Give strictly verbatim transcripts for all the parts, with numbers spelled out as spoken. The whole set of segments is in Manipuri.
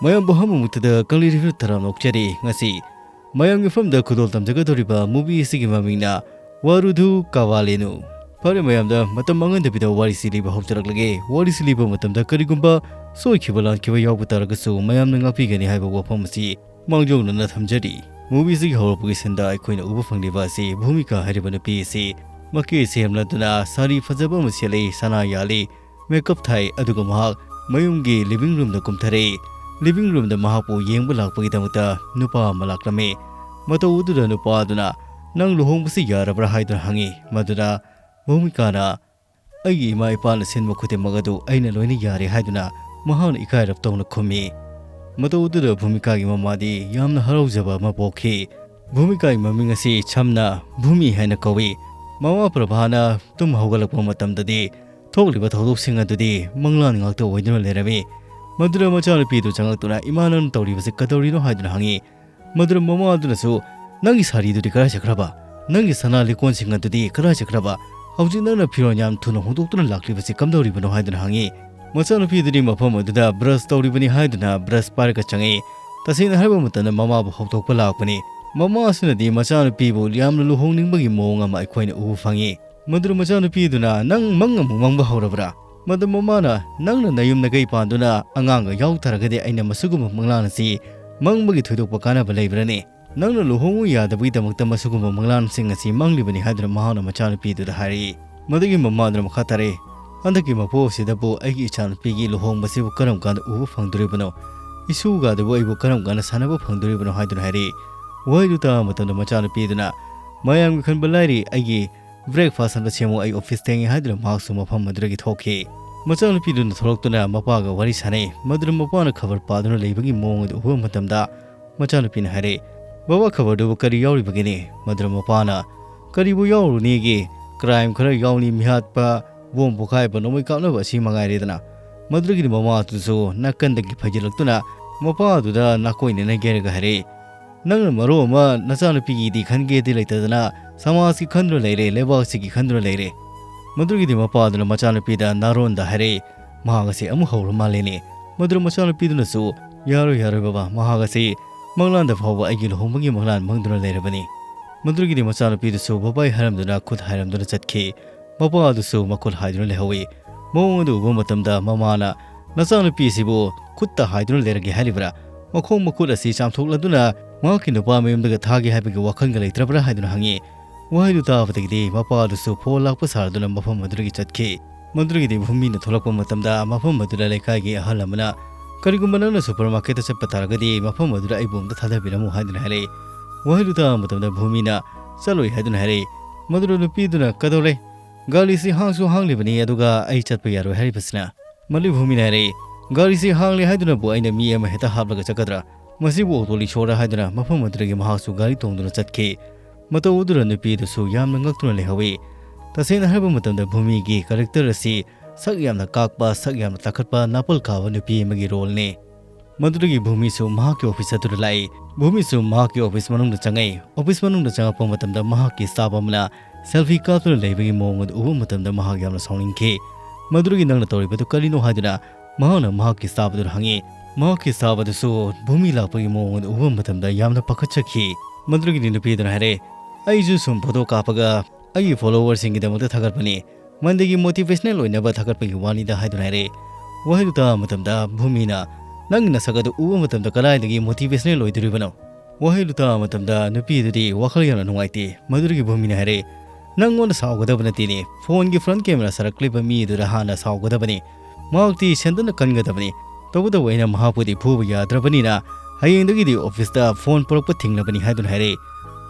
ꯃꯌꯥꯝꯕꯨ ꯑꯍꯥꯟꯕꯃꯛꯇꯗ ꯀꯪꯂꯩ ꯔꯤꯚꯤꯌꯨ ꯇꯔꯥꯝꯅ ꯑꯣꯛꯆꯔꯤ꯫ ꯉꯁꯤ ꯃꯌꯥꯝꯒꯤ ꯃꯐꯝꯗ ꯈꯨꯗꯣꯜ ꯇꯝꯖꯒꯗꯧꯔꯤꯕ movie ꯑꯁꯤꯒꯤ ꯃꯃꯤꯡꯅ ꯋꯥꯔꯨꯙꯨ ꯀꯥꯕꯥꯂꯦꯅꯨ꯫ ꯐꯔꯦ ꯃꯌꯥꯝꯗ ꯃꯇꯝ ꯃꯥꯡꯍꯟꯗꯕꯤꯗ ꯋꯥꯔꯤꯁꯤ ꯂꯤꯕ ꯍꯧꯖꯔꯛꯂꯒꯦ꯫ ꯋꯥꯔꯤꯁꯤ ꯂꯤꯕ ꯃꯇꯝꯗ ꯀꯔꯤꯒꯨꯝꯕ ꯁꯣꯏꯈꯤꯕ ꯂꯥꯟꯈꯤꯕ ꯌꯥꯎꯕ ꯇꯥꯔꯒꯁꯨ ꯃꯌꯥꯝꯅ ꯉꯥꯛꯄꯤꯒꯅꯤ ꯍꯥꯏꯕ ꯋꯥꯐꯝ ꯑꯁꯤ ꯃꯥꯡꯖꯧꯅꯅ ꯊꯝꯖꯔꯤ꯫ Movie ꯑꯁꯤꯒꯤ ꯍꯧꯔꯛꯄꯒꯤ scene ꯗ ꯑꯩꯈꯣꯏꯅ ꯎꯕ ꯐꯪꯂꯤꯕ ꯑꯁꯤ ꯚꯨꯃꯤꯀꯥ ꯍꯥꯏꯔꯤꯕ ꯅꯨꯄꯤ ꯑꯁꯤ ꯃꯀꯦ ꯁꯦꯝꯂꯗꯨꯅ ꯁꯥꯔꯤ ꯐꯖꯕ ꯑꯃ ꯁꯦꯠꯂꯤ, ꯁꯅꯥ ꯌꯥꯜꯂꯤ, makeup ꯊꯥꯏ, ꯑꯗꯨꯒ ꯃꯍꯥꯛ ꯃꯌꯨꯝꯒꯤ living room ꯗ ꯀꯨꯝꯊꯔꯛꯏ꯫ Living room ꯗ ꯃꯍꯥꯛꯄꯨ ꯌꯦꯡꯕ ꯂꯥꯛꯄꯒꯤꯗꯃꯛꯇ ꯅꯨꯄꯥ ꯑꯃ ꯂꯥꯛꯂꯝꯃꯤ꯫ ꯃꯇꯧ ꯑꯗꯨꯗ ꯅꯨꯄꯥ ꯑꯗꯨꯅ, "ꯅꯪ ꯂꯨꯍꯣꯡꯕꯁꯤ ꯌꯥꯔꯕ꯭ꯔꯥ?" ꯍꯥꯏꯗꯨꯅ ꯍꯪꯉꯤ꯫ ꯃꯗꯨꯗ ꯚꯨꯃꯤꯀꯥꯅ, "ꯑꯩꯒꯤ ꯏꯃꯥ ꯏꯄꯥꯅ ꯁꯤꯟꯕ ꯈꯨꯗꯤꯡꯃꯛ ꯑꯗꯨ ꯑꯩꯅ ꯂꯣꯏꯅ ꯌꯥꯔꯦ," ꯍꯥꯏꯗꯨꯅ ꯃꯍꯥꯛꯅ ꯏꯀꯥꯏꯔꯞ ꯇꯧꯅ ꯈꯨꯝꯃꯤ꯫ ꯃꯇꯧ ꯑꯗꯨꯗ ꯚꯨꯃꯤꯀꯥꯒꯤ ꯃꯃꯥꯗꯤ ꯌꯥꯝꯅ ꯍꯔꯥꯎꯖꯕ ꯑꯃ ꯄꯣꯛꯈꯤ꯫ ꯚꯨꯃꯤꯀꯥꯒꯤ ꯃꯃꯤꯡ ꯑꯁꯤ ꯁꯝꯅ ꯚꯨꯃꯤ ꯍꯥꯏꯅ ꯀꯧꯏ꯫ ꯃꯃꯥ ꯄ꯭ꯔꯚꯥꯅ ꯇꯨꯝ ꯍꯧꯒꯠꯂꯛꯄ ꯃꯇꯝꯗꯗꯤ ꯊꯣꯛꯂꯤꯕ ꯊꯧꯗꯣꯛꯁꯤꯡ ꯑꯗꯨꯗꯤ ꯃꯪꯂꯥꯟ ꯉꯥꯛꯇ ꯑꯣꯏꯗꯨꯅ ꯂꯩꯔꯝꯃꯤ꯫ ꯃꯗꯨꯗ ꯃꯆꯥꯅꯨꯄꯤꯗꯨ ꯆꯪꯂꯛꯇꯨꯅ, "ꯏꯃꯥ, ꯅꯪꯅ ꯇꯧꯔꯤꯕꯁꯤ ꯀꯗꯧꯔꯤꯅꯣ?" ꯍꯥꯏꯗꯨꯅ ꯍꯪꯉꯤ꯫ ꯃꯗꯨꯗ ꯃꯃꯥ ꯑꯗꯨꯅꯁꯨ, "ꯅꯪꯒꯤ ꯁꯥꯔꯤꯗꯨꯗꯤ ꯀꯗꯥꯏ ꯆꯠꯈ꯭ꯔꯕ? ꯅꯪꯒꯤ ꯁꯅꯥ ꯂꯤꯛꯀꯣꯟꯁꯤꯡ ꯑꯗꯨꯗꯤ ꯀꯗꯥꯏ ꯆꯠꯈ꯭ꯔꯕ? ꯍꯧꯖꯤꯛ ꯅꯪꯅ ꯐꯤꯔꯣꯜ ꯌꯥꯝ ꯊꯨꯅ ꯍꯣꯡꯗꯣꯛꯇꯨꯅ ꯂꯥꯛꯂꯤꯕꯁꯤ ꯀꯝꯗꯧꯔꯤꯕꯅꯣ?" ꯍꯥꯏꯗꯨꯅ ꯍꯪꯉꯤ꯫ ꯃꯆꯥꯅꯨꯄꯤ ꯑꯗꯨꯗꯤ ꯃꯐꯝ ꯑꯗꯨꯗ brush ꯇꯧꯔꯤꯕꯅꯤ ꯍꯥꯏꯗꯨꯅ brush ꯄꯥꯏꯔꯒ ꯆꯪꯉꯛꯏ꯫ ꯇꯁꯦꯡꯅ ꯍꯥꯏꯕ ꯃꯇꯝꯗ ꯃꯃꯥꯕꯨ ꯍꯧꯗꯣꯛꯄ ꯂꯥꯛꯄꯅꯤ꯫ ꯃꯃꯥ ꯑꯁꯤꯅꯗꯤ ꯃꯆꯥꯅꯨꯄꯤꯕꯨ ꯌꯥꯝꯅ ꯂꯨꯍꯣꯡꯅꯤꯡꯕꯒꯤ ꯃꯑꯣꯡ ꯑꯃ ꯑꯩꯈꯣꯏꯅ ꯎꯕ ꯐꯪꯉꯤ꯫ ꯃꯗꯨꯗ ꯃꯆꯥꯅꯨꯄꯤ ꯑꯗꯨꯅ, "ꯅꯪ ꯃꯪ ꯑꯃꯨꯛ ꯃꯪꯕ ꯍꯧꯔꯕ꯭ꯔꯥ?" ꯃꯗꯨ ꯃꯃꯥꯅ, "ꯅꯪꯅ ꯅꯌꯨꯝ ꯅꯀꯩ ꯄꯥꯟꯗꯨꯅ ꯑꯉꯥꯡꯒ ꯌꯥꯎ ꯇꯥꯔꯒꯗꯤ ꯑꯩꯅ ꯃꯁꯤꯒꯨꯝꯕ ꯃꯪꯂꯥꯟ ꯑꯁꯤ ꯃꯪꯕꯒꯤ ꯊꯣꯏꯗꯣꯛꯄ ꯀꯥꯟꯅꯕ ꯂꯩꯕ꯭ꯔꯅꯦ? ꯅꯪꯅ ꯂꯨꯍꯣꯡꯉꯨ ꯌꯥꯗꯕꯒꯤꯗꯃꯛꯇ ꯃꯁꯤꯒꯨꯝꯕ ꯃꯪꯂꯥꯟꯁꯤꯡ ꯑꯁꯤ ꯃꯪꯂꯤꯕꯅꯤ," ꯍꯥꯏꯗꯨꯅ ꯃꯍꯥꯛꯅ ꯃꯆꯥꯅꯨꯄꯤꯗꯨꯗ ꯍꯥꯏꯔꯛꯏ꯫ ꯃꯗꯨꯒꯤ ꯃꯃꯥꯗꯨꯅ ꯃꯈꯥ ꯇꯥꯔꯛꯏ, "ꯍꯟꯗꯛꯀꯤ ꯃꯄꯣꯛ ꯑꯁꯤꯗꯕꯨ ꯑꯩꯒꯤ ꯏꯆꯥꯅꯨꯄꯤꯒꯤ ꯂꯨꯍꯣꯡꯕꯁꯤꯕꯨ ꯀꯔꯝ ꯀꯥꯟꯗ ꯎꯕ ꯐꯪꯗꯣꯔꯤꯕꯅꯣ? ꯏꯁꯨꯒ ꯑꯗꯨꯕꯨ ꯑꯩꯕꯨ ꯀꯔꯝ ꯀꯥꯟꯗ ꯁꯥꯟꯅꯕ ꯐꯪꯗꯣꯔꯤꯕꯅꯣ?" ꯍꯥꯏꯗꯨꯅ ꯍꯥꯏꯔꯛꯏ꯫ ꯋꯥꯍꯩꯗꯨ ꯇꯥꯕ ꯃꯇꯝꯗ ꯃꯆꯥꯅꯨꯄꯤꯗꯨꯅ, "ꯃꯌꯥꯝꯒꯤ ꯈꯟꯕ ꯂꯥꯏꯔꯤ, ꯑꯩꯒꯤ breakfast ꯑꯝꯇ ꯁꯦꯝꯃꯨ, ꯑꯩ office ꯊꯦꯡꯉꯦ," ꯍꯥꯏꯗꯨꯅ ꯃꯍꯥꯛꯁꯨ ꯃꯐꯝ ꯑꯗꯨꯗꯒꯤ ꯊꯣꯛꯈꯤ꯫ ꯃꯆꯥꯅꯨꯄꯤꯗꯨꯅ ꯊꯣꯛꯂꯛꯇꯨꯅ ꯃꯄꯥꯒ ꯋꯥꯔꯤ ꯁꯥꯟꯅꯩ꯫ ꯃꯗꯨꯗ ꯃꯄꯥꯅ ꯈꯕꯔ ꯄꯥꯗꯨꯅ ꯂꯩꯕꯒꯤ ꯃꯑꯣꯡ ꯑꯗꯨ ꯎꯕ ꯃꯇꯝꯗ ꯃꯆꯥꯅꯨꯄꯤꯅ ꯍꯥꯏꯔꯛꯏ, "ꯕꯕꯥ, ꯈꯕꯔꯗꯨꯕꯨ ꯀꯔꯤ ꯌꯥꯎꯔꯤꯕꯒꯦꯅꯦ?" ꯃꯗꯨꯗ ꯃꯄꯥꯅ, "ꯀꯔꯤꯕꯨ ꯌꯥꯎꯔꯨꯅꯤꯒꯦ? Crime ꯈꯔ ꯌꯥꯎꯅꯤ, ꯃꯤꯍꯥꯠꯄ, ꯕꯣꯝ ꯄꯣꯈꯥꯏꯕ, ꯅꯣꯡꯃꯩ ꯀꯥꯞꯅꯕ ꯑꯁꯤ ꯃꯉꯥꯏꯔꯦꯗꯅ?" ꯃꯗꯨꯗꯒꯤꯗꯤ ꯃꯃꯥꯗꯨꯁꯨ ꯅꯥꯀꯟꯗꯒꯤ ꯐꯩꯖꯤꯜꯂꯛꯇꯨꯅ ꯃꯄꯥꯗꯨꯗ ꯅꯥꯀꯣꯏꯅꯅ ꯌꯩꯔꯒ ꯍꯥꯏꯔꯛꯏ, "ꯅꯪꯅ ꯃꯔꯣꯜ ꯑꯃ ꯅꯆꯥꯅꯨꯄꯤꯒꯤꯗꯤ ꯈꯟꯒꯦꯗꯤ ꯂꯩꯇꯗꯅ ꯁꯃꯥꯖꯀꯤ ꯈꯟꯗꯨꯅ ꯂꯩꯔꯦ, ꯂꯩꯕꯥꯛꯁꯤꯒꯤ ꯈꯟꯗꯨꯅ ꯂꯩꯔꯦ꯫" ꯃꯗꯨꯒꯤꯗꯤ ꯃꯄꯥꯗꯨꯅ ꯃꯆꯥꯅꯨꯄꯤꯗ ꯅꯥꯔꯣꯟꯗ ꯍꯥꯏꯔꯛꯏ, "ꯃꯍꯥꯛ ꯑꯁꯤ ꯑꯃꯨꯛ ꯍꯧꯔ ꯃꯥꯜꯂꯦꯅꯦ꯫" ꯃꯗꯨꯗ ꯃꯆꯥꯅꯨꯄꯤꯗꯨꯅꯁꯨ, "ꯌꯥꯔꯣꯏ, ꯌꯥꯔꯣꯏ ꯕꯕꯥ, ꯃꯍꯥꯛ ꯑꯁꯤ ꯃꯪꯂꯥꯟꯗ ꯐꯥꯎꯕ ꯑꯩꯒꯤ ꯂꯨꯍꯣꯡꯕꯒꯤ ꯃꯪꯂꯥꯟ ꯃꯪꯗꯨꯅ ꯂꯩꯔꯕꯅꯤ"꯫ ꯃꯗꯨꯗꯒꯤꯗꯤ ꯃꯆꯥꯅꯨꯄꯤꯗꯨꯁꯨ ꯕꯕꯥꯏ ꯍꯥꯏꯔꯝꯗꯨꯅ ꯈꯨꯠ ꯍꯥꯏꯔꯝꯗꯨꯅ ꯆꯠꯈꯤ꯫ ꯃꯄꯥ ꯑꯗꯨꯁꯨ ꯃꯈꯨꯠ ꯍꯥꯏꯗꯨꯅ ꯂꯩꯍꯧꯏ꯫ ꯃꯑꯣꯡ ꯑꯗꯨ ꯎꯕ ꯃꯇꯝꯗ ꯃꯃꯥꯅ, "ꯅꯆꯥꯅꯨꯄꯤ ꯑꯁꯤꯕꯨ ꯈꯨꯠꯇ ꯍꯥꯏꯗꯨꯅ ꯂꯩꯔꯒꯦ ꯍꯥꯏꯔꯤꯕ꯭ꯔꯥ? ꯃꯈꯣꯡ ꯃꯈꯨꯠ ꯑꯁꯤ ꯆꯥꯝꯊꯣꯛꯂꯗꯨꯅ ꯃꯍꯥꯛꯀꯤ ꯅꯨꯄꯥ ꯃꯌꯨꯝꯗꯒ ꯊꯥꯒꯦ ꯍꯥꯏꯕꯒꯤ ꯋꯥꯈꯜꯒ ꯂꯩꯇ꯭ꯔꯕ꯭ꯔꯥ?" ꯍꯥꯏꯗꯨꯅ ꯍꯪꯉꯤ꯫ ꯋꯥꯍꯩꯗꯨ ꯇꯥꯕꯗꯒꯤꯗꯤ ꯃꯄꯥ ꯑꯗꯨꯁꯨ ꯐꯣꯟ ꯂꯥꯛꯄ ꯁꯥꯔꯗꯨꯅ ꯃꯐꯝ ꯑꯗꯨꯗꯒꯤ ꯆꯠꯈꯤ꯫ ꯃꯗꯨꯗꯒꯤꯗꯤ ꯚꯨꯃꯤꯅ ꯊꯣꯛꯂꯛꯄ ꯃꯇꯝꯗ ꯃꯐꯝ ꯑꯗꯨꯗ ꯂꯩꯀꯥꯏꯒꯤ ꯑꯍꯜ ꯑꯃꯅ, "ꯀꯔꯤꯒꯨꯝꯕ ꯅꯪꯅ ꯁꯨꯄꯔ ꯃꯥꯔꯀꯦꯠꯇ ꯆꯠꯄ ꯇꯥꯔꯒꯗꯤ ꯃꯐꯝ ꯑꯗꯨꯗ ꯑꯩꯕꯨ ꯑꯝꯇ ꯊꯥꯗꯕꯤꯔꯝꯃꯨ" ꯍꯥꯏꯗꯨꯅ ꯍꯥꯏꯔꯛꯏ꯫ ꯋꯥꯍꯩꯗꯨ ꯇꯥꯕ ꯃꯇꯝꯗ ꯚꯨꯃꯤꯅ, "ꯆꯠꯂꯣꯏ" ꯍꯥꯏꯗꯨꯅ ꯍꯥꯏꯔꯛꯏ꯫ ꯃꯗꯨꯗ ꯅꯨꯄꯤꯗꯨꯅ, "ꯀꯗꯧꯔꯦ? ꯒꯥꯔꯤꯁꯤ ꯍꯥꯡꯁꯨ ꯍꯥꯡꯂꯤꯕꯅꯤ, ꯑꯗꯨꯒ ꯑꯩ ꯆꯠꯄ ꯌꯥꯔꯣꯏ ꯍꯥꯏꯔꯤꯕꯁꯤꯅ?" ꯃꯗꯨꯗꯒꯤ ꯚꯨꯃꯤꯅ ꯍꯥꯏꯔꯛꯏ, "ꯒꯥꯔꯤꯁꯤ ꯍꯥꯡꯂꯤ ꯍꯥꯏꯗꯨꯅꯕꯨ ꯑꯩꯅ ꯃꯤ ꯑꯃ ꯍꯦꯛꯇ ꯍꯥꯞꯂꯒ ꯆꯠꯀꯗ꯭ꯔꯥ? ꯃꯁꯤꯕꯨ ꯑꯣꯇꯣ ꯔꯤꯛꯁꯣꯔ" ꯍꯥꯏꯗꯨꯅ ꯃꯐꯝ ꯑꯗꯨꯗꯒꯤ ꯃꯍꯥꯛꯁꯨ ꯒꯥꯔꯤ ꯇꯣꯡꯗꯨꯅ ꯆꯠꯈꯤ꯫ ꯃꯇꯧ ꯑꯗꯨꯗ ꯅꯨꯄꯤ ꯑꯗꯨꯁꯨ ꯌꯥꯝꯅ ꯉꯛꯇꯨꯅ ꯂꯩꯍꯧꯏ꯫ ꯇꯁꯦꯡꯅ ꯍꯥꯏꯔꯕ ꯃꯇꯝꯗ ꯚꯨꯃꯤꯒꯤ ꯀꯦꯔꯦꯛꯇꯔ ꯑꯁꯤ ꯁꯛ ꯌꯥꯝꯅ ꯀꯥꯛꯄ, ꯁꯛ ꯌꯥꯝꯅ ꯇꯥꯈꯠꯄ, ꯅꯥꯄꯜ ꯀꯥꯕ ꯅꯨꯄꯤ ꯑꯃꯒꯤ ꯔꯣꯜꯅꯤ꯫ ꯃꯗꯨꯗꯒꯤ ꯚꯨꯃꯤꯁꯨ ꯃꯍꯥꯛꯀꯤ ꯑꯣꯐꯤꯁ ꯑꯗꯨꯗ ꯂꯥꯛꯏ꯫ ꯚꯨꯃꯤꯁꯨ ꯃꯍꯥꯛꯀꯤ ꯑꯣꯐꯤꯁ ꯃꯅꯨꯡꯗ ꯆꯪꯉꯛꯏ꯫ ꯑꯣꯐꯤꯁ ꯃꯅꯨꯡꯗ ꯆꯪꯉꯛꯄ ꯃꯇꯝꯗ ꯃꯍꯥꯛꯀꯤ ꯁ꯭ꯇꯥꯐ ꯑꯃꯅ ꯁꯦꯜꯐꯤ ꯀꯥꯞꯇꯨꯅ ꯂꯩꯕꯒꯤ ꯃꯑꯣꯡ ꯑꯗꯨ ꯎꯕ ꯃꯇꯝꯗ ꯃꯍꯥꯛ ꯌꯥꯝꯅ ꯁꯥꯎꯅꯤꯡꯈꯤ꯫ ꯃꯗꯨꯗꯒꯤ "ꯅꯪꯅ ꯇꯧꯔꯤꯕꯗꯨ ꯀꯔꯤꯅꯣ?" ꯍꯥꯏꯗꯨꯅ ꯃꯍꯥꯛꯅ ꯃꯍꯥꯛꯀꯤ ꯁ꯭ꯇꯥꯐ ꯑꯗꯨꯗ ꯍꯪꯉꯤ꯫ ꯃꯍꯥꯛꯀꯤ ꯁ꯭ꯇꯥꯐ ꯑꯗꯨꯁꯨ ꯚꯨꯃꯤ ꯂꯥꯛꯄꯒꯤ ꯃꯑꯣꯡ ꯑꯗꯨ ꯎꯕ ꯃꯇꯝꯗ ꯌꯥꯝꯅ ꯄꯥꯈꯠꯆꯈꯤ꯫ ꯃꯗꯨꯗꯒꯤꯗꯤ ꯅꯨꯄꯤ ꯑꯗꯨꯅ ꯍꯥꯏꯔꯦ, "ꯑꯩꯁꯨ ꯁꯨꯝ ꯐꯣꯇꯣ ꯀꯥꯞꯄꯒ ꯑꯩꯒꯤ ꯐꯣꯂꯣꯋꯔꯁꯤꯡꯒꯤꯗꯃꯛꯇ ꯊꯥꯒꯠꯄꯅꯤ꯫ ꯃꯟꯗꯦꯒꯤ ꯃꯣꯇꯤꯚꯦꯁꯅꯦꯜ ꯑꯣꯏꯅꯕ ꯊꯥꯒꯠꯄꯒꯤ ꯋꯥꯅꯤꯗ" ꯍꯥꯏꯗꯨꯅ ꯍꯥꯏꯔꯛꯏ꯫ ꯋꯥꯍꯩꯗꯨ ꯇꯥꯕ ꯃꯇꯝꯗ ꯚꯨꯃꯤꯅ, "ꯅꯪꯒꯤ ꯅꯁꯛ ꯑꯗꯨ ꯎꯕ ꯃꯇꯝꯗ ꯀꯗꯥꯏꯗꯒꯤ ꯃꯣꯇꯤꯚꯦꯁꯅꯦꯜ ꯑꯣꯏꯗꯣꯔꯤꯕꯅꯣ?" ꯋꯥꯍꯩꯗꯨ ꯇꯥꯕ ꯃꯇꯝꯗ ꯅꯨꯄꯤ ꯑꯗꯨꯗꯤ ꯋꯥꯈꯜ ꯌꯥꯝꯅ ꯅꯨꯡꯉꯥꯏꯇꯦ꯫ ꯃꯗꯨꯗꯒꯤ ꯚꯨꯃꯤꯅ ꯍꯥꯏꯔꯛꯏ, "ꯅꯪꯉꯣꯟꯗ ꯁꯥꯎꯒꯗꯕ ꯅꯠꯇꯦꯅꯦ, ꯐꯣꯟꯒꯤ ꯐ꯭ꯔꯟꯠ ꯀꯦꯃꯦꯔꯥ ꯁꯥꯔꯛꯂꯤꯕ ꯃꯤ ꯑꯗꯨꯗ ꯍꯥꯟꯅ ꯁꯥꯎꯒꯗꯕꯅꯤ꯫ ꯃꯍꯥꯛꯇꯤ ꯁꯦꯟꯗꯟꯅ ꯀꯟꯒꯗꯕꯅꯤ꯫ ꯇꯧꯕꯇꯕꯨ ꯑꯩꯅ ꯃꯍꯥꯛꯄꯨꯗꯤ ꯐꯨꯕ ꯌꯥꯗ꯭ꯔꯕꯅꯤꯅ ꯍꯌꯦꯡꯗꯒꯤꯗꯤ ꯑꯣꯐꯤꯁꯇ ꯐꯣꯟ ꯄꯨꯔꯛꯄ ꯊꯤꯡꯂꯕꯅꯤ" ꯍꯥꯏꯗꯨꯅ ꯍꯥꯏꯔꯛꯏ꯫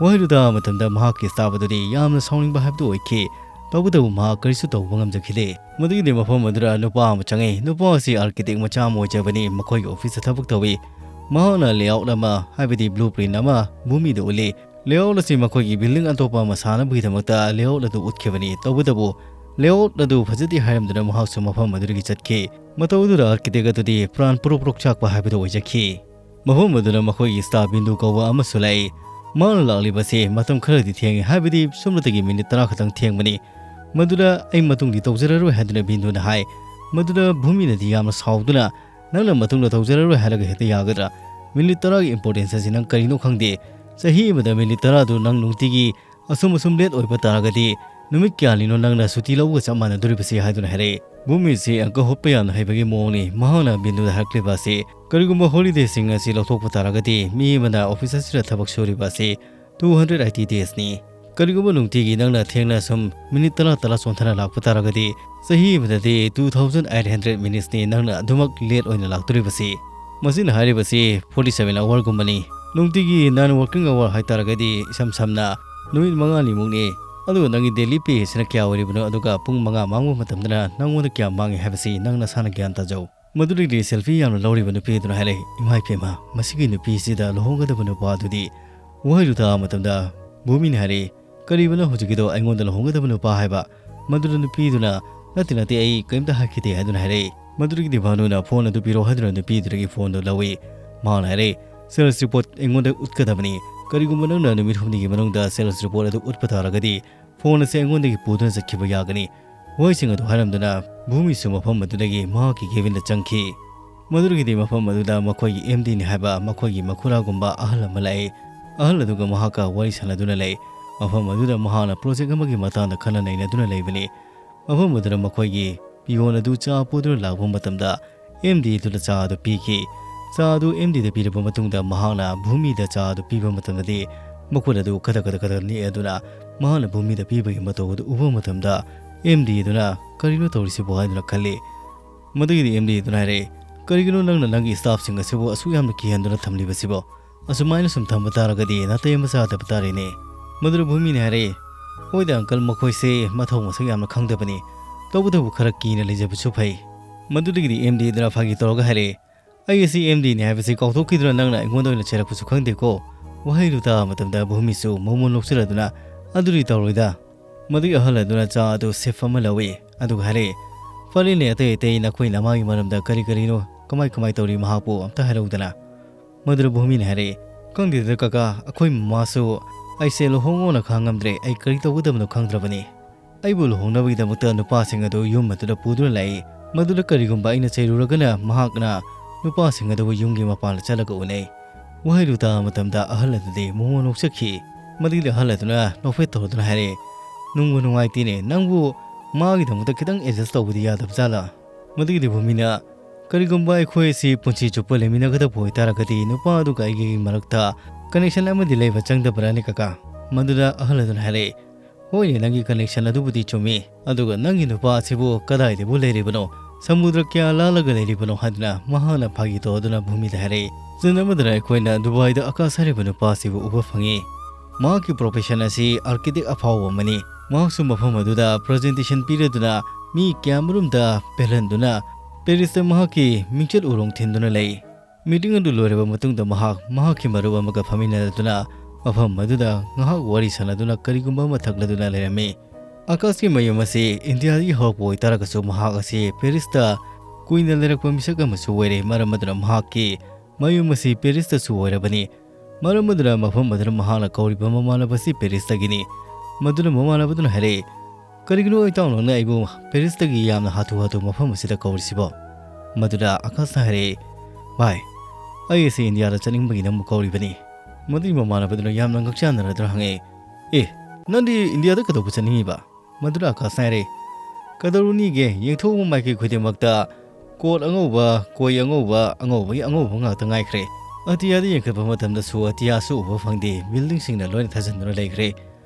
ꯋꯥꯍꯩꯗꯨ ꯇꯥꯕ ꯃꯇꯝꯗ ꯃꯍꯥꯛꯀꯤ ꯁ꯭ꯇꯥꯐ ꯑꯗꯨꯗꯤ ꯌꯥꯝꯅ ꯁꯥꯎꯅꯤꯡꯕ ꯍꯥꯏꯕꯗꯨ ꯑꯣꯏꯈꯤ꯫ ꯇꯧꯕꯇꯕꯨ ꯃꯍꯥꯛ ꯀꯔꯤꯁꯨ ꯇꯧꯕ ꯉꯝꯖꯈꯤꯗꯦ꯫ ꯃꯗꯨꯒꯤꯗꯤ ꯃꯐꯝ ꯑꯗꯨꯗ ꯅꯨꯄꯥ ꯑꯃ ꯆꯪꯉꯛꯏ꯫ ꯅꯨꯄꯥ ꯑꯁꯤ ꯑꯥꯔꯀꯤꯇꯦꯛ ꯃꯆꯥ ꯑꯃ ꯑꯣꯏꯖꯕꯅꯤ꯫ ꯃꯈꯣꯏꯒꯤ ꯑꯣꯐꯤꯁꯇ ꯊꯕꯛ ꯇꯧꯏ꯫ ꯃꯍꯥꯛꯅ ꯂꯦꯑꯥꯎꯠ ꯑꯃ, ꯍꯥꯏꯕꯗꯤ ꯕ꯭ꯂꯨ ꯄ꯭ꯔꯤꯟ ꯑꯃ ꯚꯨꯃꯤꯗ ꯎꯠꯂꯤ꯫ ꯂꯦꯑꯥꯎꯠ ꯑꯁꯤ ꯃꯈꯣꯏꯒꯤ ꯕꯤꯜꯗꯤꯡ ꯑꯇꯣꯞꯄ ꯑꯃ ꯁꯥꯅꯕꯒꯤꯗꯃꯛꯇ ꯂꯦꯑꯥꯎꯠ ꯑꯗꯨ ꯎꯠꯈꯤꯕꯅꯤ꯫ ꯇꯧꯕꯇꯕꯨ ꯂꯦꯑꯥꯎꯠ ꯑꯗꯨ ꯐꯖꯗꯦ ꯍꯥꯏꯔꯝꯗꯨꯅ ꯃꯍꯥꯛꯁꯨ ꯃꯐꯝ ꯑꯗꯨꯗꯒꯤ ꯆꯠꯈꯤ꯫ ꯃꯇꯧ ꯑꯗꯨꯗ ꯑꯥꯔꯀꯤꯇꯦꯛ ꯑꯗꯨꯗꯤ ꯄ꯭ꯔꯥꯟ ꯄꯨꯔꯣꯛ ꯄꯨꯔꯣꯛ ꯆꯥꯛꯄ ꯍꯥꯏꯕꯗꯨ ꯑꯣꯏꯖꯈꯤ꯫ ꯃꯐꯝ ꯑꯗꯨꯗ ꯃꯈꯣꯏꯒꯤ ꯁ꯭ꯇꯥꯐ ꯕꯤꯟꯗꯨ ꯀꯧꯕ ꯑꯃꯁꯨ ꯂꯥꯛꯏ꯫ ꯃꯥꯅ ꯂꯥꯛꯂꯤꯕꯁꯤ ꯃꯇꯝ ꯈꯔꯗꯤ ꯊꯦꯡꯉꯤ, ꯍꯥꯏꯕꯗꯤ ꯁꯣꯝꯗꯒꯤ ꯃꯤꯅꯤꯠ ꯇꯔꯥ ꯈꯛꯇꯪ ꯊꯦꯡꯕꯅꯤ꯫ ꯃꯗꯨꯗ "ꯑꯩ ꯃꯇꯨꯡꯗꯤ ꯇꯧꯖꯔꯔꯣꯏ" ꯍꯥꯏꯗꯨꯅ ꯕꯤꯟꯗꯨꯅ ꯍꯥꯏ꯫ ꯃꯗꯨꯗ ꯚꯨꯃꯤꯅꯗꯤ ꯌꯥꯝꯅ ꯁꯥꯎꯗꯨꯅ, ꯅꯪꯅ ꯃꯇꯨꯡꯗ ꯇꯧꯖꯔꯔꯣꯏ ꯍꯥꯏꯔꯒ ꯍꯦꯛꯇ ꯌꯥꯒꯗ꯭ꯔꯥ? ꯃꯤꯅꯤꯠ ꯇꯔꯥꯒꯤ importance ꯑꯁꯤ ꯅꯪ ꯀꯔꯤꯅꯣ ꯈꯪꯗꯦ꯫ ꯆꯍꯤ ꯑꯃꯗ ꯃꯤꯅꯤꯠ ꯇꯔꯥꯗꯨ ꯅꯪ ꯅꯨꯡꯇꯤꯒꯤ ꯑꯁꯨꯝ ꯑꯁꯨꯝ late ꯑꯣꯏꯕ ꯇꯥꯔꯒꯗꯤ, ꯅꯨꯃꯤꯠ ꯀꯌꯥꯅꯤꯅꯣ ꯅꯪꯅ ꯁꯨꯇꯤ ꯂꯧꯕꯒ ꯆꯞ ꯃꯥꯟꯅꯗꯣꯔꯤꯕꯁꯤ? ꯍꯥꯏꯗꯨꯅ ꯍꯥꯏꯔꯛꯏ꯫ ꯚꯨꯃꯤꯁꯤ ꯑꯪꯀ ꯍꯣꯠꯄ ꯌꯥꯝꯅ ꯍꯩꯕꯒꯤ ꯃꯑꯣꯡꯅꯤ꯫ ꯃꯍꯥꯛꯅ ꯕꯤꯟꯗꯨꯗ ꯍꯥꯏꯔꯛꯂꯤꯕ ꯑꯁꯤ, ꯀꯔꯤꯒꯨꯝꯕ holidayꯁꯤꯡ ꯑꯁꯤ ꯂꯧꯊꯣꯛꯄ ꯇꯥꯔꯒꯗꯤ, ꯃꯤ ꯑꯃꯅ office ꯑꯁꯤꯗ ꯊꯕꯛ ꯁꯨꯔꯤꯕ ꯑꯁꯤ two hundred eighty daysꯅꯤ꯫ ꯀꯔꯤꯒꯨꯝꯕ ꯅꯨꯡꯇꯤꯒꯤ ꯅꯪꯅ ꯊꯦꯡꯅ ꯁꯨꯝ ꯃꯤꯅꯤꯠ ꯇꯔꯥ ꯇꯔꯥ ꯆꯣꯟꯊꯅ ꯂꯥꯛꯄ ꯇꯥꯔꯒꯗꯤ, ꯆꯍꯤ ꯑꯃꯗꯗꯤ two thousand eight hundred minutesꯅꯤ ꯅꯪꯅ ꯑꯗꯨꯃꯛ late ꯑꯣꯏꯅ ꯂꯥꯛꯇꯣꯔꯤꯕꯁꯤ꯫ ꯃꯁꯤꯅ ꯍꯥꯏꯔꯤꯕꯁꯤ forty seven hourꯒꯨꯝꯕꯅꯤ꯫ ꯅꯨꯡꯇꯤꯒꯤ non working hour ꯍꯥꯏꯇꯥꯔꯒꯗꯤ, ꯏꯁꯝ ꯁꯝꯅ ꯅꯨꯃꯤꯠ ꯃꯉꯥꯅꯤꯃꯨꯛꯅꯤ꯫ ꯑꯗꯨꯒ ꯅꯪꯒꯤ daily pay ꯑꯁꯤꯅ ꯀꯌꯥ ꯑꯣꯏꯔꯤꯕꯅꯣ, ꯑꯗꯨꯒ ꯄꯨꯡ ꯃꯉꯥ ꯃꯥꯡꯕ ꯃꯇꯝꯗꯅ ꯅꯪꯉꯣꯟꯗ ꯀꯌꯥ ꯃꯥꯡꯉꯤ ꯍꯥꯏꯕꯁꯤ ꯅꯪ ꯅꯁꯥꯅ ꯒ꯭ꯌꯥꯟ ꯇꯥꯖꯧ꯫ ꯃꯗꯨꯗꯒꯤꯗꯤ selfie ꯌꯥꯝꯅ ꯂꯧꯔꯤꯕ ꯅꯨꯄꯤ ꯑꯗꯨꯅ ꯍꯥꯏꯔꯛꯏ, "ꯏꯃꯥ ꯏꯄꯦꯝꯃ, ꯃꯁꯤꯒꯤ ꯅꯨꯄꯤꯁꯤꯗ ꯂꯨꯍꯣꯡꯒꯗꯕ ꯅꯨꯄꯥꯗꯨꯗꯤ ꯋꯥꯍꯩꯗꯨ ꯇꯥꯕ ꯃꯇꯝꯗ ꯚꯨꯃꯤꯅ ꯍꯥꯏꯔꯛꯏ, "ꯀꯔꯤꯕꯅꯣ ꯍꯧꯖꯤꯛꯀꯤꯗꯣ, ꯑꯩꯉꯣꯟꯗ ꯂꯨꯍꯣꯡꯒꯗꯕ ꯅꯨꯄꯥ ꯍꯥꯏꯕ?" ꯃꯗꯨꯗ ꯅꯨꯄꯤꯗꯨꯅ, "ꯅꯠꯇꯦ, ꯅꯠꯇꯦ, ꯑꯩ ꯀꯔꯤꯝꯇ ꯍꯥꯏꯈꯤꯗꯦ" ꯍꯥꯏꯗꯨꯅ ꯍꯥꯏꯔꯛꯏ꯫ ꯃꯗꯨꯗꯒꯤꯗꯤ ꯚꯥꯅꯨꯅ "ꯐꯣꯟ ꯑꯗꯨ ꯄꯤꯔꯛꯑꯣ" ꯍꯥꯏꯗꯨꯅ ꯅꯨꯄꯤꯗꯨꯗꯒꯤ ꯐꯣꯟꯗꯨ ꯂꯧꯏ꯫ ꯃꯍꯥꯛꯅ ꯍꯥꯏꯔꯛꯏ, "Sales report ꯑꯩꯉꯣꯟꯗ ꯎꯠꯀꯗꯕꯅꯤ꯫ ꯀꯔꯤꯒꯨꯝꯕ ꯅꯪꯅ ꯅꯨꯃꯤꯠ ꯍꯨꯝꯅꯤꯒꯤ ꯃꯅꯨꯡꯗ sales report ꯑꯗꯨ ꯎꯠꯄ ꯇꯥꯔꯒꯗꯤ, ꯐꯣꯟ ꯑꯁꯤ ꯑꯩꯉꯣꯟꯗꯒꯤ ꯄꯨꯗꯨꯅ ꯆꯠꯈꯤꯕ ꯌꯥꯒꯅꯤ"꯫ ꯋꯥꯍꯩꯁꯤꯡ ꯑꯗꯨ ꯍꯥꯏꯔꯝꯗꯨꯅ ꯚꯨꯃꯤꯁꯨ ꯃꯐꯝ ꯑꯗꯨꯗꯒꯤ ꯃꯍꯥꯛꯀꯤ cabinꯗ ꯆꯪꯈꯤ꯫ ꯃꯗꯨꯗꯒꯤꯗꯤ ꯃꯐꯝ ꯑꯗꯨꯗ ꯃꯈꯣꯏꯒꯤ MDꯅꯤ ꯍꯥꯏꯕ ꯃꯈꯣꯏꯒꯤ ꯃꯈꯨꯔꯥꯒꯨꯝꯕ ꯑꯍꯜ ꯑꯃ ꯂꯥꯛꯏ꯫ ꯑꯍꯜ ꯑꯗꯨꯒ ꯃꯍꯥꯛꯀ ꯋꯥꯔꯤ ꯁꯥꯟꯅꯗꯨꯅ ꯂꯩ꯫ ꯃꯐꯝ ꯑꯗꯨꯗ ꯃꯍꯥꯛꯅ project ꯑꯃꯒꯤ ꯃꯇꯥꯡꯗ ꯈꯟꯅ ꯅꯩꯅꯗꯨꯅ ꯂꯩꯕꯅꯤ꯫ ꯃꯐꯝ ꯑꯗꯨꯗ ꯃꯈꯣꯏꯒꯤ peon ꯑꯗꯨ ꯆꯥ ꯄꯨꯗꯨꯅ ꯂꯥꯛꯄ ꯃꯇꯝꯗ, MD ꯑꯗꯨꯅ ꯆꯥ ꯑꯗꯨ ꯄꯤꯈꯤ꯫ ꯆꯥ ꯑꯗꯨ MDꯗ ꯄꯤꯔꯕ ꯃꯇꯨꯡꯗ, ꯃꯍꯥꯛꯅ ꯚꯨꯃꯤꯗ ꯆꯥ ꯑꯗꯨ ꯄꯤꯕ ꯃꯇꯝꯗꯗꯤ, ꯃꯈꯨꯠ ꯑꯗꯨ ꯈꯗꯛ ꯈꯗꯛ ꯈꯗꯛ ꯅꯤꯛꯑꯦ ꯑꯗꯨꯅ, ꯃꯍꯥꯛꯅ ꯚꯨꯃꯤꯗ ꯄꯤꯕꯒꯤ ꯃꯇꯧ ꯑꯗꯨ ꯎꯕ ꯃꯇꯝꯗ, MD ꯑꯗꯨꯅ "ꯀꯔꯤꯅꯣ ꯇꯧꯔꯤꯁꯤꯕꯣ?" ꯍꯥꯏꯗꯨꯅ ꯈꯜꯂꯤ꯫ ꯃꯗꯨꯒꯤꯗꯤ MD ꯑꯗꯨꯅ ꯍꯥꯏꯔꯛꯏ, "ꯀꯔꯤꯒꯤꯅꯣ ꯅꯪꯅ ꯅꯪꯒꯤ staffꯁꯤꯡ ꯑꯁꯤꯕꯨ ꯑꯁꯨꯛ ꯌꯥꯝꯅ ꯀꯤꯍꯟꯗꯨꯅ ꯊꯝꯂꯤꯕꯁꯤꯕꯣ? ꯑꯁꯨꯃꯥꯏꯅ ꯁꯨꯝ ꯊꯝꯕ ꯇꯥꯔꯒꯗꯤ ꯅꯥꯇꯩ ꯑꯃ ꯆꯥꯗꯕ ꯇꯥꯔꯦꯅꯦ"꯫ ꯃꯗꯨꯗ ꯚꯨꯃꯤꯅ ꯍꯥꯏꯔꯛꯏ, "ꯍꯣꯏꯗ uncle, ꯃꯈꯣꯏꯁꯦ ꯃꯊꯧ ꯃꯁꯛ ꯌꯥꯝꯅ ꯈꯪꯗꯕꯅꯤ꯫ ꯇꯧꯕꯇꯕꯨ ꯈꯔ ꯀꯤꯅ ꯂꯩꯖꯕꯁꯨ ꯐꯩ"꯫ ꯃꯗꯨꯗꯒꯤꯗꯤ MD ꯑꯗꯨꯅ ꯐꯥꯒꯤ ꯇꯧꯔꯒ ꯍꯥꯏꯔꯛꯏ, "ꯑꯩ ꯑꯁꯤ MDꯅꯤ ꯍꯥꯏꯕꯁꯤ ꯀꯥꯎꯊꯣꯛꯈꯤꯗꯨꯅ ꯅꯪꯅ ꯑꯩꯉꯣꯟꯗ ꯑꯣꯏꯅ ꯆꯩꯔꯛꯄꯁꯨ ꯈꯪꯗꯦꯀꯣ"꯫ ꯋꯥꯍꯩꯗꯨ ꯇꯥꯕ ꯃꯇꯝꯗ ꯚꯨꯃꯤꯁꯨ ꯃꯃꯣꯟ ꯅꯣꯛꯆꯔꯗꯨꯅ, "ꯑꯗꯨꯗꯤ ꯇꯧꯔꯣꯏꯗ"꯫ ꯃꯗꯨꯒꯤ ꯑꯍꯜ ꯑꯗꯨꯅ ꯆꯥ ꯑꯗꯨ sip ꯑꯃ ꯂꯧꯏ, ꯑꯗꯨꯒ ꯍꯥꯏꯔꯛꯏ, "ꯐꯔꯦꯅꯦ, ꯑꯇꯩ ꯑꯇꯩ ꯅꯈꯣꯏ ꯅꯃꯥꯒꯤ ꯃꯔꯝꯗ ꯀꯔꯤ ꯀꯔꯤꯅꯣ, ꯀꯃꯥꯏ ꯀꯃꯥꯏ ꯇꯧꯔꯤ ꯃꯍꯥꯛꯄꯨ ꯑꯝꯇ ꯍꯥꯏꯔꯛꯎꯗꯅ"꯫ ꯃꯗꯨꯗ ꯚꯨꯃꯤꯅ ꯍꯥꯏꯔꯛꯏ, "ꯈꯪꯗꯦꯗ ꯀꯀꯥ, ꯑꯩꯈꯣꯏ ꯃꯃꯥꯁꯨ ꯑꯩꯁꯦ ꯂꯨꯍꯣꯡꯉꯣꯅ ꯈꯥꯡꯉꯝꯗ꯭ꯔꯦ, ꯑꯩ ꯀꯔꯤ ꯇꯧꯒꯗꯕꯅꯣ ꯈꯪꯗ꯭ꯔꯕꯅꯤ꯫ ꯑꯩꯕꯨ ꯂꯨꯍꯣꯡꯅꯕꯒꯤꯗꯃꯛꯇ ꯅꯨꯄꯥꯁꯤꯡ ꯑꯗꯨ ꯌꯨꯝ ꯑꯗꯨꯗ ꯄꯨꯗꯨꯅ ꯂꯥꯛꯏ꯫ ꯃꯗꯨꯗ ꯀꯔꯤꯒꯨꯝꯕ ꯑꯩꯅ ꯆꯩꯔꯨꯔꯒꯅ ꯃꯍꯥꯛꯅ ꯅꯨꯄꯥꯁꯤꯡ ꯑꯗꯨꯕꯨ ꯌꯨꯝꯒꯤ ꯃꯄꯥꯟꯗ ꯆꯠꯂꯒ ꯎꯅꯩ꯫ ꯋꯥꯍꯩꯗꯨ ꯇꯥꯕ ꯃꯇꯝꯗ ꯑꯍꯜ ꯑꯗꯨꯗꯤ ꯃꯣꯃꯣꯟ ꯅꯣꯛꯆꯈꯤ꯫ ꯃꯗꯨꯒꯤ ꯑꯍꯜ ꯑꯗꯨꯅ ꯅꯣꯛꯐꯦꯠ ꯇꯧꯗꯨꯅ ꯍꯥꯏꯔꯛꯏ, "ꯅꯨꯡꯕꯨ ꯅꯨꯡꯉꯥꯏꯇꯦꯅꯦ, ꯅꯪꯕꯨ ꯃꯥꯒꯤꯗꯃꯛꯇ ꯈꯤꯇꯪ adjust ꯇꯧꯕꯗꯤ ꯌꯥꯗꯕ ꯖꯥꯠꯂꯥ?" ꯃꯗꯨꯒꯤꯗꯤ ꯚꯨꯃꯤꯅ, "ꯀꯔꯤꯒꯨꯝꯕ ꯑꯩꯈꯣꯏ ꯑꯁꯤ ꯄꯨꯟꯁꯤ ꯆꯨꯞꯄ ꯂꯩꯃꯤꯟꯅꯒꯗꯕ ꯑꯣꯏꯇꯥꯔꯒꯗꯤ ꯅꯨꯄꯥ ꯑꯗꯨꯒ ꯑꯩꯒꯤ ꯃꯔꯛꯇ connection ꯑꯃꯗꯤ ꯂꯩꯕ ꯆꯪꯗꯕ꯭ꯔꯥꯅꯦ ꯀꯀꯥ?" ꯃꯗꯨꯗ ꯑꯍꯜ ꯑꯗꯨꯅ ꯍꯥꯏꯔꯛꯏ, "ꯍꯣꯏꯅꯦ, ꯅꯪꯒꯤ connection ꯑꯗꯨꯕꯨꯗꯤ ꯆꯨꯝꯃꯤ, ꯑꯗꯨꯒ ꯅꯪꯒꯤ ꯅꯨꯄꯥ ꯑꯁꯤꯕꯨ ꯀꯗꯥꯏꯗꯕꯨ ꯂꯩꯔꯤꯕꯅꯣ? ꯁꯃꯨꯗ꯭ꯔ ꯀꯌꯥ ꯂꯥꯜꯂꯒ ꯂꯩꯔꯤꯕꯅꯣ?" ꯍꯥꯏꯗꯨꯅ ꯃꯍꯥꯛꯅ ꯐꯥꯒꯤ ꯇꯧꯗꯨꯅ ꯚꯨꯃꯤꯗ ꯍꯥꯏꯔꯛꯏ꯫ Scene ꯑꯃꯗꯅ ꯑꯩꯈꯣꯏꯅ ꯗꯨꯕꯥꯏꯗ ꯑꯀꯥꯁ ꯍꯥꯏꯔꯤꯕ ꯅꯨꯄꯥ ꯑꯁꯤꯕꯨ ꯎꯕ ꯐꯪꯉꯤ꯫ ꯃꯍꯥꯛꯀꯤ profession ꯑꯁꯤ architect ꯑꯐꯥꯎꯕ ꯑꯃꯅꯤ꯫ ꯃꯍꯥꯛꯁꯨ ꯃꯐꯝ ꯑꯗꯨꯗ presentation ꯄꯤꯔꯗꯨꯅ ꯃꯤ ꯀꯌꯥꯃꯔꯨꯝꯗ ꯄꯦꯜꯍꯟꯗꯨꯅ ꯄꯦꯔꯤꯁꯇ ꯃꯍꯥꯛꯀꯤ ꯃꯤꯡꯆꯠ ꯎꯔꯣꯡ ꯊꯤꯟꯗꯨꯅ ꯂꯩ꯫ Meeting ꯑꯗꯨ ꯂꯣꯏꯔꯕ ꯃꯇꯨꯡꯗ ꯃꯍꯥꯛ ꯃꯍꯥꯛꯀꯤ ꯃꯔꯨꯞ ꯑꯃꯒ ꯐꯝꯃꯤꯟꯅꯗꯨꯅ ꯃꯐꯝ ꯑꯗꯨꯗ ꯉꯥꯏꯍꯥꯛ ꯋꯥꯔꯤ ꯁꯥꯟꯅꯗꯨꯅ ꯀꯔꯤꯒꯨꯝꯕ ꯑꯃ ꯊꯛꯂꯗꯨꯅ ꯂꯩꯔꯝꯃꯤ꯫ ꯑꯀꯥꯁꯀꯤ ꯃꯌꯨꯝ ꯑꯁꯤ ꯏꯟꯗꯤꯌꯥꯗꯒꯤ ꯍꯧꯔꯛꯄ ꯑꯣꯏꯇꯥꯔꯒꯁꯨ ꯃꯍꯥꯛ ꯑꯁꯤ ꯄꯦꯔꯤꯁꯇ ꯀꯨꯏꯅ ꯂꯩꯔꯛꯄ ꯃꯤꯁꯛ ꯑꯃꯁꯨ ꯑꯣꯏꯔꯦ, ꯃꯔꯝ ꯑꯗꯨꯅ ꯃꯍꯥꯛꯀꯤ ꯃꯌꯨꯝ ꯑꯁꯤ ꯄꯦꯔꯤꯁꯇꯁꯨ ꯑꯣꯏꯔꯕꯅꯤ꯫ ꯃꯔꯝ ꯑꯗꯨꯅ ꯃꯐꯝ ꯑꯗꯨꯗ ꯃꯍꯥꯛꯅ ꯀꯧꯔꯤꯕ ꯃꯃꯥꯟꯅꯕꯁꯤ ꯄꯦꯔꯤꯁꯇꯒꯤꯅꯤ꯫ ꯃꯗꯨꯅ ꯃꯃꯥꯟꯅꯕꯗꯨꯅ ꯍꯥꯏꯔꯛꯏ, "ꯀꯔꯤꯒꯤꯅꯣ ꯏꯇꯥꯎ ꯅꯪꯅ ꯑꯩꯕꯨ ꯄꯦꯔꯤꯁꯇꯒꯤ ꯌꯥꯝꯅ ꯍꯥꯊꯨ ꯍꯥꯊꯨ ꯃꯐꯝ ꯑꯁꯤꯗ ꯀꯧꯔꯤꯁꯤꯕꯣ?" ꯃꯗꯨꯗ ꯑꯀꯥꯁꯅ ꯍꯥꯏꯔꯛꯏ, "ꯚꯥꯏ, ꯑꯩ ꯑꯁꯤ ꯏꯟꯗꯤꯌꯥꯗ ꯆꯠꯅꯤꯡꯕꯒꯤ ꯅꯪꯕꯨ ꯀꯧꯔꯤꯕꯅꯤ꯫" ꯃꯗꯨꯒꯤ ꯃꯃꯥꯟꯅꯕꯗꯨꯅ ꯌꯥꯝꯅ ꯉꯛꯆꯥꯟꯅꯔꯗꯨꯅ ꯍꯪꯉꯛꯏ, "ꯑꯦ, ꯅꯪꯗꯤ ꯏꯟꯗꯤꯌꯥꯗ ꯀꯩꯗꯧꯕ ꯆꯠꯅꯤꯡꯉꯤꯕ?" ꯃꯗꯨꯗ ꯑꯀꯥꯁꯅ ꯍꯥꯏꯔꯛꯏ, "ꯀꯩꯗꯧꯔꯨꯅꯤꯒꯦ, ꯌꯦꯡꯊꯣꯛꯎꯕ ꯃꯥꯏꯀꯩ ꯈꯨꯗꯤꯡꯃꯛꯇ ꯀꯣꯠ ꯑꯉꯧꯕ, ꯀꯣꯏ ꯑꯉꯧꯕ, ꯑꯉꯧꯕꯒꯤ ꯑꯉꯧꯕ ꯉꯥꯛꯇ ꯉꯥꯏꯈ꯭ꯔꯦ꯫ ꯑꯇꯤꯌꯥꯗ ꯌꯦꯡꯈꯠꯄ ꯃꯇꯝꯗꯁꯨ ꯑꯇꯤꯌꯥꯁꯨ ꯎꯕ ꯐꯪꯗꯦ, buildingꯁꯤꯡꯅ ꯂꯣꯏꯅ ꯊꯥꯖꯤꯟꯗꯨꯅ ꯂꯩꯈ꯭ꯔꯦ꯫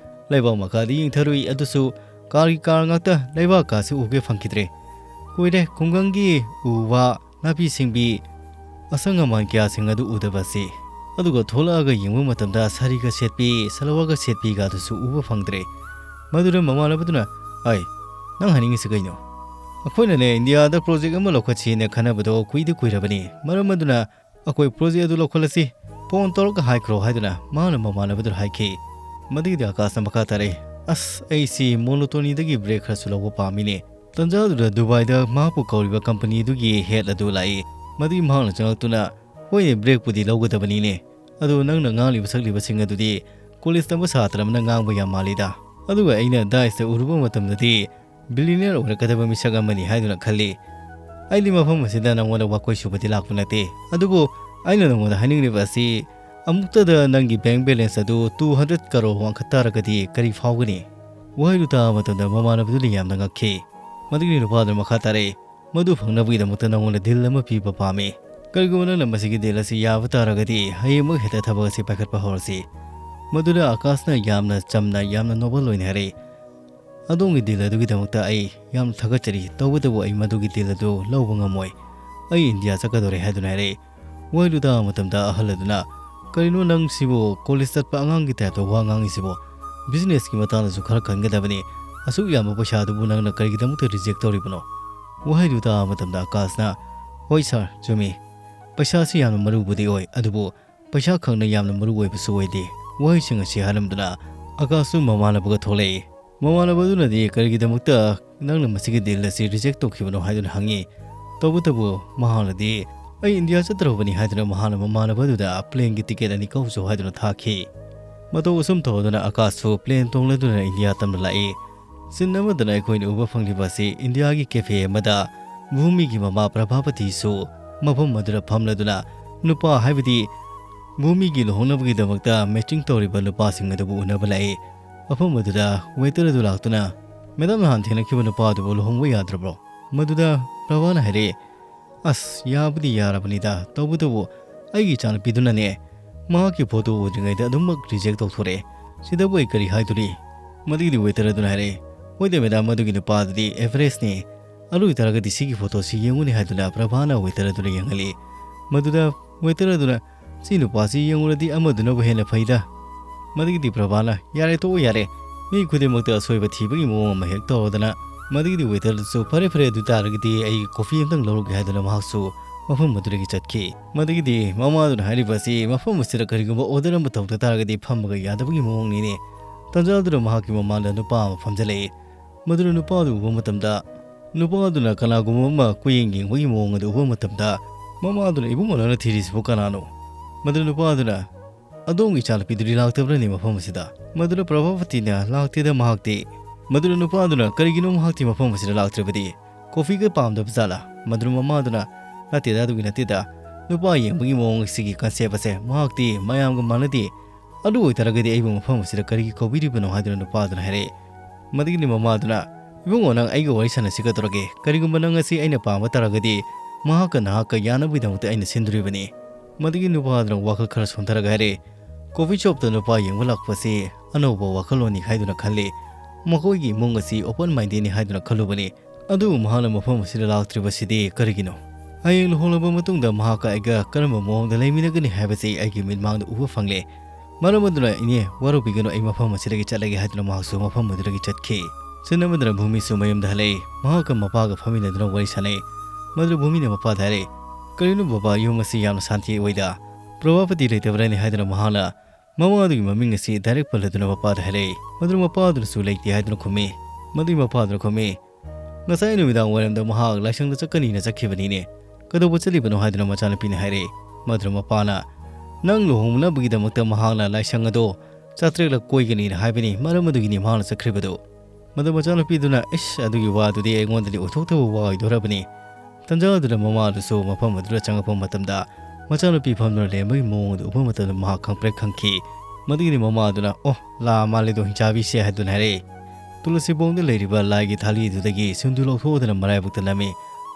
ꯂꯩꯕꯥꯛ ꯃꯈꯥꯗ ꯌꯦꯡꯊꯔꯨꯏ, ꯑꯗꯨꯁꯨ ꯀꯥꯔꯒꯤ ꯀꯥꯔ ꯉꯥꯛꯇ, ꯂꯩꯕꯥꯛ ꯀꯥꯁꯤ ꯎꯒꯦ ꯐꯪꯈꯤꯗ꯭ꯔꯦ꯫ ꯀꯨꯏꯔꯦ ꯈꯨꯡꯒꯪꯒꯤ ꯎ ꯋꯥ, ꯅꯥꯄꯤ ꯁꯤꯡꯕꯤ, ꯑꯁꯪ ꯑꯃꯥꯟ ꯀꯌꯥꯁꯤꯡ ꯑꯗꯨ ꯎꯗꯕ ꯑꯁꯤ꯫ ꯑꯗꯨꯒ ꯊꯣꯛꯂꯛꯑꯒ ꯌꯦꯡꯕ ꯃꯇꯝꯗ ꯁꯥꯔꯤꯒ ꯁꯦꯠꯄꯤ, ꯁꯂꯋꯥꯔꯒ ꯁꯦꯠꯄꯤꯒ ꯑꯗꯨꯁꯨ ꯎꯕ ꯐꯪꯗ꯭ꯔꯦ꯫" ꯃꯗꯨꯗ ꯃꯃꯥꯟꯅꯕꯗꯨꯅ, "ꯑꯩ, ꯅꯪ ꯍꯥꯏꯅꯤꯡꯉꯤꯁꯤ ꯀꯩꯅꯣ? ꯑꯩꯈꯣꯏꯅꯅꯦ ꯏꯟꯗꯤꯌꯥꯗ project ꯑꯃ ꯂꯧꯈꯠꯁꯤꯅ ꯈꯟꯅꯕꯗꯣ ꯀꯨꯏꯗꯤ ꯀꯨꯏꯔꯕꯅꯤ꯫ ꯃꯔꯝ ꯑꯗꯨꯅ ꯑꯩꯈꯣꯏ project ꯑꯗꯨ ꯂꯧꯈꯠꯂꯁꯤ, phone ꯇꯧꯔꯒ ꯍꯥꯏꯈ꯭ꯔꯣ" ꯍꯥꯏꯗꯨꯅ ꯃꯥꯅ ꯃꯃꯥꯟꯅꯕꯗꯨꯗ ꯍꯥꯏꯈꯤ꯫ ꯃꯗꯨꯒꯤꯗꯤ ꯑꯀꯥꯁꯅ ꯃꯈꯥ ꯇꯥꯔꯛꯏ, "ꯑꯁ, ꯑꯩꯁꯤ monotonyꯗꯒꯤ break ꯈꯔꯁꯨ ꯂꯧꯕ ꯄꯥꯝꯃꯤꯅꯦ꯫" ꯇꯟꯖꯥꯗꯨꯗ ꯗꯨꯕꯥꯏꯗ ꯃꯍꯥꯛꯄꯨ ꯀꯧꯔꯤꯕ company ꯑꯗꯨꯒꯤ head ꯑꯗꯨ ꯂꯥꯛꯏ꯫ ꯃꯗꯨꯒꯤ ꯃꯍꯥꯛꯅ ꯆꯪꯂꯛꯇꯨꯅ, "ꯍꯣꯏꯅꯦ, breakꯄꯨꯗꯤ ꯂꯧꯒꯗꯕꯅꯤꯅꯦ꯫ ꯑꯗꯨ ꯅꯪꯅ ꯉꯥꯡꯂꯤꯕ ꯁꯛꯂꯤꯕꯁꯤꯡ ꯑꯗꯨꯗꯤ college ꯇꯝꯕ ꯁꯥꯇ꯭ꯔ ꯑꯃꯅ ꯉꯥꯡꯕ ꯌꯥꯝ ꯃꯥꯜꯂꯤꯗ꯫ ꯑꯗꯨꯒ ꯑꯩꯅ Diceꯇ ꯎꯔꯨꯕ ꯃꯇꯝꯗꯗꯤ billionaire ꯑꯣꯏꯔꯛꯀꯗꯕ ꯃꯤꯁꯛ ꯑꯃꯅꯤ ꯍꯥꯏꯗꯨꯅ ꯈꯜꯂꯤ꯫" ꯑꯩꯗꯤ ꯃꯐꯝ ꯑꯁꯤꯗ ꯅꯪꯉꯣꯟꯗ ꯋꯥꯀꯣꯏ ꯁꯨꯕꯗꯤ ꯂꯥꯛꯄ ꯅꯠꯇꯦ꯫ ꯑꯗꯨꯕꯨ ꯑꯩꯅ ꯅꯪꯉꯣꯟꯗ ꯍꯥꯏꯅꯤꯡꯂꯤꯕ ꯑꯁꯤ, ꯑꯃꯨꯛꯇꯗ ꯅꯪꯒꯤ bank balance ꯑꯗꯨ two hundred crore ꯋꯥꯡꯈꯠ ꯇꯥꯔꯒꯗꯤ ꯀꯔꯤ ꯐꯥꯎꯒꯅꯤ?" ꯋꯥꯍꯩꯗꯨ ꯇꯥꯕ ꯃꯇꯝꯗ ꯃꯃꯥꯟꯅꯕꯗꯨꯅ ꯌꯥꯝꯅ ꯉꯛꯈꯤ꯫ ꯃꯗꯨꯒꯤ ꯅꯨꯄꯥꯗꯨꯅ ꯃꯈꯥ ꯇꯥꯔꯛꯏ, "ꯃꯗꯨ ꯐꯪꯅꯕꯒꯤꯗꯃꯛꯇ ꯅꯪꯉꯣꯟꯗ deal ꯑꯃ ꯄꯤꯕ ꯄꯥꯝꯃꯤ꯫ ꯀꯔꯤꯒꯨꯝꯕ ꯅꯪꯅ ꯃꯁꯤꯒꯤ deal ꯑꯁꯤ ꯌꯥꯕ ꯇꯥꯔꯒꯗꯤ, ꯍꯌꯦꯡꯃꯛ ꯍꯦꯛꯇ ꯊꯕꯛ ꯑꯁꯤ ꯄꯥꯏꯈꯠꯄ ꯍꯧꯔꯁꯤ꯫" ꯃꯗꯨꯗ ꯑꯀꯥꯁꯅ ꯌꯥꯝꯅ ꯆꯝꯅ, ꯌꯥꯝꯅ noble ꯑꯣꯏꯅ ꯍꯥꯏꯔꯛꯏ, "ꯑꯗꯣꯝꯒꯤ deal ꯑꯗꯨꯒꯤꯗꯃꯛꯇ ꯑꯩ ꯌꯥꯝꯅ ꯊꯥꯒꯠꯆꯔꯤ, ꯇꯧꯕꯇꯕꯨ ꯑꯩ ꯃꯗꯨꯒꯤ deal ꯑꯗꯨ ꯂꯧꯕ ꯉꯝꯃꯣꯏ꯫ ꯑꯩ ꯏꯟꯗꯤꯌꯥ ꯆꯠꯀꯗꯧꯔꯦ" ꯍꯥꯏꯗꯨꯅ ꯍꯥꯏꯔꯛꯏ꯫ ꯋꯥꯍꯩꯗꯨ ꯇꯥꯕ ꯃꯇꯝꯗ ꯑꯍꯜ ꯑꯗꯨꯅ, "ꯀꯔꯤꯅꯣ ꯅꯪꯁꯤꯕꯨ college ꯆꯠꯄ ꯑꯉꯥꯡꯒꯤ type ꯇ ꯋꯥ ꯉꯥꯡꯉꯤꯁꯤꯕꯣ? Business ꯀꯤ ꯃꯇꯥꯡꯗꯁꯨ ꯈꯔ ꯈꯟꯒꯗꯕꯅꯤ꯫ ꯑꯁꯨꯛ ꯌꯥꯝꯕ ꯄꯩꯁꯥꯗꯨꯕꯨ ꯅꯪꯅ ꯀꯔꯤꯒꯤꯗꯃꯛꯇ reject ꯇꯧꯔꯤꯕꯅꯣ?" ꯋꯥꯍꯩꯗꯨ ꯇꯥꯕ ꯃꯇꯝꯗ ꯑꯀꯥꯁꯅ, "ꯍꯣꯏ sir, ꯆꯨꯝꯃꯤ꯫ ꯄꯩꯁꯥꯁꯤ ꯌꯥꯝꯅ ꯃꯔꯨꯕꯨꯗꯤ ꯑꯣꯏ, ꯑꯗꯨꯕꯨ ꯄꯩꯁꯥ ꯈꯛꯅ ꯌꯥꯝꯅ ꯃꯔꯨ ꯑꯣꯏꯕꯁꯨ ꯑꯣꯏꯗꯦ꯫" ꯋꯥꯍꯩꯁꯤꯡ ꯑꯁꯤ ꯍꯥꯏꯔꯝꯗꯨꯅ ꯑꯀꯥꯁꯁꯨ ꯃꯃꯥꯟꯅꯕꯒ ꯊꯣꯛꯂꯛꯏ꯫ ꯃꯃꯥꯟꯅꯕꯗꯨꯅꯗꯤ ꯀꯔꯤꯒꯤꯗꯃꯛꯇ ꯅꯪꯅ ꯃꯁꯤꯒꯤ deal ꯑꯁꯤ reject ꯇꯧꯈꯤꯕꯅꯣ ꯍꯥꯏꯗꯨꯅ ꯍꯪꯉꯤ꯫ ꯇꯧꯕꯇꯕꯨ ꯃꯍꯥꯛꯅꯗꯤ, "ꯑꯩ ꯏꯟꯗꯤꯌꯥ ꯆꯠꯇꯧꯔꯕꯅꯤ" ꯍꯥꯏꯗꯨꯅ ꯃꯍꯥꯛꯅ ꯃꯃꯥꯟꯅꯕꯗꯨꯗ plane ꯒꯤ ticket ꯑꯅꯤ ꯀꯛꯎꯆꯣ ꯍꯥꯏꯗꯨꯅ ꯊꯥꯈꯤ꯫ ꯃꯇꯧ ꯑꯁꯨꯝ ꯇꯧꯗꯨꯅ ꯑꯀꯥꯁꯁꯨ plane ꯇꯣꯡꯂꯗꯨꯅ ꯏꯟꯗꯤꯌꯥ ꯇꯝꯅ ꯂꯥꯛꯏ꯫ Scene ꯑꯃꯗꯅ ꯑꯩꯈꯣꯏꯅ ꯎꯕ ꯐꯪꯂꯤꯕ ꯑꯁꯤ ꯏꯟꯗꯤꯌꯥꯒꯤ cafe ꯑꯃꯗ ꯚꯨꯃꯤꯒꯤ ꯃꯃꯥ ꯄ꯭ꯔꯚꯥꯄꯇꯤꯁꯨ ꯃꯐꯝ ꯑꯗꯨꯗ ꯐꯝꯂꯗꯨꯅ ꯅꯨꯄꯥ, ꯍꯥꯏꯕꯗꯤ ꯚꯨꯃꯤꯒꯤ ꯂꯨꯍꯣꯡꯅꯕꯒꯤꯗꯃꯛꯇ matching ꯇꯧꯔꯤꯕ ꯅꯨꯄꯥꯁꯤꯡ ꯑꯗꯨꯕꯨ ꯎꯅꯕ ꯂꯥꯛꯏ꯫ ꯃꯐꯝ ꯑꯗꯨꯗ waiter ꯑꯗꯨ ꯂꯥꯛꯇꯨꯅ, "Madam, ꯅꯍꯥꯟ ꯊꯦꯡꯅꯈꯤꯕ ꯅꯨꯄꯥ ꯑꯗꯨꯕꯨ ꯂꯨꯍꯣꯡꯕ ꯌꯥꯗ꯭ꯔꯕ꯭ꯔꯣ?" ꯃꯗꯨꯗ ꯄ꯭ꯔꯚꯥꯅ ꯍꯥꯏꯔꯛꯏ, "ꯑꯁ, ꯌꯥꯕꯨꯗꯤ ꯌꯥꯔꯕꯅꯤꯗ, ꯇꯧꯕꯇꯕꯨ ꯑꯩꯒꯤ ꯏꯆꯥꯅꯨꯄꯤꯗꯨꯅꯅꯦ, ꯃꯍꯥꯛꯀꯤ photo ꯎꯗ꯭ꯔꯤꯉꯩꯗ ꯑꯗꯨꯃꯛ reject ꯇꯧꯊꯣꯔꯛꯑꯦ꯫ ꯁꯤꯗꯕꯨ ꯑꯩ ꯀꯔꯤ ꯍꯥꯏꯗꯣꯔꯤ?" ꯃꯗꯨꯒꯤꯗꯤ waiter ꯑꯗꯨꯅ ꯍꯥꯏꯔꯛꯏ, "ꯍꯣꯏꯗ madam, ꯃꯗꯨꯒꯤ ꯅꯨꯄꯥꯗꯨꯗꯤ average ꯅꯤ꯫ ꯑꯗꯨ ꯑꯣꯏꯇꯥꯔꯒꯗꯤ ꯁꯤꯒꯤ photo ꯁꯤ ꯌꯦꯡꯉꯨꯅꯦ" ꯍꯥꯏꯗꯨꯅ ꯄ꯭ꯔꯚꯥꯅ waiter ꯑꯗꯨꯗ ꯌꯦꯡꯍꯜꯂꯤ꯫ ꯃꯗꯨꯗ waiter ꯑꯗꯨꯅ, "ꯁꯤ ꯅꯨꯄꯥꯁꯤ ꯌꯦꯡꯉꯨꯔꯗꯤ ꯑꯃꯗꯨꯅꯕꯨ ꯍꯦꯟꯅ ꯐꯩꯗ"꯫ ꯃꯗꯨꯒꯤꯗꯤ ꯄ꯭ꯔꯚꯥꯅ, "ꯌꯥꯔꯦ, ꯇꯣꯛꯑꯣ, ꯌꯥꯔꯦ꯫ ꯃꯤ ꯈꯨꯗꯤꯡꯃꯛꯇ ꯑꯁꯣꯏꯕ ꯊꯤꯕꯒꯤ ꯃꯑꯣꯡ ꯑꯃ ꯍꯦꯛ ꯇꯧꯔꯗꯅ"꯫ ꯃꯗꯨꯒꯤꯗꯤ waiter ꯑꯗꯨꯁꯨ, "ꯐꯔꯦ, ꯐꯔꯦ, ꯑꯗꯨ ꯇꯥꯔꯒꯗꯤ ꯑꯩ coffee ꯑꯝꯇꯪ ꯂꯧꯔꯨꯒꯦ" ꯍꯥꯏꯗꯨꯅ ꯃꯍꯥꯛꯁꯨ ꯃꯐꯝ ꯑꯗꯨꯗꯒꯤ ꯆꯠꯈꯤ꯫ ꯃꯗꯨꯒꯤꯗꯤ ꯃꯃꯥꯗꯨꯅ ꯍꯥꯏꯔꯤꯕ ꯑꯁꯤ, ꯃꯐꯝ ꯑꯁꯤꯗ ꯀꯔꯤꯒꯨꯝꯕ order ꯑꯃ ꯇꯧꯗ ꯇꯥꯔꯒꯗꯤ ꯐꯝꯕꯒ ꯌꯥꯗꯕꯒꯤ ꯃꯑꯣꯡꯅꯤꯅꯦ꯫ ꯇꯟꯖꯥꯗꯨꯗ ꯃꯍꯥꯛꯀꯤ ꯃꯃꯥꯡꯗ ꯅꯨꯄꯥ ꯑꯃ ꯐꯝꯖꯤꯜꯂꯛꯏ꯫ ꯃꯗꯨꯅ ꯅꯨꯄꯥ ꯑꯗꯨ ꯎꯕ ꯃꯇꯝꯗ, ꯅꯨꯄꯥ ꯑꯗꯨꯅ ꯀꯅꯥꯒꯨꯝꯕ ꯑꯃ ꯀꯣꯏꯌꯦꯡ ꯌꯦꯡꯕꯒꯤ ꯃꯑꯣꯡ ꯑꯗꯨ ꯎꯕ ꯃꯇꯝꯗ, ꯃꯃꯥ ꯑꯗꯨꯅ, "ꯏꯕꯨꯡꯉꯣ, ꯅꯪꯅ ꯊꯤꯔꯤꯁꯤꯕꯨ ꯀꯅꯥꯅꯣ?" ꯃꯗꯨꯅ ꯅꯨꯄꯥ ꯑꯗꯨꯅ, "ꯑꯗꯣꯝꯒꯤ ꯏꯆꯥꯅꯨꯄꯤꯗꯨꯗꯤ ꯂꯥꯛꯇꯕ꯭ꯔꯅꯦ ꯃꯐꯝ ꯑꯁꯤꯗ?" ꯃꯗꯨꯅ ꯄ꯭ꯔꯚꯥꯄꯇꯤꯅ, "ꯂꯥꯛꯇꯦꯗ ꯃꯍꯥꯛꯇꯤ"꯫ ꯃꯗꯨꯅ ꯅꯨꯄꯥ ꯑꯗꯨꯅ, "ꯀꯔꯤꯒꯤꯅꯣ ꯃꯍꯥꯛꯇꯤ ꯃꯐꯝ ꯑꯁꯤꯗ ꯂꯥꯛꯇ꯭ꯔꯤꯕꯗꯤ? Coffeeꯒ ꯄꯥꯝꯗꯕ ꯖꯥꯠꯂꯥ?" ꯃꯗꯨꯅ ꯃꯃꯥꯗꯨꯅ, "ꯅꯠꯇꯦꯗ, ꯑꯗꯨꯒꯤ ꯅꯠꯇꯦꯗ꯫ ꯅꯨꯄꯥ ꯌꯦꯡꯕꯒꯤ ꯃꯑꯣꯡ ꯑꯁꯤꯒꯤ concept ꯑꯁꯦ ꯃꯍꯥꯛꯇꯤ ꯃꯌꯥꯝꯒ ꯃꯥꯟꯅꯗꯦ꯫ ꯑꯗꯨ ꯑꯣꯏꯇꯥꯔꯒꯗꯤ ꯑꯩꯕꯨ ꯃꯐꯝ ꯑꯁꯤꯗ ꯀꯔꯤꯒꯤ ꯀꯧꯕꯤꯔꯤꯕꯅꯣ?" ꯍꯥꯏꯗꯨꯅ ꯅꯨꯄꯥꯗꯨꯅ ꯍꯥꯏꯔꯛꯏ꯫ ꯃꯗꯨꯒꯤꯗꯤ ꯃꯃꯥꯗꯨꯅ, "ꯏꯕꯨꯡꯉꯣ, ꯅꯪ ꯑꯩꯒ ꯋꯥꯔꯤ ꯁꯥꯟꯅꯁꯤꯒꯗꯧꯔꯒꯦ? ꯀꯔꯤꯒꯨꯝꯕ ꯅꯪ ꯑꯁꯤ ꯑꯩꯅ ꯄꯥꯝꯕ ꯇꯥꯔꯒꯗꯤ ꯃꯍꯥꯛꯀ ꯅꯍꯥꯛꯀ ꯌꯥꯅꯕꯒꯤꯗꯃꯛꯇ ꯑꯩꯅ ꯁꯤꯟꯗꯣꯔꯤꯕꯅꯤ꯫" ꯃꯗꯨꯒꯤ ꯅꯨꯄꯥꯗꯨꯅ ꯋꯥꯈꯜ ꯈꯔ ꯁꯣꯟꯊꯔꯒ ꯍꯥꯏꯔꯛꯏ, "Coffee shopꯇ ꯅꯨꯄꯥ ꯌꯦꯡꯕ ꯂꯥꯛꯄꯁꯤ ꯑꯅꯧꯕ ꯋꯥꯈꯜꯂꯣꯟꯅꯤ ꯍꯥꯏꯗꯨꯅ ꯈꯜꯂꯤ꯫ ꯃꯈꯣꯏꯒꯤ ꯏꯃꯨꯡ ꯑꯁꯤ open mindedꯅꯤ ꯍꯥꯏꯗꯨꯅ ꯈꯜꯂꯨꯕꯅꯤ꯫ ꯑꯗꯨꯕꯨ ꯃꯍꯥꯛꯅ ꯃꯐꯝ ꯑꯁꯤꯗ ꯂꯥꯛꯇ꯭ꯔꯤꯕꯁꯤꯗꯤ ꯀꯔꯤꯒꯤꯅꯣ? ꯍꯌꯦꯡ ꯂꯨꯍꯣꯡꯂꯕ ꯃꯇꯨꯡꯗ ꯃꯍꯥꯛꯀ ꯑꯩꯒ ꯀꯔꯝꯕ ꯃꯑꯣꯡꯗ ꯂꯩꯃꯤꯟꯅꯒꯅꯤ ꯍꯥꯏꯕꯁꯤ ꯑꯩꯒꯤ ꯃꯤꯠꯃꯥꯡꯗ ꯎꯕ ꯐꯪꯂꯦ꯫ ꯃꯔꯝ ꯑꯗꯨꯅ ꯏꯅꯦ, ꯋꯥꯔꯧꯕꯤꯒꯅꯨ, ꯑꯩ ꯃꯐꯝ ꯑꯁꯤꯗꯒꯤ ꯆꯠꯂꯒꯦ" ꯍꯥꯏꯗꯨꯅ ꯃꯍꯥꯛꯁꯨ ꯃꯐꯝ ꯑꯗꯨꯗꯒꯤ ꯆꯠꯈꯤ꯫ ꯁꯤꯟ ꯑꯃꯗꯅ ꯚꯨꯃꯤꯁꯨ ꯃꯌꯨꯝꯗ ꯍꯜꯂꯛꯏ꯫ ꯃꯍꯥꯛꯀ ꯃꯄꯥꯒ ꯐꯝꯃꯤꯟꯅꯗꯨꯅ ꯋꯥꯔꯤ ꯁꯥꯟꯅꯩ꯫ ꯃꯗꯨꯗ ꯚꯨꯃꯤꯅ ꯃꯄꯥꯗ ꯍꯥꯏꯔꯛꯏ, "ꯀꯔꯤꯅꯣ ꯕꯕꯥ, ꯌꯨꯝ ꯑꯁꯤ ꯌꯥꯝꯅ ꯁꯥꯟꯇꯤ ꯑꯣꯏꯗ? ꯄ꯭ꯔꯚꯥꯄꯇꯤ ꯂꯩꯇꯕ꯭ꯔꯅꯦ?" ꯍꯥꯏꯗꯨꯅ ꯃꯍꯥꯛꯅ ꯃꯃꯥꯗꯨꯒꯤ ꯃꯃꯤꯡ ꯑꯁꯤ direct ꯄꯜꯂꯗꯨꯅ ꯃꯄꯥꯗ ꯍꯥꯏꯔꯛꯏ꯫ ꯃꯗꯨꯗ ꯃꯄꯥꯗꯨꯅꯁꯨ "ꯂꯩꯇꯦ" ꯍꯥꯏꯗꯨꯅ ꯈꯨꯝꯃꯤ꯫ ꯃꯗꯨꯒꯤ ꯃꯄꯥꯗꯨꯅ ꯈꯨꯝꯃꯤ, "ꯉꯁꯥꯏ ꯅꯨꯃꯤꯗꯥꯡ ꯋꯥꯏꯔꯝꯗ ꯃꯍꯥꯛ ꯂꯥꯏꯁꯪꯗ ꯆꯠꯀꯅꯤꯅ ꯆꯠꯈꯤꯕꯅꯤꯅꯦ꯫ ꯀꯩꯗꯧꯕ ꯆꯠꯂꯤꯕꯅꯣ?" ꯍꯥꯏꯗꯨꯅ ꯃꯆꯥꯅꯨꯄꯤꯅ ꯍꯥꯏꯔꯛꯏ꯫ ꯃꯗꯨꯗ ꯃꯄꯥꯅ, "ꯅꯪ ꯂꯨꯍꯣꯡꯅꯕꯒꯤꯗꯃꯛꯇ ꯃꯍꯥꯛꯅ ꯂꯥꯏꯁꯪ ꯑꯗꯣ ꯆꯥꯇ꯭ꯔꯦꯠꯂꯛ ꯀꯣꯏꯒꯅꯤꯅ ꯍꯥꯏꯕꯅꯤ, ꯃꯔꯝ ꯑꯗꯨꯒꯤꯅꯤ ꯃꯍꯥꯛꯅ ꯆꯠꯈ꯭ꯔꯤꯕꯗꯨ꯫" ꯃꯗꯨ ꯃꯆꯥꯅꯨꯄꯤꯗꯨꯅ, "ꯏꯁ, ꯑꯗꯨꯒꯤ ꯋꯥꯗꯨꯗꯤ ꯑꯩꯉꯣꯟꯗꯗꯤ ꯑꯣꯏꯊꯣꯛꯇꯕ ꯋꯥ ꯑꯣꯏꯗꯣꯔꯕꯅꯤ꯫" ꯇꯟꯖꯥ ꯑꯗꯨꯗ ꯃꯃꯥ ꯑꯗꯨꯁꯨ ꯃꯐꯝ ꯑꯗꯨꯗ ꯆꯪꯉꯛꯄ ꯃꯇꯝꯗ ꯃꯆꯥꯅꯨꯄꯤ ꯐꯝꯗꯨꯅ ꯂꯩꯔꯝꯕꯒꯤ ꯃꯑꯣꯡ ꯑꯗꯨ ꯎꯕ ꯃꯇꯝꯗ ꯃꯍꯥꯛ ꯈꯪꯄ꯭ꯔꯦꯛ ꯈꯪꯈꯤ꯫ ꯃꯗꯨꯒꯤꯗꯤ ꯃꯃꯥ ꯑꯗꯨꯅ, "ꯑꯣ, ꯂꯥꯛꯑ ꯃꯥꯜꯂꯦꯗꯣ, ꯍꯤꯡꯆꯥꯕꯤꯁꯦ" ꯍꯥꯏꯗꯨꯅ ꯍꯥꯏꯔꯛꯏ꯫ ꯇꯨꯂꯁꯤꯕꯣꯡꯗ ꯂꯩꯔꯤꯕ ꯂꯥꯏꯒꯤ ꯊꯥꯂꯤꯗꯨꯗꯒꯤ ꯁꯤꯡꯗꯨ ꯂꯧꯊꯣꯛꯑꯗꯨꯅ ꯃꯔꯥꯏꯕꯛꯇ ꯅꯝꯃꯤ꯫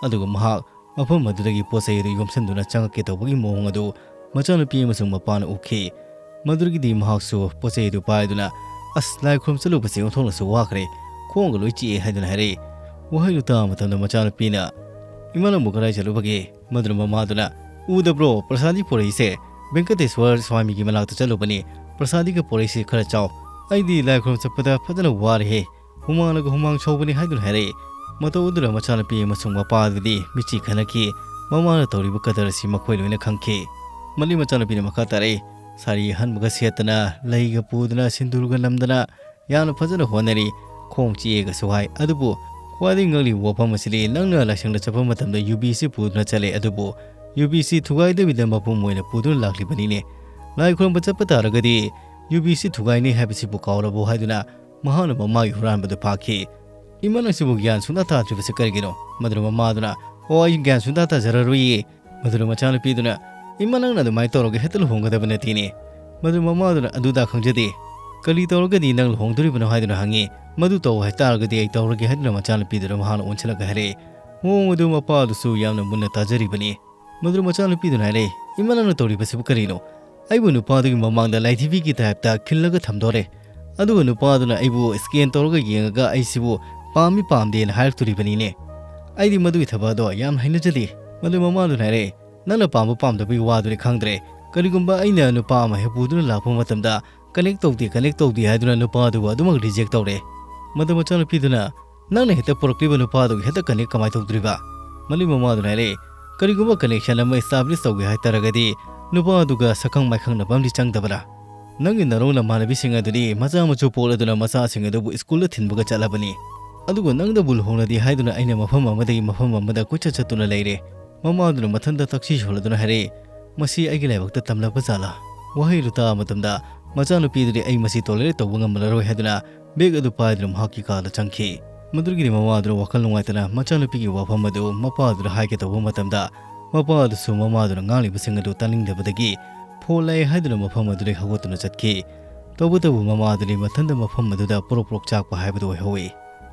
ꯑꯗꯨꯒ ꯃꯍꯥꯛ ꯃꯐꯝ ꯑꯗꯨꯗꯒꯤ ꯄꯣꯠ ꯆꯩ ꯑꯗꯨ ꯌꯣꯝꯁꯤꯟꯗꯨꯅ ꯆꯪꯉꯛꯀꯦ ꯇꯧꯕꯒꯤ ꯃꯑꯣꯡ ꯑꯗꯨ ꯃꯆꯥꯅꯨꯄꯤ ꯑꯃꯁꯨꯡ ꯃꯄꯥꯅ ꯎꯈꯤ꯫ ꯃꯗꯨꯗꯒꯤꯗꯤ ꯃꯍꯥꯛꯁꯨ ꯄꯣꯠ ꯆꯩ ꯑꯗꯨ ꯄꯥꯏꯗꯨꯅ, "ꯑꯁ, ꯂꯥꯏ ꯈꯨꯔꯨꯝ ꯆꯠꯂꯨꯕꯁꯤ ꯑꯣꯟꯊꯣꯛꯅꯁꯨ ꯋꯥꯈ꯭ꯔꯦ, ꯈꯣꯡꯒ ꯂꯣꯏ ꯆꯤꯛꯑꯦ" ꯍꯥꯏꯗꯨꯅ ꯍꯥꯏꯔꯛꯏ꯫ ꯋꯥꯍꯩꯗꯨ ꯇꯥꯕ ꯃꯇꯝꯗ ꯃꯆꯥꯅꯨꯄꯤꯅ, "ꯏꯃꯥ, ꯅꯪꯕꯨ ꯀꯗꯥꯏ ꯆꯠꯂꯨꯕꯒꯦ?" ꯃꯗꯨꯅ ꯃꯃꯥꯗꯨꯅ, "ꯎꯗꯕ꯭ꯔꯣ, ꯄ꯭ꯔꯁꯥꯗꯤ ꯄꯨꯔꯛꯏꯁꯦ? ꯚꯦꯡꯀꯇꯦꯁ꯭ꯋꯔ ꯁ꯭ꯋꯥꯃꯤꯒꯤ ꯃꯅꯥꯛꯇ ꯆꯠꯂꯨꯕꯅꯤ, ꯄ꯭ꯔꯁꯥꯗꯤꯒ ꯄꯨꯔꯛꯏꯁꯦ, ꯈꯔ ꯆꯥꯎ꯫ ꯑꯩꯗꯤ ꯂꯥꯏ ꯈꯨꯔꯨꯝ ꯆꯠꯄꯗ ꯐꯖꯅ ꯋꯥꯔꯦꯍꯦ, ꯍꯨꯃꯥꯡꯅꯒ ꯍꯨꯃꯥꯡ ꯁꯧꯕꯅꯤ" ꯍꯥꯏꯗꯨꯅ ꯍꯥꯏꯔꯛꯏ꯫ ꯃꯇꯧ ꯑꯗꯨꯗ ꯃꯆꯥꯅꯨꯄꯤ ꯑꯃꯁꯨꯡ ꯃꯄꯥꯗꯨꯗꯤ ꯃꯤꯠꯆꯤ ꯈꯅꯈꯤ꯫ ꯃꯃꯥꯅ ꯇꯧꯔꯤꯕ ꯀꯗꯔ ꯑꯁꯤ ꯃꯈꯣꯏ ꯂꯣꯏꯅ ꯈꯪꯈꯤ꯫ ꯃꯗꯨꯗꯩ ꯃꯆꯥꯅꯨꯄꯤꯅ ꯃꯈꯥ ꯇꯥꯔꯛꯏ, "ꯁꯥꯔꯤ ꯑꯍꯟꯕꯒ ꯁꯦꯠꯇꯅ, ꯂꯩꯒ ꯄꯨꯗꯨꯅ, ꯁꯤꯟꯗꯨꯔꯒ ꯅꯝꯗꯅ, ꯌꯥꯝꯅ ꯐꯖꯅ ꯍꯣꯠꯅꯔꯤ, ꯈꯣꯡ ꯆꯤꯛꯑꯦꯒꯁꯨ ꯍꯥꯏ꯫ ꯑꯗꯨꯕꯨ ꯈ꯭ꯋꯥꯏꯗꯒꯤ ꯉꯛꯂꯤꯕ ꯋꯥꯐꯝ ꯑꯁꯤꯗꯤ, ꯅꯪꯅ ꯂꯥꯏꯁꯪꯗ ꯆꯠꯄ ꯃꯇꯝꯗ ꯌꯨꯕꯤꯁꯤ ꯄꯨꯗꯨꯅ ꯆꯠꯂꯦ, ꯑꯗꯨꯕꯨ ꯌꯨꯕꯤꯁꯤ ꯊꯨꯒꯥꯏꯗꯕꯤꯗ ꯃꯄꯨꯝ ꯑꯣꯏꯅ ꯄꯨꯗꯨꯅ ꯂꯥꯛꯂꯤꯕꯅꯤꯅꯦ꯫ ꯂꯥꯏ ꯈꯨꯔꯨꯝꯕ ꯆꯠꯄ ꯇꯥꯔꯒꯗꯤ ꯌꯨꯕꯤꯁꯤ ꯊꯨꯒꯥꯏꯅꯤ ꯍꯥꯏꯕꯁꯤꯕꯨ ꯀꯥꯎꯔꯕꯣ?" ꯍꯥꯏꯗꯨꯅ ꯃꯍꯥꯛꯅ ꯃꯃꯥꯒꯤ ꯍꯨꯔꯥꯟꯕꯗꯨ ꯐꯥꯈꯤ꯫ "ꯏꯃꯥ, ꯅꯪꯁꯤꯕꯨ ꯒ꯭ꯌꯥꯟ ꯁꯨꯡꯇꯥ ꯇꯥꯗ꯭ꯔꯤꯕꯁꯤ ꯀꯔꯤꯒꯤꯅꯣ?" ꯃꯗꯨꯅ ꯃꯃꯥꯗꯨꯅ, "ꯑꯣ, ꯑꯩ ꯒ꯭ꯌꯥꯟ ꯁꯨꯡꯇꯥ ꯇꯥꯖꯔꯔꯣꯏꯌꯦ"꯫ ꯃꯗꯨꯗ ꯃꯆꯥꯅꯨꯄꯤꯗꯨꯅ, "ꯏꯃꯥ, ꯅꯪꯅ ꯑꯗꯨꯃꯥꯏꯅ ꯇꯧꯔꯒ ꯍꯦꯛꯇ ꯂꯨꯍꯣꯡꯒꯗꯕ ꯅꯠꯇꯦꯅꯦ"꯫ ꯃꯗꯨ ꯃꯃꯥꯗꯨꯅ, "ꯑꯗꯨꯗ ꯈꯪꯖꯗꯦ, ꯀꯔꯤ ꯇꯧꯔꯒꯗꯤ ꯅꯪ ꯂꯨꯍꯣꯡꯗꯣꯔꯤꯕꯅꯣ?" ꯍꯥꯏꯗꯨꯅ ꯍꯪꯉꯤ꯫ "ꯃꯗꯨ ꯇꯧ ꯍꯥꯏꯇꯥꯔꯒꯗꯤ ꯑꯩ ꯇꯧꯔꯒꯦ" ꯍꯥꯏꯗꯨꯅ ꯃꯆꯥꯅꯨꯄꯤꯗꯨꯗ ꯃꯍꯥꯛꯅ ꯑꯣꯟꯁꯤꯜꯂꯒ ꯍꯥꯏꯔꯛꯏ꯫ ꯃꯑꯣꯡ ꯑꯗꯨ ꯃꯄꯥꯗꯨꯁꯨ ꯌꯥꯝꯅ ꯃꯨꯟꯅ ꯇꯥꯖꯔꯤꯕꯅꯤ꯫ ꯃꯗꯨꯗ ꯃꯆꯥꯅꯨꯄꯤꯗꯨꯅ ꯍꯥꯏꯔꯛꯏ, "ꯏꯃꯥ, ꯅꯪꯅ ꯇꯧꯔꯤꯕꯁꯤꯕꯨ ꯀꯔꯤꯅꯣ? ꯑꯩꯕꯨ ꯅꯨꯄꯥꯗꯨꯒꯤ ꯃꯃꯥꯡꯗ ꯂꯥꯏꯙꯤꯕꯤꯒꯤ ꯇꯥꯏꯞꯇ ꯈꯤꯜꯂꯒ ꯊꯝꯗꯣꯔꯦ꯫ ꯑꯗꯨꯒ ꯅꯨꯄꯥꯗꯨꯅ ꯑꯩꯕꯨ scan ꯇꯧꯔꯒ ꯌꯦꯡꯉꯒ ꯑꯩꯁꯤꯕꯨ ꯄꯥꯝꯃꯤ ꯄꯥꯝꯗꯦꯅ ꯍꯥꯏꯔꯛꯇꯣꯔꯤꯕꯅꯤꯅꯦ꯫ ꯑꯩꯗꯤ ꯃꯗꯨꯒꯤ ꯊꯕꯛ ꯑꯗꯣ ꯌꯥꯝ ꯍꯩꯅꯖꯗꯦ"꯫ ꯃꯗꯨ ꯃꯃꯥꯗꯨꯅ ꯍꯥꯏꯔꯛꯏ, "ꯅꯪꯅ ꯄꯥꯝꯕ ꯄꯥꯝꯗꯕꯒꯤ ꯋꯥꯗꯨꯗꯤ ꯈꯪꯗ꯭ꯔꯦ꯫ ꯀꯔꯤꯒꯨꯝꯕ ꯑꯩꯅ ꯅꯨꯄꯥ ꯑꯃ ꯍꯦꯛ ꯄꯨꯗꯨꯅ ꯂꯥꯛꯄ ꯃꯇꯝꯗ connect ꯇꯧꯗꯦ, connect ꯇꯧꯗꯦ ꯍꯥꯏꯗꯨꯅ ꯅꯨꯄꯥ ꯑꯗꯨꯕꯨ ꯑꯗꯨꯃꯛ reject ꯇꯧꯔꯦ"꯫ ꯃꯗꯨ ꯃꯆꯥꯅꯨꯄꯤꯗꯨꯅ, "ꯅꯪꯅ ꯍꯦꯛꯇ ꯄꯨꯔꯛꯂꯤꯕ ꯅꯨꯄꯥ ꯑꯗꯨꯒ ꯍꯦꯛꯇ connect ꯀꯃꯥꯏꯅ ꯇꯧꯗꯣꯔꯤꯕ?" ꯃꯗꯨꯒꯤ ꯃꯃꯥꯗꯨꯅ ꯍꯥꯏꯔꯛꯏ, "ꯀꯔꯤꯒꯨꯝꯕ connection ꯑꯃ establish ꯇꯧꯒꯦ ꯍꯥꯏꯇꯥꯔꯒꯗꯤ ꯅꯨꯄꯥ ꯑꯗꯨꯒ ꯁꯛꯈꯪ ꯃꯥꯏꯈꯪꯅꯕ ꯑꯃꯗꯤ ꯆꯪꯗꯕꯔꯥ? ꯅꯪꯒꯤ ꯅꯔꯧ ꯅꯃꯥꯟꯅꯕꯤꯁꯤꯡ ꯑꯗꯨꯗꯤ ꯃꯆꯥ ꯃꯁꯨ ꯄꯣꯛꯂꯗꯨꯅ ꯃꯆꯥꯁꯤꯡ ꯑꯗꯨꯕꯨ ꯁ꯭ꯀꯨꯜꯗ ꯊꯤꯟꯕꯒ ꯆꯠꯂꯕꯅꯤ꯫ ꯑꯗꯨꯒ ꯅꯪꯗꯕꯨ ꯂꯨꯍꯣꯡꯂꯗꯤ ꯍꯥꯏꯗꯨꯅ ꯑꯩꯅ ꯃꯐꯝ ꯑꯃꯗꯒꯤ ꯃꯐꯝ ꯑꯃꯗ ꯀꯣꯏꯆꯠ ꯆꯠꯇꯨꯅ ꯂꯩꯔꯦ"꯫ ꯃꯃꯥꯗꯨꯅ ꯃꯊꯟꯇ ꯇꯛꯁꯤ ꯁꯣꯜꯂꯗꯨꯅ ꯍꯥꯏꯔꯛꯏ, "ꯃꯁꯤ ꯑꯩꯒꯤ ꯂꯥꯏꯕꯛꯇ ꯇꯝꯂꯛꯄ ꯖꯥꯠꯂꯥ?" ꯋꯥꯍꯩꯗꯨ ꯇꯥꯕ ꯃꯇꯝꯗ ꯃꯆꯥꯅꯨꯄꯤꯗꯨꯗꯤ ꯑꯩ ꯃꯁꯤ tolerate ꯇꯧꯕ ꯉꯝꯂꯔꯣꯏ ꯍꯥꯏꯗꯨꯅ bag ꯑꯗꯨ ꯄꯥꯏꯗꯨꯅ ꯃꯍꯥꯛꯀꯤ ꯀꯥꯗ ꯆꯪꯈꯤ꯫ ꯃꯗꯨꯗꯒꯤꯗꯤ ꯃꯃꯥꯗꯨꯅ ꯋꯥꯈꯜ ꯅꯨꯡꯉꯥꯏꯇꯅ ꯃꯆꯥꯅꯨꯄꯤꯒꯤ ꯋꯥꯐꯝ ꯑꯗꯨ ꯃꯄꯥꯗꯨꯗ ꯍꯥꯏꯒꯦ ꯇꯧꯕ ꯃꯇꯝꯗ, ꯃꯄꯥ ꯑꯗꯨꯁꯨ ꯃꯃꯥꯗꯨꯅ ꯉꯥꯡꯂꯤꯕꯁꯤꯡ ꯑꯗꯨ ꯇꯥꯅꯤꯡꯗꯕꯗꯒꯤ phone ꯂꯥꯛꯑꯦ ꯍꯥꯏꯗꯨꯅ ꯃꯐꯝ ꯑꯗꯨꯗꯒꯤ ꯍꯧꯒꯠꯇꯨꯅ ꯆꯠꯈꯤ꯫ ꯇꯧꯕꯇꯕꯨ ꯃꯃꯥꯗꯨꯗꯤ ꯃꯊꯟꯇ ꯃꯐꯝ ꯑꯗꯨꯗ ꯄ꯭ꯔꯣꯛ ꯄ꯭ꯔꯣꯛ ꯆꯥꯛꯄ ꯍꯥꯏꯕꯗꯨ ꯑꯣꯏꯍꯧꯏ꯫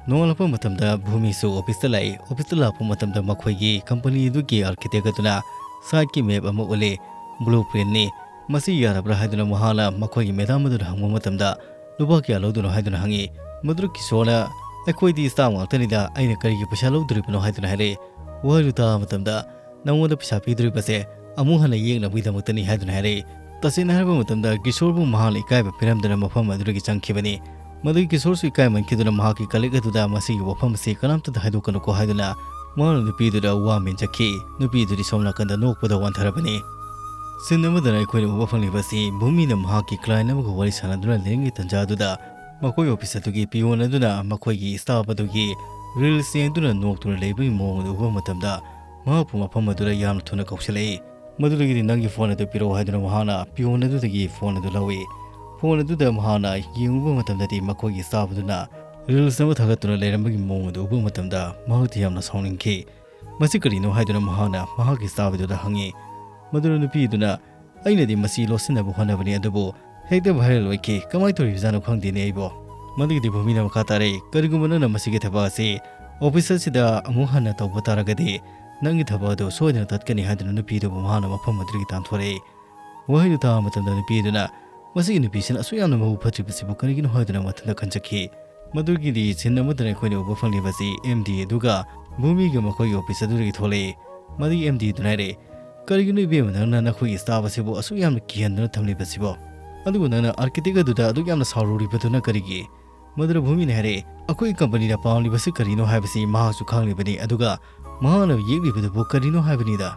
ꯅꯣꯡꯉꯥꯜꯂꯛꯄ ꯃꯇꯝꯗ ꯚꯨꯃꯤꯁꯨ office ꯇ ꯂꯥꯛꯏ꯫ Office ꯇ ꯂꯥꯛꯄ ꯃꯇꯝꯗ ꯃꯈꯣꯏꯒꯤ company ꯑꯗꯨꯒꯤ architect ꯑꯗꯨꯅ site ꯀꯤ map ꯑꯃ ꯎꯠꯂꯤ꯫ Blueprint ꯅꯤ꯫ ꯃꯁꯤ ꯌꯥꯔꯕ꯭ꯔꯥ ꯍꯥꯏꯗꯨꯅ ꯃꯍꯥꯛꯅ ꯃꯈꯣꯏꯒꯤ madam ꯑꯗꯨꯗ ꯍꯪꯕ ꯃꯇꯝꯗ, "ꯂꯨꯄꯥ ꯀꯌꯥ ꯂꯧꯗꯣꯏꯅꯣ?" ꯍꯥꯏꯗꯨꯅ ꯍꯪꯉꯤ꯫ ꯃꯗꯨꯗ ꯀꯤꯁꯣꯔꯅ, "ꯑꯩꯈꯣꯏꯗꯤ staff ꯉꯥꯛꯇꯅꯤꯗ, ꯑꯩꯅ ꯀꯔꯤꯒꯤ ꯄꯩꯁꯥ ꯂꯧꯗꯣꯔꯤꯕꯅꯣ?" ꯍꯥꯏꯗꯨꯅ ꯍꯥꯏꯔꯛꯏ꯫ ꯋꯥꯍꯩꯗꯨ ꯇꯥꯕ ꯃꯇꯝꯗ, "ꯅꯉꯣꯟꯗ ꯄꯩꯁꯥ ꯄꯤꯗꯣꯔꯤꯕꯁꯦ ꯑꯃꯨꯛ ꯍꯟꯅ ꯌꯦꯛꯅꯕꯒꯤꯗꯃꯛꯇꯅꯤ" ꯍꯥꯏꯗꯨꯅ ꯍꯥꯏꯔꯛꯏ꯫ ꯇꯁꯦꯡꯅ ꯍꯥꯏꯔꯕ ꯃꯇꯝꯗ, ꯀꯤꯁꯣꯔꯕꯨ ꯃꯍꯥꯛꯅ ꯏꯀꯥꯏꯕ ꯄꯤꯔꯝꯗꯅ ꯃꯐꯝ ꯑꯗꯨꯗꯒꯤ ꯆꯪꯈꯤꯕꯅꯤ꯫ ꯃꯗꯨꯒꯤ ꯀꯤꯁꯣꯔꯁꯨ ꯏꯀꯥꯏꯃꯟꯈꯤꯗꯨꯅ ꯃꯍꯥꯛꯀꯤ colleague ꯑꯗꯨꯗ ꯃꯁꯤꯒꯤ ꯋꯥꯐꯝ ꯑꯁꯤ ꯀꯅꯥꯝꯇꯗ ꯍꯥꯏꯗꯣꯛꯀꯅꯨꯀꯣ ꯍꯥꯏꯗꯨꯅ ꯃꯍꯥꯛꯅ ꯅꯨꯄꯤꯗꯨꯗ ꯋꯥ ꯃꯦꯟꯖꯈꯤ꯫ ꯅꯨꯄꯤꯗꯨꯗꯤ ꯁꯣꯝ ꯅꯥꯀꯟꯗ ꯅꯣꯛꯄꯗ ꯋꯥꯟꯊꯔꯕꯅꯤ꯫ Scene ꯑꯃꯗꯅ ꯑꯩꯈꯣꯏꯅ ꯎꯕ ꯐꯪꯂꯤꯕ ꯑꯁꯤ ꯚꯨꯃꯤꯅ ꯃꯍꯥꯛꯀꯤ client ꯑꯃꯒ ꯋꯥꯔꯤ ꯁꯥꯟꯅꯗꯨꯅ ꯂꯩꯔꯤꯉꯩ ꯇꯥꯟꯖꯥ ꯑꯗꯨꯗ ꯃꯈꯣꯏ office ꯑꯗꯨꯒꯤ peon ꯑꯗꯨꯅ ꯃꯈꯣꯏꯒꯤ staff ꯑꯗꯨꯒꯤ reels ꯌꯦꯡꯗꯨꯅ ꯅꯣꯛꯇꯨꯅ ꯂꯩꯕꯒꯤ ꯃꯑꯣꯡ ꯑꯗꯨ ꯎꯕ ꯃꯇꯝꯗ ꯃꯍꯥꯛꯄꯨ ꯃꯐꯝ ꯑꯗꯨꯗ ꯌꯥꯝꯅ ꯊꯨꯅ ꯀꯧꯁꯤꯜꯂꯛꯏ꯫ ꯃꯗꯨꯗꯒꯤꯗꯤ "ꯅꯪꯒꯤ phone ꯑꯗꯨ ꯄꯤꯔꯛꯑꯣ" ꯍꯥꯏꯗꯨꯅ ꯃꯍꯥꯛꯅ peon ꯑꯗꯨꯗꯒꯤ phone ꯑꯗꯨ ꯂꯧꯏ꯫ Phone ꯑꯗꯨꯗ ꯃꯍꯥꯛꯅ ꯌꯦꯡꯉꯨꯕ ꯃꯇꯝꯗꯗꯤ ꯃꯈꯣꯏꯒꯤ staff ꯑꯗꯨꯅ reels ꯑꯃ ꯊꯥꯒꯠꯇꯨꯅ ꯂꯩꯔꯝꯕꯒꯤ ꯃꯑꯣꯡ ꯑꯗꯨ ꯎꯕ ꯃꯇꯝꯗ ꯃꯍꯥꯛꯇꯤ ꯌꯥꯝꯅ ꯁꯥꯎꯅꯤꯡꯈꯤ꯫ "ꯃꯁꯤ ꯀꯔꯤꯅꯣ?" ꯍꯥꯏꯗꯨꯅ ꯃꯍꯥꯛꯅ ꯃꯍꯥꯛꯀꯤ staff ꯑꯗꯨꯗ ꯍꯪꯉꯤ꯫ ꯃꯗꯨꯗ ꯅꯨꯄꯤ ꯑꯗꯨꯅ, "ꯑꯩꯅꯗꯤ ꯃꯁꯤ ꯂꯣꯠꯁꯤꯟꯅꯕ ꯍꯣꯠꯅꯕꯅꯤ, ꯑꯗꯨꯕꯨ ꯍꯦꯛꯇ viral ꯑꯣꯏꯈꯤ꯫ ꯀꯃꯥꯏꯅ ꯇꯧꯔꯤꯕꯖꯥꯠꯅꯣ ꯈꯪꯗꯦꯅꯦ ꯑꯩꯕꯣ꯫" ꯃꯗꯨꯒꯤꯗꯤ ꯚꯨꯃꯤꯅ ꯃꯈꯥ ꯇꯥꯔꯛꯏ, "ꯀꯔꯤꯒꯨꯝꯕ ꯅꯪꯅ ꯃꯁꯤꯒꯤ ꯊꯕꯛ ꯑꯁꯤ office ꯑꯁꯤꯗ ꯑꯃꯨꯛ ꯍꯟꯅ ꯇꯧꯕ ꯇꯥꯔꯒꯗꯤ, ꯅꯪꯒꯤ ꯊꯕꯛ ꯑꯗꯨ ꯁꯣꯏꯗꯅ ꯇꯠꯀꯅꯤ" ꯍꯥꯏꯗꯨꯅ ꯅꯨꯄꯤ ꯑꯗꯨꯕꯨ ꯃꯍꯥꯛꯅ ꯃꯐꯝ ꯑꯗꯨꯗꯒꯤ ꯇꯥꯟꯊꯣꯔꯛꯏ꯫ ꯋꯥꯍꯩꯗꯨ ꯇꯥꯕ ꯃꯇꯝꯗ ꯅꯨꯄꯤ ꯑꯗꯨꯅ, "ꯃꯁꯤꯒꯤ ꯅꯨꯄꯤꯁꯤꯅ ꯑꯁꯨꯛ ꯌꯥꯝꯅ ꯃꯕꯨꯛ ꯐꯠꯇ꯭ꯔꯤꯕꯁꯤꯕꯨ ꯀꯔꯤꯒꯤꯅꯣ?" ꯍꯥꯏꯗꯨꯅ ꯃꯊꯟꯇ ꯈꯟꯖꯈꯤ꯫ ꯃꯗꯨꯒꯤꯗꯤ scene ꯑꯃꯗꯅ ꯑꯩꯈꯣꯏꯅ ꯎꯕ ꯐꯪꯂꯤꯕꯁꯤ ꯑꯦꯝ ꯗꯤ ꯑꯗꯨꯒ ꯚꯨꯃꯤꯒ ꯃꯈꯣꯏꯒꯤ office ꯑꯗꯨꯗꯒꯤ ꯊꯣꯛꯂꯛꯏ꯫ ꯃꯗꯨꯒꯤ ꯑꯦꯝ ꯗꯤ ꯑꯗꯨꯅ ꯍꯥꯏꯔꯛꯏ, "ꯀꯔꯤꯒꯤꯅꯣ ꯏꯕꯦꯝꯃ, ꯅꯪꯅ ꯅꯈꯣꯏꯒꯤ staff ꯑꯁꯤꯕꯨ ꯑꯁꯨꯛ ꯌꯥꯝꯅ ꯀꯤꯍꯟꯗꯨꯅ ꯊꯝꯂꯤꯕꯁꯤꯕꯣ? ꯑꯗꯨꯒ ꯅꯪꯅ architect ꯑꯗꯨꯗ ꯑꯗꯨꯛ ꯌꯥꯝꯅ ꯁꯥꯎꯔꯨꯔꯤꯕꯗꯨꯅ ꯀꯔꯤꯒꯤ?" ꯃꯗꯨꯗ ꯚꯨꯃꯤꯅ ꯍꯥꯏꯔꯛꯏ, "ꯑꯩꯈꯣꯏꯒꯤ companyꯗ ꯄꯥꯝꯂꯤꯕꯁꯤ ꯀꯔꯤꯅꯣ ꯍꯥꯏꯕꯁꯤ ꯃꯍꯥꯛꯁꯨ ꯈꯪꯂꯤꯕꯅꯤ, ꯑꯗꯨꯒ ꯃꯍꯥꯛꯅ ꯌꯦꯛꯂꯤꯕꯗꯨꯕꯨ ꯀꯔꯤꯅꯣ ꯍꯥꯏꯕꯅꯤꯗ꯫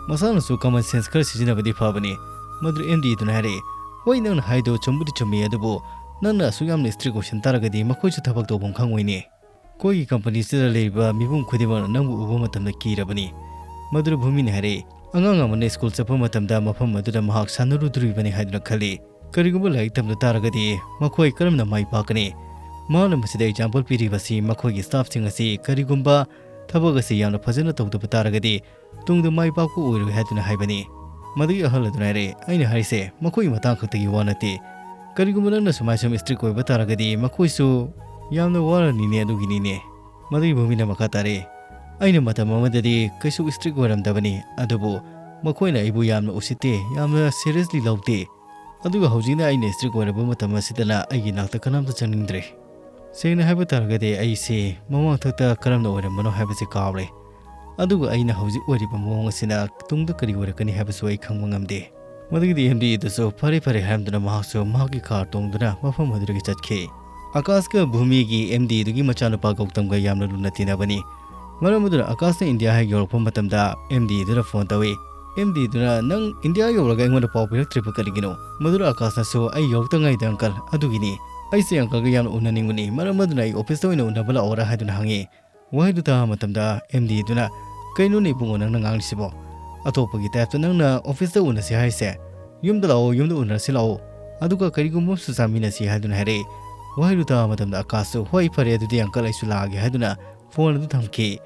ꯃꯁꯥꯅꯁꯨ common sense ꯈꯔ ꯁꯤꯖꯤꯟꯅꯕꯗꯤ ꯐꯕꯅꯤ꯫" ꯃꯗꯨꯗ ꯑꯦꯝ ꯗꯤ ꯑꯗꯨꯅ ꯍꯥꯏꯔꯛꯏ, "ꯍꯣꯏ, ꯅꯪꯅ ꯍꯥꯏꯗꯣ ꯆꯨꯝꯕꯨꯗꯤ ꯆꯨꯝꯃꯤ, ꯑꯗꯨꯕꯨ ꯅꯪꯅ ꯑꯁꯨꯛ ꯌꯥꯝꯅ strict ꯑꯣꯏꯁꯤꯟ ꯇꯥꯔꯒꯗꯤ ꯃꯈꯣꯏꯁꯨ ꯊꯕꯛ ꯇꯧꯐꯝ ꯈꯪꯉꯣꯏꯅꯦ꯫ ꯑꯩꯈꯣꯏꯒꯤ companyꯁꯤꯗ ꯂꯩꯔꯤꯕ ꯃꯤꯄꯨꯝ ꯈꯨꯗꯤꯡꯃꯛꯅ ꯅꯪꯕꯨ ꯎꯕ ꯃꯇꯝꯗ ꯀꯤꯔꯕꯅꯤ꯫" ꯃꯗꯨꯗ ꯚꯨꯃꯤꯅ ꯍꯥꯏꯔꯛꯏ, "ꯑꯉꯥꯡ ꯑꯃꯅ school ꯆꯠꯄ ꯃꯇꯝꯗ ꯃꯐꯝ ꯑꯗꯨꯗ ꯃꯍꯥꯛ ꯁꯥꯟꯅꯔꯨꯗꯣꯔꯤꯕꯅꯤ ꯍꯥꯏꯗꯨꯅ ꯈꯜꯂꯤ꯫ ꯀꯔꯤꯒꯨꯝꯕ ꯂꯥꯏꯔꯤꯛ ꯇꯝꯕ ꯇꯥꯔꯒꯗꯤ ꯃꯈꯣꯏ ꯀꯔꯝꯅ ꯃꯥꯏ ꯄꯥꯛꯀꯅꯤ? ꯃꯍꯥꯛꯅ ꯃꯁꯤꯗ example ꯄꯤꯔꯤꯕꯁꯤ ꯃꯈꯣꯏꯒꯤ staffꯁꯤꯡ ꯑꯁꯤ ꯀꯔꯤꯒꯨꯝꯕ ꯊꯕꯛ ꯑꯁꯤ ꯌꯥꯝꯅ ꯐꯖꯅ ꯇꯧꯗꯕ ꯇꯥꯔꯒꯗꯤ ꯇꯨꯡꯗ ꯃꯥꯏ ꯄꯥꯛꯄ ꯑꯣꯏꯔꯣꯏ" ꯍꯥꯏꯗꯨꯅ ꯍꯥꯏꯕꯅꯤ꯫ ꯃꯗꯨꯒꯤ ꯑꯍꯜ ꯑꯗꯨꯅ ꯍꯥꯏꯔꯛꯏ, "ꯑꯩꯅ ꯍꯥꯏꯔꯤꯁꯦ ꯃꯈꯣꯏꯒꯤ ꯃꯇꯥꯡ ꯈꯛꯇꯒꯤ ꯋꯥ ꯅꯠꯇꯦ꯫ ꯀꯔꯤꯒꯨꯝꯕ ꯅꯪꯅ ꯁꯨꯃꯥꯏ ꯁꯨꯝ strict ꯑꯣꯏꯕ ꯇꯥꯔꯒꯗꯤ ꯃꯈꯣꯏꯁꯨ ꯌꯥꯝꯅ ꯋꯥꯔꯅꯤꯅꯦ꯫" ꯑꯗꯨꯒꯤꯅꯤꯅꯦ꯫ ꯃꯗꯨꯒꯤ ꯚꯨꯃꯤꯅ ꯃꯈꯥ ꯇꯥꯔꯛꯏ, "ꯑꯩꯅ ꯃꯇꯝ ꯑꯃꯗꯗꯤ ꯀꯩꯁꯨ strict ꯑꯣꯏꯔꯝꯗꯕꯅꯤ, ꯑꯗꯨꯕꯨ ꯃꯈꯣꯏꯅ ꯑꯩꯕꯨ ꯌꯥꯝꯅ ꯎꯁꯤꯠꯇꯦ, ꯌꯥꯝꯅ seriously ꯂꯧꯗꯦ꯫ ꯑꯗꯨꯒ ꯍꯧꯖꯤꯛꯅ ꯑꯩꯅ strict ꯑꯣꯏꯔꯕ ꯃꯇꯝ ꯑꯁꯤꯗꯅ ꯑꯩꯒꯤ ꯅꯥꯛꯇ ꯀꯅꯥꯝꯇ ꯆꯪꯅꯤꯡꯗ꯭ꯔꯦ꯫ ꯁꯦꯡꯅ ꯍꯥꯏꯕ ꯇꯥꯔꯒꯗꯤ ꯑꯩꯁꯦ ꯃꯃꯥꯡꯊꯛꯇ ꯀꯔꯝꯅ ꯑꯣꯏꯔꯝꯕꯅꯣ ꯍꯥꯏꯕꯁꯤ ꯀꯥꯎꯔꯦ꯫ ꯑꯗꯨꯒ ꯑꯩꯅ ꯍꯧꯖꯤꯛ ꯑꯣꯏꯔꯤꯕ ꯃꯑꯣꯡ ꯑꯁꯤꯅ ꯇꯨꯡꯗ ꯀꯔꯤ ꯑꯣꯏꯔꯛꯀꯅꯤ ꯍꯥꯏꯕꯁꯨ ꯑꯩ ꯈꯪꯕ ꯉꯝꯗꯦ꯫" ꯃꯗꯨꯒꯤꯗꯤ ꯑꯦꯝ ꯗꯤ ꯑꯗꯨꯁꯨ ꯐꯔꯦ ꯐꯔꯦ ꯍꯥꯏꯔꯝꯗꯨꯅ ꯃꯍꯥꯛꯁꯨ ꯃꯍꯥꯛꯀꯤ car ꯇꯣꯡꯗꯨꯅ ꯃꯐꯝ ꯑꯗꯨꯗꯒꯤ ꯆꯠꯈꯤ꯫ ꯑꯀꯥꯁꯀ ꯚꯨꯃꯤꯒꯤ ꯑꯦꯝ ꯗꯤ ꯑꯗꯨꯒꯤ ꯃꯆꯥꯅꯨꯄꯥ ꯒꯧꯇꯝꯒ ꯌꯥꯝꯅ ꯂꯨꯅ ꯇꯤꯟꯅꯕꯅꯤ꯫ ꯃꯔꯝ ꯑꯗꯨꯅ ꯑꯀꯥꯁꯅ ꯏꯟꯗꯤꯌꯥ ꯍꯦꯛ ꯌꯧꯔꯛꯄ ꯃꯇꯝꯗ ꯑꯦꯝ ꯗꯤ ꯑꯗꯨꯅ phone ꯇꯧꯏ꯫ ꯑꯦꯝ ꯗꯤ ꯑꯗꯨꯅ, "ꯅꯪ ꯏꯟꯗꯤꯌꯥ ꯌꯧꯔꯒ ꯑꯩꯉꯣꯟꯗ ꯄꯥꯎ ꯄꯤꯔꯛꯇ꯭ꯔꯤꯕ ꯀꯔꯤꯒꯤꯅꯣ?" ꯃꯗꯨꯗ ꯑꯀꯥꯁꯅꯁꯨ, "ꯑꯩ ꯌꯧꯔꯛꯇ ꯉꯥꯏꯗ uncle, ꯑꯗꯨꯒꯤꯅꯤ꯫ ꯑꯩꯁꯦ uncleꯒ ꯌꯥꯝꯅ ꯎꯅꯅꯤꯡꯕꯅꯤ, ꯃꯔꯝ ꯑꯗꯨꯅ ꯑꯩ officeꯇ ꯑꯣꯏꯅ ꯎꯅꯕ ꯂꯥꯛꯑꯣꯔꯥ?" ꯍꯥꯏꯗꯨꯅ ꯍꯪꯉꯤ꯫ ꯋꯥꯍꯩꯗꯨ ꯇꯥꯕ ꯃꯇꯝꯗ ꯑꯦꯝ ꯗꯤ ꯑꯗꯨꯅ, "ꯀꯩꯅꯣꯅꯦ ꯏꯕꯨꯡꯉꯣ ꯅꯪꯅ ꯉꯥꯡꯂꯤꯁꯤꯕꯣ? ꯑꯇꯣꯞꯄꯒꯤ typeꯇ ꯅꯪꯅ officeꯇ ꯎꯅꯁꯤ ꯍꯥꯏꯔꯤꯁꯦ? ꯌꯨꯝꯗ ꯂꯥꯛꯑꯣ, ꯌꯨꯝꯗ ꯎꯅꯔꯁꯤ ꯂꯥꯛꯑꯣ꯫ ꯑꯗꯨꯒ ꯀꯔꯤꯒꯨꯝꯕ ꯑꯃꯁꯨ ꯆꯥꯃꯤꯟꯅꯁꯤ," ꯍꯥꯏꯗꯨꯅ ꯍꯥꯏꯔꯛꯏ꯫ ꯋꯥꯍꯩꯗꯨ ꯇꯥꯕ ꯃꯇꯝꯗ ꯑꯀꯥꯁꯁꯨ, "ꯍꯣꯏ, ꯐꯔꯦ, ꯑꯗꯨꯗꯤ uncle ꯑꯩꯁꯨ ꯂꯥꯛꯑꯒꯦ," ꯍꯥꯏꯗꯨꯅ phone ꯑꯗꯨ ꯊꯝꯈꯤ꯫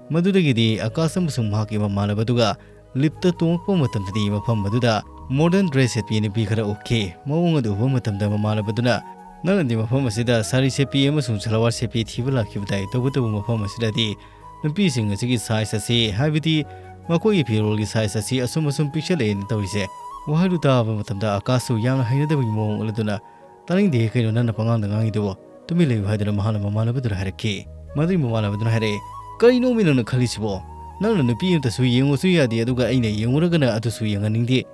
ꯃꯗꯨꯗꯒꯤꯗꯤ ꯑꯀꯥꯁ ꯑꯃꯁꯨꯡ ꯃꯍꯥꯛꯀꯤ ꯃꯃꯥꯟꯅꯕꯗꯨꯒ ꯂꯤꯞꯇ ꯇꯣꯡꯂꯛꯄ ꯃꯇꯝꯗꯗꯤ ꯃꯐꯝ ꯑꯗꯨꯗ ꯃꯣꯗꯔꯟ ꯗ꯭ꯔꯦꯁ ꯁꯦꯠꯄꯤ ꯅꯨꯄꯤ ꯈꯔ ꯎꯈꯤ꯫ ꯃꯑꯣꯡ ꯑꯗꯨ ꯎꯕ ꯃꯇꯝꯗ ꯃꯃꯥꯟꯅꯕꯗꯨꯅ, "ꯅꯪꯅꯗꯤ ꯃꯐꯝ ꯑꯁꯤꯗ ꯁꯥꯔꯤ ꯁꯦꯠꯄꯤ ꯑꯃꯁꯨꯡ ꯁꯂꯋꯥꯔ ꯁꯦꯠꯄꯤ ꯊꯤꯕ ꯂꯥꯛꯈꯤꯕꯗꯥꯏ, ꯇꯧꯕꯇꯕꯨ ꯃꯐꯝ ꯑꯁꯤꯗꯗꯤ ꯅꯨꯄꯤꯁꯤꯡ ꯑꯁꯤꯒꯤ ꯁꯥꯏꯖ ꯑꯁꯤ, ꯍꯥꯏꯕꯗꯤ ꯃꯈꯣꯏꯒꯤ ꯐꯤꯔꯣꯜꯒꯤ ꯁꯥꯏꯖ ꯑꯁꯤ ꯑꯁꯨꯝ ꯑꯁꯨꯝ ꯄꯤꯛꯁꯜꯂꯛꯑꯦꯅ ꯇꯧꯔꯤꯁꯦ?" ꯋꯥꯍꯩꯗꯨ ꯇꯥꯕ ꯃꯇꯝꯗ ꯑꯀꯥꯁꯁꯨ ꯌꯥꯝꯅ ꯍꯩꯅꯗꯕꯒꯤ ꯃꯑꯣꯡ ꯎꯠꯂꯗꯨꯅ, "ꯇꯥꯅꯤꯡꯗꯦ, ꯀꯩꯅꯣ ꯅꯪꯅ ꯄꯉꯥꯡꯗ ꯉꯥꯡꯉꯤꯗꯨꯕꯣ? ꯇꯨꯃꯤꯟ ꯂꯩꯌꯨ" ꯍꯥꯏꯗꯨꯅ ꯃꯍꯥꯛꯅ ꯃꯃꯥꯟꯅꯕꯗꯨꯗ ꯍꯥꯏꯔꯛꯈꯤ꯫ ꯃꯗꯨꯒꯤ ꯃꯃꯥꯟꯅꯕꯗꯨꯅ ꯍꯥꯏꯔꯛꯑꯦ, "ꯀꯔꯤꯅꯣꯃꯤ ꯅꯪꯅ ꯈꯜꯂꯤꯁꯤꯕꯣ? ꯅꯪꯅ ꯅꯨꯄꯤ ꯑꯃꯇꯁꯨ ꯌꯦꯡꯉꯨꯁꯨ ꯌꯥꯗꯦ, ꯑꯗꯨꯒ ꯑꯩꯅ ꯌꯦꯡꯉꯨꯔꯒꯅ ꯑꯗꯨꯁꯨ ꯌꯦꯡꯍꯟꯅꯤꯡꯗꯦ"꯫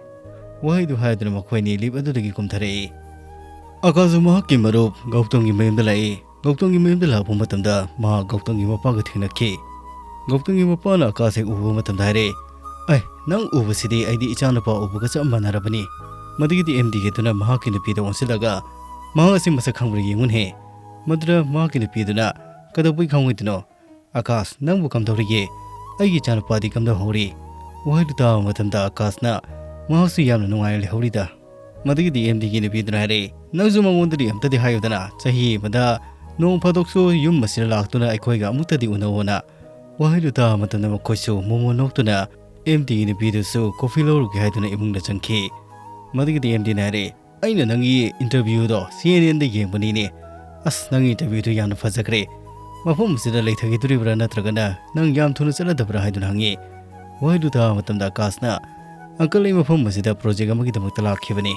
ꯋꯥꯍꯩꯗꯨ ꯍꯥꯏꯗꯨꯅ ꯃꯈꯣꯏ ꯑꯅꯤ ꯂꯤꯞ ꯑꯗꯨꯗꯒꯤ ꯀꯨꯝꯊꯔꯛꯏ꯫ ꯑꯀꯥꯁꯁꯨ ꯃꯍꯥꯛꯀꯤ ꯃꯔꯨꯞ ꯒꯧꯇꯝꯒꯤ ꯃꯌꯨꯝꯗ ꯂꯥꯛꯏ꯫ ꯒꯧꯇꯝꯒꯤ ꯃꯌꯨꯝꯗ ꯂꯥꯛꯄ ꯃꯇꯝꯗ ꯃꯍꯥꯛ ꯒꯧꯇꯝꯒꯤ ꯃꯄꯥꯒ ꯊꯦꯡꯅꯈꯤ꯫ ꯒꯧꯇꯝꯒꯤ ꯃꯄꯥꯅ ꯑꯀꯥꯁ ꯍꯦꯛ ꯎꯕ ꯃꯇꯝꯗ ꯍꯥꯏꯔꯛꯏ, "ꯑꯩ, ꯅꯪ ꯎꯕꯁꯤꯗꯤ ꯑꯩꯗꯤ ꯏꯆꯥꯅꯨꯄꯥ ꯎꯕꯒ ꯆꯞ ꯃꯥꯟꯅꯔꯕꯅꯤ"꯫ ꯃꯗꯨꯒꯤꯗꯤ ꯑꯦꯝ ꯗꯤꯒꯤꯗꯨꯅ ꯃꯍꯥꯛꯀꯤ ꯅꯨꯄꯤꯗ ꯑꯣꯟꯁꯤꯜꯂꯒ, "ꯃꯍꯥꯛ ꯑꯁꯤ ꯃꯁꯛ ꯈꯪꯕ꯭ꯔꯥ ꯌꯦꯡꯉꯨꯅꯦ"꯫ ꯃꯗꯨꯗ ꯃꯍꯥꯛꯀꯤ ꯅꯨꯄꯤꯗꯨꯅ, "ꯀꯩꯗꯧꯕꯩ ꯈꯪꯉꯣꯏꯗꯣꯏꯅꯣ? ꯑꯀꯥꯁ, ꯅꯪꯕꯨ ꯀꯝꯗꯧꯔꯤꯒꯦ? ꯑꯩꯒꯤ ꯏꯆꯥꯅꯨꯄꯥꯗꯤ ꯀꯝꯗꯧꯍꯧꯔꯤ?" ꯋꯥꯍꯩꯗꯨ ꯇꯥꯕ ꯃꯇꯝꯗ ꯑꯀꯥꯁꯅ, "ꯃꯍꯥꯛꯁꯨ ꯌꯥꯝꯅ ꯅꯨꯡꯉꯥꯏꯅ ꯂꯩꯍꯧꯔꯤꯗ"꯫ ꯃꯗꯨꯒꯤꯗꯤ ꯑꯦꯝ ꯗꯤꯒꯤ ꯅꯨꯄꯤꯗꯨꯅ ꯍꯥꯏꯔꯛꯏ, "ꯅꯪꯁꯨ ꯃꯉꯣꯟꯗꯗꯤ ꯑꯝꯇꯗꯤ ꯍꯥꯏꯌꯨꯗꯅ, ꯆꯍꯤ ꯑꯃꯗ ꯅꯣꯡ ꯐꯥꯗꯣꯛꯁꯨ ꯌꯨꯝ ꯑꯁꯤꯗ ꯂꯥꯛꯇꯨꯅ ꯑꯩꯈꯣꯏꯒ ꯑꯃꯨꯛꯇꯗꯤ ꯎꯅꯧꯑꯣꯅ"꯫ ꯋꯥꯍꯩꯗꯨ ꯇꯥꯕ ꯃꯇꯝꯗ ꯃꯈꯣꯏꯁꯨ ꯃꯣꯃꯣꯟ ꯅꯣꯛꯇꯨꯅ ꯑꯦꯝ ꯗꯤꯒꯤ ꯅꯨꯄꯤꯗꯨꯁꯨ ꯀꯣꯐꯤ ꯂꯧꯔꯨꯒꯦ ꯍꯥꯏꯗꯨꯅ ꯏꯃꯨꯡꯗ ꯆꯪꯈꯤ꯫ ꯃꯗꯨꯒꯤꯗꯤ ꯑꯦꯝ ꯗꯤꯅ ꯍꯥꯏꯔꯛꯏ, "ꯑꯩꯅ ꯅꯪꯒꯤ ꯏꯟꯇꯔꯚ꯭ꯌꯨꯗꯣ ꯁꯤ ꯑꯦꯟ ꯑꯦꯟꯗ ꯌꯦꯡꯕꯅꯤꯅꯦ꯫ ꯑꯁ, ꯅꯪꯒꯤ ꯏꯟꯇꯔꯚ꯭ꯌꯨꯗꯨ ꯌꯥꯝꯅ ꯐꯖꯈ꯭ꯔꯦ꯫ ꯃꯐꯝ ꯑꯁꯤꯗ ꯂꯩꯊꯒꯦꯗꯣꯔꯤꯕ꯭ꯔꯥ, ꯅꯠꯇ꯭ꯔꯒꯅ ꯅꯪ ꯌꯥꯝ ꯊꯨꯅ ꯆꯠꯂꯗꯕ꯭ꯔꯥ?" ꯍꯥꯏꯗꯨꯅ ꯍꯪꯉꯤ꯫ ꯋꯥꯍꯩꯗꯨ ꯇꯥꯕ ꯃꯇꯝꯗ ꯑꯀꯥꯁꯅ, "ꯑꯪꯀꯜ, ꯑꯩ ꯃꯐꯝ ꯑꯁꯤꯗ ꯄ꯭ꯔꯣꯖꯦꯛ ꯑꯃꯒꯤꯗꯃꯛꯇ ꯂꯥꯛꯈꯤꯕꯅꯤ"꯫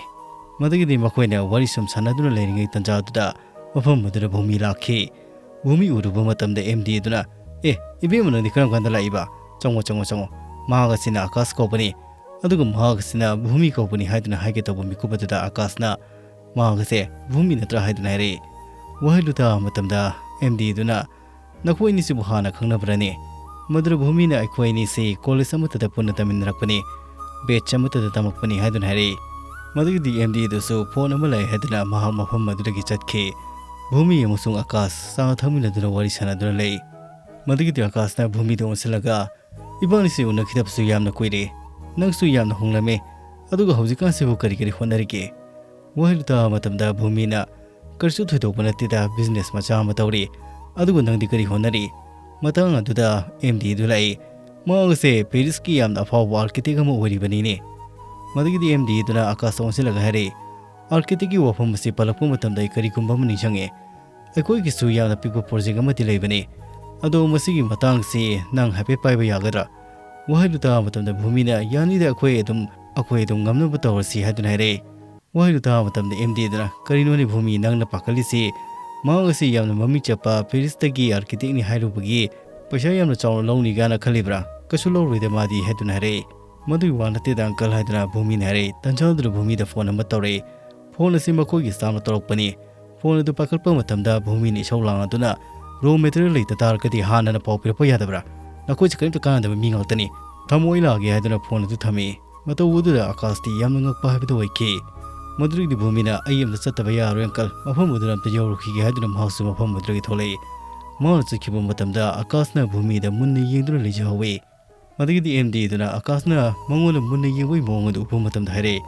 ꯃꯗꯨꯒꯤꯗꯤ ꯃꯈꯣꯏꯅ ꯋꯥꯔꯤ ꯁꯨꯝ ꯁꯥꯟꯅꯗꯨꯅ ꯂꯩꯔꯤꯉꯩ ꯇꯥꯟꯖꯥꯗꯨꯗ ꯃꯐꯝ ꯑꯗꯨꯗ ꯚꯨꯃꯤ ꯂꯥꯛꯈꯤ꯫ ꯚꯨꯃꯤ ꯎꯔꯨꯕ ꯃꯇꯝꯗ ꯑꯦꯝ ꯗꯤ ꯑꯗꯨꯅ, "ꯑꯦ, ꯏꯕꯦꯝꯃ, ꯅꯪꯗꯤ ꯀꯔꯝ ꯀꯥꯟꯗ ꯂꯥꯛꯏꯕ? ꯆꯪꯉꯣ, ꯆꯪꯉꯣ, ꯆꯪꯉꯣ꯫ ꯃꯍꯥꯛ ꯑꯁꯤꯅ ꯑꯀꯥꯁ ꯀꯧꯕꯅꯤ, ꯑꯗꯨꯒ ꯃꯍꯥꯛ ꯑꯁꯤꯅ ꯚꯨꯃꯤ ꯀꯧꯕꯅꯤ" ꯍꯥꯏꯗꯨꯅ ꯍꯥꯏꯒꯦ ꯇꯧꯕ ꯃꯤꯀꯨꯞ ꯑꯗꯨꯗ ꯑꯀꯥꯁꯅ, "ꯃꯍꯥꯛ ꯑꯁꯦ ꯚꯨꯃꯤ ꯅꯠꯇ꯭ꯔꯥ?" ꯍꯥꯏꯗꯨꯅ ꯍꯥꯏꯔꯛꯏ꯫ ꯋꯥꯍꯩꯗꯨ ꯇꯥꯕ ꯃꯇꯝꯗ ꯑꯦꯝ ꯗꯤ ꯑꯗꯨꯅ, "ꯅꯈꯣꯏ ꯑꯅꯤꯁꯤꯕꯨ ꯍꯥꯟꯅ ꯈꯪꯅꯕ꯭ꯔꯅꯦ?" ꯃꯗꯨꯗ ꯚꯨꯃꯤꯅ, "ꯑꯩꯈꯣꯏ ꯑꯅꯤꯁꯤ ꯀꯣꯂꯦꯖ ꯑꯃꯠꯇꯗ ꯄꯨꯟꯅ ꯇꯝꯃꯤꯟꯅꯔꯛꯄꯅꯤ, ꯕꯦꯠꯆ ꯑꯃꯠꯇꯗ ꯇꯝꯃꯛꯄꯅꯤ" ꯍꯥꯏꯗꯨꯅ ꯍꯥꯏꯔꯛꯏ꯫ ꯃꯗꯨꯒꯤꯗꯤ ꯑꯦꯝ ꯗꯤ ꯑꯗꯨꯁꯨ ꯐꯣꯟ ꯑꯃ ꯂꯥꯛꯑꯦ ꯍꯥꯏꯗꯨꯅ ꯃꯍꯥꯛ ꯃꯐꯝ ꯑꯗꯨꯗꯒꯤ ꯆꯠꯈꯤ꯫ ꯚꯨꯃꯤ ꯑꯃꯁꯨꯡ ꯑꯀꯥꯁ ꯆꯥ ꯊꯛꯃꯤꯟꯅꯗꯨꯅ ꯋꯥꯔꯤ ꯁꯥꯟꯅꯗꯨꯅ ꯂꯩ꯫ ꯃꯗꯨꯒꯤꯗꯤ ꯑꯀꯥꯁꯅ ꯚꯨꯃꯤꯗ ꯑꯣꯟꯁꯤꯜꯂꯒ, "ꯏꯕꯥꯅꯤꯁꯤ ꯎꯅꯈꯤꯗꯕꯁꯨ ꯌꯥꯝꯅ ꯀꯨꯏꯔꯦ꯫ ꯅꯪꯁꯨ ꯌꯥꯝꯅ ꯍꯣꯡꯂꯝꯃꯦ, ꯑꯗꯨꯒ ꯍꯧꯖꯤꯛꯀꯥꯟꯁꯤꯕꯨ ꯀꯔꯤ ꯀꯔꯤ ꯍꯣꯠꯅꯔꯤꯒꯦ?" ꯋꯥꯍꯩꯗꯨ ꯇꯥꯕ ꯃꯇꯝꯗ ꯚꯨꯃꯤꯅ, "ꯀꯔꯤꯁꯨ ꯊꯣꯏꯗꯣꯛꯄ ꯅꯠꯇꯦꯗ, ꯕꯤꯖꯤꯅꯦꯁ ꯃꯆꯥ ꯑꯃ ꯇꯧꯔꯤ꯫ ꯑꯗꯨꯒ ꯅꯪꯗꯤ ꯀꯔꯤ ꯍꯣꯠꯅꯔꯤ?" ꯃꯇꯥꯡ ꯑꯗꯨꯗ ꯑꯦꯝ ꯗꯤ ꯑꯗꯨ ꯂꯥꯛꯏ꯫ ꯃꯍꯥꯛ ꯑꯁꯦ ꯄꯦꯔꯤꯁꯀꯤ ꯌꯥꯝꯅ ꯑꯐꯥꯎꯕ ꯑꯥꯔꯀꯤꯇꯦꯛ ꯑꯃ ꯑꯣꯏꯔꯤꯕꯅꯤꯅꯦ꯫ ꯃꯗꯨꯒꯤꯗꯤ ꯑꯦꯝ ꯗꯤ ꯑꯗꯨꯅ ꯑꯀꯥꯁꯇ ꯑꯣꯟꯁꯤꯜꯂꯒ ꯍꯥꯏꯔꯛꯏ, "ꯑꯥꯔꯀꯤꯇꯦꯛꯀꯤ ꯋꯥꯐꯝ ꯑꯁꯤ ꯄꯜꯂꯛꯄ ꯃꯇꯝꯗ ꯑꯩ ꯀꯔꯤꯒꯨꯝꯕ ꯑꯃ ꯅꯤꯡꯁꯤꯡꯉꯦ꯫ ꯑꯩꯈꯣꯏꯒꯤꯁꯨ ꯌꯥꯝꯅ ꯄꯤꯛꯄ ꯄ꯭ꯔꯣꯖꯦꯛ ꯑꯃꯗꯤ ꯂꯩꯕꯅꯤ꯫ ꯑꯗꯣ ꯃꯁꯤꯒꯤ ꯃꯇꯥꯡꯁꯤ ꯅꯪ ꯍꯥꯏꯐꯦꯠ ꯄꯥꯏꯕ ꯌꯥꯒꯗ꯭ꯔꯥ?" ꯋꯥꯍꯩꯗꯨ ꯇꯥꯕ ꯃꯇꯝꯗ ꯚꯨꯃꯤꯅ, "ꯌꯥꯅꯤꯗ, ꯑꯩꯈꯣꯏ ꯑꯗꯨꯝ, ꯑꯩꯈꯣꯏ ꯑꯗꯨꯝ ꯉꯝꯅꯕ ꯇꯧꯔꯁꯤ" ꯍꯥꯏꯗꯨꯅ ꯍꯥꯏꯔꯛꯏ꯫ ꯋꯥꯍꯩꯗꯨ ꯇꯥꯕ ꯃꯇꯝꯗ ꯑꯦꯝ ꯗꯤ ꯑꯗꯨꯅ, "ꯀꯔꯤꯅꯣꯅꯦ ꯚꯨꯃꯤ, ꯅꯪꯅ ꯄꯥꯈꯠꯂꯤꯁꯤ? ꯃꯍꯥꯛ ꯑꯁꯤ ꯌꯥꯝꯅ ꯃꯃꯤꯡ ꯆꯠꯄ ꯄꯦꯔꯤꯁꯇꯒꯤ ꯑꯥꯔꯀꯤꯇꯦꯛꯅꯤ ꯍꯥꯏꯔꯨꯕꯒꯤ ꯄꯩꯁꯥ ꯌꯥꯝꯅ ꯆꯥꯎꯅ ꯂꯧꯅꯤ ꯀꯥꯏꯅ ꯈꯜꯂꯤꯕ꯭ꯔꯥ? ꯀꯩꯁꯨ ꯂꯧꯔꯣꯏꯗ ꯃꯥꯗꯤ" ꯍꯥꯏꯗꯨꯅ ꯍꯥꯏꯔꯛꯏ꯫ "ꯃꯗꯨꯒꯤ ꯋꯥ ꯅꯠꯇꯦꯗ ꯑꯪꯀꯜ" ꯍꯥꯏꯗꯨꯅ ꯚꯨꯃꯤꯅ ꯍꯥꯏꯔꯛꯏ꯫ ꯇꯟꯖꯥꯗꯨꯗ ꯚꯨꯃꯤꯗ ꯐꯣꯟ ꯑꯃ ꯇꯧꯔꯛꯏ꯫ ꯐꯣꯟ ꯑꯁꯤ ꯃꯈꯣꯏꯒꯤ ꯁ꯭ꯇꯥꯐꯅ ꯇꯧꯔꯛꯄꯅꯤ꯫ ꯐꯣꯟ ꯑꯗꯨ ꯄꯥꯏꯈꯠꯄ ꯃꯇꯝꯗ ꯚꯨꯃꯤꯅ ꯏꯁꯧ ꯂꯥꯡꯂꯗꯨꯅ, "ꯔꯣ ꯃꯦꯇꯔꯤꯌꯦꯜ ꯂꯩꯇ ꯇꯥꯔꯒꯗꯤ ꯍꯥꯟꯅꯅ ꯄꯥꯎ ꯄꯤꯔꯛꯄ ꯌꯥꯗꯕ꯭ꯔꯥ? ꯅꯈꯣꯏꯁꯦ ꯀꯔꯤꯝꯇ ꯀꯥꯟꯅꯗꯕ ꯃꯤ ꯉꯥꯛꯇꯅꯤ꯫ ꯊꯝꯃꯣ, ꯑꯩ ꯂꯥꯛꯑꯒꯦ" ꯍꯥꯏꯗꯨꯅ ꯐꯣꯟ ꯑꯗꯨ ꯊꯝꯃꯤ꯫ ꯃꯇꯧ ꯑꯗꯨꯗ ꯑꯀꯥꯁꯇꯤ ꯌꯥꯝꯅ ꯉꯛꯄ ꯍꯥꯏꯕꯗꯨ ꯑꯣꯏꯈꯤ꯫ ꯃꯗꯨꯗꯒꯤꯗꯤ ꯚꯨꯃꯤꯅ, "ꯑꯩ ꯑꯝꯇ ꯆꯠꯇꯕ ꯌꯥꯔꯣꯏ ꯑꯪꯀꯜ, ꯃꯐꯝ ꯑꯗꯨꯗ ꯑꯝꯇ ꯌꯧꯔꯨꯈꯤꯒꯦ" ꯍꯥꯏꯗꯨꯅ ꯃꯍꯥꯛꯁꯨ ꯃꯐꯝ ꯑꯗꯨꯗꯒꯤ ꯊꯣꯛꯂꯛꯏ꯫ ꯃꯍꯥꯛꯅ ꯆꯠꯈꯤꯕ ꯃꯇꯝꯗ ꯑꯀꯥꯁꯅ ꯚꯨꯃꯤꯗ ꯃꯨꯟꯅ ꯌꯦꯡꯗꯨꯅ ꯂꯩꯖꯍꯧꯋꯤ꯫ ꯃꯗꯨꯒꯤꯗꯤ ꯑꯦꯝ ꯗꯤ ꯑꯗꯨꯅ ꯑꯀꯥꯁꯅ ꯃꯉꯣꯟꯗ ꯃꯨꯟꯅ ꯌꯦꯡꯕꯒꯤ ꯃꯑꯣꯡ ꯑꯗꯨ ꯎꯕ ꯃꯇꯝꯗ ꯍꯥꯏꯔꯛꯏ,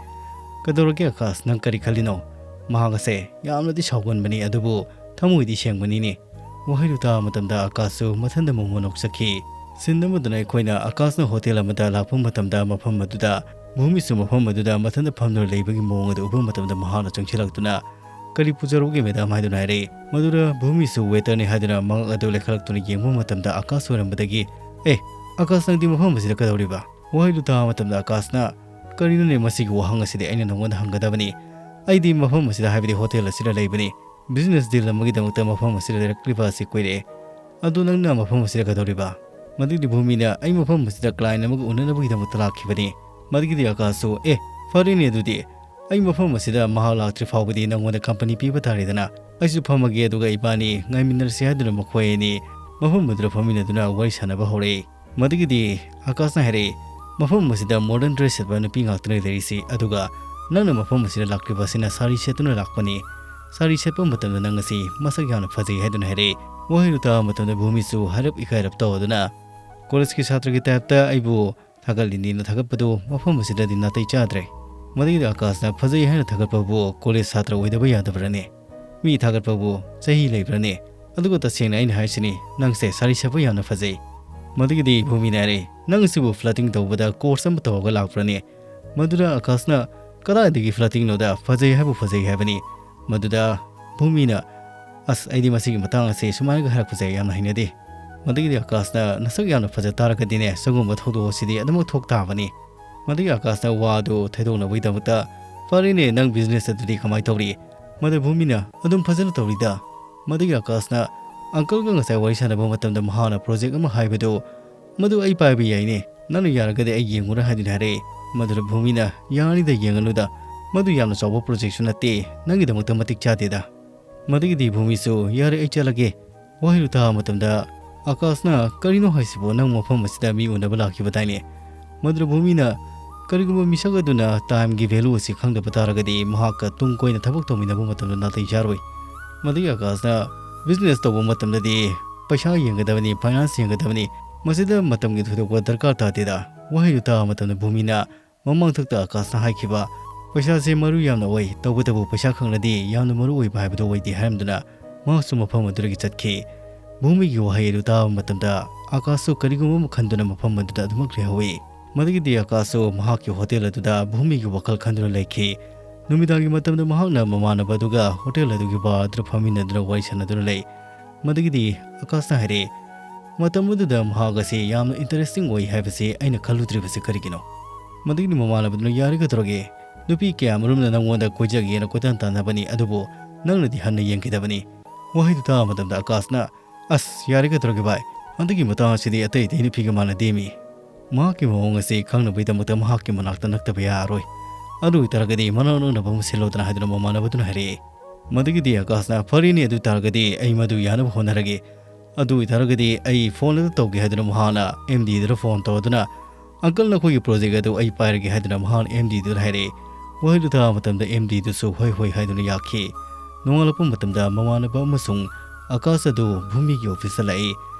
"ꯀꯩꯗꯧꯔꯒꯦ ꯑꯀꯥꯁ, ꯅꯪ ꯀꯔꯤ ꯈꯜꯂꯤꯅꯣ? ꯃꯍꯥꯛ ꯑꯁꯦ ꯌꯥꯝꯅꯗꯤ ꯁꯥꯎꯒꯟꯕꯅꯤ, ꯑꯗꯨꯕꯨ ꯊꯃꯣꯏꯗꯤ ꯁꯦꯡꯕꯅꯤꯅꯦ"꯫ ꯋꯥꯍꯩꯗꯨ ꯇꯥꯕ ꯃꯇꯝꯗ ꯑꯀꯥꯁꯁꯨ ꯃꯊꯟꯗ ꯃꯣꯃꯣꯟ ꯅꯣꯛꯆꯈꯤ꯫ ꯁꯤꯟ ꯑꯃꯗꯅ ꯑꯩꯈꯣꯏꯅ ꯑꯀꯥꯁꯅ ꯍꯣꯇꯦꯜ ꯑꯃꯗ ꯂꯥꯛꯄ ꯃꯇꯝꯗ ꯃꯐꯝ ꯑꯗꯨꯗ ꯚꯨꯃꯤꯁꯨ ꯃꯐꯝ ꯑꯗꯨꯗ ꯃꯊꯟꯇ ꯐꯝꯗꯨꯅ ꯂꯩꯕꯒꯤ ꯃꯑꯣꯡ ꯑꯗꯨ ꯎꯕ ꯃꯇꯝꯗ ꯃꯍꯥꯛꯅ ꯆꯪꯁꯤꯜꯂꯛꯇꯨꯅ, "ꯀꯔꯤ ꯄꯨꯖꯔꯛꯎꯒꯦ ꯃꯦꯗꯥꯝ?" ꯍꯥꯏꯗꯨꯅ ꯍꯥꯏꯔꯛꯏ꯫ ꯃꯗꯨꯗ ꯚꯨꯃꯤꯁꯨ ꯋꯦꯇꯔꯅꯤ ꯍꯥꯏꯗꯨꯅ ꯃꯉꯛ ꯑꯗꯨ ꯂꯩꯈꯠꯂꯛꯇꯨꯅ ꯌꯦꯡꯕ ꯃꯇꯝꯗ ꯑꯀꯥꯁ ꯑꯣꯏꯔꯝꯕꯗꯒꯤ, "ꯑꯦ, ꯑꯀꯥꯁ, ꯅꯪꯗꯤ ꯃꯐꯝ ꯑꯁꯤꯗ ꯀꯩꯗꯧꯔꯤꯕ?" ꯋꯥꯍꯩꯗꯨ ꯇꯥꯕ ꯃꯇꯝꯗ ꯑꯀꯥꯁꯅ, "ꯀꯔꯤꯅꯣꯅꯦ, ꯃꯁꯤꯒꯤ ꯋꯥꯍꯪ ꯑꯁꯤꯗꯤ ꯑꯩꯅ ꯅꯉꯣꯟꯗ ꯍꯪꯒꯗꯕꯅꯤ꯫ ꯑꯩꯗꯤ ꯃꯐꯝ ꯑꯁꯤꯗ, ꯍꯥꯏꯕꯗꯤ ꯍꯣꯇꯦꯜ ꯑꯁꯤꯗ ꯂꯩꯕꯅꯤ꯫ ꯕꯤꯖꯤꯅꯦꯁ ꯗꯤꯜ ꯑꯃꯒꯤꯗꯃꯛꯇ ꯃꯐꯝ ꯑꯁꯤꯗ ꯂꯩꯔꯛꯂꯤꯕ ꯑꯁꯤ ꯀꯨꯏꯔꯦ꯫ ꯑꯗꯨ ꯅꯪꯅ ꯃꯐꯝ ꯑꯁꯤꯗ ꯀꯩꯗꯧꯔꯤꯕ?" ꯃꯗꯨꯒꯤꯗꯤ ꯚꯨꯃꯤꯅ, "ꯑꯩ ꯃꯐꯝ ꯑꯁꯤꯗ ꯀ꯭ꯂꯥꯏꯟ ꯑꯃꯒ ꯎꯅꯅꯕꯒꯤꯗꯃꯛꯇ ꯂꯥꯛꯈꯤꯕꯅꯤ"꯫ ꯃꯗꯨꯒꯤꯗꯤ ꯑꯀꯥꯁꯁꯨ, "ꯑꯦ, ꯐꯔꯦꯅꯦ ꯑꯗꯨꯗꯤ꯫ ꯑꯩ ꯃꯐꯝ ꯑꯁꯤꯗ ꯃꯍꯥꯛ ꯂꯥꯛꯇ꯭ꯔꯤ ꯐꯥꯎꯕꯗꯤ ꯅꯪꯉꯣꯟꯗ ꯀꯝꯄꯅꯤ ꯄꯤꯕ ꯇꯥꯔꯦꯗꯅ꯫ ꯑꯩꯁꯨ ꯐꯝꯃꯒꯦ, ꯑꯗꯨꯒ ꯏꯕꯥꯅꯤ ꯉꯥꯏꯃꯤꯟꯅꯔꯁꯤ" ꯍꯥꯏꯗꯨꯅ ꯃꯈꯣꯏ ꯑꯅꯤ ꯃꯐꯝ ꯑꯗꯨꯗ ꯐꯝꯃꯤꯟꯅꯗꯨꯅ ꯋꯥꯔꯤ ꯁꯥꯟꯅꯕ ꯍꯧꯔꯛꯏ꯫ ꯃꯗꯨꯒꯤꯗꯤ ꯑꯀꯥꯁꯅ ꯍꯥꯏꯔꯛꯏ, "ꯃꯐꯝ ꯑꯁꯤꯗ ꯃꯣꯗꯔꯟ ꯗ꯭ꯔꯦꯁ ꯁꯦꯠꯄ ꯅꯨꯄꯤ ꯉꯥꯛꯇꯅ ꯂꯩꯔꯤꯁꯤ, ꯑꯗꯨꯒ ꯅꯪꯅ ꯃꯐꯝ ꯑꯁꯤꯗ ꯂꯥꯛꯂꯤꯕ ꯑꯁꯤꯅ ꯁꯥꯔꯤ ꯁꯦꯠꯇꯨꯅ ꯂꯥꯛꯄꯅꯤ꯫ ꯁꯥꯔꯤ ꯁꯦꯠꯄ ꯃꯇꯝꯗ ꯅꯪ ꯑꯁꯤ ꯃꯁꯛ ꯌꯥꯝꯅ ꯐꯖꯩ" ꯍꯥꯏꯗꯨꯅ ꯍꯥꯏꯔꯛꯏ꯫ ꯋꯥꯍꯩꯗꯨ ꯇꯥꯕ ꯃꯇꯝꯗ ꯚꯨꯃꯤꯁꯨ ꯍꯥꯏꯔꯞ ꯏꯀꯥꯏꯔꯞ ꯇꯧꯗꯨꯅ, "ꯀꯣꯂꯦꯖꯀꯤ ꯁꯥꯇ꯭ꯔꯒꯤ ꯇꯥꯏꯞꯇ ꯑꯩꯕꯨ ꯊꯥꯒꯠꯂꯤꯅꯤꯅ ꯊꯥꯒꯠꯄꯗꯨ ꯃꯐꯝ ꯑꯁꯤꯗꯗꯤ ꯅꯥꯇꯩ ꯆꯥꯗ꯭ꯔꯦ"꯫ ꯃꯗꯨꯒꯤꯗꯤ ꯑꯀꯥꯁꯅ, "ꯐꯖꯩ ꯍꯥꯏꯅ ꯊꯥꯒꯠꯄꯕꯨ ꯀꯣꯂꯦꯖ ꯁꯥꯇ꯭ꯔ ꯑꯣꯏꯗꯕ ꯌꯥꯗꯕ꯭ꯔꯅꯦ? ꯃꯤ ꯊꯥꯒꯠꯄꯕꯨ ꯆꯍꯤ ꯂꯩꯕ꯭ꯔꯅꯦ? ꯑꯗꯨꯒ ꯇꯁꯦꯡꯅ ꯑꯩꯅ ꯍꯥꯏꯁꯤꯅꯤ, ꯅꯪꯁꯦ ꯁꯥꯔꯤ ꯁꯦꯠꯄ ꯌꯥꯝꯅ ꯐꯖꯩ꯫ ꯃꯗꯨꯒꯤꯗꯤ ꯚꯨꯃꯤꯅ ꯍꯥꯏꯔꯦ, "ꯅꯪ ꯑꯁꯤꯕꯨ flirting ꯇꯧꯕꯗ course ꯑꯃ ꯇꯧꯔꯒ ꯂꯥꯛꯄ꯭ꯔꯅꯦ?" ꯃꯗꯨꯗ ꯑꯀꯥꯁꯅ, "ꯀꯗꯥꯏꯗꯒꯤ flirtingꯅꯣꯗ, ꯐꯖꯩ ꯍꯥꯏꯕꯨ ꯐꯖꯩ ꯍꯥꯏꯕꯅꯤ"꯫ ꯃꯗꯨꯗ ꯚꯨꯃꯤꯅ, "ꯑꯁ, ꯑꯩꯗꯤ ꯃꯁꯤꯒꯤ ꯃꯇꯥꯡ ꯑꯁꯦ ꯁꯨꯃꯥꯏꯅꯒ ꯍꯥꯏꯔꯛꯄꯁꯦ ꯌꯥꯝꯅ ꯍꯩꯅꯗꯦ"꯫ ꯃꯗꯨꯒꯤꯗꯤ ꯑꯀꯥꯁꯅ, "ꯅꯁꯛ ꯌꯥꯝꯅ ꯐꯖ ꯇꯥꯔꯒꯗꯤꯅꯦ, ꯁꯤꯒꯨꯝꯕ ꯊꯧꯗꯣꯛ ꯑꯁꯤꯗꯤ ꯑꯗꯨꯃꯛ ꯊꯣꯛ ꯇꯥꯕꯅꯤ"꯫ ꯃꯗꯨꯒꯤ ꯑꯀꯥꯁꯅ ꯋꯥꯗꯨ ꯊꯩꯗꯣꯛꯅꯕꯒꯤꯗꯃꯛꯇ, "ꯐꯔꯦꯅꯦ, ꯅꯪ business ꯑꯗꯨꯗꯤ ꯀꯃꯥꯏꯅ ꯇꯧꯔꯤ?" ꯃꯗꯨ ꯚꯨꯃꯤꯅ, "ꯑꯗꯨꯝ ꯐꯖꯅ ꯇꯧꯔꯤꯗ"꯫ ꯃꯗꯨꯒꯤ ꯑꯀꯥꯁꯅ, "Uncleꯒ ꯉꯁꯥꯏ ꯋꯥꯔꯤ ꯁꯥꯟꯅꯕ ꯃꯇꯝꯗ ꯃꯍꯥꯛꯅ project ꯑꯃ ꯍꯥꯏꯕꯗꯨ, ꯃꯗꯨ ꯑꯩ ꯄꯥꯏꯕ ꯌꯥꯏꯅꯦ, ꯅꯪꯅ ꯌꯥꯔꯒꯗꯤ ꯑꯩ ꯌꯦꯡꯉꯨꯔꯥ" ꯍꯥꯏꯗꯨꯅ ꯍꯥꯏꯔꯛꯑꯦ꯫ ꯃꯗꯨꯗ ꯚꯨꯃꯤꯅ, "ꯌꯥꯅꯤꯗ, ꯌꯦꯡꯉꯅꯨꯗ, ꯃꯗꯨ ꯌꯥꯝꯅ ꯆꯥꯎꯕ projectꯁꯨ ꯅꯠꯇꯦ, ꯅꯪꯒꯤꯗꯃꯛꯇ ꯃꯇꯤꯛ ꯆꯥꯗꯦꯗ"꯫ ꯃꯗꯨꯒꯤꯗꯤ ꯚꯨꯃꯤꯁꯨ, "ꯌꯥꯔꯦ, ꯑꯩ ꯆꯠꯂꯒꯦ"꯫ ꯋꯥꯍꯩꯗꯨ ꯇꯥꯕ ꯃꯇꯝꯗ ꯑꯀꯥꯁꯅ, "ꯀꯔꯤꯅꯣ ꯍꯥꯏꯁꯤꯕꯣ, ꯅꯪ ꯃꯐꯝ ꯑꯁꯤꯗ ꯃꯤ ꯎꯅꯕ ꯂꯥꯛꯈꯤꯕꯗꯥꯏꯅꯦ?" ꯃꯗꯨꯗ ꯚꯨꯃꯤꯅ, "ꯀꯔꯤꯒꯨꯝꯕ ꯃꯤꯁꯛ ꯑꯗꯨꯅ timeꯒꯤ value ꯑꯁꯤ ꯈꯪꯗꯕ ꯇꯥꯔꯒꯗꯤ ꯃꯍꯥꯛꯀ ꯇꯨꯡ ꯀꯣꯏꯅ ꯊꯕꯛ ꯇꯧꯃꯤꯟꯅꯕ ꯃꯇꯝꯗ ꯅꯥꯇꯩ ꯆꯥꯔꯣꯏ"꯫ ꯃꯗꯨꯒꯤ ꯑꯀꯥꯁꯅ, "Business ꯇꯧꯕ ꯃꯇꯝꯗꯗꯤ ꯄꯩꯁꯥ ꯌꯦꯡꯒꯗꯕꯅꯤ, finance ꯌꯦꯡꯒꯗꯕꯅꯤ, ꯃꯁꯤꯗ ꯃꯇꯝꯒꯤ ꯊꯣꯏꯗꯣꯛꯄ ꯗꯔꯀꯥꯔ ꯇꯥꯗꯦꯗ"꯫ ꯋꯥꯍꯩꯗꯨ ꯇꯥꯕ ꯃꯇꯝꯗ ꯚꯨꯃꯤꯅ ꯃꯃꯥꯡꯊꯛꯇ ꯑꯀꯥꯁꯅ ꯍꯥꯏꯈꯤꯕ, "ꯄꯩꯁꯥꯁꯦ ꯃꯔꯨ ꯌꯥꯝꯅ ꯑꯣꯏ, ꯇꯧꯕꯇꯕꯨ ꯄꯩꯁꯥ ꯈꯪꯂꯗꯤ ꯌꯥꯝꯅ ꯃꯔꯨ ꯑꯣꯏꯕ ꯍꯥꯏꯕꯗꯨ ꯑꯣꯏꯗꯦ" ꯍꯥꯏꯔꯝꯗꯨꯅ ꯃꯍꯥꯛꯁꯨ ꯃꯐꯝ ꯑꯗꯨꯗꯒꯤ ꯆꯠꯈꯤ꯫ ꯚꯨꯃꯤꯒꯤ ꯋꯥꯍꯩ ꯑꯗꯨ ꯇꯥꯕ ꯃꯇꯝꯗ ꯑꯀꯥꯁꯁꯨ ꯀꯔꯤꯒꯨꯝꯕ ꯑꯃ ꯈꯟꯗꯨꯅ ꯃꯐꯝ ꯑꯗꯨꯗ ꯑꯗꯨꯃꯛ ꯂꯩꯍꯧꯏ꯫ ꯃꯗꯨꯒꯤꯗꯤ ꯑꯀꯥꯁꯁꯨ ꯃꯍꯥꯛꯀꯤ hotel ꯑꯗꯨꯗ ꯚꯨꯃꯤꯒꯤ ꯋꯥꯈꯜ ꯈꯟꯗꯨꯅ ꯂꯩꯈꯤ꯫ ꯅꯨꯃꯤꯗꯥꯡꯒꯤ ꯃꯇꯝꯗ ꯃꯍꯥꯛꯅ ꯃꯃꯥꯟꯅꯕ ꯑꯗꯨꯒ hotel ꯑꯗꯨꯒꯤ bar ꯑꯗꯨꯗ ꯐꯝꯃꯤꯟꯅꯗꯨꯅ ꯋꯥꯔꯤ ꯁꯥꯟꯅꯗꯨꯅ ꯂꯩ꯫ ꯃꯗꯨꯒꯤꯗꯤ ꯑꯀꯥꯁꯅ ꯍꯥꯏꯔꯛꯏ, "ꯃꯇꯝ ꯑꯗꯨꯗ ꯃꯍꯥꯛ ꯑꯁꯤ ꯌꯥꯝꯅ interesting ꯑꯣꯏ ꯍꯥꯏꯕꯁꯤ ꯑꯩꯅ ꯈꯜꯂꯨꯗ꯭ꯔꯤꯕꯁꯤ ꯀꯔꯤꯒꯤꯅꯣ?" ꯃꯗꯨꯒꯤꯗꯤ ꯃꯃꯥꯟꯅꯕꯗꯨꯅ, "ꯌꯥꯔꯦ, ꯀꯩꯗꯧꯔꯒꯦ? ꯅꯨꯄꯤ ꯀꯌꯥꯃꯔꯨꯝꯅ ꯅꯪꯉꯣꯟꯗ ꯀꯣꯏꯖꯒꯦꯅ ꯀꯣꯏꯇꯥꯟ ꯇꯥꯟꯅꯕꯅꯤ, ꯑꯗꯨꯕꯨ ꯅꯪꯅꯗꯤ ꯍꯟꯅ ꯌꯦꯡꯈꯤꯗꯕꯅꯤ"꯫ ꯋꯥꯍꯩꯗꯨ ꯇꯥꯕ ꯃꯇꯝꯗ ꯑꯀꯥꯁꯅ, "ꯑꯁ, ꯌꯥꯔꯦ, ꯀꯩꯗꯧꯔꯒꯦ ꯚꯥꯏ? ꯍꯟꯗꯛꯀꯤ ꯃꯇꯥꯡ ꯑꯁꯤꯗꯤ ꯑꯇꯩ ꯑꯇꯩ ꯅꯨꯄꯤꯒ ꯃꯥꯟꯅꯗꯦꯃꯤ"꯫ ꯃꯍꯥꯛꯀꯤ ꯃꯑꯣꯡ ꯑꯁꯤ ꯈꯪꯅꯕꯒꯤꯗꯃꯛꯇ ꯃꯍꯥꯛꯀꯤ ꯃꯅꯥꯛꯇ ꯅꯛꯇꯕ ꯌꯥꯔꯔꯣꯏ꯫ "ꯑꯗꯨ ꯑꯣꯏꯇꯥꯔꯒꯗꯤ ꯃꯅꯥꯛ ꯅꯛꯅꯕ ꯑꯃ ꯁꯤꯜꯂꯣꯗꯅ" ꯍꯥꯏꯗꯨꯅ ꯃꯃꯥꯟꯅꯕꯗꯨꯅ ꯍꯥꯏꯔꯛꯏ꯫ ꯃꯗꯨꯒꯤꯗꯤ ꯑꯀꯥꯁꯅ, "ꯐꯔꯦꯅꯦ, ꯑꯗꯨ ꯑꯣꯏꯇꯥꯔꯒꯗꯤ ꯑꯩ ꯃꯗꯨ ꯌꯥꯅꯕ ꯍꯣꯠꯅꯔꯒꯦ꯫ ꯑꯗꯨ ꯑꯣꯏꯇꯥꯔꯒꯗꯤ ꯑꯩ phone ꯑꯗꯨ ꯇꯧꯒꯦ" ꯍꯥꯏꯗꯨꯅ ꯃꯍꯥꯛꯅ MDꯗꯨꯗ phone ꯇꯧꯗꯨꯅ, "Uncle, ꯅꯈꯣꯏꯒꯤ project ꯑꯗꯨ ꯑꯩ ꯄꯥꯏꯔꯒꯦ" ꯍꯥꯏꯗꯨꯅ ꯃꯍꯥꯛꯅ MDꯗꯨꯗ ꯍꯥꯏꯔꯛꯏ꯫ ꯋꯥꯍꯩꯗꯨ ꯇꯥꯕ ꯃꯇꯝꯗ MDꯗꯨꯁꯨ "ꯍꯣꯏ, ꯍꯣꯏ" ꯍꯥꯏꯗꯨꯅ ꯌꯥꯈꯤ꯫ ꯅꯣꯡꯉꯥꯜꯂꯛꯄ ꯃꯇꯝꯗ ꯃꯃꯥꯟꯅꯕ ꯑꯃꯁꯨꯡ ꯑꯀꯥꯁ ꯑꯗꯨ ꯚꯨꯃꯤꯒꯤ officeꯇ ꯂꯥꯛꯏ꯫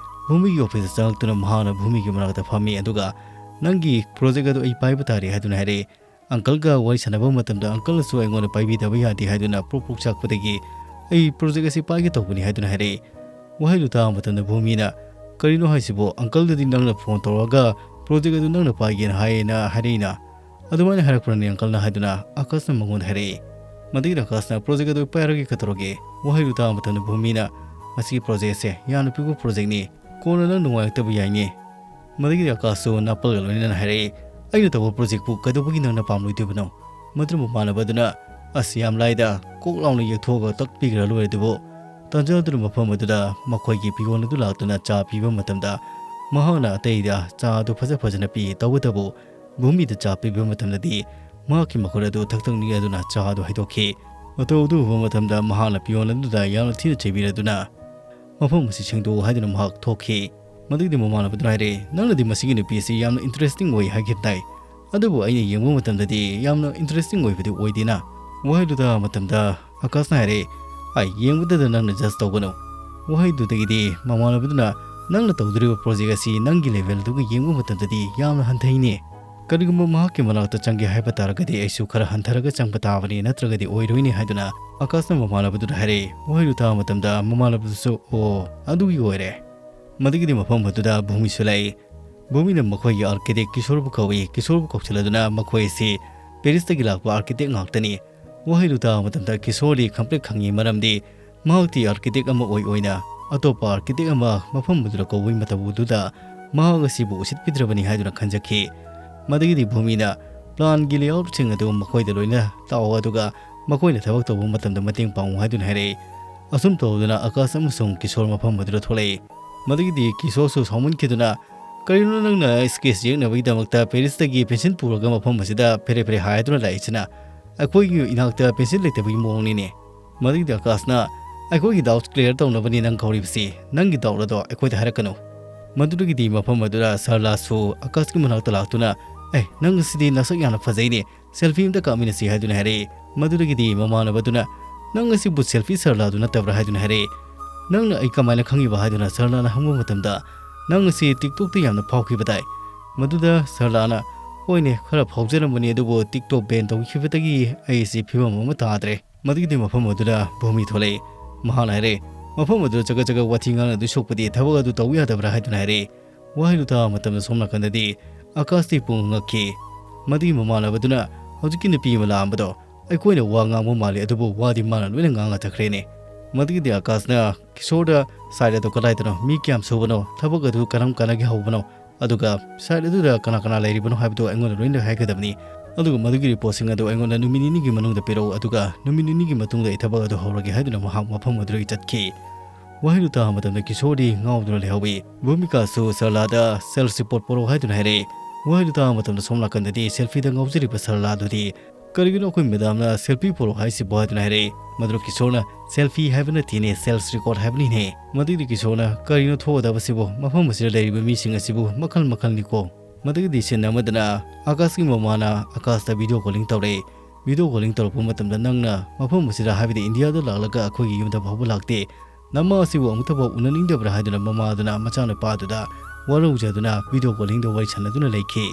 ꯚꯨꯃꯤꯒꯤ officeꯇ ꯆꯪꯂꯛꯇꯨꯅ ꯃꯍꯥꯛꯅ ꯚꯨꯃꯤꯒꯤ ꯃꯅꯥꯛꯇ ꯐꯝꯃꯤ, ꯑꯗꯨꯒ "ꯅꯪꯒꯤ project ꯑꯗꯨ ꯑꯩ ꯄꯥꯏꯕ ꯇꯥꯔꯦ" ꯍꯥꯏꯗꯨꯅ ꯍꯥꯏꯔꯛꯏ꯫ "Uncleꯒ ꯋꯥꯔꯤ ꯁꯥꯟꯅꯕ ꯃꯇꯝꯗ Uncleꯅꯁꯨ ꯑꯩꯉꯣꯟꯗ ꯄꯥꯏꯕꯤꯗꯕ ꯌꯥꯗꯦ ꯍꯥꯏꯗꯨꯅ ꯄ꯭ꯔꯣꯛ ꯄ꯭ꯔꯣꯛ ꯆꯥꯛꯄꯗꯒꯤ ꯑꯩ project ꯑꯁꯤ ꯄꯥꯏꯒꯦ ꯇꯧꯕꯅꯤ" ꯍꯥꯏꯗꯨꯅ ꯍꯥꯏꯔꯛꯏ꯫ ꯋꯥꯍꯩꯗꯨ ꯇꯥꯕ ꯃꯇꯝꯗ ꯚꯨꯃꯤꯅ, "ꯀꯔꯤꯅꯣ ꯍꯥꯏꯁꯤꯕꯣ? ꯑꯪꯀꯜꯗꯗꯤ ꯅꯪꯅ ꯐꯣꯟ ꯇꯧꯔꯒ ꯄ꯭ꯔꯣꯖꯦꯛ ꯑꯗꯨ ꯅꯪꯅ ꯄꯥꯏꯒꯦꯅ ꯍꯥꯏꯌꯦꯅ ꯍꯥꯏꯔꯛꯏꯅ꯫ ꯑꯗꯨꯃꯥꯏꯅ ꯍꯥꯏꯔꯛꯄ꯭ꯔꯅꯦ ꯑꯪꯀꯜꯅ?" ꯍꯥꯏꯗꯨꯅ ꯑꯀꯥꯁꯅ ꯃꯉꯣꯟꯗ ꯍꯥꯏꯔꯛꯏ꯫ ꯃꯗꯨꯒꯤꯗ ꯑꯀꯥꯁꯅ, "ꯄ꯭ꯔꯣꯖꯦꯛ ꯑꯗꯨ ꯄꯥꯏꯔꯒꯦ ꯀꯩꯗꯧꯔꯒꯦ?" ꯋꯥꯍꯩꯗꯨ ꯇꯥꯕ ꯃꯇꯝꯗ ꯚꯨꯃꯤꯅ, "ꯃꯁꯤꯒꯤ ꯄ꯭ꯔꯣꯖꯦꯛ ꯑꯁꯦ ꯌꯥꯝꯅ ꯄꯤꯛꯄ ꯄ꯭ꯔꯣꯖꯦꯛꯅꯤ꯫ ꯀꯣꯟꯅ ꯅꯪ ꯅꯨꯡꯉꯥꯏꯔꯛꯇꯕ ꯌꯥꯏꯅꯦ꯫" ꯃꯗꯨꯒꯤꯗꯤ ꯑꯀꯥꯁꯁꯨ ꯅꯥꯄꯜꯒ ꯂꯣꯏꯅꯅ ꯍꯥꯏꯔꯛꯏ, "ꯑꯩꯅ ꯇꯧꯕ ꯄ꯭ꯔꯣꯖꯦꯛꯄꯨ ꯀꯩꯗꯧꯕꯒꯤ ꯅꯪꯅ ꯄꯥꯝꯂꯣꯏꯗꯣꯏꯕꯅꯣ?" ꯃꯗꯨꯅ ꯃꯃꯥꯟꯅꯕꯗꯨꯅ, "ꯑꯁ, ꯌꯥꯝ ꯂꯥꯏꯗ, ꯀꯣꯛ ꯂꯥꯎꯅ ꯌꯦꯛꯊꯣꯛꯑꯒ ꯇꯛꯄꯤꯈ꯭ꯔ ꯂꯣꯏꯔꯦ ꯑꯗꯨꯕꯨ꯫" ꯇꯥꯟꯖꯥꯗꯨꯅ ꯃꯐꯝ ꯑꯗꯨꯗ ꯃꯈꯣꯏꯒꯤ ꯄꯤꯌꯣꯟ ꯑꯗꯨ ꯂꯥꯛꯇꯨꯅ ꯆꯥ ꯄꯤꯕ ꯃꯇꯝꯗ ꯃꯍꯥꯛꯅ ꯑꯇꯩꯗ ꯆꯥ ꯑꯗꯨ ꯐꯖ ꯐꯖꯅ ꯄꯤ꯫ ꯇꯧꯕꯇꯕꯨ ꯚꯨꯃꯤꯗ ꯆꯥ ꯄꯤꯕ ꯃꯇꯝꯗꯗꯤ ꯃꯍꯥꯛꯀꯤ ꯃꯈꯨꯠ ꯑꯗꯨ ꯊꯛ ꯊꯛ ꯅꯤꯛꯑꯗꯨꯅ ꯆꯥ ꯑꯗꯨ ꯍꯩꯗꯣꯛꯈꯤ꯫ ꯃꯇꯧ ꯑꯗꯨ ꯎꯕ ꯃꯇꯝꯗ ꯃꯍꯥꯛꯅ ꯄꯤꯌꯣꯟ ꯑꯗꯨꯗ ꯌꯥꯝꯅ ꯊꯤꯅ ꯆꯩꯕꯤꯔꯗꯨꯅ, "ꯃꯐꯝ ꯑꯁꯤ ꯁꯦꯡꯗꯣꯛꯎ" ꯍꯥꯏꯗꯨꯅ ꯃꯍꯥꯛ ꯊꯣꯛꯈꯤ꯫ ꯃꯗꯨꯒꯤꯗꯤ ꯃꯃꯥꯟꯅꯕꯗꯨꯅ ꯍꯥꯏꯔꯛꯏ, "ꯅꯪꯅꯗꯤ ꯃꯁꯤꯒꯤ ꯅꯨꯄꯤ ꯑꯁꯤ ꯌꯥꯝꯅ ꯏꯟꯇꯔꯦꯁꯇꯤꯡ ꯑꯣꯏ ꯍꯥꯏꯈꯤꯕ ꯇꯥꯏ, ꯑꯗꯨꯕꯨ ꯑꯩꯅ ꯌꯦꯡꯕ ꯃꯇꯝꯗꯗꯤ ꯌꯥꯝꯅ ꯏꯟꯇꯔꯦꯁꯇꯤꯡ ꯑꯣꯏꯕꯗꯤ ꯑꯣꯏꯗꯦꯅ?" ꯋꯥꯍꯩꯗꯨ ꯇꯥꯕ ꯃꯇꯝꯗ ꯑꯀꯥꯁꯅ ꯍꯥꯏꯔꯛꯏ, "ꯑꯩ ꯌꯦꯡꯕꯗꯗ ꯅꯪꯅ ꯖꯁ ꯇꯧꯒꯅꯨ꯫" ꯋꯥꯍꯩꯗꯨꯗꯒꯤꯗꯤ ꯃꯃꯥꯟꯅꯕꯗꯨꯅ, "ꯅꯪꯅ ꯇꯧꯗꯣꯔꯤꯕ ꯄ꯭ꯔꯣꯖꯦꯛ ꯑꯁꯤ ꯅꯪꯒꯤ ꯂꯦꯚꯦꯜꯗꯨꯒ ꯌꯦꯡꯕ ꯃꯇꯝꯗꯗꯤ ꯌꯥꯝꯅ ꯍꯟꯊꯩꯅꯦ꯫ ꯀꯔꯤꯒꯨꯝꯕ ꯃꯍꯥꯛꯀꯤ ꯃꯅꯥꯛꯇ ꯆꯪꯒꯦ ꯍꯥꯏꯕ ꯇꯥꯔꯒꯗꯤ ꯑꯩꯁꯨ ꯈꯔ ꯍꯟꯊꯔꯒ ꯆꯪꯕ ꯇꯥꯕꯅꯤ, ꯅꯠꯇ꯭ꯔꯒꯗꯤ ꯑꯣꯏꯔꯣꯏꯅꯦ" ꯍꯥꯏꯗꯨꯅ ꯑꯀꯥꯁꯅ ꯃꯃꯥꯟꯅꯕꯗꯨꯗ ꯍꯥꯏꯔꯛꯏ꯫ ꯋꯥꯍꯩꯗꯨ ꯇꯥꯕ ꯃꯇꯝꯗ ꯃꯃꯥꯟꯅꯕꯗꯨꯁꯨ, "ꯑꯣ, ꯑꯗꯨꯒꯤ ꯑꯣꯏꯔꯦ꯫" ꯃꯗꯨꯒꯤꯗꯤ ꯃꯐꯝ ꯑꯗꯨꯗ ꯚꯨꯃꯤꯁꯨ ꯂꯥꯛꯏ꯫ ꯚꯨꯃꯤꯅ ꯃꯈꯣꯏꯒꯤ ꯑꯥꯔꯀꯤꯇꯦꯛ ꯀꯤꯁꯣꯔꯕꯨ ꯀꯧꯏ꯫ ꯀꯤꯁꯣꯔꯕꯨ ꯀꯧꯁꯤꯜꯂꯗꯨꯅ ꯃꯈꯣꯏ ꯑꯁꯤ ꯄꯦꯔꯤꯁꯇꯒꯤ ꯂꯥꯛꯄ ꯑꯥꯔꯀꯤꯇꯦꯛ ꯉꯥꯛꯇꯅꯤ꯫ ꯋꯥꯍꯩꯗꯨ ꯇꯥꯕ ꯃꯇꯝꯗ ꯀꯤꯁꯣꯔꯗꯤ ꯈꯪꯄ꯭ꯔꯦꯛ ꯈꯪꯉꯤ, ꯃꯔꯝꯗꯤ ꯃꯍꯥꯛꯇꯤ ꯑꯥꯔꯀꯤꯇꯦꯛ ꯑꯃ ꯑꯣꯏ ꯑꯣꯏꯅ ꯑꯇꯣꯞꯄ ꯑꯥꯔꯀꯤꯇꯦꯛ ꯑꯃ ꯃꯐꯝ ꯑꯗꯨꯗ ꯀꯧꯕꯒꯤ ꯃꯇꯧ ꯑꯗꯨꯗ ꯃꯍꯥꯛ ꯑꯁꯤꯕꯨ ꯎꯁꯤꯠꯄꯤꯗ꯭ꯔꯕꯅꯤ ꯍꯥꯏꯗꯨꯅ ꯈꯟꯖꯈꯤ꯫ ꯃꯗꯨꯒꯤꯗꯤ ꯚꯨꯃꯤꯅ ꯄ꯭ꯂꯥꯟꯒꯤ ꯂꯦꯑꯥꯎꯠꯁꯤꯡ ꯑꯗꯨ ꯃꯈꯣꯏꯗ ꯂꯣꯏꯅ ꯇꯥꯛꯑꯣ, ꯑꯗꯨꯒ ꯃꯈꯣꯏꯅ ꯊꯕꯛ ꯇꯧꯕ ꯃꯇꯝꯗ ꯃꯇꯦꯡ ꯄꯥꯡꯉꯨ ꯍꯥꯏꯗꯨꯅ ꯍꯥꯏꯔꯛꯏ꯫ ꯑꯁꯨꯝ ꯇꯧꯗꯨꯅ ꯑꯀꯥꯁ ꯑꯃꯁꯨꯡ ꯀꯤꯁꯣꯔ ꯃꯐꯝ ꯑꯗꯨꯗ ꯊꯣꯛꯂꯛꯏ꯫ ꯃꯗꯨꯒꯤꯗꯤ ꯀꯤꯁꯣꯔꯁꯨ ꯁꯥꯎꯃꯟꯈꯤꯗꯨꯅ, "ꯀꯔꯤꯅꯣ ꯅꯪꯅ ꯁ꯭ꯀꯦꯠꯆ ꯌꯦꯛꯅꯕꯒꯤꯗꯃꯛꯇ ꯄꯦꯔꯤꯁꯇꯒꯤ ꯄꯦꯟꯁꯤꯜ ꯄꯨꯔꯒ ꯃꯐꯝ ꯑꯁꯤꯗ ꯐꯦꯔꯦ ꯐꯦꯔꯦ ꯍꯥꯏꯗꯨꯅ ꯂꯥꯛꯏꯁꯤꯅ? ꯑꯩꯈꯣꯏꯒꯤ ꯏꯅꯥꯛꯇ ꯄꯦꯟꯁꯤꯜ ꯂꯩꯇꯕꯒꯤ ꯃꯑꯣꯡꯅꯤꯅꯦ?" ꯃꯗꯨꯒꯤꯗꯤ ꯑꯀꯥꯁꯅ, "ꯑꯩꯈꯣꯏꯒꯤ ꯗꯥꯎꯠ ꯀ꯭ꯂꯤꯌꯥꯔ ꯇꯧꯅꯕꯅꯤ ꯅꯪ ꯀꯧꯔꯤꯕꯁꯤ꯫ ꯅꯪꯒꯤ ꯗꯥꯎꯠ ꯑꯗꯣ ꯑꯩꯈꯣꯏꯗ ꯍꯥꯏꯔꯛꯀꯅꯨ꯫" ꯃꯗꯨꯗꯒꯤꯗꯤ ꯃꯐꯝ ꯑꯗꯨꯗ ꯁꯔꯂꯥꯁꯨ ꯑꯀꯥꯁꯀꯤ ꯃꯅꯥꯛꯇ ꯂꯥꯛꯇꯨꯅ, "ꯑꯦ, ꯅꯪ ꯑꯁꯤꯗꯤ ꯅꯁꯛ ꯌꯥꯝꯅ ꯐꯖꯩꯅꯦ, ꯁꯦꯜꯐꯤ ꯑꯝꯇ ꯀꯥꯞꯃꯤꯟꯅꯁꯤ" ꯍꯥꯏꯗꯨꯅ ꯍꯥꯏꯔꯛꯏ꯫ ꯃꯗꯨꯗꯒꯤꯗꯤ ꯃꯃꯥꯟꯅꯕꯗꯨꯅ, "ꯅꯪ ꯑꯁꯤꯕꯨ ꯁꯦꯜꯐꯤ ꯁꯔꯂꯥꯗꯨ ꯅꯠꯇꯕ꯭ꯔꯥ?" ꯍꯥꯏꯗꯨꯅ ꯍꯥꯏꯔꯛꯏ꯫ "ꯅꯪꯅ ꯑꯩ ꯀꯃꯥꯏꯅ ꯈꯪꯉꯤꯕ?" ꯍꯥꯏꯗꯨꯅ ꯁꯔꯂꯥꯅ ꯍꯪꯕ ꯃꯇꯝꯗ, "ꯅꯪ ꯑꯁꯤ ꯇꯤꯛꯇꯣꯛꯇ ꯌꯥꯝꯅ ꯐꯥꯎꯈꯤꯕ ꯇꯥꯏ꯫" ꯃꯗꯨꯗ ꯁꯔꯂꯥꯅ, "ꯍꯣꯏꯅꯦ, ꯈꯔ ꯐꯥꯎꯖꯔꯝꯕꯅꯤ, ꯑꯗꯨꯕꯨ ꯇꯤꯛꯇꯣꯛ ꯕꯦꯟ ꯇꯧꯈꯤꯕꯗꯒꯤ ꯑꯩ ꯑꯁꯤ ꯐꯤꯕꯝ ꯑꯃ ꯇꯥꯗ꯭ꯔꯦ꯫" ꯃꯗꯨꯒꯤꯗꯤ ꯃꯐꯝ ꯑꯗꯨꯗ ꯚꯨꯃꯤ ꯊꯣꯛꯂꯛꯏ꯫ ꯃꯍꯥꯛꯅ ꯍꯥꯏꯔꯛꯏ, ꯃꯐꯝ ꯑꯗꯨꯗ ꯆꯒꯠ ꯆꯒꯠ ꯋꯥꯊꯤ ꯉꯥꯡꯅꯗꯣꯏ ꯁꯣꯛꯄꯗꯤ ꯊꯕꯛ ꯑꯗꯨ ꯇꯧꯕ ꯌꯥꯗꯕ꯭ꯔꯥ ꯍꯥꯏꯗꯨꯅ ꯍꯥꯏꯔꯛꯏ꯫ ꯋꯥꯍꯩꯗꯨ ꯇꯥꯕ ꯃꯇꯝꯗ ꯁꯣꯝ ꯅꯥꯀꯟꯗꯗꯤ ꯑꯀꯥꯁꯇꯤ ꯄꯨꯡ ꯉꯛꯈꯤ꯫ ꯃꯗꯨꯒꯤ ꯃꯃꯥꯟꯅꯕꯗꯨꯅ ꯍꯧꯖꯤꯛꯀꯤ ꯅꯨꯄꯤ ꯑꯃ ꯂꯥꯛꯑꯝꯕꯗꯣ ꯑꯩꯈꯣꯏꯅ ꯋꯥ ꯉꯥꯡꯕ ꯃꯥꯜꯂꯤ, ꯑꯗꯨꯕꯨ ꯋꯥꯗꯤ ꯃꯥꯅ ꯂꯣꯏꯅ ꯉꯥꯡꯉ ꯆꯠꯈ꯭ꯔꯦꯅꯦ꯫ ꯃꯗꯨꯒꯤꯗꯤ ꯑꯀꯥꯁꯅ ꯀꯤꯁꯣꯔꯗ, "ꯁꯥꯏꯠ ꯑꯗꯨ ꯀꯗꯥꯏꯗꯅꯣ? ꯃꯤ ꯀꯌꯥꯝ ꯁꯨꯕꯅꯣ? ꯊꯕꯛ ꯑꯗꯨ ꯀꯔꯝ ꯀꯥꯟꯗꯒꯤ ꯍꯧꯕꯅꯣ? ꯑꯗꯨꯒ ꯁꯥꯏꯠ ꯑꯗꯨꯗ ꯀꯅꯥ ꯀꯅꯥ ꯂꯩꯔꯤꯕꯅꯣ ꯍꯥꯏꯕꯗꯨ ꯑꯩꯉꯣꯟꯗ ꯂꯣꯏꯅ ꯍꯥꯏꯒꯗꯕꯅꯤ꯫ ꯑꯗꯨꯒ ꯃꯗꯨꯒꯤ ꯔꯤꯄꯣꯔꯠꯁꯤꯡ ꯑꯗꯨ ꯑꯩꯉꯣꯟꯗ ꯅꯨꯃꯤꯠ ꯅꯤꯅꯤꯒꯤ ꯃꯅꯨꯡꯗ ꯄꯤꯔꯛꯎ, ꯑꯗꯨꯒ ꯅꯨꯃꯤꯠ ꯅꯤꯅꯤꯒꯤ ꯃꯇꯨꯡꯗ ꯑꯩ ꯊꯕꯛ ꯑꯗꯨ ꯍꯧꯔꯒꯦ" ꯍꯥꯏꯗꯨꯅ ꯃꯍꯥꯛ ꯃꯐꯝ ꯑꯗꯨꯗꯒꯤ ꯆꯠꯈꯤ꯫ ꯋꯥꯍꯩꯗꯨ ꯇꯥꯕ ꯃꯇꯝꯗ ꯀꯤꯁꯣꯔꯗꯤ ꯉꯥꯎꯗꯨꯅ ꯂꯩꯍꯧꯏ꯫ ꯚꯨꯃꯤꯀꯥꯁꯨ ꯁꯔꯂꯥꯗ ꯁꯦꯜꯁ ꯔꯤꯄꯣꯔꯠ ꯄꯨꯔꯛꯎ ꯍꯥꯏꯗꯨꯅ ꯍꯥꯏꯔꯛꯏ꯫ ꯋꯥꯍꯩꯗꯨ ꯇꯥꯕ ꯃꯇꯝꯗ ꯁꯣꯝ ꯅꯥꯀꯟꯗꯗꯤ ꯁꯦꯜꯐꯤꯗ ꯉꯥꯎꯖꯔꯤꯕ ꯁꯔꯂꯥꯗꯨꯗꯤ, "ꯀꯔꯤꯒꯤꯅꯣ ꯑꯩꯈꯣꯏ ꯃꯦꯗꯥꯝꯅ ꯁꯦꯜꯐꯤ ꯄꯨꯔꯛꯎ ꯍꯥꯏꯁꯤꯕꯣ?" ꯍꯥꯏꯗꯨꯅ ꯍꯥꯏꯔꯛꯏ꯫ ꯃꯗꯨꯗ ꯀꯤꯁꯣꯔꯅ, "ꯁꯦꯜꯐꯤ ꯍꯥꯏꯕ ꯅꯠꯇꯦꯅꯦ, ꯁꯦꯜꯁ ꯔꯤꯀꯣꯔꯠ ꯍꯥꯏꯕꯅꯤꯅꯦ"꯫ ꯃꯗꯨꯒꯤꯗꯤ ꯀꯤꯁꯣꯔꯅ, "ꯀꯔꯤꯅꯣ ꯊꯣꯛꯑꯗꯕꯁꯤꯕꯨ? ꯃꯐꯝ ꯑꯁꯤꯗ ꯂꯩꯔꯤꯕ ꯃꯤꯁꯤꯡ ꯑꯁꯤꯕꯨ ꯃꯈꯜ ꯃꯈꯜꯅꯤꯀꯣ"꯫ ꯃꯗꯨꯒꯤꯗꯤ ꯁꯤꯟ ꯑꯃꯗꯅ ꯑꯀꯥꯁꯀꯤ ꯃꯃꯥꯅ ꯑꯀꯥꯁꯇ ꯚꯤꯗꯤꯑꯣ ꯀꯣꯂꯤꯡ ꯇꯧꯔꯛꯏ꯫ ꯚꯤꯗꯤꯑꯣ ꯀꯣꯂꯤꯡ ꯇꯧꯔꯛꯄ ꯃꯇꯝꯗ, "ꯅꯪꯅ ꯃꯐꯝ ꯑꯁꯤꯗ, ꯍꯥꯏꯕꯗꯤ ꯏꯟꯗꯤꯌꯥꯗ ꯂꯥꯛꯂꯒ ꯑꯩꯈꯣꯏꯒꯤ ꯌꯨꯝꯗ ꯐꯥꯎꯕ ꯂꯥꯛꯇꯦ, ꯅꯃꯥ ꯑꯁꯤꯕꯨ ꯑꯃꯨꯛꯇꯐꯥꯎ ꯎꯅꯅꯤꯡꯗꯕ꯭ꯔꯥ?" ꯍꯥꯏꯗꯨꯅ ꯃꯃꯥꯗꯨꯅ ꯃꯆꯥꯅꯨꯄꯥꯗꯨꯗ ꯋꯥꯔꯧꯖꯗꯨꯅ ꯚꯤꯗꯤꯑꯣ ꯀꯣꯂꯤꯡꯗ ꯋꯥꯔꯤ ꯁꯥꯟꯅꯗꯨꯅ ꯂꯩꯈꯤ꯫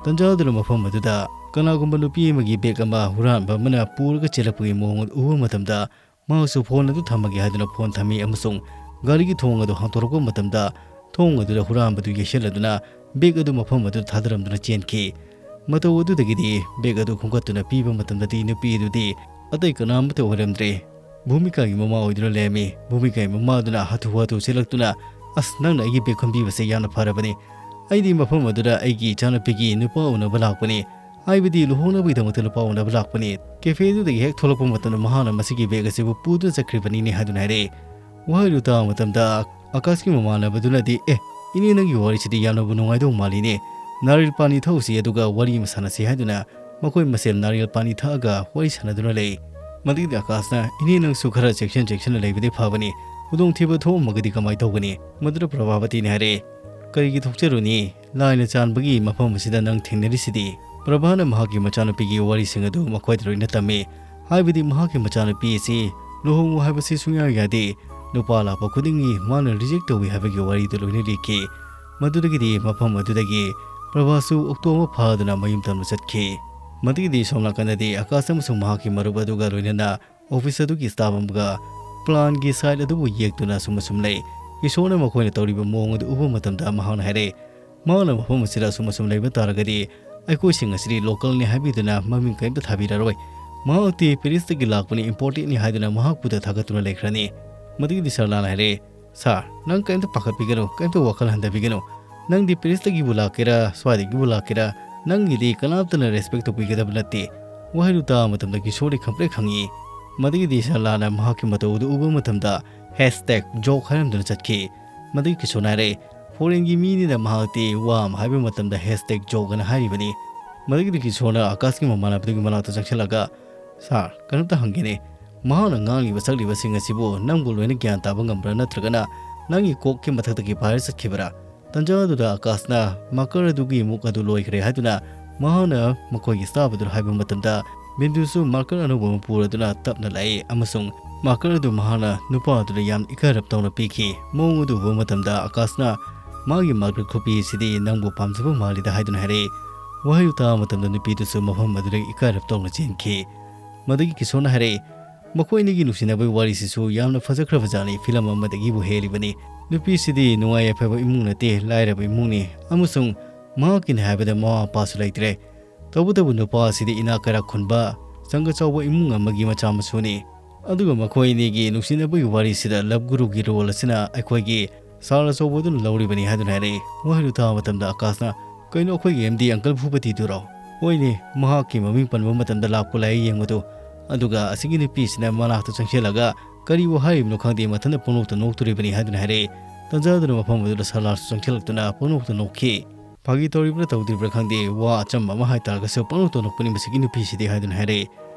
ꯇꯟꯖꯥ ꯑꯗꯨꯅ ꯃꯐꯝ ꯑꯗꯨꯗ ꯀꯅꯥꯒꯨꯝꯕ ꯅꯨꯄꯤ ꯑꯃꯒꯤ ꯕꯦꯒ ꯑꯃ ꯍꯨꯔꯥꯟꯕ ꯑꯃꯅ ꯄꯨꯔꯒ ꯆꯦꯜꯂꯛꯄꯒꯤ ꯃꯑꯣꯡ ꯑꯗꯨ ꯎꯕ ꯃꯇꯝꯗ, ꯃꯍꯥꯛꯁꯨ ꯐꯣꯟ ꯑꯗꯨ ꯊꯝꯃꯒꯦ ꯍꯥꯏꯗꯨꯅ ꯐꯣꯟ ꯊꯝꯃꯤ ꯑꯃꯁꯨꯡ ꯒꯥꯔꯤꯒꯤ ꯊꯣꯡ ꯑꯗꯨ ꯍꯥꯡꯗꯣꯔꯛꯄ ꯃꯇꯝꯗ, ꯊꯣꯡ ꯑꯗꯨꯗ ꯍꯨꯔꯥꯟꯕꯗꯨ ꯌꯩꯁꯤꯜꯂꯗꯨꯅ ꯕꯦꯒ ꯑꯗꯨ ꯃꯐꯝ ꯑꯗꯨꯗ ꯊꯥꯗꯔꯝꯗꯨꯅ ꯆꯦꯟꯈꯤ꯫ ꯃꯇꯧ ꯑꯗꯨꯗꯒꯤꯗꯤ ꯕꯦꯒ ꯑꯗꯨ ꯈꯣꯝꯒꯠꯇꯨꯅ ꯄꯤꯕ ꯃꯇꯝꯗꯗꯤ ꯅꯨꯄꯤ ꯑꯗꯨꯗꯤ ꯑꯇꯩ ꯀꯅꯥꯃꯠꯇ ꯑꯣꯏꯔꯝꯗ꯭ꯔꯦ꯫ ꯚꯨꯃꯤꯀꯥꯒꯤ ꯃꯃꯥ ꯑꯣꯏꯗꯨꯅ ꯂꯩꯔꯝꯃꯤ꯫ ꯚꯨꯃꯤꯀꯥꯒꯤ ꯃꯃꯥ ꯑꯗꯨꯅ ꯍꯥꯊꯨ ꯍꯥꯊꯨ ꯆꯦꯜꯂꯛꯇꯨꯅ, "ꯑꯁ, ꯅꯪꯅ ꯑꯩꯒꯤ ꯕꯦꯒ ꯈꯨꯟꯕꯤꯕꯁꯦ ꯌꯥꯝꯅ ꯐꯔꯕꯅꯤ꯫ ꯑꯩꯗꯤ ꯃꯐꯝ ꯑꯗꯨꯗ ꯑꯩꯒꯤ ꯏꯆꯥꯅꯨꯄꯤꯒꯤ ꯅꯨꯄꯥ ꯎꯅꯕ ꯂꯥꯛꯄꯅꯤ, ꯍꯥꯏꯕꯗꯤ ꯂꯨꯍꯣꯡꯅꯕꯒꯤꯗꯃꯛꯇ ꯅꯨꯄꯥ ꯎꯅꯕ ꯂꯥꯛꯄꯅꯤ꯫ ꯀꯦꯐꯦꯗꯨꯗꯒꯤ ꯍꯦꯛ ꯊꯣꯛꯂꯛꯄ ꯃꯇꯝꯗ ꯃꯍꯥꯛꯅ ꯃꯁꯤꯒꯤ ꯕꯦꯒ ꯑꯁꯤꯕꯨ ꯄꯨꯗꯨꯅ ꯆꯠꯈ꯭ꯔꯤꯕꯅꯤꯅꯦ" ꯍꯥꯏꯗꯨꯅ ꯍꯥꯏꯔꯛꯏ꯫ ꯋꯥꯍꯩꯗꯨ ꯇꯥꯕ ꯃꯇꯝꯗ ꯑꯀꯥꯁꯀꯤ ꯃꯃꯥꯟꯅꯕꯗꯨꯅꯗꯤ, "ꯑꯦ, ꯏꯅꯦ, ꯅꯪꯒꯤ ꯋꯥꯔꯤꯁꯤꯗꯤ ꯌꯥꯝꯅꯕꯨ ꯅꯨꯡꯉꯥꯏꯗꯧ ꯃꯥꯜꯂꯤꯅꯦ꯫ ꯅꯥꯔꯤꯜ ꯄꯥꯅꯤ ꯊꯛꯎꯁꯤ, ꯑꯗꯨꯒ ꯋꯥꯔꯤ ꯑꯃ ꯁꯥꯟꯅꯁꯤ" ꯍꯥꯏꯗꯨꯅ ꯃꯈꯣꯏ ꯃꯁꯦꯜ ꯅꯥꯔꯤꯜ ꯄꯥꯅꯤ ꯊꯛꯑꯒ ꯋꯥꯔꯤ ꯁꯥꯟꯅꯗꯨꯅ ꯂꯩ꯫ ꯃꯗꯨꯒꯤꯗꯤ ꯑꯀꯥꯁꯅ, "ꯏꯅꯦ, ꯅꯪꯁꯨ ꯈꯔ ꯆꯦꯛꯁꯤꯟ ꯆꯦꯛꯁꯤꯟꯅ ꯂꯩꯕꯗꯤ ꯐꯕꯅꯤ꯫ ꯈꯨꯗꯣꯡꯊꯤꯕ ꯊꯣꯛꯑꯝꯃꯒꯗꯤ ꯀꯃꯥꯏ ꯇꯧꯒꯅꯤ?" ꯃꯗꯨꯗ ꯄ꯭ꯔꯚꯥꯕꯇꯤꯅ ꯍꯥꯏꯔꯛꯑꯦ, "ꯀꯔꯤꯒꯤ ꯊꯣꯛꯆꯔꯨꯅꯤ? ꯂꯥꯏꯅ ꯆꯥꯟꯕꯒꯤ ꯃꯐꯝ ꯑꯁꯤꯗ ꯅꯪ ꯊꯦꯡꯅꯔꯤꯁꯤꯗꯤ꯫" ꯄ꯭ꯔꯚꯥꯅ ꯃꯍꯥꯛꯀꯤ ꯃꯆꯥꯅꯨꯄꯤꯒꯤ ꯋꯥꯔꯤꯁꯤꯡ ꯑꯗꯨ ꯃꯈꯣꯏꯗ ꯂꯣꯏꯅ ꯇꯝꯃꯤ꯫ ꯍꯥꯏꯕꯗꯤ ꯃꯍꯥꯛꯀꯤ ꯃꯆꯥꯅꯨꯄꯤ ꯑꯁꯤ ꯂꯨꯍꯣꯡꯉꯨ ꯍꯥꯏꯕꯁꯤ ꯁꯨꯡꯌꯥ ꯌꯥꯗꯦ, ꯅꯨꯄꯥ ꯂꯥꯛꯄ ꯈꯨꯗꯤꯡꯒꯤ ꯃꯥꯅ ꯔꯤꯖꯦꯛ ꯇꯧꯏ ꯍꯥꯏꯕꯒꯤ ꯋꯥꯔꯤꯗꯨ ꯂꯣꯏꯅ ꯂꯤꯈꯤ꯫ ꯃꯗꯨꯗꯒꯤꯗꯤ ꯃꯐꯝ ꯑꯗꯨꯗꯒꯤ ꯄ꯭ꯔꯚꯥꯁꯨ ꯑꯣꯛꯇꯣ ꯑꯃ ꯐꯥꯗꯨꯅ ꯃꯌꯨꯝ ꯇꯝꯅ ꯆꯠꯈꯤ꯫ ꯃꯗꯨꯒꯤꯗꯤ ꯁꯣꯝ ꯅꯥꯀꯟꯗꯗꯤ ꯑꯀꯥꯁ ꯑꯃꯁꯨꯡ ꯃꯍꯥꯛꯀꯤ ꯃꯔꯨꯞ ꯑꯗꯨꯒ ꯂꯣꯏꯅꯅ ꯑꯣꯐꯤꯁ ꯑꯗꯨꯒꯤ ꯁ꯭ꯇꯥꯐ ꯑꯃꯒ plantꯀꯤ side ꯑꯗꯨꯕꯨ ꯌꯦꯛꯇꯨꯅ ꯑꯁꯨꯝ ꯑꯁꯨꯝ ꯂꯩ꯫ ꯀꯤꯁꯣꯔꯅ ꯃꯈꯣꯏꯅ ꯇꯧꯔꯤꯕ ꯃꯑꯣꯡ ꯑꯗꯨ ꯎꯕ ꯃꯇꯝꯗ ꯃꯍꯥꯛꯅ ꯍꯥꯏꯔꯦ, ꯃꯍꯥꯛꯅ ꯃꯐꯝ ꯑꯁꯤꯗ ꯑꯁꯨꯝ ꯑꯁꯨꯝ ꯂꯩꯕ ꯇꯥꯔꯒꯗꯤ ꯑꯩꯈꯣꯏꯁꯤꯡ ꯑꯁꯤꯗꯤ localꯅꯤ ꯍꯥꯏꯕꯤꯗꯨꯅ ꯃꯃꯤꯡ ꯀꯔꯤꯝꯇ ꯊꯥꯕꯤꯔꯔꯣꯏ꯫ ꯃꯍꯥꯛꯇꯤ Parisꯇꯒꯤ ꯂꯥꯛꯄꯅꯤ, importantꯅꯤ ꯍꯥꯏꯗꯨꯅ ꯃꯍꯥꯛꯄꯨꯗ ꯊꯥꯒꯠꯇꯨꯅ ꯂꯩꯈ꯭ꯔꯅꯤ꯫ ꯃꯗꯨꯒꯤꯗꯤ ꯁꯔꯂꯥꯅ ꯍꯥꯏꯔꯦ, "Sir, ꯅꯪ ꯀꯔꯤꯝꯇ ꯄꯥꯈꯠꯄꯤꯒꯅꯨ, ꯀꯔꯤꯝꯇ ꯋꯥꯈꯜ ꯍꯟꯊꯕꯤꯒꯅꯨ꯫ ꯅꯪꯗꯤ Parisꯇꯒꯤꯕꯨ ꯂꯥꯛꯀꯦꯔꯥ, ꯁ꯭ꯋꯥꯏꯗꯒꯤꯕꯨ ꯂꯥꯛꯀꯦꯔꯥ, ꯅꯪꯒꯤꯗꯤ ꯀꯅꯥꯝꯇꯅ respect ꯇꯧꯕꯤꯒꯗꯕ ꯅꯠꯇꯦ꯫" ꯋꯥꯍꯩꯗꯨ ꯇꯥꯕ ꯃꯇꯝꯗ ꯀꯤꯁꯣꯔꯗꯤ ꯈꯪꯄ꯭ꯔꯦꯛ ꯈꯪꯉꯤ꯫ ꯃꯗꯨꯒꯤꯗꯤ ꯁꯔꯂꯥꯅ ꯃꯍꯥꯛꯀꯤ ꯃꯇꯧ ꯑꯗꯨ ꯎꯕ ꯃꯇꯝꯗ hashtag joke ꯍꯥꯏꯔꯝꯗꯨꯅ ꯆꯠꯈꯤ꯫ ꯃꯗꯨꯒꯤ ꯀꯤꯁꯣꯔꯅ ꯍꯥꯏꯔꯦ, "Foreignꯒꯤ ꯃꯤꯅꯤꯅ ꯃꯍꯥꯛꯇꯤ ꯋꯥ ꯑꯃ ꯍꯥꯏꯕ ꯃꯇꯝꯗ hashtag joke ꯑꯅ ꯍꯥꯏꯔꯤꯕꯅꯤ꯫" ꯃꯗꯨꯒꯤꯗꯤ ꯀꯤꯁꯣꯔꯅ ꯑꯀꯥꯁꯀꯤ ꯃꯃꯥꯟꯅꯕꯗꯨꯒꯤ ꯃꯅꯥꯛꯇ ꯆꯪꯁꯤꯜꯂꯒ, "Sir, ꯀꯩꯅꯣꯝꯇ ꯍꯪꯒꯦꯅꯦ, ꯃꯍꯥꯛꯅ ꯉꯥꯡꯂꯤꯕ ꯁꯛꯂꯤꯕꯁꯤꯡ ꯑꯁꯤꯕꯨ ꯅꯪꯕꯨ ꯂꯣꯏꯅ ꯒ꯭ꯌꯥꯟ ꯇꯥꯕ ꯉꯝꯕ꯭ꯔꯥ, ꯅꯠꯇ꯭ꯔꯒꯅ ꯅꯪꯒꯤ ꯀꯣꯛꯀꯤ ꯃꯊꯛꯇꯒꯤ ꯄꯥꯏꯔ ꯆꯠꯈꯤꯕ꯭ꯔꯥ?" ꯇꯟꯖꯥ ꯑꯗꯨꯗ ꯑꯀꯥꯁꯅ marker ꯑꯗꯨꯒꯤ ꯃꯨꯛ ꯑꯗꯨ ꯂꯣꯏꯈ꯭ꯔꯦ ꯍꯥꯏꯗꯨꯅ ꯃꯍꯥꯛꯅ ꯃꯈꯣꯏꯒꯤ staff ꯑꯗꯨꯗ ꯍꯥꯏꯕ ꯃꯇꯝꯗ, ꯕꯤꯟꯗꯨꯁꯨ marker ꯑꯅꯧꯕ ꯑꯃ ꯄꯨꯔꯗꯨꯅ ꯇꯞꯅ ꯂꯥꯛꯏ ꯑꯃꯁꯨꯡ marker ꯑꯗꯨ ꯃꯍꯥꯛꯅ ꯅꯨꯄꯥ ꯑꯗꯨꯗ ꯌꯥꯝ ꯏꯀꯥꯏꯔꯞ ꯇꯧꯅ ꯄꯤꯈꯤ꯫ ꯃꯑꯣꯡ ꯑꯗꯨ ꯎꯕ ꯃꯇꯝꯗ ꯑꯀꯥꯁꯅ, "ꯃꯥꯒꯤ marker ꯈꯨꯄꯤ ꯑꯁꯤꯗꯤ ꯅꯪꯕꯨ ꯄꯥꯝꯖꯕ ꯃꯥꯜꯂꯤꯗ" ꯍꯥꯏꯗꯨꯅ ꯍꯥꯏꯔꯛꯏ꯫ ꯋꯥꯍꯩ ꯇꯥꯕ ꯃꯇꯝꯗ ꯅꯨꯄꯤꯗꯨꯁꯨ ꯃꯐꯝ ꯑꯗꯨꯗꯒꯤ ꯏꯀꯥꯏꯔꯞ ꯇꯧꯅ ꯆꯦꯟꯈꯤ꯫ ꯃꯗꯨꯒꯤ ꯀꯤꯁꯣꯔꯅ ꯍꯥꯏꯔꯛꯏ, "ꯃꯈꯣꯏ ꯑꯅꯤꯒꯤ ꯅꯨꯡꯁꯤꯅꯕꯒꯤ ꯋꯥꯔꯤꯁꯤꯁꯨ ꯌꯥꯝꯅ ꯐꯖꯈ꯭ꯔꯕ ꯖꯥꯠꯅꯤ, film ꯑꯃꯗꯒꯤꯕꯨ ꯍꯦꯜꯂꯤꯕꯅꯤ꯫ ꯅꯨꯄꯤꯁꯤꯗꯤ ꯅꯨꯡꯉꯥꯏ ꯌꯥꯏꯐꯕ ꯏꯃꯨꯡ ꯅꯠꯇꯦ, ꯂꯥꯏꯔꯕ ꯏꯃꯨꯡꯅꯤ ꯑꯃꯁꯨꯡ ꯃꯍꯥꯛꯀꯤꯅꯤ ꯍꯥꯏꯕꯗ ꯃꯃꯥ ꯃꯄꯥꯁꯨ ꯂꯩꯇ꯭ꯔꯦ꯫ ꯇꯧꯕꯇꯕꯨ ꯅꯨꯄꯥ ꯑꯁꯤꯗꯤ ꯏꯅꯥꯛ ꯀꯩꯔꯥꯛ ꯈꯨꯟꯕ, ꯖꯪꯒꯜ ꯆꯥꯎꯕ ꯏꯃꯨꯡ ꯑꯃꯒꯤ ꯃꯆꯥ ꯃꯁꯨꯅꯤ꯫ ꯑꯗꯨꯒ ꯃꯈꯣꯏ ꯑꯅꯤꯒꯤ ꯅꯨꯡꯁꯤꯅꯕꯒꯤ ꯋꯥꯔꯤꯁꯤꯗ love ꯒꯨꯔꯨꯒꯤ role ꯑꯁꯤꯅ ꯑꯩꯈꯣꯏꯒꯤ ꯁꯥꯔ ꯑꯆꯧꯕ ꯑꯗꯨꯅ ꯂꯧꯔꯤꯕꯅꯤ" ꯍꯥꯏꯗꯨꯅ ꯍꯥꯏꯔꯛꯏ꯫ ꯋꯥꯍꯩꯗꯨ ꯇꯥꯕ ꯃꯇꯝꯗ ꯑꯀꯥꯁꯅ, "ꯀꯩꯅꯣ, ꯑꯩꯈꯣꯏꯒꯤ M D uncle ꯚꯨꯄꯇꯤꯗꯨꯔꯣ?" "ꯍꯣꯏꯅꯦ, ꯃꯍꯥꯛꯀꯤ ꯃꯃꯤꯡ ꯄꯟꯕ ꯃꯇꯝꯗ ꯂꯥꯛꯄ ꯂꯥꯛꯏ ꯌꯦꯡꯕꯗꯨ꯫ ꯑꯗꯨꯒ ꯑꯁꯤꯒꯤ ꯅꯨꯄꯤꯁꯤꯅ ꯃꯅꯥꯛꯇ ꯆꯪꯁꯤꯜꯂꯒ ꯀꯔꯤꯕꯨ ꯍꯥꯏꯔꯤꯕꯅꯣ ꯈꯪꯗꯦ, ꯃꯊꯟꯇ ꯄꯪꯅꯣꯛꯇ ꯅꯣꯛꯇꯣꯔꯤꯕꯅꯤ" ꯍꯥꯏꯗꯨꯅ ꯍꯥꯏꯔꯛꯏ꯫ ꯇꯟꯖꯥꯗꯨꯅ ꯃꯐꯝ ꯑꯗꯨꯗ ꯁꯥꯔꯂꯥꯁꯨ ꯆꯪꯁꯤꯜꯂꯛꯇꯨꯅ ꯄꯪꯅꯣꯛꯇ ꯅꯣꯛꯈꯤ꯫ "ꯐꯥꯒꯤ ꯇꯧꯔꯤꯕ꯭ꯔꯥ ꯇꯧꯗ꯭ꯔꯤꯕ꯭ꯔꯥ ꯈꯪꯗꯦ, ꯋꯥ ꯑꯆꯝꯕ ꯑꯃ ꯍꯥꯏꯇꯥꯔꯒꯁꯨ ꯄꯪꯅꯣꯛꯇ ꯅꯣꯛꯄꯅꯤ ꯃꯁꯤꯒꯤ ꯅꯨꯄꯤꯁꯤꯗꯤ" ꯍꯥꯏꯗꯨꯅ ꯍꯥꯏꯔꯛꯏ꯫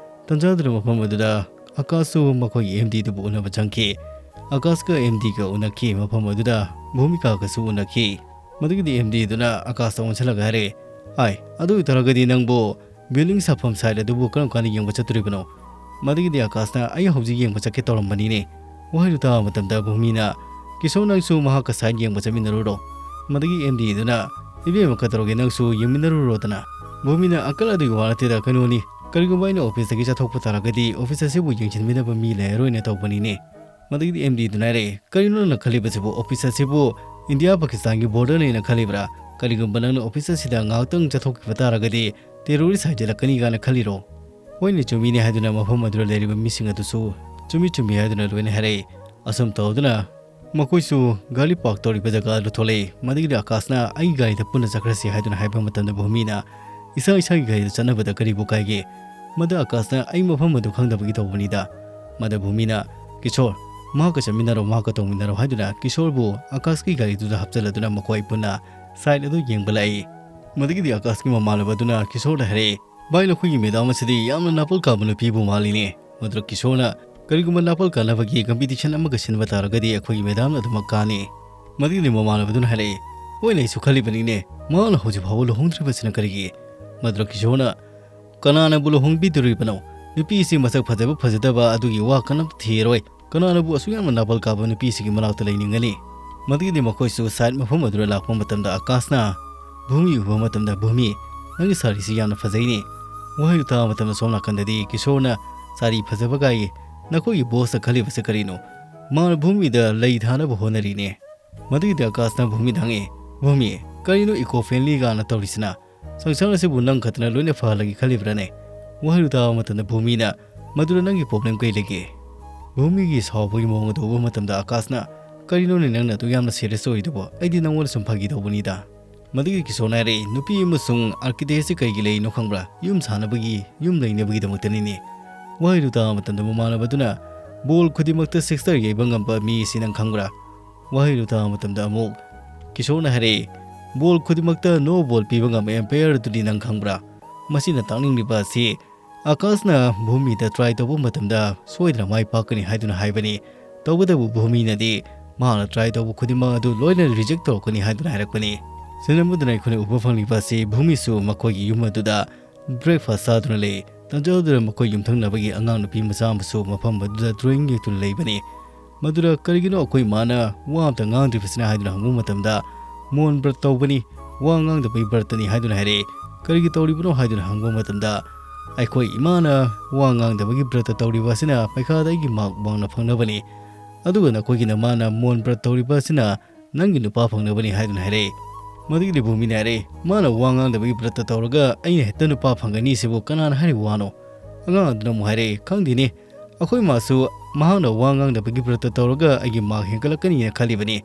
ꯇꯟꯖꯥꯗꯨꯅ ꯃꯐꯝ ꯑꯗꯨꯗ ꯑꯀꯥꯁꯁꯨ ꯃꯈꯣꯏꯒꯤ M D ꯗꯨꯕꯨ ꯎꯅꯕ ꯆꯪꯈꯤ꯫ ꯑꯀꯥꯁꯀ M D ꯒ ꯎꯅꯈꯤ꯫ ꯃꯐꯝ ꯑꯗꯨꯗ ꯚꯨꯃꯤꯀꯥꯒꯁꯨ ꯎꯅꯈꯤ꯫ ꯃꯗꯨꯒꯤꯗꯤ M D ꯗꯨꯅ ꯑꯀꯥꯁꯇ ꯑꯣꯟꯁꯤꯜꯂꯒ ꯍꯥꯏꯔꯛꯑꯦ, "ꯑꯥꯏ, ꯑꯗꯨ ꯑꯣꯏꯇꯥꯔꯒꯗꯤ ꯅꯪꯕꯨ building ꯁꯥꯐꯝ site ꯑꯗꯨꯕꯨ ꯀꯔꯝ ꯀꯥꯟꯗ ꯌꯦꯡꯕ ꯆꯠꯇꯣꯔꯤꯕꯅꯣ?" ꯃꯗꯨꯒꯤꯗꯤ ꯑꯀꯥꯁꯅ, "ꯑꯩ ꯍꯧꯖꯤꯛ ꯌꯦꯡꯕ ꯆꯠꯀꯦ ꯇꯧꯔꯝꯕꯅꯤꯅꯦ꯫" ꯋꯥꯍꯩꯗꯨ ꯇꯥꯕ ꯃꯇꯝꯗ ꯚꯨꯃꯤꯅ, "ꯀꯤꯁꯣꯔ, ꯅꯪꯁꯨ ꯃꯍꯥꯛꯀ site ꯌꯦꯡꯕ ꯆꯠꯃꯤꯟꯅꯔꯨꯔꯣ꯫" ꯃꯗꯨꯒꯤ M D ꯗꯨꯅ, "ꯏꯕꯦꯝꯃ, ꯀꯩꯗꯧꯔꯒꯦ, ꯅꯪꯁꯨ ꯌꯦꯡꯃꯤꯟꯅꯔꯨꯔꯣꯗꯅ꯫" ꯚꯨꯃꯤꯅ, "Uncle, ꯑꯗꯨꯒꯤ ꯋꯥ ꯅꯠꯇꯦꯗ, ꯀꯩꯅꯣꯅꯤ, ꯀꯔꯤꯒꯨꯝꯕ ꯑꯩꯅ office ꯇꯒꯤ ꯆꯠꯊꯣꯛꯄ ꯇꯥꯔꯒꯗꯤ office ꯑꯁꯤꯕꯨ ꯌꯦꯡꯁꯤꯟꯕꯤꯅꯕ ꯃꯤ ꯂꯩꯔꯔꯣꯏꯅ ꯇꯧꯕꯅꯤꯅꯦ꯫" ꯃꯗꯨꯒꯤꯗꯤ ꯑꯦꯝ ꯗꯤꯗꯨꯅ ꯍꯥꯏꯔꯛꯑꯦ, "ꯀꯔꯤꯅꯣ ꯅꯪꯅ ꯈꯜꯂꯤꯕꯁꯤꯕꯨ? ꯑꯣꯐꯤꯁ ꯑꯁꯤꯕꯨ ꯏꯟꯗꯤꯌꯥ ꯄꯥꯀꯤꯁꯇꯥꯟꯒꯤ ꯕꯣꯔꯗꯔꯅꯦꯅ ꯈꯜꯂꯤꯕ꯭ꯔꯥ? ꯀꯔꯤꯒꯨꯝꯕ ꯅꯪꯅ ꯑꯣꯐꯤꯁ ꯑꯁꯤꯗ ꯉꯥꯏꯍꯥꯛꯇꯪ ꯆꯠꯊꯣꯛꯈꯤꯕ ꯇꯥꯔꯒꯗꯤ ꯇꯦꯔꯣꯔꯤꯁ ꯍꯥꯏꯖꯤꯜꯂꯛꯀꯅꯤ ꯀꯥꯏꯅ ꯈꯜꯂꯤꯔꯣ?" "ꯍꯣꯏꯅꯦ, ꯆꯨꯝꯃꯤꯅꯦ" ꯍꯥꯏꯗꯨꯅ ꯃꯐꯝ ꯑꯗꯨꯗ ꯂꯩꯔꯤꯕ ꯃꯤꯁꯤꯡ ꯑꯗꯨꯁꯨ "ꯆꯨꯝꯃꯤ, ꯆꯨꯝꯃꯤ" ꯍꯥꯏꯗꯨꯅ ꯂꯣꯏꯅ ꯍꯥꯏꯔꯛꯏ꯫ ꯑꯁꯨꯝ ꯇꯧꯗꯨꯅ ꯃꯈꯣꯏꯁꯨ ꯒꯥꯔꯤ ꯄꯥꯔꯛ ꯇꯧꯔꯤꯕ ꯖꯒꯥ ꯑꯗꯨ ꯊꯣꯛꯂꯛꯏ꯫ ꯃꯗꯨꯒꯤꯗꯤ ꯑꯀꯥꯁꯅ "ꯑꯩꯒꯤ ꯒꯥꯔꯤꯗ ꯄꯨꯟꯅ ꯆꯠꯈ꯭ꯔꯁꯤ" ꯍꯥꯏꯗꯨꯅ ꯍꯥꯏꯕ ꯃꯇꯝꯗ ꯚꯨꯃꯤꯅ "ꯏꯁꯥ ꯏꯁꯥꯒꯤ ꯒꯥꯔꯤꯗ ꯆꯠꯅꯕꯗ ꯀꯔꯤꯕꯨ ꯀꯥꯏꯒꯦ?" ꯃꯗꯨ ꯑꯀꯥꯁꯅ "ꯑꯩ ꯃꯐꯝ ꯑꯗꯨ ꯈꯪꯗꯕꯒꯤ ꯇꯧꯕꯅꯤꯗ"꯫ ꯃꯗꯨ ꯚꯨꯃꯤꯅ "ꯀꯤꯁꯣꯔ, ꯃꯍꯥꯛꯀ ꯆꯠꯃꯤꯟꯅꯔꯣ, ꯃꯍꯥꯛꯀ ꯇꯧꯃꯤꯟꯅꯔꯣ" ꯍꯥꯏꯗꯨꯅ ꯀꯤꯁꯣꯔꯕꯨ ꯑꯀꯥꯁꯀꯤ ꯒꯥꯔꯤꯗꯨꯗ ꯍꯥꯞꯆꯤꯜꯂꯗꯨꯅ ꯃꯈꯣꯏ ꯄꯨꯟꯅ ꯁꯥꯏꯠ ꯑꯗꯨ ꯌꯦꯡꯕ ꯂꯥꯛꯏ꯫ ꯃꯗꯨꯒꯤꯗꯤ ꯑꯀꯥꯁꯀꯤ ꯃꯃꯥꯟꯅꯕ ꯑꯗꯨꯅ ꯀꯤꯁꯣꯔꯗ ꯍꯥꯏꯔꯛꯏ, "ꯚꯥꯏ, ꯅꯈꯣꯏꯒꯤ ꯃꯦꯗꯥꯝ ꯑꯁꯤꯗꯤ ꯌꯥꯝꯅ ꯅꯥꯄꯜ ꯀꯥꯕ ꯅꯨꯄꯤꯕꯨ ꯃꯥꯜꯂꯤꯅꯦ"꯫ ꯃꯗꯨꯗ ꯀꯤꯁꯣꯔꯅ "ꯀꯔꯤꯒꯨꯝꯕ ꯅꯥꯄꯜ ꯀꯥꯅꯕꯒꯤ ꯀꯝꯄꯤꯇꯤꯁꯟ ꯑꯃꯒ ꯁꯤꯟꯕ ꯇꯥꯔꯒꯗꯤ ꯑꯩꯈꯣꯏꯒꯤ ꯃꯦꯗꯥꯝꯅ ꯑꯗꯨꯃꯛ ꯀꯥꯅꯤ"꯫ ꯃꯗꯨꯒꯤꯗꯤ ꯃꯃꯥꯟꯅꯕꯗꯨꯅ ꯍꯥꯏꯔꯛꯏ, "ꯍꯣꯏꯅꯦ, ꯑꯩꯁꯨ ꯈꯜꯂꯤꯕꯅꯤꯅꯦ, ꯃꯍꯥꯛꯅ ꯍꯧꯖꯤꯛ ꯐꯥꯎꯕ ꯂꯨꯍꯣꯡꯗ꯭ꯔꯤꯕꯁꯤꯅ ꯀꯔꯤꯒꯤ?" ꯃꯗꯨꯗ ꯀꯤꯁꯣꯔꯅ, "ꯀꯅꯥꯅꯕꯨ ꯂꯨꯍꯣꯡꯕꯤꯗꯣꯔꯤꯕꯅꯣ? ꯅꯨꯄꯤ ꯑꯁꯤ ꯃꯁꯛ ꯐꯖꯕ ꯐꯖꯗꯕ ꯑꯗꯨꯒꯤ ꯋꯥ ꯀꯅꯥꯝꯇ ꯊꯤꯔꯔꯣꯏ꯫ ꯀꯅꯥꯅꯕꯨ ꯑꯁꯨꯛ ꯌꯥꯝꯅ ꯅꯥꯄꯜ ꯀꯥꯕ ꯅꯨꯄꯤꯁꯤꯒꯤ ꯃꯅꯥꯛꯇ ꯂꯩꯅꯤꯡꯒꯅꯤ?" ꯃꯗꯨꯒꯤꯗꯤ ꯃꯈꯣꯏꯁꯨ ꯁꯥꯏꯠ ꯃꯐꯝ ꯑꯗꯨꯗ ꯂꯥꯛꯄ ꯃꯇꯝꯗ ꯑꯀꯥꯁꯅ ꯚꯨꯃꯤ ꯎꯕ ꯃꯇꯝꯗ, "ꯚꯨꯃꯤ, ꯅꯪꯒꯤ ꯁꯥꯔꯤꯁꯤ ꯌꯥꯝꯅ ꯐꯖꯩꯅꯦ"꯫ ꯋꯥꯍꯩꯗꯨ ꯇꯥꯕ ꯃꯇꯝꯗ ꯁꯣꯝ ꯅꯥꯀꯟꯗꯗꯤ ꯀꯤꯁꯣꯔꯅ, "ꯁꯥꯔꯤ ꯐꯖꯕ ꯀꯥꯏ, ꯅꯈꯣꯏꯒꯤ ꯕꯣꯁꯇ ꯈꯜꯂꯤꯕꯁꯦ ꯀꯔꯤꯅꯣ? ꯃꯥꯅ ꯚꯨꯃꯤꯗ ꯂꯩ ꯊꯥꯅꯕ ꯍꯣꯠꯅꯔꯤꯅꯦ"꯫ ꯃꯗꯨꯒꯤꯗꯤ ꯑꯀꯥꯁꯅ ꯚꯨꯃꯤꯗ ꯍꯪꯉꯤ, "ꯚꯨꯃꯤ, ꯀꯔꯤꯅꯣ ꯏꯀꯣ ꯐ꯭ꯔꯦꯟꯂꯤ ꯀꯥꯏꯅ ꯇꯧꯔꯤꯁꯤꯅ? ꯁꯪꯁꯥꯔ ꯑꯁꯤꯕꯨ ꯅꯪ ꯈꯛꯇꯅ ꯂꯣꯏꯅ ꯐꯍꯜꯂꯒꯦ ꯈꯜꯂꯤꯕ꯭ꯔꯥꯅꯦ?" ꯋꯥꯍꯩꯗꯨ ꯇꯥꯕ ꯃꯇꯝꯗ ꯚꯨꯃꯤꯅ, "ꯃꯗꯨꯗ ꯅꯪꯒꯤ ꯄ꯭ꯔꯣꯕ꯭ꯂꯦꯝ ꯀꯩ ꯂꯩꯒꯦ?" ꯚꯨꯃꯤꯒꯤ ꯁꯥꯎꯕꯒꯤ ꯃꯑꯣꯡ ꯑꯗꯨ ꯎꯕ ꯃꯇꯝꯗ ꯑꯀꯥꯁꯅ, "ꯀꯔꯤꯅꯣꯅꯦ ꯅꯪꯅ ꯑꯗꯨ ꯌꯥꯝꯅ ꯁꯤꯔꯤꯌꯁ ꯑꯣꯏꯔꯤꯗꯨꯕꯣ? ꯑꯩꯗꯤ ꯅꯪꯉꯣꯟꯗ ꯁꯨꯝ ꯐꯥꯒꯤ ꯇꯧꯕꯅꯤꯗ"꯫ ꯃꯗꯨꯒꯤ ꯀꯤꯁꯣꯔꯅ ꯍꯥꯏꯔꯛꯏ, "ꯅꯨꯄꯤ ꯑꯃꯁꯨꯡ ꯑꯥꯔꯀꯤꯇꯦꯛ ꯑꯁꯤ ꯀꯩꯒꯤ ꯂꯩꯔꯤꯅꯣ ꯈꯪꯕ꯭ꯔꯥ? ꯌꯨꯝ ꯁꯥꯅꯕꯒꯤ, ꯌꯨꯝ ꯂꯩꯅꯕꯒꯤꯗꯃꯛꯇꯅꯤꯅꯦ"꯫ ꯋꯥꯍꯩꯗꯨ ꯇꯥꯕ ꯃꯇꯝꯗ ꯃꯃꯥꯟꯅꯕꯗꯨꯅ, "ꯕꯣꯜ ꯈꯨꯗꯤꯡꯃꯛꯇ ꯁꯤꯛꯁꯇꯔ ꯌꯩꯕ ꯉꯝꯕ ꯃꯤ ꯑꯁꯤ ꯅꯪ ꯈꯪꯕ꯭ꯔꯥ?" ꯋꯥꯍꯩꯗꯨ ꯇꯥꯕ ꯃꯇꯝꯗ ꯑꯃꯨꯛ ꯀꯤꯁꯣꯔꯅ ꯍꯥꯏꯔꯛꯏ, "ꯕꯣꯜ ꯈꯨꯗꯤꯡꯃꯛꯇ ꯅꯣ ꯕꯣꯜ ꯄꯤꯕ ꯉꯝꯕ ꯑꯦꯝꯄꯥꯌꯔ ꯑꯗꯨꯗꯤ ꯅꯪ ꯈꯪꯕ꯭ꯔꯥ?" ꯃꯁꯤꯅ ꯇꯥꯛꯅꯤꯡꯂꯤꯕ ꯑꯁꯤ ꯑꯀꯥꯁꯅ ꯚꯨꯃꯤꯗ ꯇ꯭ꯔꯥꯏ ꯇꯧꯕ ꯃꯇꯝꯗ ꯁꯣꯏꯗꯅ ꯃꯥꯏ ꯄꯥꯛꯀꯅꯤ ꯍꯥꯏꯗꯨꯅ ꯍꯥꯏꯕꯅꯤ꯫ ꯇꯧꯕꯇꯕꯨ ꯚꯨꯃꯤꯅꯗꯤ ꯃꯍꯥꯛꯅ ꯇ꯭ꯔꯥꯏ ꯇꯧꯕ ꯈꯨꯗꯤꯡꯃꯛ ꯑꯗꯨ ꯂꯣꯏꯅ ꯔꯤꯖꯦꯛ ꯇꯧꯔꯛꯀꯅꯤ ꯍꯥꯏꯗꯨꯅ ꯍꯥꯏꯔꯛꯄꯅꯤ꯫ ꯁꯤꯅ ꯃꯗꯨꯅ ꯑꯩꯈꯣꯏꯅ ꯎꯕ ꯐꯪꯂꯤꯕ ꯑꯁꯤ ꯚꯨꯃꯤꯁꯨ ꯃꯈꯣꯏꯒꯤ ꯌꯨꯝ ꯑꯗꯨꯗ ꯕ꯭ꯔꯦꯛꯐꯥꯁ ꯆꯥꯗꯨꯅ ꯂꯩ꯫ ꯇꯟꯖꯥ ꯑꯗꯨꯗ ꯃꯈꯣꯏ ꯌꯨꯝꯊꯪꯅꯕꯒꯤ ꯑꯉꯥꯡ ꯅꯨꯄꯤ ꯃꯆꯥ ꯑꯃꯁꯨ ꯃꯐꯝ ꯑꯗꯨꯗ ꯗ꯭ꯔꯣꯌꯤꯡ ꯌꯦꯛꯇꯨꯅ ꯂꯩꯕꯅꯤ꯫ ꯃꯗꯨꯗ "ꯀꯔꯤꯒꯤꯅꯣ ꯑꯩꯈꯣꯏ ꯏꯃꯥꯅ ꯋꯥ ꯑꯝꯇ ꯉꯥꯡꯗ꯭ꯔꯤꯕꯁꯤꯅ?" ꯍꯥꯏꯗꯨꯅ ꯍꯪꯕ ꯃꯇꯝꯗ, "ꯃꯣꯟ ꯕ꯭ꯔꯠ ꯇꯧꯕꯅꯤ, ꯋꯥ ꯉꯥꯡꯗꯕꯒꯤ ꯕ꯭ꯔꯠꯇꯅꯤ" ꯍꯥꯏꯗꯨꯅ ꯍꯥꯏꯔꯛꯏ꯫ "ꯀꯔꯤꯒꯤ ꯇꯧꯔꯤꯕꯅꯣ?" ꯍꯥꯏꯗꯨꯅ ꯍꯪꯕ ꯃꯇꯝꯗ, "ꯑꯩꯈꯣꯏ ꯏꯃꯥꯅ ꯋꯥ ꯉꯥꯡꯗꯕꯒꯤ ꯕ꯭ꯔꯠꯇ ꯇꯧꯔꯤꯕ ꯑꯁꯤꯅ ꯄꯩꯈꯥꯗ ꯑꯩꯒꯤ ꯃꯥꯔꯛ ꯋꯥꯡꯅ ꯐꯪꯅꯕꯅꯤ꯫ ꯑꯗꯨꯒ ꯅꯈꯣꯏꯒꯤ ꯅꯃꯥꯅ ꯃꯣꯟ ꯕ꯭ꯔꯠ ꯇꯧꯔꯤꯕ ꯑꯁꯤꯅ ꯅꯪꯒꯤ ꯅꯨꯄꯥ ꯐꯪꯅꯕꯅꯤ ꯍꯥꯏꯗꯨꯅ ꯍꯥꯏꯔꯛꯏ꯫ ꯃꯗꯨꯒꯤꯗꯤ ꯚꯨꯃꯤꯅ ꯍꯥꯏꯔꯛꯏ, "ꯃꯥꯅ ꯋꯥ ꯉꯥꯡꯗꯕꯒꯤ ꯕ꯭ꯔꯠꯇ ꯇꯧꯔꯒ ꯑꯩꯅ ꯍꯦꯛꯇ ꯅꯨꯄꯥ ꯐꯪꯒꯅꯤ ꯁꯤꯕꯨ ꯀꯅꯥꯅ ꯍꯥꯏꯔꯤꯕ ꯋꯥꯅꯣ?" ꯑꯉꯥꯡ ꯑꯗꯨꯅ ꯑꯃꯨꯛ ꯍꯥꯏꯔꯛꯏ, "ꯈꯪꯗꯦꯅꯦ, ꯑꯩꯈꯣꯏ ꯃꯥꯁꯨ ꯃꯍꯥꯛꯅ ꯋꯥ ꯉꯥꯡꯗꯕꯒꯤ ꯕ꯭ꯔꯠꯇ ꯇꯧꯔꯒ ꯑꯩꯒꯤ ꯃꯥꯔꯛ ꯍꯦꯟꯒꯠꯂꯛꯀꯅꯤꯅ ꯈꯜꯂꯤꯕꯅꯤ꯫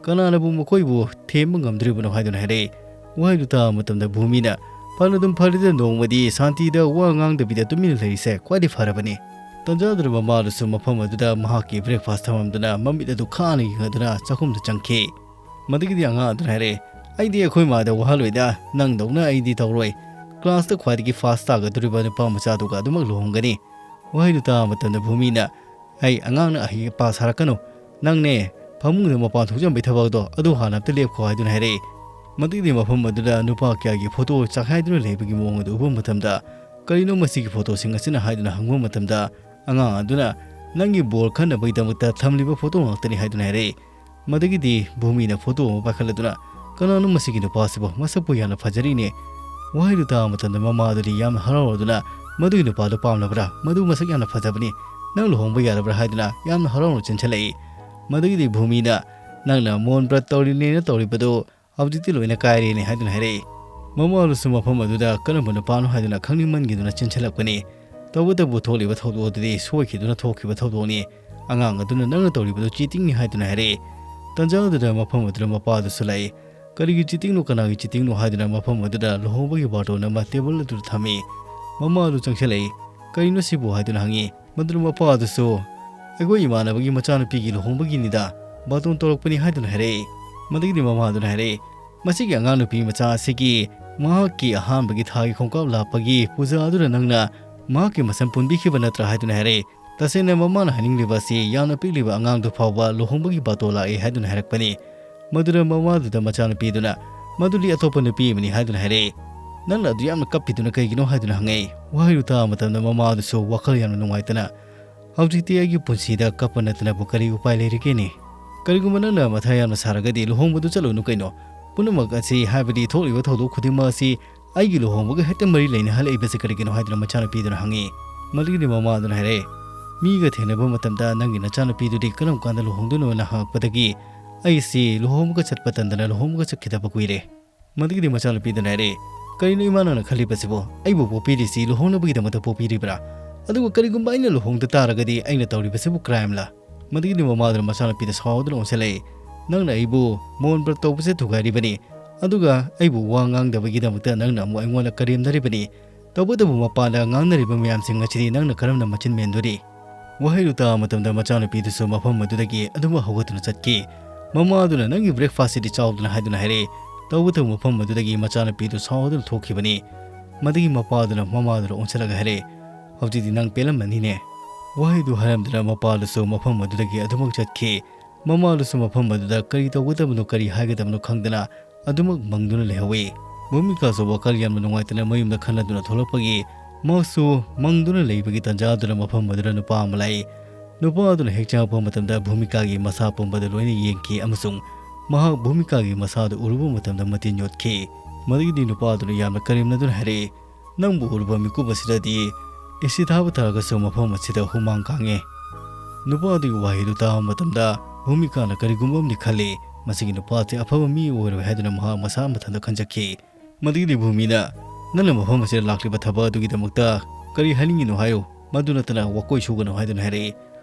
ꯀꯅꯥꯅꯕꯨ ꯃꯈꯣꯏꯕꯨ ꯊꯦꯝꯕ ꯉꯝꯗꯣꯔꯤꯕꯅꯣ?" ꯍꯥꯏꯗꯨꯅ ꯍꯥꯏꯔꯛꯏ꯫ ꯋꯥꯍꯩꯗꯨ ꯇꯥꯕ ꯃꯇꯝꯗ ꯚꯨꯃꯤꯅ, "ꯐꯅꯗꯨꯝ ꯐꯔꯦꯗ, ꯅꯣꯡꯃꯗꯤ ꯁꯥꯟꯇꯤꯗ ꯋꯥ ꯉꯥꯡꯗꯕꯤꯗ ꯇꯨꯃꯤꯟꯅ ꯂꯩꯔꯤꯁꯦ ꯈ꯭ꯋꯥꯏꯗꯒꯤ ꯐꯔꯕꯅꯤ"꯫ ꯇꯟꯖꯥꯗꯨꯗ ꯃꯃꯥꯗꯨꯁꯨ ꯃꯐꯝ ꯑꯗꯨꯗ ꯃꯍꯥꯛꯀꯤ ꯕ꯭ꯔꯦꯛꯐꯥꯁ ꯊꯝꯃꯝꯗꯨꯅ ꯃꯃꯤꯠ ꯑꯗꯨ ꯈꯥꯅ ꯌꯦꯡꯗꯨꯅ ꯆꯥꯛꯈꯨꯝꯗ ꯆꯪꯈꯤ꯫ ꯃꯗꯨꯒꯤꯗꯤ ꯑꯉꯥꯡ ꯑꯗꯨꯅ ꯍꯥꯏꯔꯛꯑꯦ, "ꯑꯩꯗꯤ ꯑꯩꯈꯣꯏ ꯃꯥꯗ ꯋꯥꯍꯜꯂꯣꯏꯗ, ꯅꯪꯗꯧꯅ ꯑꯩꯗꯤ ꯇꯧꯔꯣꯏ꯫ ꯀ꯭ꯂꯥꯁꯇ ꯈ꯭ꯋꯥꯏꯗꯒꯤ ꯐꯥꯁ ꯇꯥꯒꯗꯧꯔꯤꯕ ꯅꯨꯄꯥ ꯃꯆꯥꯗꯨꯒ ꯑꯗꯨꯃꯛ ꯂꯨꯍꯣꯡꯒꯅꯤ"꯫ ꯋꯥꯍꯩꯗꯨ ꯇꯥꯕ ꯃꯇꯝꯗ ꯚꯨꯃꯤꯅ, "ꯑꯩ ꯑꯉꯥꯡꯅ ꯑꯍꯩ ꯑꯄꯥ ꯁꯥꯔꯛꯀꯅꯨ꯫ ꯅꯪꯅꯦ, ꯐꯃꯨꯡꯗ ꯃꯄꯥꯟ ꯊꯣꯛꯆꯟꯕꯒꯤ ꯊꯕꯛꯇꯣ ꯑꯗꯨ ꯍꯥꯟꯅ ꯑꯝꯇ ꯂꯦꯞꯈꯣ" ꯍꯥꯏꯗꯨꯅ ꯍꯥꯏꯔꯛꯏ꯫ ꯃꯗꯨꯒꯤꯗꯤ ꯃꯐꯝ ꯑꯗꯨꯗ ꯅꯨꯄꯥ ꯀꯌꯥꯒꯤ ꯐꯣꯇꯣ ꯆꯥꯛꯈꯥꯏꯗꯨꯅ ꯂꯩꯕꯒꯤ ꯃꯑꯣꯡ ꯑꯗꯨ ꯎꯕ ꯃꯇꯝꯗ, "ꯀꯔꯤꯅꯣ ꯃꯁꯤꯒꯤ ꯐꯣꯇꯣꯁꯤꯡ ꯑꯁꯤꯅ?" ꯍꯥꯏꯗꯨꯅ ꯍꯪꯕ ꯃꯇꯝꯗ, ꯑꯉꯥꯡ ꯑꯗꯨꯅ, "ꯅꯪꯒꯤ ꯕꯣꯜ ꯈꯟꯅꯕꯒꯤꯗꯃꯛꯇ ꯊꯝꯂꯤꯕ ꯐꯣꯇꯣ ꯉꯥꯛꯇꯅꯤ" ꯍꯥꯏꯗꯨꯅ ꯍꯥꯏꯔꯛꯏ꯫ ꯃꯗꯨꯒꯤꯗꯤ ꯚꯨꯃꯤꯅ ꯐꯣꯇꯣ ꯑꯃ ꯄꯥꯏꯈꯠꯂꯗꯨꯅ, "ꯀꯅꯥꯅꯣ ꯃꯁꯤꯒꯤ ꯅꯨꯄꯥꯁꯤꯕꯣ? ꯃꯁꯛꯄꯨ ꯌꯥꯝꯅ ꯐꯖꯔꯤꯅꯦ"꯫ ꯋꯥꯍꯩꯗꯨ ꯇꯥꯕ ꯃꯇꯝꯗ ꯃꯃꯥ ꯑꯗꯨꯗꯤ ꯌꯥꯝꯅ ꯍꯔꯥꯎꯔꯗꯨꯅ, "ꯃꯗꯨꯒꯤ ꯅꯨꯄꯥꯗꯨ ꯄꯥꯝꯂꯕ꯭ꯔꯥ? ꯃꯗꯨ ꯃꯁꯛ ꯌꯥꯝꯅ ꯐꯖꯕꯅꯤ꯫ ꯅꯪ ꯂꯨꯍꯣꯡꯕ ꯌꯥꯔꯕ꯭ꯔꯥ?" ꯍꯥꯏꯗꯨꯅ ꯌꯥꯝꯅ ꯍꯔꯥꯎꯅ ꯆꯦꯟꯁꯤꯜꯂꯛꯏ꯫ ꯃꯗꯨꯒꯤꯗꯤ ꯚꯨꯃꯤꯅ, "ꯅꯪꯅ ꯃꯣꯟ ꯕ꯭ꯔꯠ ꯇꯧꯔꯤꯅꯦꯅ ꯇꯧꯔꯤꯕꯗꯨ ꯍꯧꯖꯤꯛꯇꯤ ꯂꯣꯏꯅ ꯀꯥꯏꯔꯦꯅꯦ" ꯍꯥꯏꯗꯨꯅ ꯍꯥꯏꯔꯛꯏ꯫ ꯃꯃꯥ ꯑꯗꯨꯁꯨ ꯃꯐꯝ ꯑꯗꯨꯗ ꯀꯔꯝꯕ ꯅꯨꯄꯥꯅꯣ ꯍꯥꯏꯗꯨꯅ ꯈꯪꯅꯤꯡꯃꯟꯈꯤꯗꯨꯅ ꯆꯦꯟꯁꯤꯜꯂꯛꯄꯅꯤ꯫ ꯇꯧꯕꯇꯕꯨ ꯊꯣꯛꯂꯤꯕ ꯊꯧꯗꯣꯛ ꯑꯗꯨꯗꯤ ꯁꯣꯏꯈꯤꯗꯨꯅ ꯊꯣꯛꯈꯤꯕ ꯊꯧꯗꯣꯛꯅꯤ꯫ ꯑꯉꯥꯡ ꯑꯗꯨꯅ, "ꯅꯪꯅ ꯇꯧꯔꯤꯕꯗꯨ ꯆꯤꯇꯤꯡꯅꯤ" ꯍꯥꯏꯗꯨꯅ ꯍꯥꯏꯔꯛꯏ꯫ ꯇꯟꯖꯥ ꯑꯗꯨꯗ ꯃꯐꯝ ꯑꯗꯨꯗ ꯃꯄꯥ ꯑꯗꯨꯁꯨ ꯂꯥꯛꯏ꯫ "ꯀꯔꯤꯒꯤ ꯆꯤꯇꯤꯡꯅꯣ, ꯀꯅꯥꯒꯤ ꯆꯤꯇꯤꯡꯅꯣ?" ꯍꯥꯏꯗꯨꯅ ꯃꯐꯝ ꯑꯗꯨꯗ ꯂꯨꯍꯣꯡꯕꯒꯤ ꯕꯥꯔꯇꯣꯟ ꯑꯃ ꯇꯦꯕꯜ ꯑꯗꯨꯗ ꯊꯝꯃꯤ꯫ ꯃꯃꯥ ꯑꯗꯨ ꯆꯪꯁꯤꯜꯂꯛꯏ꯫ "ꯀꯔꯤꯅꯣ ꯁꯤꯕꯨ?" ꯍꯥꯏꯗꯨꯅ ꯍꯪꯉꯤ꯫ ꯃꯗꯨꯗ ꯃꯄꯥ ꯑꯗꯨꯁꯨ, "ꯑꯩꯈꯣꯏ ꯏꯃꯥꯟꯅꯕꯒꯤ ꯃꯆꯥꯅꯨꯄꯤꯒꯤ ꯂꯨꯍꯣꯡꯕꯒꯤꯅꯤꯗ, ꯕꯥꯔꯇꯣꯟ ꯇꯧꯔꯛꯄꯅꯤ" ꯍꯥꯏꯗꯨꯅ ꯍꯥꯏꯔꯛꯏ꯫ ꯃꯗꯨꯒꯤꯗꯤ ꯃꯃꯥ ꯑꯗꯨꯅ ꯍꯥꯏꯔꯛꯏ, "ꯃꯁꯤꯒꯤ ꯑꯉꯥꯡ ꯅꯨꯄꯤ ꯃꯆꯥ ꯑꯁꯤꯒꯤ ꯃꯍꯥꯛꯀꯤ ꯑꯍꯥꯟꯕꯒꯤ ꯊꯥꯒꯤ ꯈꯣꯡꯀꯥꯞ ꯂꯥꯛꯄꯒꯤ ꯄꯨꯖꯥ ꯑꯗꯨꯗ ꯅꯪꯅ ꯃꯍꯥꯛꯀꯤ ꯃꯁꯝ ꯄꯨꯟꯕꯤꯈꯤꯕ ꯅꯠꯇ꯭ꯔꯥ?" ꯍꯥꯏꯗꯨꯅ ꯍꯥꯏꯔꯛꯏ꯫ ꯇꯁꯦꯡꯅ ꯃꯃꯥꯅ ꯍꯥꯏꯅꯤꯡꯂꯤꯕ ꯑꯁꯤ ꯌꯥꯝꯅ ꯄꯤꯛꯂꯤꯕ ꯑꯉꯥꯡꯗꯨ ꯐꯥꯎꯕ ꯂꯨꯍꯣꯡꯕꯒꯤ ꯕꯥꯇꯣꯟ ꯂꯥꯛꯏ ꯍꯥꯏꯗꯨꯅ ꯍꯥꯏꯔꯛꯄꯅꯤ꯫ ꯃꯗꯨꯗ ꯃꯃꯥꯗꯨꯗ ꯃꯆꯥꯅꯨꯄꯤꯗꯨꯅ, "ꯃꯗꯨꯗꯤ ꯑꯇꯣꯞꯄ ꯅꯨꯄꯤ ꯑꯃꯅꯤ" ꯍꯥꯏꯗꯨꯅ ꯍꯥꯏꯔꯛꯏ꯫ "ꯅꯪꯅ ꯑꯗꯨ ꯌꯥꯝꯅ ꯀꯞꯄꯤꯗꯨꯅ ꯀꯩꯒꯤꯅꯣ?" ꯍꯥꯏꯗꯨꯅ ꯍꯪꯉꯛꯏ꯫ ꯋꯥꯍꯩꯗꯨ ꯇꯥꯕ ꯃꯇꯝꯗ ꯃꯃꯥꯗꯨꯁꯨ ꯋꯥꯈꯜ ꯌꯥꯝꯅ ꯅꯨꯡꯉꯥꯏꯇꯅ, "ꯍꯧꯖꯤꯛꯇꯤ ꯑꯩꯒꯤ ꯄꯨꯟꯁꯤꯗ ꯀꯞꯄ ꯅꯠꯇꯅꯕꯨ ꯀꯔꯤ ꯎꯄꯥꯏ ꯂꯩꯔꯤꯒꯦꯅꯦ? ꯀꯔꯤꯒꯨꯝꯕ ꯅꯪꯅ ꯃꯊꯥ ꯌꯥꯝꯅ ꯁꯥꯔꯒꯗꯤ ꯂꯨꯍꯣꯡꯕꯗꯨ ꯆꯠꯂꯨꯅꯨ ꯀꯩꯅꯣ꯫ ꯄꯨꯝꯅꯃꯛ ꯑꯁꯤ, ꯍꯥꯏꯕꯗꯤ ꯊꯣꯛꯂꯤꯕ ꯊꯧꯗꯣꯛ ꯈꯨꯗꯤꯡꯃꯛ ꯑꯁꯤ ꯑꯩꯒꯤ ꯂꯨꯍꯣꯡꯕꯒ ꯍꯦꯛꯇ ꯃꯔꯤ ꯂꯩꯅꯍꯜꯂꯛꯏꯕꯁꯤ ꯀꯔꯤꯒꯤꯅꯣ?" ꯍꯥꯏꯗꯨꯅ ꯃꯆꯥꯅꯨꯄꯤꯗꯨꯅ ꯍꯪꯉꯤ꯫ ꯃꯗꯨꯒꯤꯗꯤ ꯃꯃꯥꯗꯨꯅ ꯍꯥꯏꯔꯛꯑꯦ, ꯃꯤꯒ ꯊꯦꯡꯅꯕ ꯃꯇꯝꯗ ꯅꯪꯒꯤ ꯅꯆꯥꯅꯨꯄꯤꯗꯨꯗꯤ ꯀꯔꯝ ꯀꯥꯟꯗ ꯂꯨꯍꯣꯡꯗꯣꯏꯅꯣꯅ ꯍꯪꯉꯛꯄꯗꯒꯤ ꯑꯩꯁꯤ ꯂꯨꯍꯣꯡꯕꯒ ꯆꯠꯄ ꯇꯟꯗꯅ ꯂꯨꯍꯣꯡꯕꯒ ꯆꯠꯈꯤꯗꯕ ꯀꯨꯏꯔꯦ꯫ ꯃꯗꯨꯒꯤꯗꯤ ꯃꯆꯥꯅꯨꯄꯤꯗꯨꯅ ꯍꯥꯏꯔꯦ, "ꯀꯔꯤꯅꯣ ꯏꯃꯥ ꯅꯪꯅ ꯈꯜꯂꯤꯕꯁꯤꯕꯣ? ꯑꯩꯕꯨ ꯄꯣꯛꯄꯤꯔꯤꯁꯤ ꯂꯨꯍꯣꯡꯅꯕꯒꯤꯗꯃꯛꯇ ꯄꯣꯛꯄꯤꯔꯤꯕ꯭ꯔꯥ? ꯑꯗꯨꯒ ꯀꯔꯤꯒꯨꯝꯕ ꯑꯩꯅ ꯂꯨꯍꯣꯡꯗ ꯇꯥꯔꯒꯗꯤ ꯑꯩꯅ ꯇꯧꯔꯤꯕꯁꯤꯕꯨ crimeꯂꯥ?" ꯃꯗꯨꯒꯤꯗꯤ ꯃꯃꯥꯗꯨꯅ ꯃꯆꯥꯅꯨꯄꯤꯗ ꯁꯥꯎꯗꯨꯅ ꯑꯣꯟꯁꯤꯜꯂꯛꯏ, "ꯅꯪꯅ ꯑꯩꯕꯨ ꯃꯣꯟ ꯕ꯭ꯔꯠ ꯇꯧꯕꯁꯦ ꯊꯨꯒꯥꯏꯔꯤꯕꯅꯤ, ꯑꯗꯨꯒ ꯑꯩꯕꯨ ꯋꯥ ꯉꯥꯡꯗꯕꯒꯤꯗꯃꯛꯇ ꯅꯪꯅ ꯑꯃꯨꯛ ꯑꯩꯉꯣꯟꯗ ꯀꯔꯦꯝꯅꯔꯤꯕꯅꯤ꯫ ꯇꯧꯕꯇꯕꯨ ꯃꯄꯥꯟꯗ ꯉꯥꯡꯅꯔꯤꯕ ꯃꯌꯥꯝꯁꯤꯡ ꯑꯁꯤꯗꯤ ꯅꯪꯅ ꯀꯔꯝꯅ ꯃꯆꯤꯟ ꯃꯦꯟꯗꯣꯔꯤ?" ꯋꯥꯍꯩꯗꯨ ꯇꯥꯕ ꯃꯇꯝꯗ ꯃꯆꯥꯅꯨꯄꯤꯗꯨꯁꯨ ꯃꯐꯝ ꯑꯗꯨꯗꯒꯤ ꯑꯗꯨꯃꯛ ꯍꯧꯒꯠꯇꯨꯅ ꯆꯠꯈꯤ꯫ ꯃꯃꯥꯗꯨꯅ, "ꯅꯪꯒꯤ breakfastꯁꯤꯗꯤ ꯆꯥꯎꯗꯅ" ꯍꯥꯏꯗꯨꯅ ꯍꯥꯏꯔꯛꯏ꯫ ꯇꯧꯕꯇꯕꯨ ꯃꯐꯝ ꯑꯗꯨꯗꯒꯤ ꯃꯆꯥꯅꯨꯄꯤꯗꯨ ꯁꯥꯎꯗꯨꯅ ꯊꯣꯛꯈꯤꯕꯅꯤ꯫ ꯃꯗꯨꯒꯤ ꯃꯄꯥꯗꯨꯅ ꯃꯃꯥꯗꯨꯗ ꯑꯣꯟꯁꯤꯜꯂꯒ ꯍꯥꯏꯔꯛꯏ, "ꯍꯧꯖꯤꯛꯇꯤ ꯅꯪ ꯄꯦꯜꯂꯝꯃꯅꯤꯅꯦ?" ꯋꯥꯍꯩꯗꯨ ꯍꯥꯏꯔꯝꯗꯨꯅ ꯃꯄꯥꯗꯨꯁꯨ ꯃꯐꯝ ꯑꯗꯨꯗꯒꯤ ꯑꯗꯨꯃꯛ ꯆꯠꯈꯤ꯫ ꯃꯃꯥꯗꯨꯁꯨ ꯃꯐꯝ ꯑꯗꯨꯗ ꯀꯔꯤ ꯇꯧꯒꯗꯕꯅꯣ ꯀꯔꯤ ꯍꯥꯏꯒꯗꯕꯅꯣ ꯈꯪꯗꯅ ꯑꯗꯨꯃꯛ ꯃꯪꯗꯨꯅ ꯂꯩꯍꯧꯏ꯫ ꯚꯨꯃꯤꯀꯥꯁꯨ ꯋꯥꯈꯜ ꯌꯥꯝꯅ ꯅꯨꯡꯉꯥꯏꯇꯅ ꯃꯌꯨꯝꯗ ꯈꯟꯅꯗꯨꯅ ꯊꯣꯛꯂꯛꯄꯒꯤ ꯃꯍꯥꯛꯁꯨ ꯃꯪꯗꯨꯅ ꯂꯩꯕꯒꯤ ꯇꯥꯟꯖꯥꯗꯨꯗ ꯃꯐꯝ ꯑꯗꯨꯗ ꯅꯨꯄꯥ ꯑꯃ ꯂꯥꯛꯏ꯫ ꯅꯨꯄꯥ ꯑꯗꯨꯅ ꯍꯦꯛ ꯆꯪꯉꯛꯄ ꯃꯇꯝꯗ ꯚꯨꯃꯤꯀꯥꯒꯤ ꯃꯁꯥ ꯄꯨꯝꯕꯗ ꯂꯣꯏꯅ ꯌꯦꯡꯈꯤ ꯑꯃꯁꯨꯡ ꯃꯍꯥꯛ ꯚꯨꯃꯤꯀꯥꯒꯤ ꯃꯁꯥꯗꯨ ꯎꯔꯨꯕ ꯃꯇꯝꯗ ꯃꯇꯤꯟ ꯌꯣꯠꯈꯤ꯫ ꯃꯗꯨꯒꯤꯗꯤ ꯅꯨꯄꯥ ꯑꯗꯨꯅ ꯌꯥꯝꯅ ꯀꯔꯦꯝꯅꯗꯨꯅ ꯍꯥꯏꯔꯛꯏ, "ꯅꯪꯕꯨ ꯎꯔꯨꯕ ꯃꯤꯀꯨꯞ ꯑꯁꯤꯗꯗꯤ ꯑꯦꯁꯤ ꯊꯥꯕ ꯇꯥꯔꯒꯁꯨ ꯃꯐꯝ ꯑꯁꯤꯗ ꯍꯨꯃꯥꯡ ꯀꯥꯡꯉꯦ"꯫ ꯅꯨꯄꯥ ꯑꯗꯨꯒꯤ ꯋꯥꯍꯩꯗꯨ ꯇꯥꯕ ꯃꯇꯝꯗ ꯚꯨꯃꯤꯀꯥꯅ ꯀꯔꯤꯒꯨꯝꯕ ꯑꯃꯗꯤ ꯈꯜꯂꯤ꯫ ꯃꯁꯤꯒꯤ ꯅꯨꯄꯥ ꯑꯁꯤ ꯑꯐꯕ ꯃꯤ ꯑꯣꯏꯔꯣꯏ ꯍꯥꯏꯗꯨꯅ ꯃꯍꯥꯛ ꯃꯁꯥ ꯃꯊꯟꯇ ꯈꯟꯖꯈꯤ꯫ ꯃꯗꯨꯒꯤꯗꯤ ꯚꯨꯃꯤꯅ, "ꯅꯪꯅ ꯃꯐꯝ ꯑꯁꯤꯗ ꯂꯥꯛꯂꯤꯕ ꯊꯕꯛ ꯑꯗꯨꯒꯤꯗꯃꯛꯇ ꯀꯔꯤ ꯍꯥꯏꯅꯤꯡꯉꯤꯅꯣ ꯍꯥꯏꯌꯨ, ꯃꯗꯨ ꯅꯠꯇꯅ ꯋꯥꯀꯣꯏ ꯁꯨꯒꯅꯨ" ꯍꯥꯏꯗꯨꯅ ꯍꯥꯏꯔꯛꯏ꯫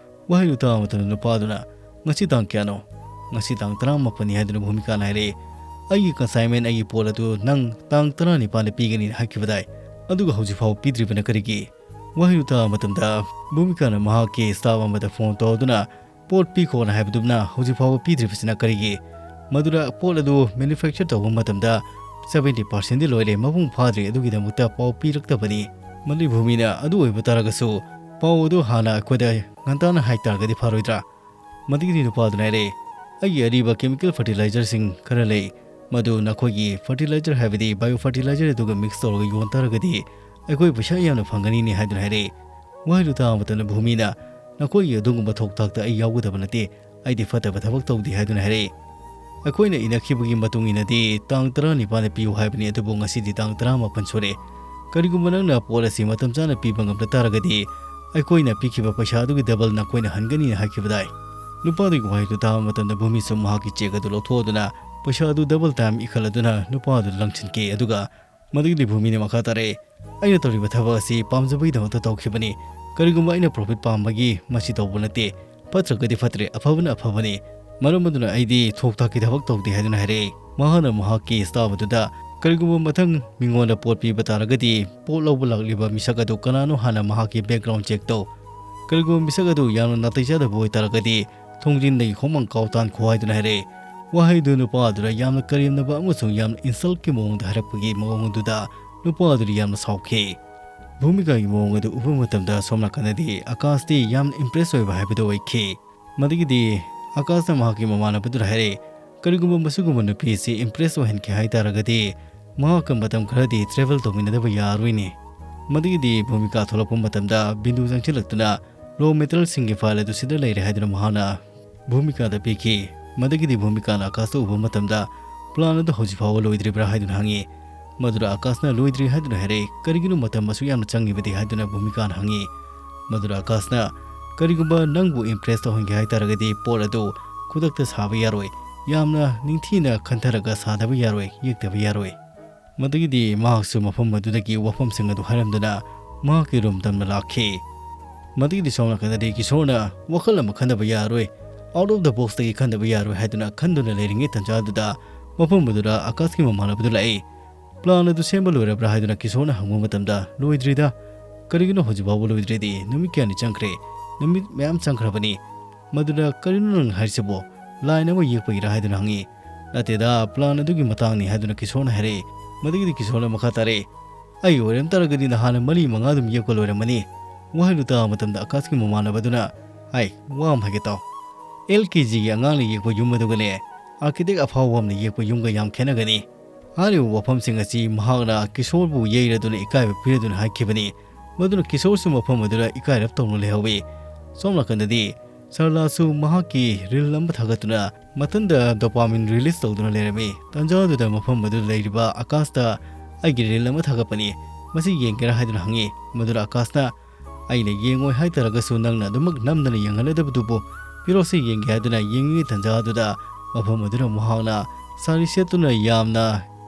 ꯋꯥꯍꯩꯗꯨ ꯇꯥꯕ ꯃꯇꯝꯗ ꯅꯨꯄꯥꯗꯨꯅ, "ꯉꯁꯤ ꯇꯥꯡ ꯀꯌꯥꯅꯣ?" "ꯉꯁꯤ ꯇꯥꯡ ꯇꯔꯥꯃꯥꯄꯟꯅꯤ" ꯍꯥꯏꯗꯨꯅ ꯚꯨꯃꯤꯀꯥꯅ ꯍꯥꯏꯔꯛꯏ꯫ "ꯑꯩꯒꯤ consignment, ꯑꯩꯒꯤ ꯄꯣꯠ ꯑꯗꯨ ꯅꯪ ꯇꯥꯡ ꯇꯔꯥꯅꯤꯄꯥꯟꯗ ꯄꯤꯒꯅꯤꯅ ꯍꯥꯏꯈꯤꯕꯗꯥꯏ? ꯑꯗꯨꯒ ꯍꯧꯖꯤꯛ ꯐꯥꯎꯕ ꯄꯤꯗ꯭ꯔꯤꯕꯅ ꯀꯔꯤꯒꯤ?" ꯋꯥꯍꯩꯗꯨ ꯇꯥꯕ ꯃꯇꯝꯗ ꯚꯨꯃꯤꯀꯥꯅ ꯃꯍꯥꯛꯀꯤ staff ꯑꯃꯗ phone ꯇꯧꯗꯨꯅ, "ꯄꯣꯠ ꯄꯤꯈꯣꯅ ꯍꯥꯏꯕꯗꯨꯅ ꯍꯧꯖꯤꯛ ꯐꯥꯎꯕ ꯄꯤꯗ꯭ꯔꯤꯕꯁꯤꯅ ꯀꯔꯤꯒꯤ? ꯃꯗꯨꯗ ꯄꯣꯠ ꯑꯗꯨ manufacture ꯇꯧꯕ ꯃꯇꯝꯗ seventy percentꯗꯤ ꯂꯣꯏꯔꯦ, ꯃꯄꯨꯡ ꯐꯥꯗ꯭ꯔꯤ, ꯑꯗꯨꯒꯤꯗꯃꯛꯇ ꯄꯥꯎ ꯄꯤꯔꯛꯇꯕꯅꯤ"꯫ ꯃꯗꯨꯒꯤ ꯚꯨꯃꯤꯅ, "ꯑꯗꯨ ꯑꯣꯏꯕ ꯇꯥꯔꯒꯁꯨ ꯄꯥꯎ ꯑꯗꯨ ꯍꯥꯟꯅ ꯑꯩꯈꯣꯏꯗ ꯉꯟꯇꯥꯅ ꯍꯥꯏꯇꯥꯔꯒꯗꯤ ꯐꯔꯣꯏꯗ꯭ꯔꯥ?" ꯃꯗꯨꯒꯤꯗꯤ ꯅꯨꯄꯥꯗꯨꯅ ꯍꯥꯏꯔꯛꯑꯦ, "ꯑꯩꯒꯤ ꯑꯔꯤꯕ chemical fertilizerꯁꯤꯡ ꯈꯔ ꯂꯩ, ꯃꯗꯨ ꯅꯈꯣꯏꯒꯤ fertilizer, ꯍꯥꯏꯕꯗꯤ bio fertilizer ꯑꯗꯨꯒ mix ꯇꯧꯔꯒ ꯌꯣꯟ ꯇꯥꯔꯒꯗꯤ ꯑꯩꯈꯣꯏ ꯄꯩꯁꯥ ꯌꯥꯝꯅ ꯐꯪꯒꯅꯤꯅꯦ" ꯍꯥꯏꯗꯨꯅ ꯍꯥꯏꯔꯛꯑꯦ꯫ ꯋꯥꯍꯩꯗꯨ ꯇꯥꯕ ꯃꯇꯝꯗ ꯚꯨꯃꯤꯅ, "ꯅꯈꯣꯏꯒꯤ ꯑꯗꯨꯒꯨꯝꯕ ꯊꯣꯛ ꯊꯥꯛꯇ ꯑꯩ ꯌꯥꯎꯒꯗꯕ ꯅꯠꯇꯦ, ꯑꯩꯗꯤ ꯐꯠꯇꯕ ꯊꯕꯛ ꯇꯧꯗꯦ" ꯍꯥꯏꯗꯨꯅ ꯍꯥꯏꯔꯛꯑꯦ꯫ "ꯑꯩꯈꯣꯏꯅ ꯏꯅꯈꯤꯕꯒꯤ ꯃꯇꯨꯡ ꯏꯟꯅꯗꯤ ꯇꯥꯡ ꯇꯔꯥꯅꯤꯄꯥꯟꯗ ꯄꯤꯌꯨ ꯍꯥꯏꯕꯅꯤ, ꯑꯗꯨꯕꯨ ꯉꯁꯤꯗꯤ ꯇꯥꯡ ꯇꯔꯥꯃꯥꯄꯟ ꯁꯨꯔꯦ꯫ ꯀꯔꯤꯒꯨꯝꯕ ꯅꯪꯅ ꯄꯣꯠ ꯑꯁꯤ ꯃꯇꯝ ꯆꯥꯅ ꯄꯤꯕ ꯉꯝꯗ ꯇꯥꯔꯒꯗꯤ ꯑꯩꯈꯣꯏꯅ ꯄꯤꯈꯤꯕ ꯄꯩꯁꯥ ꯑꯗꯨꯒꯤ double ꯅꯈꯣꯏꯅ ꯍꯟꯒꯅꯤꯅ ꯍꯥꯏꯈꯤꯕꯗꯥꯏ?" ꯅꯨꯄꯥꯗꯨꯒꯤ ꯋꯥꯍꯩꯗꯨ ꯇꯥꯕ ꯃꯇꯝꯗ ꯚꯨꯃꯤꯁꯨ ꯃꯍꯥꯛꯀꯤ cheque ꯑꯗꯨ ꯂꯧꯊꯣꯛꯑꯗꯨꯅ ꯄꯩꯁꯥ ꯑꯗꯨ double time ꯏꯈꯠꯂꯗꯨꯅ ꯅꯨꯄꯥ ꯑꯗꯨꯗ ꯂꯪꯁꯤꯟꯈꯤ꯫ ꯑꯗꯨꯒ ꯃꯗꯨꯒꯤꯗꯤ ꯚꯨꯃꯤꯅ ꯃꯈꯥ ꯇꯥꯔꯛꯏ, "ꯑꯩꯅ ꯇꯧꯔꯤꯕ ꯊꯕꯛ ꯑꯁꯤ ꯄꯥꯝꯖꯕꯒꯤꯗꯃꯛꯇ ꯇꯧꯈꯤꯕꯅꯤ꯫ ꯀꯔꯤꯒꯨꯝꯕ ꯑꯩꯅ profit ꯄꯥꯝꯕꯒꯤ ꯃꯁꯤ ꯇꯧꯕ ꯅꯠꯇꯦ꯫ ꯐꯠꯇ꯭ꯔꯒꯗꯤ ꯐꯠꯇ꯭ꯔꯦ, ꯑꯐꯕꯅ ꯑꯐꯕꯅꯤ꯫ ꯃꯔꯝ ꯑꯗꯨꯅ ꯑꯩꯗꯤ ꯊꯣꯛ ꯊꯥꯛꯀꯤ ꯊꯕꯛ ꯇꯧꯗꯦ" ꯍꯥꯏꯗꯨꯅ ꯍꯥꯏꯔꯛꯏ꯫ ꯃꯍꯥꯛꯅ ꯃꯍꯥꯛꯀꯤ staff ꯑꯗꯨꯗ, "ꯀꯔꯤꯒꯨꯝꯕ ꯃꯊꯪ ꯃꯤꯉꯣꯟꯗ ꯄꯣꯠ ꯄꯤꯕ ꯇꯥꯔꯒꯗꯤ ꯄꯣꯠ ꯂꯧꯕ ꯂꯥꯛꯂꯤꯕ ꯃꯤꯁꯛ ꯑꯗꯨ ꯀꯅꯥꯅꯣ ꯍꯥꯟꯅ ꯃꯍꯥꯛꯀꯤ background check ꯇꯧ꯫ ꯀꯔꯤꯒꯨꯝꯕ ꯃꯤꯁꯛ ꯑꯗꯨ ꯌꯥꯝꯅ ꯅꯥꯇꯩ ꯆꯥꯗꯕ ꯑꯣꯏꯇꯥꯔꯒꯗꯤ ꯊꯣꯡꯖꯤꯟꯗꯒꯤ ꯈꯣꯡꯃꯥꯡ ꯀꯥꯎ ꯇꯥꯟꯈꯣ" ꯍꯥꯏꯗꯨꯅ ꯍꯥꯏꯔꯛꯏ꯫ ꯋꯥꯍꯩꯗꯨ ꯅꯨꯄꯥ ꯑꯗꯨꯅ ꯌꯥꯝꯅ ꯀꯔꯦꯝꯅꯕ ꯑꯃꯁꯨꯡ ꯌꯥꯝꯅ insultꯀꯤ ꯃꯑꯣꯡꯗ ꯍꯥꯏꯔꯛꯄꯒꯤ ꯃꯑꯣꯡ ꯑꯗꯨꯗ ꯅꯨꯄꯥ ꯑꯗꯨꯗꯤ ꯌꯥꯝꯅ ꯁꯥꯎꯈꯤ꯫ ꯚꯨꯃꯤꯀꯥꯒꯤ ꯃꯑꯣꯡ ꯑꯗꯨ ꯎꯕ ꯃꯇꯝꯗ ꯁꯣꯝ ꯅꯥꯀꯟꯗꯗꯤ ꯑꯀꯥꯁꯇꯤ ꯌꯥꯝꯅ impress ꯑꯣꯏꯕ ꯍꯥꯏꯕꯗꯨ ꯑꯣꯏꯈꯤ꯫ ꯃꯗꯨꯒꯤꯗꯤ ꯑꯀꯥꯁꯅ ꯃꯍꯥꯛꯀꯤ ꯃꯃꯥꯟꯅꯕꯗꯨꯗ ꯍꯥꯏꯔꯛꯏ, "ꯀꯔꯤꯒꯨꯝꯕ ꯃꯁꯤꯒꯨꯝꯕ ꯅꯨꯄꯤ ꯑꯁꯤ impress ꯑꯣꯏꯍꯟꯒꯦ ꯍꯥꯏ ꯇꯥꯔꯒꯗꯤ ꯃꯍꯥꯛꯀ ꯃꯇꯝ ꯈꯔꯗꯤ travel ꯇꯧꯃꯤꯟꯅꯗꯕ ꯌꯥꯔꯣꯏꯅꯦ"꯫ ꯃꯗꯨꯒꯤꯗꯤ ꯚꯨꯃꯤꯀꯥ ꯊꯣꯛꯂꯛꯄ ꯃꯇꯝꯗ ꯕꯤꯟꯗꯨ ꯆꯪꯁꯤꯜꯂꯛꯇꯨꯅ raw materialꯁꯤꯡꯒꯤ file ꯑꯗꯨ ꯁꯤꯗ ꯂꯩꯔꯦ ꯍꯥꯏꯗꯨꯅ ꯃꯍꯥꯛꯅ ꯚꯨꯃꯤꯀꯥꯗ ꯄꯤꯈꯤ꯫ ꯃꯗꯨꯒꯤꯗꯤ ꯚꯨꯃꯤꯀꯥꯅ ꯑꯀꯥꯁꯇ ꯎꯕ ꯃꯇꯝꯗ plan ꯑꯗꯨ ꯍꯧꯖꯤꯛ ꯐꯥꯎꯕ ꯂꯣꯏꯗ꯭ꯔꯤꯕ꯭ꯔꯥ ꯍꯥꯏꯗꯨꯅ ꯍꯪꯉꯤ꯫ ꯃꯗꯨꯗ ꯑꯀꯥꯁꯅ ꯂꯣꯏꯗ꯭ꯔꯤ ꯍꯥꯏꯗꯨꯅ ꯍꯥꯏꯔꯛꯏ꯫ "ꯀꯔꯤꯒꯤꯅꯣ ꯃꯇꯝ ꯑꯁꯨꯛ ꯌꯥꯝꯅ ꯆꯪꯉꯤꯕꯗꯤ?" ꯍꯥꯏꯗꯨꯅ ꯚꯨꯃꯤꯀꯥꯅ ꯍꯪꯉꯤ꯫ ꯃꯗꯨꯗ ꯑꯀꯥꯁꯅ, "ꯀꯔꯤꯒꯨꯝꯕ ꯅꯪꯕꯨ impress ꯇꯧꯍꯟꯒꯦ ꯍꯥꯏ ꯇꯥꯔꯒꯗꯤ ꯄꯣꯠ ꯑꯗꯨ ꯈꯨꯗꯛꯇ ꯁꯥꯕ ꯌꯥꯔꯣꯏ꯫ ꯌꯥꯝꯅ ꯅꯤꯡꯊꯤꯅ ꯈꯟꯊꯔꯒ ꯁꯥꯗꯕ ꯌꯥꯔꯣꯏ, ꯌꯦꯛꯇꯕ ꯌꯥꯔꯣꯏ"꯫ ꯃꯗꯨꯒꯤꯗꯤ ꯃꯍꯥꯛꯁꯨ ꯃꯐꯝ ꯑꯗꯨꯗꯒꯤ ꯋꯥꯐꯝꯁꯤꯡ ꯑꯗꯨ ꯍꯥꯏꯔꯝꯗꯨꯅ ꯃꯍꯥꯛꯀꯤ room ꯇꯝꯅ ꯂꯥꯛꯈꯤ꯫ ꯃꯗꯨꯒꯤꯗꯤ ꯁꯣꯝ ꯅꯥꯀꯟꯗꯗꯤ ꯀꯤꯁꯣꯔꯅ ꯋꯥꯈꯜ ꯑꯃ ꯈꯟꯗꯕ ꯌꯥꯔꯣꯏ, out of the boxꯇꯒꯤ ꯈꯟꯗꯕ ꯌꯥꯔꯣꯏ ꯍꯥꯏꯗꯨꯅ ꯈꯟꯗꯨꯅ ꯂꯩꯔꯤꯉꯩ ꯇꯟꯖꯥꯗꯨꯗ ꯃꯐꯝ ꯑꯗꯨꯗ ꯑꯀꯥꯁꯀꯤ ꯃꯃꯥꯟꯅꯕꯗꯨ ꯂꯥꯛꯏ꯫ "Plan ꯑꯗꯨ ꯁꯦꯝꯕ ꯂꯣꯏꯔꯕ꯭ꯔꯥ?" ꯍꯥꯏꯗꯨꯅ ꯀꯤꯁꯣꯔꯅ ꯍꯪꯕ ꯃꯇꯝꯗ, "ꯂꯣꯏꯗ꯭ꯔꯤꯗ"꯫ "ꯀꯔꯤꯒꯤꯅꯣ ꯍꯧꯖꯤꯛ ꯐꯥꯎꯕ ꯂꯣꯏꯗ꯭ꯔꯤꯗꯤ? ꯅꯨꯃꯤꯠ ꯀꯌꯥꯅꯤ ꯆꯪꯈ꯭ꯔꯦ? ꯅꯨꯃꯤꯠ ꯃꯌꯥꯝ ꯆꯪꯈ꯭ꯔꯕꯅꯤ꯫ ꯃꯗꯨꯗ ꯀꯔꯤꯅꯣ ꯅꯪꯅ ꯍꯥꯏꯔꯤꯁꯤꯕꯣ? Line ꯑꯃ ꯌꯦꯛꯄꯒꯤꯔꯥ?" ꯍꯥꯏꯗꯨꯅ ꯍꯪꯉꯤ꯫ "ꯅꯠꯇꯦꯗ, plan ꯑꯗꯨꯒꯤ ꯃꯇꯥꯡꯅꯤ" ꯍꯥꯏꯗꯨꯅ ꯀꯤꯁꯣꯔꯅ ꯍꯥꯏꯔꯛꯏ꯫ ꯃꯗꯨꯒꯤꯗꯤ ꯀꯤꯁꯣꯔꯅ ꯃꯈꯥ ꯇꯥꯔꯛꯏ, "ꯑꯩ ꯑꯣꯏꯔꯝ ꯇꯥꯔꯒꯗꯤ ꯅꯍꯥꯟꯅ ꯃꯔꯤ ꯃꯉꯥ ꯑꯗꯨꯝ ꯌꯦꯛꯄ ꯂꯣꯏꯔꯝꯃꯅꯤ"꯫ ꯋꯥꯍꯩꯗꯨ ꯇꯥꯕ ꯃꯇꯝꯗ ꯑꯀꯥꯁꯀꯤ ꯃꯃꯥꯟꯅꯕꯗꯨꯅ, "ꯍꯥꯏ, ꯋꯥ ꯑꯃ ꯍꯥꯏꯒꯦ ꯇꯥꯎ꯫ LKGꯒꯤ ꯑꯉꯥꯡꯅ ꯌꯦꯛꯄ ꯌꯨꯝ ꯑꯗꯨꯒꯅꯦ, architect ꯑꯐꯥꯎꯕ ꯑꯃꯅ ꯌꯦꯛꯄ ꯌꯨꯝꯒ ꯌꯥꯝ ꯈꯦꯠꯅꯒꯅꯤ꯫ ꯍꯥꯏꯔꯤꯕ ꯋꯥꯐꯝꯁꯤꯡ ꯑꯁꯤ ꯃꯍꯥꯛꯅ ꯀꯤꯁꯣꯔꯕꯨ ꯌꯩꯔꯗꯨꯅ ꯏꯀꯥꯏꯕ ꯄꯤꯔꯗꯨꯅ ꯍꯥꯏꯈꯤꯕꯅꯤ꯫ ꯃꯗꯨꯅ ꯀꯤꯁꯣꯔꯁꯨ ꯃꯐꯝ ꯑꯗꯨꯗ ꯏꯀꯥꯏꯔꯞ ꯇꯧꯅ ꯂꯩꯍꯧꯏ꯫ ꯁꯣꯝ ꯅꯥꯀꯟꯗꯗꯤ ꯁꯔꯂꯥꯁꯨ ꯃꯍꯥꯛꯀꯤ reel ꯑꯃ ꯊꯥꯒꯠꯇꯨꯅ ꯃꯊꯟꯗ dopamine release ꯇꯧꯗꯨꯅ ꯂꯩꯔꯝꯃꯤ꯫ ꯇꯥꯟꯖꯥꯗꯨꯗ ꯃꯐꯝ ꯑꯗꯨꯗ ꯂꯩꯔꯤꯕ ꯑꯀꯥꯁꯇ, "ꯑꯩꯒꯤ reel ꯑꯃ ꯊꯥꯒꯠꯄꯅꯤ, ꯃꯁꯤ ꯌꯦꯡꯒꯦꯔꯥ?" ꯍꯥꯏꯗꯨꯅ ꯍꯪꯉꯤ꯫ ꯃꯗꯨꯗ ꯑꯀꯥꯁꯅ, ꯑꯩꯅ ꯌꯦꯡꯉꯣꯏ ꯍꯥꯏꯇꯥꯔꯒꯁꯨ ꯅꯪꯅ ꯑꯗꯨꯃꯛ ꯅꯝꯗꯅ ꯌꯦꯡꯍꯜꯂꯗꯕꯗꯨꯕꯨ ꯐꯤꯔꯣꯜꯁꯦ ꯌꯦꯡꯒꯦ ꯍꯥꯏꯗꯨꯅ ꯌꯦꯡꯉꯤꯉꯩ ꯇꯟꯖꯥ ꯑꯗꯨꯗ ꯃꯐꯝ ꯑꯗꯨꯗ ꯃꯍꯥꯛꯅ ꯁꯥꯔꯤ ꯁꯦꯠꯇꯨꯅ ꯌꯥꯝꯅ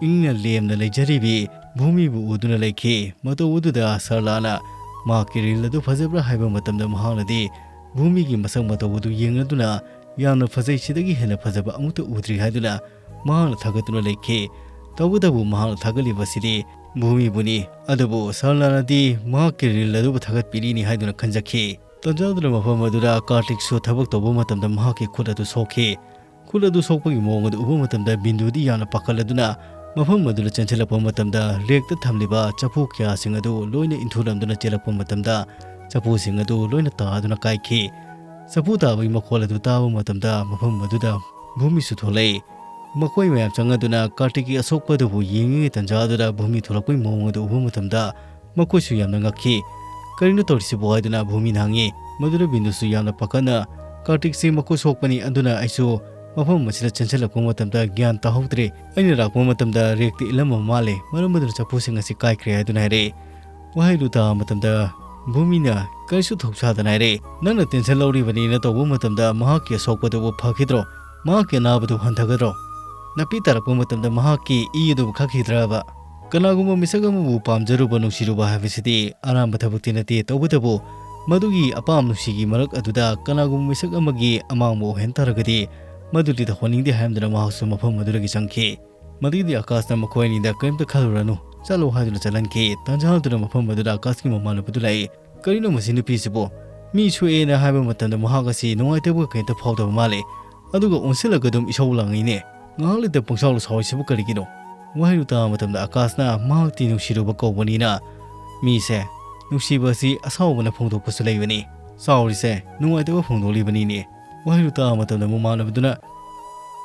ꯏꯪꯅ ꯂꯦꯝꯅ ꯂꯩꯖꯔꯤꯕꯤ ꯚꯨꯃꯤꯕꯨ ꯎꯗꯨꯅ ꯂꯩꯈꯤ꯫ ꯃꯇꯧ ꯑꯗꯨꯗ ꯁꯔꯂꯥꯅ ꯃꯍꯥꯛꯀꯤ ꯔꯤꯜ ꯑꯗꯨ ꯐꯖꯕ꯭ꯔꯥ ꯍꯥꯏꯕ ꯃꯇꯝꯗ ꯃꯍꯥꯛꯅꯗꯤ ꯚꯨꯃꯤꯒꯤ ꯃꯁꯛ ꯃꯇꯧ ꯑꯗꯨ ꯌꯦꯡꯂꯗꯨꯅ ꯌꯥꯝꯅ ꯐꯖꯩ, ꯁꯤꯗꯒꯤ ꯍꯦꯟꯅ ꯐꯖꯕ ꯑꯃꯨꯛꯇ ꯎꯗ꯭ꯔꯤ ꯍꯥꯏꯗꯨꯅ ꯃꯍꯥꯛꯅ ꯊꯥꯒꯠꯇꯨꯅ ꯂꯩꯈꯤ꯫ ꯇꯧꯕꯇꯕꯨ ꯃꯍꯥꯛꯅ ꯊꯥꯒꯠꯂꯤꯕꯁꯤꯗꯤ ꯚꯨꯃꯤꯕꯨꯅꯤ꯫ ꯑꯗꯨꯕꯨ ꯁꯔꯂꯥꯅꯗꯤ ꯃꯍꯥꯛꯀꯤ ꯔꯤꯜ ꯑꯗꯨꯕꯨ ꯊꯥꯒꯠꯄꯤꯔꯤꯅꯤ ꯍꯥꯏꯗꯨꯅ ꯈꯟꯖꯈꯤ꯫ ꯇꯟꯖꯥꯗꯨꯅ ꯃꯐꯝ ꯑꯗꯨꯗ ꯀꯥꯔꯇꯤꯛꯁꯨ ꯊꯕꯛ ꯇꯧꯕ ꯃꯇꯝꯗ ꯃꯍꯥꯛꯀꯤ ꯈꯨꯠ ꯑꯗꯨ ꯁꯣꯛꯈꯤ꯫ ꯈꯨꯠ ꯑꯗꯨ ꯁꯣꯛꯄꯒꯤ ꯃꯑꯣꯡ ꯑꯗꯨ ꯎꯕ ꯃꯇꯝꯗ ꯕꯤꯟꯗꯨꯗꯤ ꯌꯥꯝꯅ ꯄꯥꯈꯠꯂꯗꯨꯅ ꯃꯐꯝ ꯑꯗꯨꯗ ꯆꯦꯟꯁꯤꯜꯂꯛꯄ ꯃꯇꯝꯗ ꯔꯦꯛꯇ ꯊꯝꯂꯤꯕ ꯆꯐꯨ ꯀꯌꯥꯁꯤꯡ ꯑꯗꯨ ꯂꯣꯏꯅ ꯏꯟꯊꯨꯔꯝꯗꯨꯅ ꯆꯦꯜꯂꯛꯄ ꯃꯇꯝꯗ ꯆꯐꯨꯁꯤꯡ ꯑꯗꯨ ꯂꯣꯏꯅ ꯇꯥꯗꯨꯅ ꯀꯥꯏꯈꯤ꯫ ꯆꯐꯨ ꯇꯥꯕꯒꯤ ꯃꯈꯣꯜ ꯑꯗꯨ ꯇꯥꯕ ꯃꯇꯝꯗ ꯃꯐꯝ ꯑꯗꯨꯗ ꯚꯨꯃꯤꯁꯨ ꯊꯣꯛꯂꯛꯏ꯫ ꯃꯈꯣꯏ ꯃꯌꯥꯝ ꯆꯪꯉꯗꯨꯅ ꯀꯥꯔꯇꯤꯛꯀꯤ ꯑꯁꯣꯛꯄ ꯑꯗꯨꯕꯨ ꯌꯦꯡꯉꯤꯉꯩ ꯇꯟꯖꯥ ꯑꯗꯨꯗ ꯚꯨꯃꯤ ꯊꯣꯛꯂꯛꯄꯒꯤ ꯃꯑꯣꯡ ꯑꯗꯨ ꯎꯕ ꯃꯇꯝꯗ ꯃꯈꯣꯏꯁꯨ ꯌꯥꯝꯅ ꯉꯛꯈꯤ꯫ "ꯀꯔꯤꯅꯣ ꯇꯧꯔꯤꯁꯤꯕꯨ?" ꯍꯥꯏꯗꯨꯅ ꯚꯨꯃꯤꯅ ꯍꯪꯉꯤ꯫ ꯃꯗꯨꯗ ꯕꯤꯟꯗꯨꯁꯨ ꯌꯥꯝꯅ ꯄꯥꯈꯠꯅ, "ꯀꯥꯔꯇꯤꯛꯁꯤ ꯃꯈꯨꯠ ꯁꯣꯛꯄꯅꯤ, ꯑꯗꯨꯅ ꯑꯩꯁꯨ ꯃꯐꯝ ꯑꯁꯤꯗ ꯆꯦꯟꯁꯤꯜꯂꯛꯄ ꯃꯇꯝꯗ ꯒ꯭ꯌꯥꯟ ꯇꯥꯍꯧꯗ꯭ꯔꯦ꯫ ꯑꯩꯅ ꯂꯥꯛꯄ ꯃꯇꯝꯗ ꯔꯦꯛꯇ ꯏꯜꯂꯝꯕ ꯃꯥꯜꯂꯦ, ꯃꯔꯝ ꯑꯗꯨꯅ ꯆꯐꯨꯁꯤꯡ ꯑꯁꯤ ꯀꯥꯏꯈ꯭ꯔꯦ" ꯍꯥꯏꯗꯨꯅ ꯍꯥꯏꯔꯛꯏ꯫ ꯋꯥꯍꯩꯗꯨ ꯇꯥꯕ ꯃꯇꯝꯗ ꯚꯨꯃꯤꯅ ꯀꯔꯤꯁꯨ ꯊꯧꯁꯥꯗꯅ ꯍꯥꯏꯔꯛꯏ, "ꯅꯪꯅ ꯇꯦꯟꯁꯟ ꯂꯧꯔꯤꯕꯅꯤꯅ ꯇꯧꯕ ꯃꯇꯝꯗ ꯃꯍꯥꯛꯀꯤ ꯑꯁꯣꯛꯄꯗꯨꯕꯨ ꯐꯈꯤꯗ꯭ꯔꯣ? ꯃꯍꯥꯛꯀꯤ ꯑꯅꯥꯕꯗꯨ ꯍꯟꯊꯒꯗ꯭ꯔꯣ? ꯅꯥꯄꯤ ꯇꯥꯔꯛꯄ ꯃꯇꯝꯗ ꯃꯍꯥꯛꯀꯤ ꯏ ꯑꯗꯨꯕꯨ ꯈꯛꯈꯤꯗ꯭ꯔꯕ?" ꯀꯅꯥꯒꯨꯝꯕ ꯃꯤꯁꯛ ꯑꯃꯕꯨ ꯄꯥꯝꯖꯔꯨꯕ, ꯅꯨꯡꯁꯤꯔꯨꯕ ꯍꯥꯏꯕꯁꯤꯗꯤ ꯑꯔꯥꯟꯕ ꯊꯕꯛꯇꯤ ꯅꯠꯇꯦ꯫ ꯇꯧꯕꯇꯕꯨ ꯃꯗꯨꯒꯤ ꯑꯄꯥꯝ ꯅꯨꯡꯁꯤꯒꯤ ꯃꯔꯛ ꯑꯗꯨꯗ ꯀꯅꯥꯒꯨꯝꯕ ꯃꯤꯁꯛ ꯑꯃꯒꯤ ꯑꯃꯥꯡꯕ ꯑꯣꯏꯍꯟ ꯇꯥꯔꯒꯗꯤ ꯃꯗꯨꯗꯤ ꯇꯧꯍꯟꯅꯤꯡꯗꯦ ꯍꯥꯏꯔꯝꯗꯨꯅ ꯃꯍꯥꯛꯁꯨ ꯃꯐꯝ ꯑꯗꯨꯗꯒꯤ ꯆꯪꯈꯤ꯫ ꯃꯗꯨꯗꯤ ꯑꯀꯥꯁꯅ ꯃꯈꯣꯏ ꯑꯅꯤꯗ "ꯀꯔꯤꯝꯇ ꯈꯜꯂꯨꯔꯅꯨ, ꯆꯠꯂꯣ" ꯍꯥꯏꯗꯨꯅ ꯆꯠꯍꯟꯈꯤ꯫ ꯇꯟꯖꯥ ꯑꯗꯨꯅ ꯃꯐꯝ ꯑꯗꯨꯗ ꯑꯀꯥꯁꯀꯤ ꯃꯃꯥꯟꯅꯕꯗꯨ ꯂꯥꯛꯏ꯫ "ꯀꯔꯤꯅꯣ ꯃꯁꯤ ꯅꯨꯄꯤꯁꯤꯕꯨ? ꯃꯤ ꯁꯣꯛꯑꯦꯅ ꯍꯥꯏꯕ ꯃꯇꯝꯗ ꯃꯍꯥꯛ ꯑꯁꯤ ꯅꯨꯡꯉꯥꯏꯇꯕꯒ ꯀꯔꯤꯝꯇ ꯐꯥꯎꯗꯕ ꯃꯥꯜꯂꯦ, ꯑꯗꯨꯒ ꯑꯣꯟꯁꯤꯜꯂꯒ ꯑꯗꯨꯝ ꯏꯁꯧ ꯂꯥꯡꯉꯤꯅꯦ꯫ ꯉꯥꯏꯍꯥꯛ ꯂꯩꯇ ꯄꯪꯁꯥꯎꯗ ꯁꯥꯎꯔꯤꯁꯤꯕꯨ ꯀꯔꯤꯒꯤꯅꯣ?" ꯋꯥꯍꯩꯗꯨ ꯇꯥꯕ ꯃꯇꯝꯗ ꯑꯀꯥꯁꯅ ꯃꯍꯥꯛꯇꯤ ꯅꯨꯡꯁꯤꯔꯨꯕ ꯀꯧꯕꯅꯤꯅ, ꯃꯤꯁꯦ ꯅꯨꯡꯁꯤꯕ ꯑꯁꯤ ꯑꯁꯥꯎꯕꯅ ꯐꯣꯡꯗꯣꯛꯄꯁꯨ ꯂꯩꯕꯅꯤ꯫ ꯁꯥꯎꯔꯤꯁꯦ ꯅꯨꯡꯉꯥꯏꯇꯕ ꯐꯣꯡꯗꯣꯛꯂꯤꯕꯅꯤꯅꯦ꯫ ꯋꯥꯍꯩꯗꯨ ꯇꯥꯕ ꯃꯇꯝꯗ ꯃꯃꯥꯟꯅꯕꯗꯨꯅ,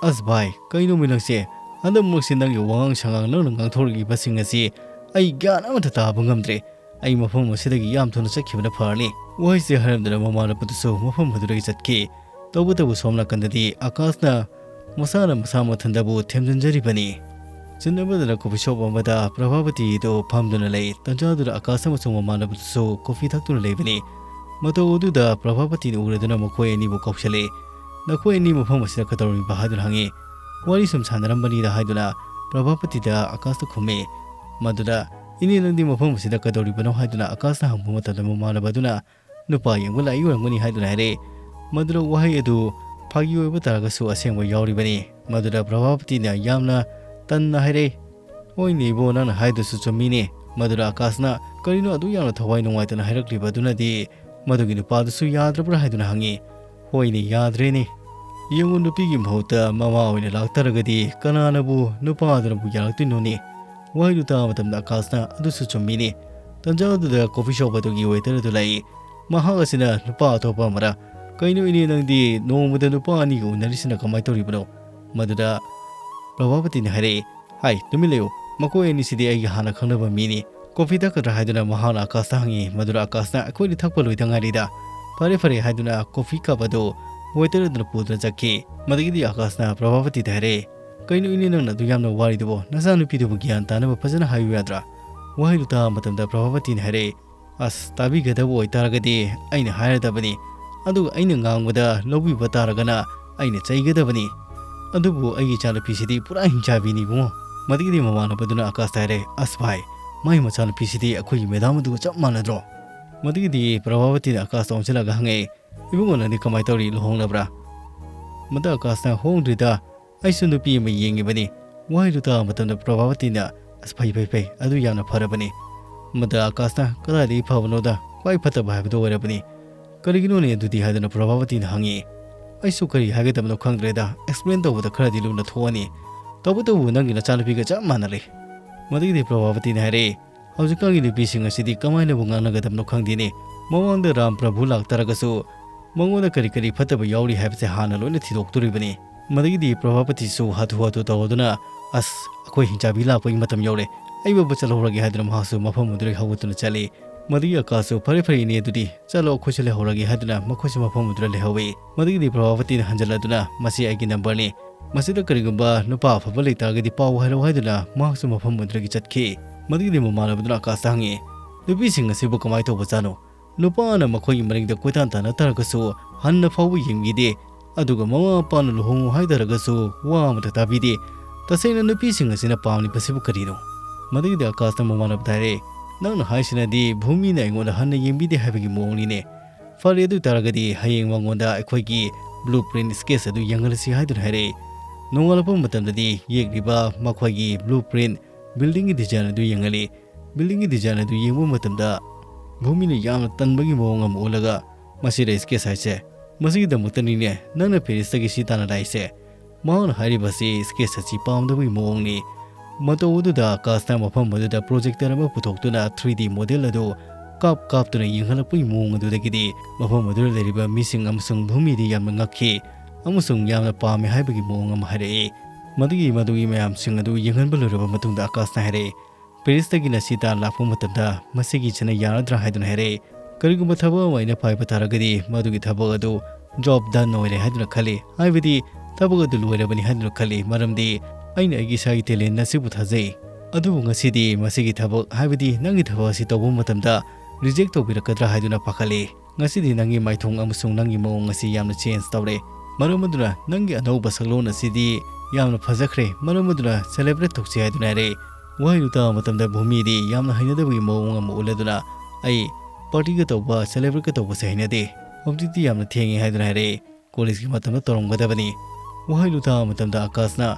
"ꯑꯁ ꯚꯥꯏ, ꯀꯩꯅꯣꯃꯤ ꯅꯪꯁꯦ? ꯍꯟꯗꯛ ꯃꯔꯛꯁꯦ ꯅꯪꯒꯤ ꯋꯥꯉꯥꯡ ꯁꯉꯥꯡ, ꯅꯪꯅ ꯉꯥꯡꯊꯣꯔꯛꯂꯤꯕꯁꯤꯡ ꯑꯁꯤ ꯑꯩ ꯒ꯭ꯌꯥꯟ ꯑꯃꯠꯇ ꯇꯥꯕ ꯉꯝꯗ꯭ꯔꯦ꯫ ꯑꯩ ꯃꯐꯝ ꯑꯁꯤꯗꯒꯤ ꯌꯥꯝ ꯊꯨꯅ ꯆꯠꯈꯤꯕꯅ ꯐꯔꯅꯤ"꯫ ꯋꯥꯍꯩꯁꯦ ꯍꯥꯏꯔꯝꯗꯅ ꯃꯃꯥꯟꯅꯕꯗꯨꯁꯨ ꯃꯐꯝ ꯑꯗꯨꯗꯒꯤ ꯆꯠꯈꯤ꯫ ꯇꯧꯕꯇꯕꯨ ꯁꯣꯝ ꯅꯥꯀꯟꯗꯗꯤ ꯑꯀꯥꯁꯅ ꯃꯁꯥꯅ ꯃꯁꯥ ꯃꯊꯟꯗꯕꯨ ꯊꯦꯝꯖꯤꯟꯖꯔꯤꯕꯅꯤ꯫ ꯆꯤꯟꯅꯕꯗꯅ ꯀꯣꯐꯤ ꯁꯣꯞ ꯑꯃꯗ ꯄ꯭ꯔꯚꯥꯄꯇꯤꯗꯨ ꯐꯝꯗꯨꯅ ꯂꯩ꯫ ꯇꯟꯖꯥꯗꯨꯗ ꯑꯥꯀꯥꯁ ꯑꯃꯁꯨꯡ ꯃꯃꯥꯟꯅꯕꯗꯨꯁꯨ ꯀꯣꯐꯤ ꯊꯛꯇꯨꯅ ꯂꯩꯕꯅꯤ꯫ ꯃꯇꯧ ꯑꯗꯨꯗ ꯄ꯭ꯔꯚꯥꯄꯇꯤꯅ ꯎꯔꯗꯨꯅ ꯃꯈꯣꯏ ꯑꯅꯤꯕꯨ ꯀꯧꯁꯤꯜꯂꯤ꯫ "ꯅꯈꯣꯏ ꯑꯅꯤ ꯃꯐꯝ ꯑꯁꯤꯗ ꯀꯩꯗꯧꯔꯤꯕ?" ꯍꯥꯏꯗꯨꯅ ꯍꯪꯉꯤ꯫ "ꯋꯥꯔꯤ ꯁꯨꯝ ꯁꯥꯟꯅꯔꯝꯕꯅꯤꯗ" ꯍꯥꯏꯗꯨꯅ ꯄ꯭ꯔꯚꯥꯄꯇꯤꯗ ꯑꯥꯀꯥꯁꯅ ꯈꯨꯝꯃꯤ꯫ ꯃꯗꯨꯗ "ꯏꯅꯦ, ꯅꯪꯗꯤ ꯃꯐꯝ ꯑꯁꯤꯗ ꯀꯩꯗꯧꯔꯤꯕꯅꯣ?" ꯍꯥꯏꯗꯨꯅ ꯑꯥꯀꯥꯁꯅ ꯍꯪꯕ ꯃꯇꯝꯗ ꯃꯃꯥꯟꯅꯕ ꯑꯗꯨꯅ "ꯅꯨꯄꯥ ꯌꯦꯡꯕ ꯂꯥꯛꯏ ꯑꯣꯏꯔꯝꯒꯅꯤ" ꯍꯥꯏꯗꯨꯅ ꯍꯥꯏꯔꯛꯏ꯫ ꯃꯗꯨꯗ ꯋꯥꯍꯩ ꯑꯗꯨ ꯐꯥꯒꯤ ꯑꯣꯏꯕ ꯇꯥꯔꯒꯁꯨ ꯑꯁꯦꯡꯕ ꯌꯥꯎꯔꯤꯕꯅꯤ꯫ ꯃꯗꯨꯗ ꯄ꯭ꯔꯚꯥꯄꯇꯤꯅ ꯌꯥꯝꯅ ꯇꯟꯅ ꯍꯥꯏꯔꯛꯏ꯫ "ꯍꯣꯏꯅꯦ ꯏꯕꯣ, ꯅꯪꯅ ꯍꯥꯏꯗꯨꯁꯨ ꯆꯨꯝꯃꯤꯅꯦ"꯫ ꯃꯗꯨꯗ ꯑꯥꯀꯥꯁꯅ "ꯀꯔꯤꯅꯣ ꯑꯗꯨ ꯌꯥꯝꯅ ꯊꯋꯥꯏ ꯅꯨꯡꯉꯥꯏꯇꯅ ꯍꯥꯏꯔꯛꯂꯤꯕ ꯑꯗꯨꯅꯗꯤ? ꯃꯗꯨꯒꯤ ꯅꯨꯄꯥꯗꯨꯁꯨ ꯌꯥꯗ꯭ꯔꯕ꯭ꯔꯥ?" ꯍꯥꯏꯗꯨꯅ ꯍꯪꯉꯤ꯫ "ꯍꯣꯏꯅꯦ, ꯌꯥꯗ꯭ꯔꯦꯅꯦ꯫ ꯌꯦꯡꯉꯨ, ꯅꯨꯄꯤꯒꯤ ꯃꯍꯨꯠꯇ ꯃꯃꯥ ꯑꯣꯏꯅ ꯂꯥꯛꯇꯥꯔꯒꯗꯤ ꯀꯅꯥꯅꯕꯨ ꯅꯨꯄꯥꯗꯨꯅꯕꯨ ꯌꯥꯔꯛꯇꯣꯏꯅꯣꯅꯦ?" ꯋꯥꯍꯩꯗꯨ ꯇꯥꯕ ꯃꯇꯝꯗ ꯑꯥꯀꯥꯁꯅ "ꯑꯗꯨꯁꯨ ꯆꯨꯝꯃꯤꯅꯦ"꯫ ꯇꯟꯖꯥ ꯑꯗꯨꯗ ꯀꯣꯐꯤ ꯁꯣꯞ ꯑꯗꯨꯒꯤ ꯋꯦꯇꯔ ꯑꯗꯨ ꯂꯥꯛꯏ꯫ "ꯃꯍꯥꯛ ꯑꯁꯤꯅ ꯅꯨꯄꯥ ꯑꯇꯣꯞꯄ ꯑꯃꯔ? ꯀꯩꯅꯣ ꯏꯅꯦ, ꯅꯪꯗꯤ ꯅꯣꯡꯃꯗ ꯅꯨꯄꯥ ꯑꯅꯤꯒ ꯎꯅꯔꯤꯁꯤꯅ ꯀꯃꯥꯏꯅ ꯇꯧꯔꯤꯕꯅꯣ?" ꯃꯗꯨꯗ ꯄ꯭ꯔꯚꯥꯄꯇꯤꯅ ꯍꯥꯏꯔꯛꯏ, "ꯍꯥꯏ, ꯇꯨꯃꯤꯟ ꯂꯩꯌꯨ꯫ ꯃꯈꯣꯏ ꯑꯅꯤꯁꯤꯗꯤ ꯑꯩꯒꯤ ꯍꯥꯟꯅ ꯈꯪꯅꯕ ꯃꯤꯅꯤ꯫ ꯀꯣꯐꯤ ꯊꯛꯀꯗ꯭ꯔꯥ?" ꯍꯥꯏꯗꯨꯅ ꯃꯍꯥꯛꯅ ꯑꯥꯀꯥꯁꯇ ꯍꯪꯉꯤ꯫ ꯃꯗꯨꯗ ꯑꯥꯀꯥꯁꯅ, "ꯑꯩꯈꯣꯏꯗꯤ ꯊꯛꯄ ꯂꯣꯏꯗ ꯉꯥꯏꯔꯤꯗ"꯫ "ꯐꯔꯦ, ꯐꯔꯦ" ꯍꯥꯏꯗꯨꯅ ꯀꯣꯐꯤ ꯀꯞ ꯑꯗꯨ ꯋꯦꯇꯔ ꯑꯗꯨꯅ ꯄꯨꯗꯨꯅ ꯆꯠꯈꯤ꯫ ꯃꯗꯨꯗꯒꯤꯗꯤ ꯑꯥꯀꯥꯁꯅ ꯄ꯭ꯔꯚꯥꯄꯇꯤꯗ ꯍꯥꯏꯔꯛꯏ, "ꯀꯩꯅꯣ ꯏꯅꯦ, ꯅꯪꯅ ꯑꯗꯨ ꯌꯥꯝꯅ ꯋꯥꯔꯤꯗꯨꯕꯣ? ꯅꯆꯥꯅꯨꯄꯤꯗꯨꯕꯨ ꯒ꯭ꯌꯥꯟ ꯇꯥꯅꯕ ꯐꯖꯅ ꯍꯥꯏꯌꯨ ꯌꯥꯗ꯭ꯔꯥ?" ꯋꯥꯍꯩꯗꯨ ꯇꯥꯕ ꯃꯇꯝꯗ ꯄ꯭ꯔꯚꯥꯄꯇꯤꯅ ꯍꯥꯏꯔꯛꯏ, "ꯑꯁ, ꯇꯥꯕꯤꯒꯗꯕ ꯑꯣꯏꯇꯥꯔꯒꯗꯤ ꯑꯩꯅ ꯍꯥꯏꯔꯗꯕꯅꯤ, ꯑꯗꯨꯒ ꯑꯩꯅ ꯉꯥꯡꯕꯗ ꯂꯧꯕꯤꯕ ꯇꯥꯔꯒꯅ ꯑꯩꯅ ꯆꯩꯒꯗꯕꯅꯤ꯫ ꯑꯗꯨꯕꯨ ꯑꯩꯒꯤ ꯏꯆꯥꯅꯨꯄꯤꯁꯤꯗꯤ ꯄꯨꯔꯥ ꯍꯤꯡꯆꯥꯕꯤꯅꯤ ꯏꯕꯨꯡꯉꯣ"꯫ ꯃꯗꯨꯒꯤꯗꯤ ꯃꯃꯥꯟꯅꯕꯗꯨꯅ ꯑꯥꯀꯥꯁꯇ ꯍꯥꯏꯔꯦ, "ꯑꯁ ꯚꯥꯏ, ꯃꯥꯏ ꯃꯆꯥꯅꯨꯄꯤꯁꯤꯗꯤ ꯑꯩꯈꯣꯏꯒꯤ ꯃꯦꯗꯥꯝ ꯑꯗꯨꯒ ꯆꯞ ꯃꯥꯟꯅꯗ꯭ꯔꯣ?" ꯃꯗꯨꯒꯤꯗꯤ ꯄ꯭ꯔꯚꯥꯄꯇꯤꯅ ꯑꯥꯀꯥꯁꯇ ꯑꯣꯟꯁꯤꯜꯂꯒ ꯍꯪꯉꯛꯑꯦ, "ꯏꯕꯨꯡꯉꯣ, ꯅꯪꯗꯤ ꯀꯃꯥꯏꯅ ꯇꯧꯔꯤ? ꯂꯨꯍꯣꯡꯂꯕ꯭ꯔꯥ?" ꯃꯗꯨ ꯑꯥꯀꯥꯁꯅ, "ꯍꯣꯡꯗ꯭ꯔꯤꯗ, ꯑꯩꯁꯨ ꯅꯨꯄꯤ ꯑꯃ ꯌꯦꯡꯉꯤꯕꯅꯤ"꯫ ꯋꯥꯍꯩꯗꯨ ꯇꯥꯕ ꯃꯇꯝꯗ ꯄ꯭ꯔꯚꯥꯄꯇꯤꯅ, "ꯑꯁ, ꯐꯩ, ꯐꯩ, ꯐꯩ, ꯑꯗꯨ ꯌꯥꯝꯅ ꯐꯔꯕꯅꯤ"꯫ ꯃꯗꯨ ꯑꯥꯀꯥꯁꯅ, "ꯀꯗꯥꯏꯗꯒꯤ ꯐꯕꯅꯣꯗ, ꯈ꯭ꯋꯥꯏ ꯐꯠꯇꯕ ꯍꯥꯏꯕꯗꯨ ꯑꯣꯏꯔꯕꯅꯤ"꯫ "ꯀꯔꯤꯒꯤꯅꯣꯅꯦ ꯑꯗꯨꯗꯤ?" ꯍꯥꯏꯗꯨꯅ ꯄ꯭ꯔꯚꯥꯄꯇꯤꯅ ꯍꯪꯉꯤ꯫ "ꯑꯩꯁꯨ ꯀꯔꯤ ꯍꯥꯏꯒꯗꯕꯅꯣ ꯈꯪꯗ꯭ꯔꯦꯗ, ꯑꯦꯛꯁꯄ꯭ꯂꯦꯟ ꯇꯧꯕꯗ ꯈꯔꯗꯤ ꯂꯨꯅ ꯊꯣꯛꯑꯅꯤ꯫ ꯇꯧꯕꯇꯕꯨ ꯅꯪꯒꯤ ꯅꯆꯥꯅꯨꯄꯤꯒ ꯆꯞ ꯃꯥꯟꯅꯔꯦ"꯫ ꯃꯗꯨꯒꯤꯗꯤ ꯄ꯭ꯔꯚꯥꯄꯇꯤꯅ ꯍꯥꯏꯔꯛꯏ, "ꯍꯧꯖꯤꯛꯀꯥꯟꯒꯤ ꯅꯨꯄꯤꯁꯤꯡ ꯑꯁꯤꯗꯤ ꯀꯃꯥꯏꯅꯕꯨ ꯉꯥꯡꯅꯒꯗꯕꯅꯣ ꯈꯪꯗꯦꯅꯦ꯫ ꯃꯃꯥꯡꯗ ꯔꯥꯝ ꯄ꯭ꯔꯚꯨ ꯂꯥꯛꯇꯥꯔꯒꯁꯨ ꯃꯉꯣꯟꯗ ꯀꯔꯤ ꯀꯔꯤ ꯐꯠꯇꯕ ꯌꯥꯎꯔꯤ ꯍꯥꯏꯕꯁꯦ ꯍꯥꯟꯅ ꯂꯣꯏꯅ ꯊꯤꯗꯣꯛꯇꯣꯔꯤꯕꯅꯤ"꯫ ꯃꯗꯨꯒꯤꯗꯤ ꯄ꯭ꯔꯚꯥꯄꯇꯤꯁꯨ ꯍꯥꯊꯨ ꯍꯥꯊꯨ ꯇꯧꯔꯗꯨꯅ, "ꯑꯁ, ꯑꯩꯈꯣꯏ ꯍꯤꯡꯆꯥꯕꯤ ꯂꯥꯛꯄꯒꯤ ꯃꯇꯝ ꯌꯧꯔꯦ, ꯑꯩ ꯕꯕ ꯆꯠꯍꯧꯔꯒꯦ" ꯍꯥꯏꯗꯨꯅ ꯃꯍꯥꯛꯁꯨ ꯃꯐꯝ ꯑꯗꯨꯗꯒꯤ ꯍꯧꯒꯠꯇꯨꯅ ꯆꯠꯂꯤ꯫ ꯃꯗꯨꯒꯤ ꯑꯀꯥꯁꯁꯨ, "ꯐꯔꯦ ꯐꯔꯦ ꯏꯅꯦ, ꯑꯗꯨꯗꯤ ꯆꯠꯂꯣ, ꯑꯩꯈꯣꯏꯁꯨ ꯂꯩꯍꯧꯔꯒꯦ" ꯍꯥꯏꯗꯨꯅ ꯃꯈꯣꯏꯁꯨ ꯃꯐꯝ ꯑꯗꯨꯗ ꯂꯩꯍꯧꯏ꯫ ꯃꯗꯨꯒꯤꯗꯤ ꯄ꯭ꯔꯚꯥꯄꯇꯤꯅ ꯍꯟꯖꯤꯜꯂꯗꯨꯅ, "ꯃꯁꯤ ꯑꯩꯒꯤ ꯅꯝꯕꯔꯅꯤ, "ꯃꯁꯤꯗ ꯀꯔꯤꯒꯨꯝꯕ ꯅꯨꯄꯥ ꯑꯐꯕ ꯂꯩꯇꯥꯔꯒꯗꯤ ꯄꯥꯎ ꯍꯥꯏꯔꯛꯎ" ꯍꯥꯏꯗꯨꯅ ꯃꯍꯥꯛꯁꯨ ꯃꯐꯝ ꯑꯗꯨꯗꯒꯤ ꯆꯠꯈꯤ꯫ ꯃꯗꯨꯒꯤꯗꯤ ꯃꯃꯥꯟꯅꯕꯗꯨꯅ ꯑꯀꯥꯁꯇ ꯍꯪꯉꯤ, "ꯅꯨꯄꯤꯁꯤꯡ ꯑꯁꯤꯕꯨ ꯀꯃꯥꯏꯅ ꯇꯧꯕꯖꯥꯠꯅꯣ? ꯅꯨꯄꯥꯅ ꯃꯈꯣꯏꯒꯤ ꯃꯅꯤꯡꯗ ꯀꯣꯏꯇꯥꯟ ꯇꯥꯟꯅ ꯇꯥꯔꯒꯁꯨ ꯍꯟꯅ ꯐꯥꯎꯕ ꯌꯦꯡꯕꯤꯗꯦ, ꯑꯗꯨꯒ ꯃꯃꯥ ꯃꯄꯥꯅ ꯂꯨꯍꯣꯡꯉꯨ ꯍꯥꯏꯇꯥꯔꯒꯁꯨ ꯋꯥ ꯑꯃꯇ ꯇꯥꯕꯤꯗꯦ꯫ ꯇꯁꯦꯡꯅ ꯅꯨꯄꯤꯁꯤꯡ ꯑꯁꯤꯅ ꯄꯥꯝꯂꯤꯕꯁꯤꯕꯨ ꯀꯔꯤꯅꯣ?" ꯃꯗꯨꯒꯤꯗꯤ ꯑꯀꯥꯁꯅ ꯃꯃꯥꯟꯅꯕꯗ ꯍꯥꯏꯔꯦ, "ꯅꯪꯅ ꯍꯥꯏꯁꯤꯅꯗꯤ ꯚꯨꯃꯤꯅ ꯑꯩꯉꯣꯟꯗ ꯍꯟꯅ ꯌꯦꯡꯕꯤꯗꯦ ꯍꯥꯏꯕꯒꯤ ꯃꯑꯣꯡꯅꯤꯅꯦ꯫ ꯐꯔꯦ, ꯑꯗꯨ ꯑꯣꯏꯇꯥꯔꯒꯗꯤ ꯍꯌꯦꯡ ꯃꯉꯣꯟꯗ ꯑꯩꯈꯣꯏꯒꯤ blue print sketch ꯑꯗꯨ ꯌꯦꯡꯍꯜꯂꯁꯤ" ꯍꯥꯏꯗꯨꯅ ꯍꯥꯏꯔꯛꯏ꯫ ꯅꯣꯡꯉꯥꯜꯂꯛꯄ ꯃꯇꯝꯗꯗꯤ ꯌꯦꯛꯂꯤꯕ ꯃꯈꯣꯏꯒꯤ blue print buildingꯒꯤ design ꯑꯗꯨ ꯌꯦꯡꯍꯜꯂꯤ꯫ Buildingꯒꯤ design ꯑꯗꯨ ꯌꯦꯡꯕ ꯃꯇꯝꯗ ꯚꯨꯃꯤꯅ ꯌꯥꯝꯅ ꯇꯟꯕꯒꯤ ꯃꯑꯣꯡ ꯑꯃ ꯎꯠꯂꯒ, "ꯃꯁꯤꯗ sketch ꯍꯥꯏꯁꯦ? ꯃꯁꯤꯒꯤꯗꯃꯛꯇꯅꯤꯅꯦ ꯅꯪꯅ ꯄꯦꯔꯤꯁꯇꯒꯤ ꯁꯤ ꯇꯥꯟꯅ ꯂꯥꯛꯏꯁꯦ?" ꯃꯍꯥꯛꯅ ꯍꯥꯏꯔꯤꯕꯁꯤ sketch ꯑꯁꯤ ꯄꯥꯝꯗꯕꯒꯤ ꯃꯑꯣꯡꯅꯤ꯫ ꯃꯇꯧ ꯑꯗꯨꯗ ꯑꯀꯥꯁꯅ ꯃꯐꯝ ꯑꯗꯨꯗ projector ꯑꯃ ꯄꯨꯊꯣꯛꯇꯨꯅ three D model ꯑꯗꯨ ꯀꯥꯞ ꯀꯥꯞꯇꯨꯅ ꯌꯦꯡꯍꯜꯂꯛꯄꯒꯤ ꯃꯑꯣꯡ ꯑꯗꯨꯗꯒꯤꯗꯤ ꯃꯐꯝ ꯑꯗꯨꯗ ꯂꯩꯔꯤꯕ ꯃꯤꯁꯤꯡ ꯑꯃꯁꯨꯡ ꯚꯨꯃꯤꯗꯤ ꯌꯥꯝꯅ ꯉꯛꯈꯤ ꯑꯃꯁꯨꯡ ꯌꯥꯝꯅ ꯄꯥꯝꯃꯤ ꯍꯥꯏꯕꯒꯤ ꯃꯑꯣꯡ ꯑꯃ ꯍꯥꯏꯔꯛꯏ꯫ ꯃꯗꯨꯒꯤ ꯃꯗꯨꯒꯤ ꯃꯌꯥꯝꯁꯤꯡ ꯑꯗꯨ ꯌꯦꯡꯍꯟꯕ ꯂꯣꯏꯔꯕ ꯃꯇꯨꯡꯗ ꯑꯀꯥꯁꯅ ꯍꯥꯏꯔꯛꯏ, "ꯄꯦꯔꯤꯁꯇꯒꯤꯅ ꯁꯤ ꯇꯥꯟꯅ ꯂꯥꯛꯄ ꯃꯇꯝꯗ ꯃꯁꯤꯒꯤꯁꯤꯅ ꯌꯥꯔꯗ꯭ꯔꯥ?" ꯍꯥꯏꯗꯨꯅ ꯍꯥꯏꯔꯛꯏ꯫ "ꯀꯔꯤꯒꯨꯝꯕ ꯊꯕꯛ ꯑꯃ ꯑꯩꯅ ꯄꯥꯏꯕ ꯇꯥꯔꯒꯗꯤ ꯃꯗꯨꯒꯤ ꯊꯕꯛ ꯑꯗꯨ job done ꯑꯣꯏꯔꯦ ꯍꯥꯏꯗꯨꯅ ꯈꯜꯂꯤ, ꯍꯥꯏꯕꯗꯤ ꯊꯕꯛ ꯑꯗꯨ ꯂꯣꯏꯔꯕꯅꯤ ꯍꯥꯏꯗꯨꯅ ꯈꯜꯂꯤ, ꯃꯔꯝꯗꯤ ꯑꯩꯅ ꯑꯩꯒꯤ ꯏꯁꯥꯒꯤ talent ꯑꯁꯤꯕꯨ ꯊꯥꯖꯩ꯫ ꯑꯗꯨꯕꯨ ꯉꯁꯤꯗꯤ ꯃꯁꯤꯒꯤ ꯊꯕꯛ, ꯍꯥꯏꯕꯗꯤ ꯅꯪꯒꯤ ꯊꯕꯛ ꯑꯁꯤ ꯇꯧꯕ ꯃꯇꯝꯗ reject ꯇꯧꯕꯤꯔꯛꯀꯗ꯭ꯔꯥ ꯍꯥꯏꯗꯨꯅ ꯄꯥꯈꯠꯂꯤ꯫ ꯉꯁꯤꯗꯤ ꯅꯪꯒꯤ ꯃꯥꯏꯊꯣꯡ ꯑꯃꯁꯨꯡ ꯅꯪꯒꯤ ꯃꯑꯣꯡ ꯑꯁꯤ ꯌꯥꯝꯅ change ꯇꯧꯔꯦ꯫ ꯃꯔꯝ ꯑꯗꯨꯅ ꯅꯪꯒꯤ ꯑꯅꯧꯕ ꯁꯛꯂꯣꯟ ꯑꯁꯤꯗꯤ ꯌꯥꯝꯅ ꯐꯖꯈ꯭ꯔꯦ꯫ ꯃꯔꯝ ꯑꯗꯨꯅ celebrate ꯇꯧꯁꯤ" ꯍꯥꯏꯗꯨꯅ ꯍꯥꯏꯔꯛꯏ꯫ ꯋꯥꯍꯩꯗꯨ ꯇꯥꯕ ꯃꯇꯝꯗ ꯚꯨꯃꯤꯗꯤ ꯌꯥꯝꯅ ꯍꯩꯅꯗꯕꯒꯤ ꯃꯑꯣꯡ ꯑꯃ ꯎꯠꯂꯗꯨꯅ, "ꯑꯩ partyꯒ ꯇꯧꯕ, celebrateꯀ ꯇꯧꯕꯁꯦ ꯍꯩꯅꯗꯦ꯫ ꯍꯧꯖꯤꯛꯇꯤ ꯌꯥꯝꯅ ꯊꯦꯡꯉꯦ" ꯍꯥꯏꯗꯨꯅ ꯍꯥꯏꯔꯛꯏ꯫ "Collegeꯀꯤ ꯃꯇꯝꯗ ꯇꯧꯔꯝꯒꯗꯕꯅꯤ"꯫ ꯋꯥꯍꯩꯗꯨ ꯇꯥꯕ ꯃꯇꯝꯗ ꯑꯀꯥꯁꯅ,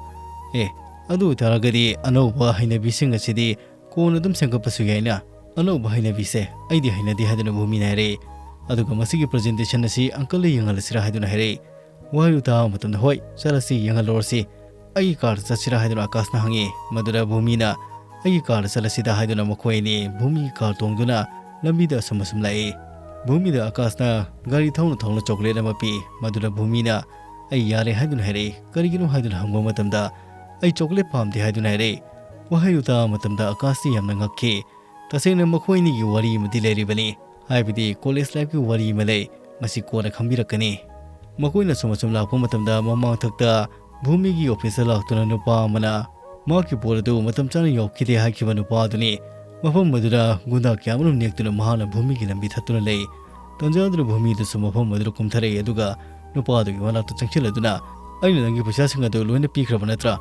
"ꯑꯦ, ꯑꯗꯨ ꯑꯣꯏꯇꯥꯔꯒꯗꯤ ꯑꯅꯧꯕ ꯍꯩꯅꯕꯤꯁꯤꯡ ꯑꯁꯤꯗꯤ ꯀꯣꯟꯅ ꯑꯗꯨꯝ ꯁꯦꯝꯒꯠꯄꯁꯨ ꯌꯥꯏꯅ꯫ ꯑꯅꯧꯕ ꯍꯩꯅꯕꯤꯁꯦ ꯑꯩꯗꯤ ꯍꯩꯅꯗꯦ" ꯍꯥꯏꯗꯨꯅ ꯚꯨꯃꯤꯅ ꯍꯥꯏꯔꯛꯏ꯫ ꯑꯗꯨꯒ "ꯃꯁꯤꯒꯤ presentation ꯑꯁꯤ uncleꯗ ꯌꯦꯡꯍꯜꯂꯁꯤꯔꯥ?" ꯍꯥꯏꯗꯨꯅ ꯍꯥꯏꯔꯛꯏ꯫ ꯋꯥꯍꯩꯗꯨ ꯇꯥꯕ ꯃꯇꯝꯗ, "ꯍꯣꯏ, ꯆꯠꯂꯁꯤ, ꯌꯦꯡꯍꯜꯂꯨꯔꯁꯤ꯫ ꯑꯩꯒꯤ carꯗ ꯆꯠꯁꯤꯔꯥ?" ꯍꯥꯏꯗꯨꯅ ꯑꯀꯥꯁꯅ ꯍꯪꯉꯤ꯫ ꯃꯗꯨꯗ ꯚꯨꯃꯤꯅ, "ꯑꯩꯒꯤ carꯗ ꯆꯠꯂꯁꯤꯗ" ꯍꯥꯏꯗꯨꯅ ꯃꯈꯣꯏ ꯑꯅꯤ ꯚꯨꯃꯤꯒꯤ car ꯇꯣꯡꯗꯨꯅ ꯂꯝꯕꯤꯗ ꯑꯁꯨꯝ ꯑꯁꯨꯝ ꯂꯥꯛꯏ꯫ ꯚꯨꯃꯤꯗ ꯑꯀꯥꯁꯅ ꯒꯥꯔꯤ ꯊꯧꯅ ꯊꯧꯅ chocolate ꯑꯃ ꯄꯤ꯫ ꯃꯗꯨꯗ ꯚꯨꯃꯤꯅ, "ꯑꯩ ꯌꯥꯔꯦ" ꯍꯥꯏꯗꯨꯅ ꯍꯥꯏꯔꯛꯏ꯫ "ꯀꯔꯤꯒꯤꯅꯣ?" ꯍꯥꯏꯗꯨꯅ ꯍꯪꯕ ꯃꯇꯝꯗ, "ꯑꯩ chocolate ꯄꯥꯝꯗꯦ" ꯍꯥꯏꯗꯨꯅ ꯍꯥꯏꯔꯛꯏ꯫ ꯋꯥꯍꯩꯗꯨ ꯇꯥꯕ ꯃꯇꯝꯗ ꯑꯀꯥꯁꯇꯤ ꯌꯥꯝꯅ ꯉꯛꯈꯤ꯫ ꯇꯁꯦꯡꯅ ꯃꯈꯣꯏ ꯑꯅꯤꯒꯤ ꯋꯥꯔꯤ ꯑꯃꯗꯤ ꯂꯩꯔꯤꯕꯅꯤ, ꯍꯥꯏꯕꯗꯤ college lifeꯀꯤ ꯋꯥꯔꯤ ꯑꯃ ꯂꯩ꯫ ꯃꯁꯤ ꯀꯣꯟꯅ ꯈꯪꯕꯤꯔꯛꯀꯅꯤ꯫ ꯃꯈꯣꯏꯅ ꯁꯨꯝ ꯑꯁꯨꯝ ꯂꯥꯛꯄ ꯃꯇꯝꯗ ꯃꯃꯥꯡꯊꯛꯇ ꯚꯨꯃꯤꯒꯤ ꯑꯣꯐꯤꯁꯇ ꯂꯥꯛꯇꯨꯅ ꯅꯨꯄꯥ ꯑꯃꯅ ꯃꯍꯥꯛꯀꯤ ꯄꯣꯠ ꯑꯗꯨ ꯃꯇꯝ ꯆꯥꯅ ꯌꯧꯈꯤꯗꯦ ꯍꯥꯏꯈꯤꯕ ꯅꯨꯄꯥ ꯑꯗꯨꯅꯤ꯫ ꯃꯐꯝ ꯑꯗꯨꯗ ꯒꯨꯟꯗꯥ ꯀꯌꯥ ꯑꯃꯔꯣꯝ ꯅꯦꯛꯇꯨꯅ ꯃꯍꯥꯛꯅ ꯚꯨꯃꯤꯒꯤ ꯂꯝꯕꯤ ꯊꯠꯇꯨꯅ ꯂꯩ꯫ ꯇꯟꯖꯥ ꯑꯗꯨꯗ ꯚꯨꯃꯤꯗꯨꯁꯨ ꯃꯐꯝ ꯑꯗꯨꯗ ꯀꯨꯝꯊꯔꯛꯏ, ꯑꯗꯨꯒ ꯅꯨꯄꯥ ꯑꯗꯨꯒꯤ ꯃꯅꯥꯛꯇ ꯆꯪꯁꯤꯜꯂꯗꯨꯅ, "ꯑꯩꯅ ꯅꯪꯒꯤ ꯄꯩꯁꯥꯁꯤꯡ ꯑꯗꯨ ꯂꯣꯏꯅ ꯄꯤꯈ꯭ꯔꯕ ꯅꯠꯇ꯭ꯔꯥ?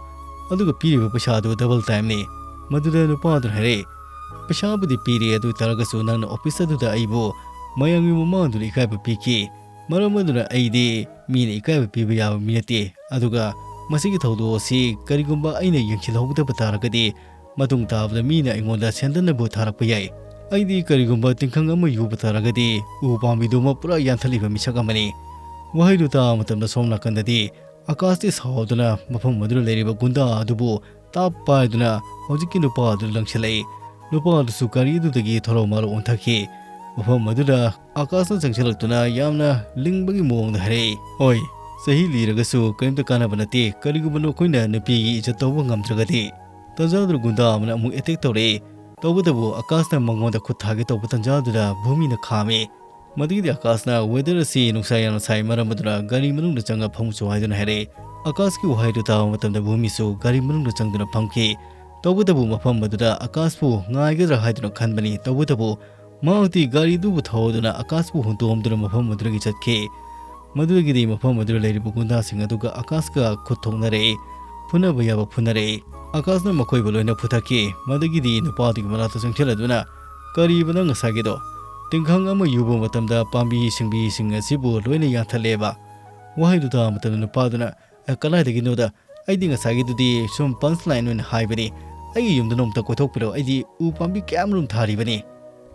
ꯑꯗꯨꯒ ꯄꯤꯔꯤꯕ ꯄꯩꯁꯥ ꯑꯗꯨ ꯗꯕꯜ ꯇꯥꯏꯝꯅꯤ꯫" ꯃꯗꯨꯗ ꯅꯨꯄꯥ ꯑꯗꯨꯅ ꯍꯥꯏꯔꯛꯏ, "ꯄꯩꯁꯥꯕꯨꯗꯤ ꯄꯤꯔꯦ, ꯑꯗꯨ ꯑꯣꯏ ꯇꯥꯔꯒꯁꯨ ꯅꯪꯅ ꯑꯣꯐꯤꯁ ꯑꯗꯨꯗ ꯑꯩꯕꯨ ꯃꯌꯥꯝꯒꯤ ꯃꯃꯥꯡꯗꯨꯗ ꯏꯀꯥꯏꯕ ꯄꯤꯈꯤ꯫ ꯃꯔꯝ ꯑꯗꯨꯅ ꯑꯩꯗꯤ ꯃꯤꯅ ꯏꯀꯥꯏꯕ ꯄꯤꯕ ꯌꯥꯕ ꯃꯤ ꯅꯠꯇꯦ꯫ ꯑꯗꯨꯒ ꯃꯁꯤꯒꯤ ꯊꯧꯗꯣꯛ ꯑꯁꯤ ꯀꯔꯤꯒꯨꯝꯕ ꯑꯩꯅ ꯌꯦꯡꯁꯤꯜꯍꯧꯗꯕ ꯇꯥꯔꯒꯗꯤ, ꯃꯇꯨꯡ ꯇꯥꯕꯗ ꯃꯤꯅ ꯑꯩꯉꯣꯟꯗ ꯁꯦꯟꯗꯟꯅꯕꯨ ꯊꯥꯔꯛꯄ ꯌꯥꯏ꯫ ꯑꯩꯗꯤ ꯀꯔꯤꯒꯨꯝꯕ ꯇꯤꯡꯈꯪ ꯑꯃ ꯌꯨꯕ ꯇꯥꯔꯒꯗꯤ, ꯎ ꯄꯥꯝꯕꯤꯗꯨꯃ ꯄꯨꯔꯥ ꯌꯥꯟꯊꯠꯂꯤꯕ ꯃꯤꯁꯛ ꯑꯃꯅꯤ꯫" ꯋꯥꯍꯩꯗꯨ ꯇꯥꯕ ꯃꯇꯝꯗ ꯁꯣꯝ ꯅꯥꯀꯟꯗꯗꯤ ꯑꯀꯥꯁꯇꯤ ꯁꯥꯎꯗꯨꯅ ꯃꯐꯝ ꯑꯗꯨꯗ ꯂꯩꯔꯤꯕ ꯒꯨꯟꯗꯥ ꯑꯗꯨꯕꯨ ꯇꯥꯞ ꯄꯥꯏꯗꯨꯅ ꯍꯧꯖꯤꯛꯀꯤ ꯅꯨꯄꯥ ꯑꯗꯨꯗ ꯂꯪꯁꯤꯜꯂꯛꯏ꯫ ꯅꯨꯄꯥ ꯑꯗꯨꯁꯨ ꯒꯥꯔꯤ ꯑꯗꯨꯗꯒꯤ ꯊꯣꯔꯣ ꯃꯥꯔꯣ ꯑꯣꯟꯊꯈꯤ꯫ ꯃꯐꯝ ꯑꯗꯨꯗ ꯑꯀꯥꯁꯅ ꯆꯪꯁꯤꯜꯂꯛꯇꯨꯅ ꯌꯥꯝꯅ ꯂꯤꯡꯕꯒꯤ ꯃꯑꯣꯡꯗ ꯍꯥꯏꯔꯛꯏ, "ꯍꯣꯏ, ꯆꯍꯤ ꯂꯤꯔꯒꯁꯨ ꯀꯔꯤꯝꯇ ꯀꯥꯟꯅꯕ ꯅꯠꯇꯦ, ꯀꯔꯤꯒꯨꯝꯕ ꯅꯈꯣꯏꯅ ꯅꯨꯄꯤꯒꯤ ꯏꯖꯠ ꯇꯧꯕ ꯉꯝꯗ꯭ꯔꯒꯗꯤ꯫" ꯇꯟꯖꯥꯗꯨꯗ ꯒꯨꯟꯗꯥ ꯑꯃꯅ ꯑꯃꯨꯛ ꯑꯦꯇꯦꯛ ꯇꯧꯔꯛꯏ꯫ ꯇꯧꯕꯇꯕꯨ ꯑꯀꯥꯁꯅ ꯃꯉꯣꯟꯗ ꯈꯨꯠ ꯊꯥꯒꯦ ꯇꯧꯕ ꯇꯟꯖꯥꯗꯨꯗ ꯚꯨꯃꯤꯅ ꯈꯥꯝꯃꯤ꯫ ꯃꯗꯨꯒꯤꯗꯤ ꯑꯀꯥꯁꯅ ꯋꯦꯗꯔ ꯑꯁꯤ ꯅꯨꯡꯁꯥ ꯌꯥꯝꯅ ꯁꯥꯏ, ꯃꯔꯝ ꯑꯗꯨꯅ ꯒꯥꯔꯤ ꯃꯅꯨꯡꯗ ꯆꯪꯉ ꯐꯝꯁꯨ ꯍꯥꯏꯗꯨꯅ ꯍꯥꯏꯔꯛꯏ꯫ ꯑꯀꯥꯁꯀꯤ ꯋꯥꯍꯩꯗꯨ ꯇꯥꯕ ꯃꯇꯝꯗ ꯚꯨꯃꯤꯁꯨ ꯒꯥꯔꯤ ꯃꯅꯨꯡꯗ ꯆꯪꯗꯨꯅ ꯐꯝꯈꯤ꯫ ꯇꯧꯕꯇꯕꯨ ꯃꯐꯝ ꯑꯗꯨꯗ ꯑꯀꯥꯁꯄꯨ ꯉꯥꯏꯒꯗ꯭ꯔꯥ ꯍꯥꯏꯗꯨꯅ ꯈꯟꯕꯅꯤ꯫ ꯇꯧꯕꯇꯕꯨ ꯃꯍꯥꯛꯇꯤ ꯒꯥꯔꯤꯗꯨꯕꯨ ꯊꯧꯗꯨꯅ ꯑꯀꯥꯁꯄꯨ ꯍꯨꯟꯗꯣꯛꯑꯝꯗꯨꯅ ꯃꯐꯝ ꯑꯗꯨꯗꯒꯤ ꯆꯠꯈꯤ꯫ ꯃꯗꯨꯗꯒꯤꯗꯤ ꯃꯐꯝ ꯑꯗꯨꯗ ꯂꯩꯔꯤꯕ ꯒꯨꯟꯗꯥꯁꯤꯡ ꯑꯗꯨꯒ ꯑꯀꯥꯁꯀ ꯈꯨꯠ ꯊꯣꯛꯅꯔꯛꯏ꯫ ꯐꯨꯅꯕ ꯌꯥꯕ ꯐꯨꯅꯔꯛꯏ꯫ ꯑꯀꯥꯁꯅ ꯃꯈꯣꯏꯕꯨ ꯂꯣꯏꯅ ꯐꯨꯊꯈꯤ꯫ ꯃꯗꯨꯒꯤꯗꯤ ꯅꯨꯄꯥꯗꯨꯒꯤ ꯃꯅꯥꯛꯇ ꯆꯪꯁꯤꯜꯂꯗꯨꯅ, "ꯀꯔꯤꯕ ꯅꯪ ꯉꯁꯥꯏꯒꯤꯗꯣ? ꯇꯤꯡꯈꯪ ꯑꯃ ꯌꯨꯕ ꯃꯇꯝꯗ ꯄꯥꯝꯕꯤ ꯁꯤꯡꯕꯤꯁꯤꯡ ꯑꯁꯤꯕꯨ ꯂꯣꯏꯅ ꯌꯥꯟꯊꯠꯂꯦꯕ?" ꯋꯥꯍꯩꯗꯨ ꯇꯥꯕ ꯃꯇꯝꯗ ꯅꯨꯄꯥꯗꯨꯅ, "ꯑꯦ, ꯀꯗꯥꯏꯗꯒꯤꯅꯣꯗ? ꯑꯩꯗꯤ ꯉꯁꯥꯏꯒꯤꯗꯨꯗꯤ ꯁꯨꯝ ꯄꯟꯁ ꯂꯥꯏꯟ ꯑꯣꯏꯅ ꯍꯥꯏꯕꯅꯤ꯫ ꯑꯩꯒꯤ ꯌꯨꯝꯗ ꯅꯣꯡꯃꯇ ꯀꯣꯏꯊꯣꯛꯄꯤꯔꯛꯑꯣ, ꯑꯩꯗꯤ ꯎ ꯄꯥꯝꯕꯤ ꯀꯌꯥꯃꯔꯨꯝ ꯊꯥꯔꯤꯕꯅꯤ꯫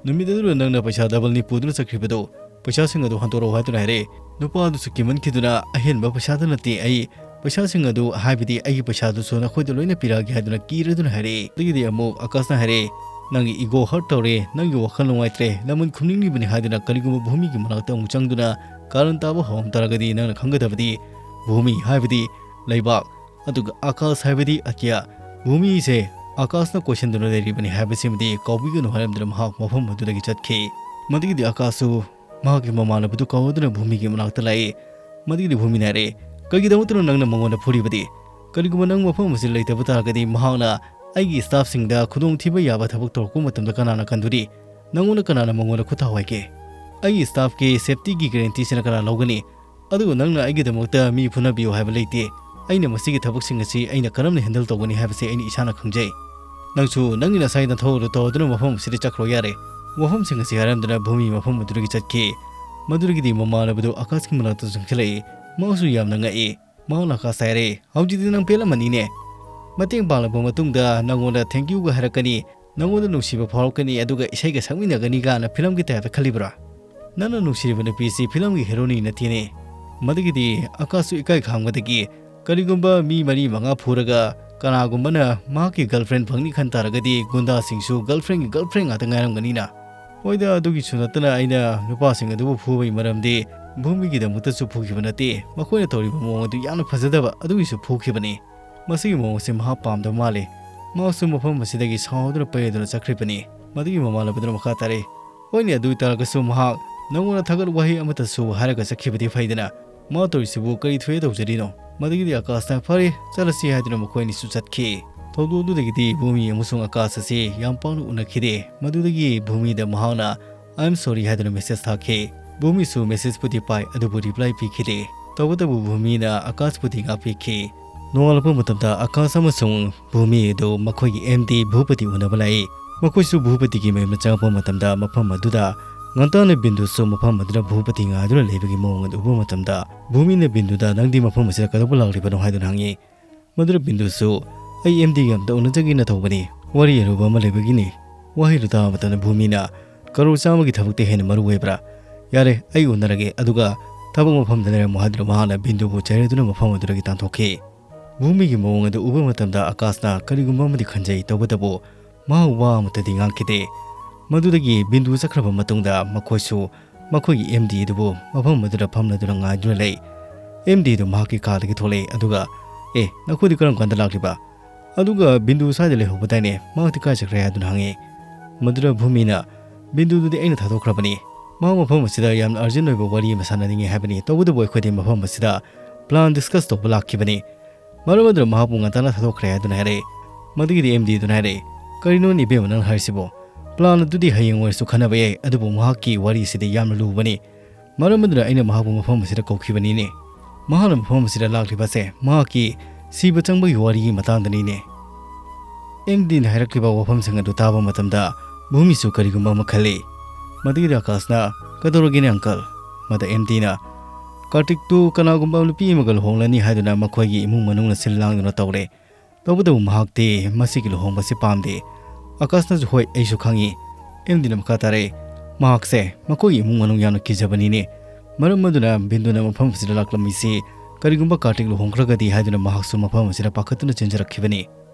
ꯅꯨꯃꯤꯠ ꯑꯗꯨꯗ ꯅꯪꯅ ꯄꯩꯁꯥ ꯗꯕꯜꯅꯤ ꯄꯨꯗꯨꯅ ꯆꯠꯈ꯭ꯔꯤꯕꯗꯨ, ꯄꯩꯁꯥꯁꯤꯡ ꯑꯗꯨ ꯍꯟꯗꯣꯔꯛꯑꯣ" ꯍꯥꯏꯗꯨꯅ ꯍꯥꯏꯔꯛꯑꯦ꯫ ꯅꯨꯄꯥ ꯑꯗꯨꯁꯨ ꯀꯤꯃꯟꯈꯤꯗꯨꯅ, "ꯑꯍꯦꯟꯕ ꯄꯩꯁꯥꯗ ꯅꯠꯇꯦ, ꯑꯩ ꯄꯩꯁꯥꯁꯤꯡ ꯑꯗꯨ, ꯍꯥꯏꯕꯗꯤ ꯑꯩꯒꯤ ꯄꯩꯁꯥꯗꯨꯁꯨ ꯅꯈꯣꯏꯗ ꯂꯣꯏꯅ ꯄꯤꯔꯛꯑꯒꯦ" ꯍꯥꯏꯗꯨꯅ ꯀꯤꯔꯗꯨꯅ ꯍꯥꯏꯔꯛꯑꯦ꯫ ꯑꯗꯒꯤꯗꯤ ꯑꯃꯨꯛ ꯑꯀꯥꯁꯅ ꯍꯥꯏꯔꯛꯑꯦ, "ꯅꯪꯒꯤ ꯏꯒꯣ ꯍꯔꯠ ꯇꯧꯔꯦ, ꯅꯪꯒꯤ ꯋꯥꯈꯜ ꯅꯨꯡꯉꯥꯏꯇ꯭ꯔꯦ, ꯂꯃꯟ ꯈꯨꯝꯅꯤꯡꯂꯤꯕꯅꯤ ꯍꯥꯏꯗꯨꯅ ꯀꯔꯤꯒꯨꯝꯕ ꯚꯨꯃꯤꯒꯤ ꯃꯅꯥꯛꯇ ꯑꯃꯨꯛ ꯆꯪꯗꯨꯅ ꯀꯥꯔꯟ ꯇꯥꯕ ꯍꯧꯔꯝ ꯇꯥꯔꯒꯗꯤ ꯅꯪꯅ ꯈꯪꯒꯗꯕꯗꯤ ꯚꯨꯃꯤ ꯍꯥꯏꯕꯗꯤ ꯂꯩꯕꯥꯛ, ꯑꯗꯨꯒ ꯑꯀꯥꯁ ꯍꯥꯏꯕꯗꯤ ꯑꯇꯤꯌꯥ, ꯚꯨꯃꯤꯁꯦ ꯑꯀꯥꯁꯅ ꯀꯣꯏꯁꯤꯟꯗꯨꯅ ꯂꯩꯔꯤꯕꯅꯤ ꯍꯥꯏꯕꯁꯤꯃꯗꯤ ꯀꯥꯎꯕꯤꯒꯅꯨ" ꯍꯥꯏꯔꯝꯗꯨꯅ ꯃꯍꯥꯛ ꯃꯐꯝ ꯑꯗꯨꯗꯒꯤ ꯆꯠꯈꯤ꯫ ꯃꯗꯨꯒꯤꯗꯤ ꯑꯀꯥꯁꯁꯨ ꯃꯍꯥꯛꯀꯤ ꯃꯃꯥꯟꯅꯕꯗꯨ ꯀꯧꯔꯗꯨꯅ ꯚꯨꯃꯤꯒꯤ ꯃꯅꯥꯛꯇ ꯂꯥꯛꯏ꯫ ꯃꯗꯨꯒꯤꯗꯤ ꯚꯨꯃꯤꯅ ꯍꯥꯏꯔꯛꯏ, "ꯀꯩꯒꯤꯗꯃꯛꯇꯅꯣ ꯅꯪꯅ ꯃꯉꯣꯟꯗ ꯐꯨꯔꯤꯕꯗꯤ? ꯀꯔꯤꯒꯨꯝꯕ ꯅꯪ ꯃꯐꯝ ꯑꯁꯤꯗ ꯂꯩꯇꯕ ꯇꯥꯔꯒꯗꯤ ꯃꯍꯥꯛꯅ ꯑꯩꯒꯤ staffꯁꯤꯡꯗ ꯈꯨꯗꯣꯡꯊꯤꯕ ꯌꯥꯕ ꯊꯕꯛ ꯇꯧꯔꯛꯄ ꯃꯇꯝꯗ ꯀꯅꯥꯅ ꯀꯟꯗꯨꯔꯤ? ꯅꯪꯉꯣꯟꯗ ꯀꯅꯥꯅ ꯃꯉꯣꯟꯗ ꯈꯨꯠ ꯊꯥꯎ ꯍꯥꯏꯒꯦ? ꯑꯩꯒꯤ staffꯀꯤ safetyꯒꯤ guaranteeꯁꯤꯅ ꯀꯅꯥ ꯂꯧꯒꯅꯤ? ꯑꯗꯨꯒ ꯅꯪꯅ ꯑꯩꯒꯤꯗꯃꯛꯇ ꯃꯤ ꯐꯨꯅꯕꯤꯌꯨ ꯍꯥꯏꯕ ꯂꯩꯇꯦ꯫ ꯑꯩꯅ ꯃꯁꯤꯒꯤ ꯊꯕꯛꯁꯤꯡ ꯑꯁꯤ ꯑꯩꯅ ꯀꯔꯝꯅ handle ꯇꯧꯒꯅꯤ ꯍꯥꯏꯕꯁꯤ ꯑꯩꯅ ꯏꯁꯥꯅ ꯈꯪꯖꯩ꯫ ꯅꯪꯁꯨ ꯅꯪꯒꯤ ꯅꯁꯥꯒꯤ ꯅꯊꯧ ꯑꯗꯨ ꯇꯧꯗꯨꯅ ꯃꯐꯝ ꯑꯁꯤꯗ ꯆꯠꯈ꯭ꯔꯣ ꯌꯥꯔꯦ꯫" ꯋꯥꯐꯝꯁꯤꯡ ꯑꯁꯤ ꯍꯥꯏꯔꯝꯗꯨꯅ ꯚꯨꯃꯤ ꯃꯐꯝ ꯑꯗꯨꯗꯒꯤ ꯆꯠꯈꯤ꯫ ꯃꯗꯨꯗꯒꯤꯗꯤ ꯃꯃꯥꯟꯅꯕꯗꯨ ꯑꯀꯥꯁꯀꯤ ꯃꯅꯥꯛꯇ ꯆꯪꯁꯤꯜꯂꯛꯏ꯫ ꯃꯍꯥꯛꯁꯨ ꯌꯥꯝꯅ ꯉꯛꯏ꯫ ꯃꯍꯥꯛꯅ ꯑꯀꯥꯁꯇ ꯍꯥꯏꯔꯦ, "ꯍꯧꯖꯤꯛꯇꯤ ꯅꯪ ꯄꯦꯜꯂꯝꯃꯅꯤꯅꯦ꯫ ꯃꯇꯦꯡ ꯄꯥꯡꯂꯕ ꯃꯇꯨꯡꯗ ꯅꯪꯉꯣꯟꯗ thank youꯒ ꯍꯥꯏꯔꯛꯀꯅꯤ, ꯅꯪꯉꯣꯟꯗ ꯅꯨꯡꯁꯤꯕ ꯐꯥꯎꯔꯛꯀꯅꯤ, ꯑꯗꯨꯒ ꯏꯁꯩꯒ ꯁꯛꯃꯤꯟꯅꯒꯅꯤ ꯀꯥꯏꯅ filmꯒꯤ typeꯇ ꯈꯜꯂꯤꯕ꯭ꯔꯥ? ꯅꯪꯅ ꯅꯨꯡꯁꯤꯔꯤꯕ ꯅꯨꯄꯤꯁꯤ filmꯒꯤ heroine ꯅꯠꯇꯦꯅꯦ꯫" ꯃꯗꯨꯒꯤꯗꯤ ꯑꯀꯥꯁꯁꯨ ꯏꯀꯥꯏ ꯈꯥꯡꯕꯗꯒꯤ, "ꯀꯔꯤꯒꯨꯝꯕ ꯃꯤ ꯃꯔꯤ ꯃꯉꯥ ꯐꯨꯔꯒ ꯀꯅꯥꯒꯨꯝꯕꯅ ꯃꯍꯥꯛꯀꯤ girlfriend ꯐꯪꯅꯤ ꯈꯟ ꯇꯥꯔꯒꯗꯤ ꯒꯨꯟꯗꯥꯁꯤꯡꯁꯨ girlfriendꯒꯤ girlfriend ꯉꯥꯛꯇ ꯉꯥꯏꯔꯝꯒꯅꯤꯅ꯫ ꯍꯣꯏꯗ, ꯑꯗꯨꯒꯤꯁꯨ ꯅꯠꯇꯅ ꯑꯩꯅ ꯅꯨꯄꯥꯁꯤꯡ ꯑꯗꯨꯕꯨ ꯐꯨꯕꯒꯤ ꯃꯔꯝꯗꯤ ꯚꯨꯃꯤꯒꯤꯗꯃꯛꯇꯁꯨ ꯐꯨꯈꯤꯕ ꯅꯠꯇꯦ꯫ ꯃꯈꯣꯏꯅ ꯇꯧꯔꯤꯕ ꯃꯑꯣꯡ ꯑꯗꯨ ꯌꯥꯝꯅ ꯐꯖꯗꯕ ꯑꯗꯨꯒꯤꯁꯨ ꯐꯨꯈꯤꯕꯅꯤ꯫ ꯃꯁꯤꯒꯤ ꯃꯑꯣꯡ ꯑꯁꯤ ꯃꯍꯥꯛ ꯄꯥꯝꯗꯕ ꯃꯥꯜꯂꯤ꯫ ꯃꯍꯥꯛꯁꯨ ꯃꯐꯝ ꯑꯁꯤꯗꯒꯤ ꯁꯥꯎꯗꯨꯅ ꯄꯩꯗꯨꯅ ꯆꯠꯈ꯭ꯔꯤꯕꯅꯤ꯫" ꯃꯗꯨꯒꯤ ꯃꯃꯥꯟꯅꯕꯗꯨꯅ ꯃꯈꯥ ꯇꯥꯔꯛꯏ, "ꯍꯣꯏꯅꯦ, ꯑꯗꯨ ꯑꯣꯏꯇꯥꯔꯒꯁꯨ ꯃꯍꯥꯛ ꯅꯪꯉꯣꯟꯗ ꯊꯥꯒꯠ ꯋꯥꯍꯩ ꯑꯃꯠꯇꯁꯨ ꯍꯥꯏꯔꯒ ꯆꯠꯈꯤꯕꯗꯤ ꯐꯩꯗꯅ꯫ ꯃꯥ ꯇꯧꯔꯤꯁꯤꯕꯨ ꯀꯔꯤ ꯊꯣꯛꯑꯦ ꯇꯧꯖꯔꯤꯅꯣ?" ꯃꯗꯨꯒꯤꯗꯤ ꯑꯀꯥꯁꯅ, "ꯐꯔꯦ, ꯆꯠꯂꯁꯤ" ꯍꯥꯏꯗꯨꯅ ꯃꯈꯣꯏ ꯑꯅꯤꯁꯨ ꯆꯠꯈꯤ꯫ ꯊꯧꯗꯣꯛ ꯑꯗꯨꯗꯒꯤꯗꯤ ꯚꯨꯃꯤ ꯑꯃꯁꯨꯡ ꯑꯀꯥꯁ ꯑꯁꯤ ꯌꯥꯝ ꯄꯥꯛꯅ ꯎꯅꯈꯤꯗꯦ꯫ ꯃꯗꯨꯗꯒꯤ ꯚꯨꯃꯤꯗ ꯃꯍꯥꯛꯅ "I am sorry" ꯍꯥꯏꯗꯨꯅ message ꯊꯥꯈꯤ꯫ ꯚꯨꯃꯤꯁꯨ messageꯄꯨꯗꯤ ꯄꯥꯏ, ꯑꯗꯨꯕꯨ reply ꯄꯤꯈꯤꯗꯦ꯫ ꯇꯧꯕꯇꯕꯨ ꯚꯨꯃꯤꯅ ꯑꯀꯥꯁꯄꯨꯗꯤ ꯉꯥꯛꯄꯤꯈꯤ꯫ ꯅꯣꯡꯉꯥꯜꯂꯛꯄ ꯃꯇꯝꯗ ꯑꯀꯥꯁ ꯑꯃꯁꯨꯡ ꯚꯨꯃꯤ ꯑꯗꯨ ꯃꯈꯣꯏꯒꯤ MD ꯚꯨꯄꯇꯤ ꯎꯅꯕ ꯂꯥꯛꯏ꯫ ꯃꯈꯣꯏꯁꯨ ꯚꯨꯄꯇꯤꯒꯤ ꯃꯌꯨꯝꯗ ꯆꯪꯉꯛꯄ ꯃꯇꯝꯗ ꯃꯐꯝ ꯑꯗꯨꯗ ꯉꯟꯇꯥꯅ ꯕꯤꯟꯗꯨꯁꯨ ꯃꯐꯝ ꯑꯗꯨꯗ ꯚꯨꯄꯇꯤ ꯉꯥꯏꯗꯨꯅ ꯂꯩꯕꯒꯤ ꯃꯑꯣꯡ ꯑꯗꯨ ꯎꯕ ꯃꯇꯝꯗ ꯚꯨꯃꯤꯅ ꯕꯤꯟꯗꯨꯗ, "ꯅꯪꯗꯤ ꯃꯐꯝ ꯑꯁꯤꯗ ꯀꯩꯗꯧꯕ ꯂꯥꯛꯂꯤꯕꯅꯣ?" ꯍꯥꯏꯗꯨꯅ ꯍꯪꯉꯤ꯫ ꯃꯗꯨꯗ ꯕꯤꯟꯗꯨꯁꯨ, "ꯑꯩ MDꯒ ꯑꯝꯇ ꯎꯅꯖꯒꯦꯅ ꯊꯧꯕꯅꯤ꯫ ꯋꯥꯔꯤ ꯑꯔꯨꯕ ꯑꯃ ꯂꯩꯕꯒꯤꯅꯤ꯫" ꯋꯥꯍꯩꯗꯨ ꯇꯥꯕ ꯃꯇꯝꯗ ꯚꯨꯃꯤꯅ, "ꯀꯔꯣꯔ ꯆꯥꯝꯃꯒꯤ ꯊꯕꯛꯇ ꯍꯦꯟꯅ ꯃꯔꯨ ꯑꯣꯏꯕ꯭ꯔꯥ? ꯌꯥꯔꯦ, ꯑꯩ ꯎꯅꯔꯒꯦ, ꯑꯗꯨꯒ ꯊꯕꯛ ꯃꯐꯝꯗ ꯂꯩꯔꯝꯃꯣ" ꯍꯥꯏꯗꯨꯅ ꯃꯍꯥꯛꯅ ꯕꯤꯟꯗꯨꯕꯨ ꯆꯩꯔꯗꯨꯅ ꯃꯐꯝ ꯑꯗꯨꯗꯒꯤ ꯇꯥꯟꯊꯣꯛꯈꯤ꯫ ꯚꯨꯃꯤꯒꯤ ꯃꯑꯣꯡ ꯑꯗꯨ ꯎꯕ ꯃꯇꯝꯗ ꯑꯀꯥꯁꯅ ꯀꯔꯤꯒꯨꯝꯕ ꯑꯃꯗꯤ ꯈꯟꯖꯩ, ꯇꯧꯕꯇꯕꯨ ꯃꯍꯥꯛ ꯋꯥ ꯑꯃꯠꯇꯗꯤ ꯉꯥꯡꯈꯤꯗꯦ꯫ ꯃꯗꯨꯗꯒꯤ ꯕꯤꯟꯗꯨ ꯆꯠꯈ꯭ꯔꯕ ꯃꯇꯨꯡꯗ ꯃꯈꯣꯏꯁꯨ ꯃꯈꯣꯏꯒꯤ MD ꯑꯗꯨꯕꯨ ꯃꯐꯝ ꯑꯗꯨꯗ ꯐꯝꯂꯗꯨꯅ ꯉꯥꯏꯗꯨꯅ ꯂꯩ꯫ MDꯗꯨ ꯃꯍꯥꯛꯀꯤ ꯀꯥꯗꯒꯤ ꯊꯣꯛꯂꯛꯏ, ꯑꯗꯨꯒ, "ꯑꯦ, ꯅꯈꯣꯏꯗꯤ ꯀꯔꯝ ꯀꯥꯟꯗ ꯂꯥꯛꯂꯤꯕ? ꯑꯗꯨꯒ ꯕꯤꯟꯗꯨ ꯁ꯭ꯋꯥꯏꯗ ꯂꯩꯍꯧꯕꯗꯥꯏꯅꯦ? ꯃꯍꯥꯛꯇꯤ ꯀꯥꯏ ꯆꯠꯈ꯭ꯔꯦ?" ꯍꯥꯏꯗꯨꯅ ꯍꯪꯉꯤ꯫ ꯃꯗꯨꯗ ꯚꯨꯃꯤꯅ, "ꯕꯤꯟꯗꯨꯗꯨꯗꯤ ꯑꯩꯅ ꯊꯥꯗꯣꯛꯈ꯭ꯔꯕꯅꯤ꯫ ꯃꯍꯥꯛ ꯃꯐꯝ ꯑꯁꯤꯗ ꯌꯥꯝꯅ urgent ꯑꯣꯏꯕ ꯋꯥꯔꯤ ꯑꯃ ꯁꯥꯟꯅꯅꯤꯡꯉꯤ ꯍꯥꯏꯕꯅꯤ꯫ ꯇꯧꯕꯇꯕꯨ ꯑꯩꯈꯣꯏꯗꯤ ꯃꯐꯝ ꯑꯁꯤꯗ plan discuss ꯇꯧꯕ ꯂꯥꯛꯈꯤꯕꯅꯤ꯫ ꯃꯔꯝ ꯑꯗꯨꯅ ꯃꯍꯥꯛꯄꯨ ꯉꯟꯇꯥꯅ ꯊꯥꯗꯣꯛꯈ꯭ꯔꯦ ꯍꯥꯏꯗꯨꯅ ꯍꯥꯏꯔꯛꯏ꯫ ꯃꯗꯨꯒꯤꯗꯤ ꯑꯦꯝ ꯗꯤ ꯑꯗꯨꯅ ꯍꯥꯏꯔꯛꯏ, "ꯀꯔꯤꯅꯣꯅꯦ ꯏꯕꯦꯝꯃ ꯅꯪ ꯍꯥꯏꯔꯤꯁꯤꯕꯣ? Plan ꯑꯗꯨꯗꯤ ꯍꯌꯦꯡ ꯑꯣꯏꯔꯁꯨ ꯈꯟꯅꯕ ꯌꯥꯏ, ꯑꯗꯨꯕꯨ ꯃꯍꯥꯛꯀꯤ ꯋꯥꯔꯤꯁꯤꯗꯤ ꯌꯥꯝꯅ ꯂꯨꯕꯅꯤ꯫ ꯃꯔꯝ ꯑꯗꯨꯅ ꯑꯩꯅ ꯃꯍꯥꯛꯄꯨ ꯃꯐꯝ ꯑꯁꯤꯗ ꯀꯧꯈꯤꯕꯅꯤꯅꯦ꯫ ꯃꯍꯥꯛꯅ ꯃꯐꯝ ꯑꯁꯤꯗ ꯂꯥꯛꯂꯤꯕꯁꯦ ꯃꯍꯥꯛꯀꯤ ꯁꯤꯕ ꯆꯪꯕꯒꯤ ꯋꯥꯔꯤꯒꯤ ꯃꯇꯥꯡꯗꯅꯤꯅꯦ꯫" ꯑꯦꯝ ꯗꯤꯅ ꯍꯥꯏꯔꯛꯂꯤꯕ ꯋꯥꯐꯝꯁꯤꯡ ꯑꯗꯨ ꯇꯥꯕ ꯃꯇꯝꯗ ꯚꯨꯃꯤꯁꯨ ꯀꯔꯤꯒꯨꯝꯕ ꯑꯃ ꯈꯜꯂꯤ꯫ ꯃꯗꯨꯒꯤꯗ ꯑꯀꯥꯁꯅ, "ꯀꯗꯧꯔꯒꯦꯅꯦ ꯑꯪꯀꯜ?" ꯃꯗ ꯑꯦꯝ ꯗꯤꯅ, "ꯀꯥꯔꯇꯤꯛꯇꯨ ꯀꯅꯥꯒꯨꯝꯕ ꯅꯨꯄꯤ ꯑꯃꯒ ꯂꯨꯍꯣꯡꯂꯅꯤ ꯍꯥꯏꯗꯨꯅ ꯃꯈꯣꯏꯒꯤ ꯏꯃꯨꯡ ꯃꯅꯨꯡꯅ ꯁꯤꯜ ꯂꯥꯡꯗꯨꯅ ꯇꯧꯔꯦ꯫ ꯇꯧꯕꯇꯕꯨ ꯃꯍꯥꯛꯇꯤ ꯃꯁꯤꯒꯤ ꯂꯨꯍꯣꯡꯕꯁꯤ ꯄꯥꯝꯗꯦ꯫" ꯑꯀꯥꯁꯅꯁꯨ, "ꯍꯣꯏ, ꯑꯩꯁꯨ ꯈꯪꯏ꯫" ꯑꯦꯝ ꯗꯤꯅ ꯃꯈꯥ ꯇꯥꯔꯛꯏ, "ꯃꯍꯥꯛꯁꯦ ꯃꯈꯣꯏꯒꯤ ꯏꯃꯨꯡ ꯃꯅꯨꯡ ꯌꯥꯝꯅ ꯀꯤꯖꯕꯅꯤꯅꯦ꯫ ꯃꯔꯝ ꯑꯗꯨꯅ ꯕꯤꯟꯗꯨꯅ ꯃꯐꯝ ꯑꯁꯤꯗ ꯂꯥꯛꯂꯝꯃꯤꯁꯤ ꯀꯔꯤꯒꯨꯝꯕ ꯀꯥꯔꯇꯤꯛ ꯂꯨꯍꯣꯡꯈ꯭ꯔꯒꯗꯤ ꯍꯥꯏꯗꯨꯅ ꯃꯍꯥꯛꯁꯨ ꯃꯐꯝ ꯑꯁꯤꯗ ꯄꯥꯈꯠꯇꯨꯅ ꯆꯦꯟꯖꯔꯛꯈꯤꯕꯅꯤ꯫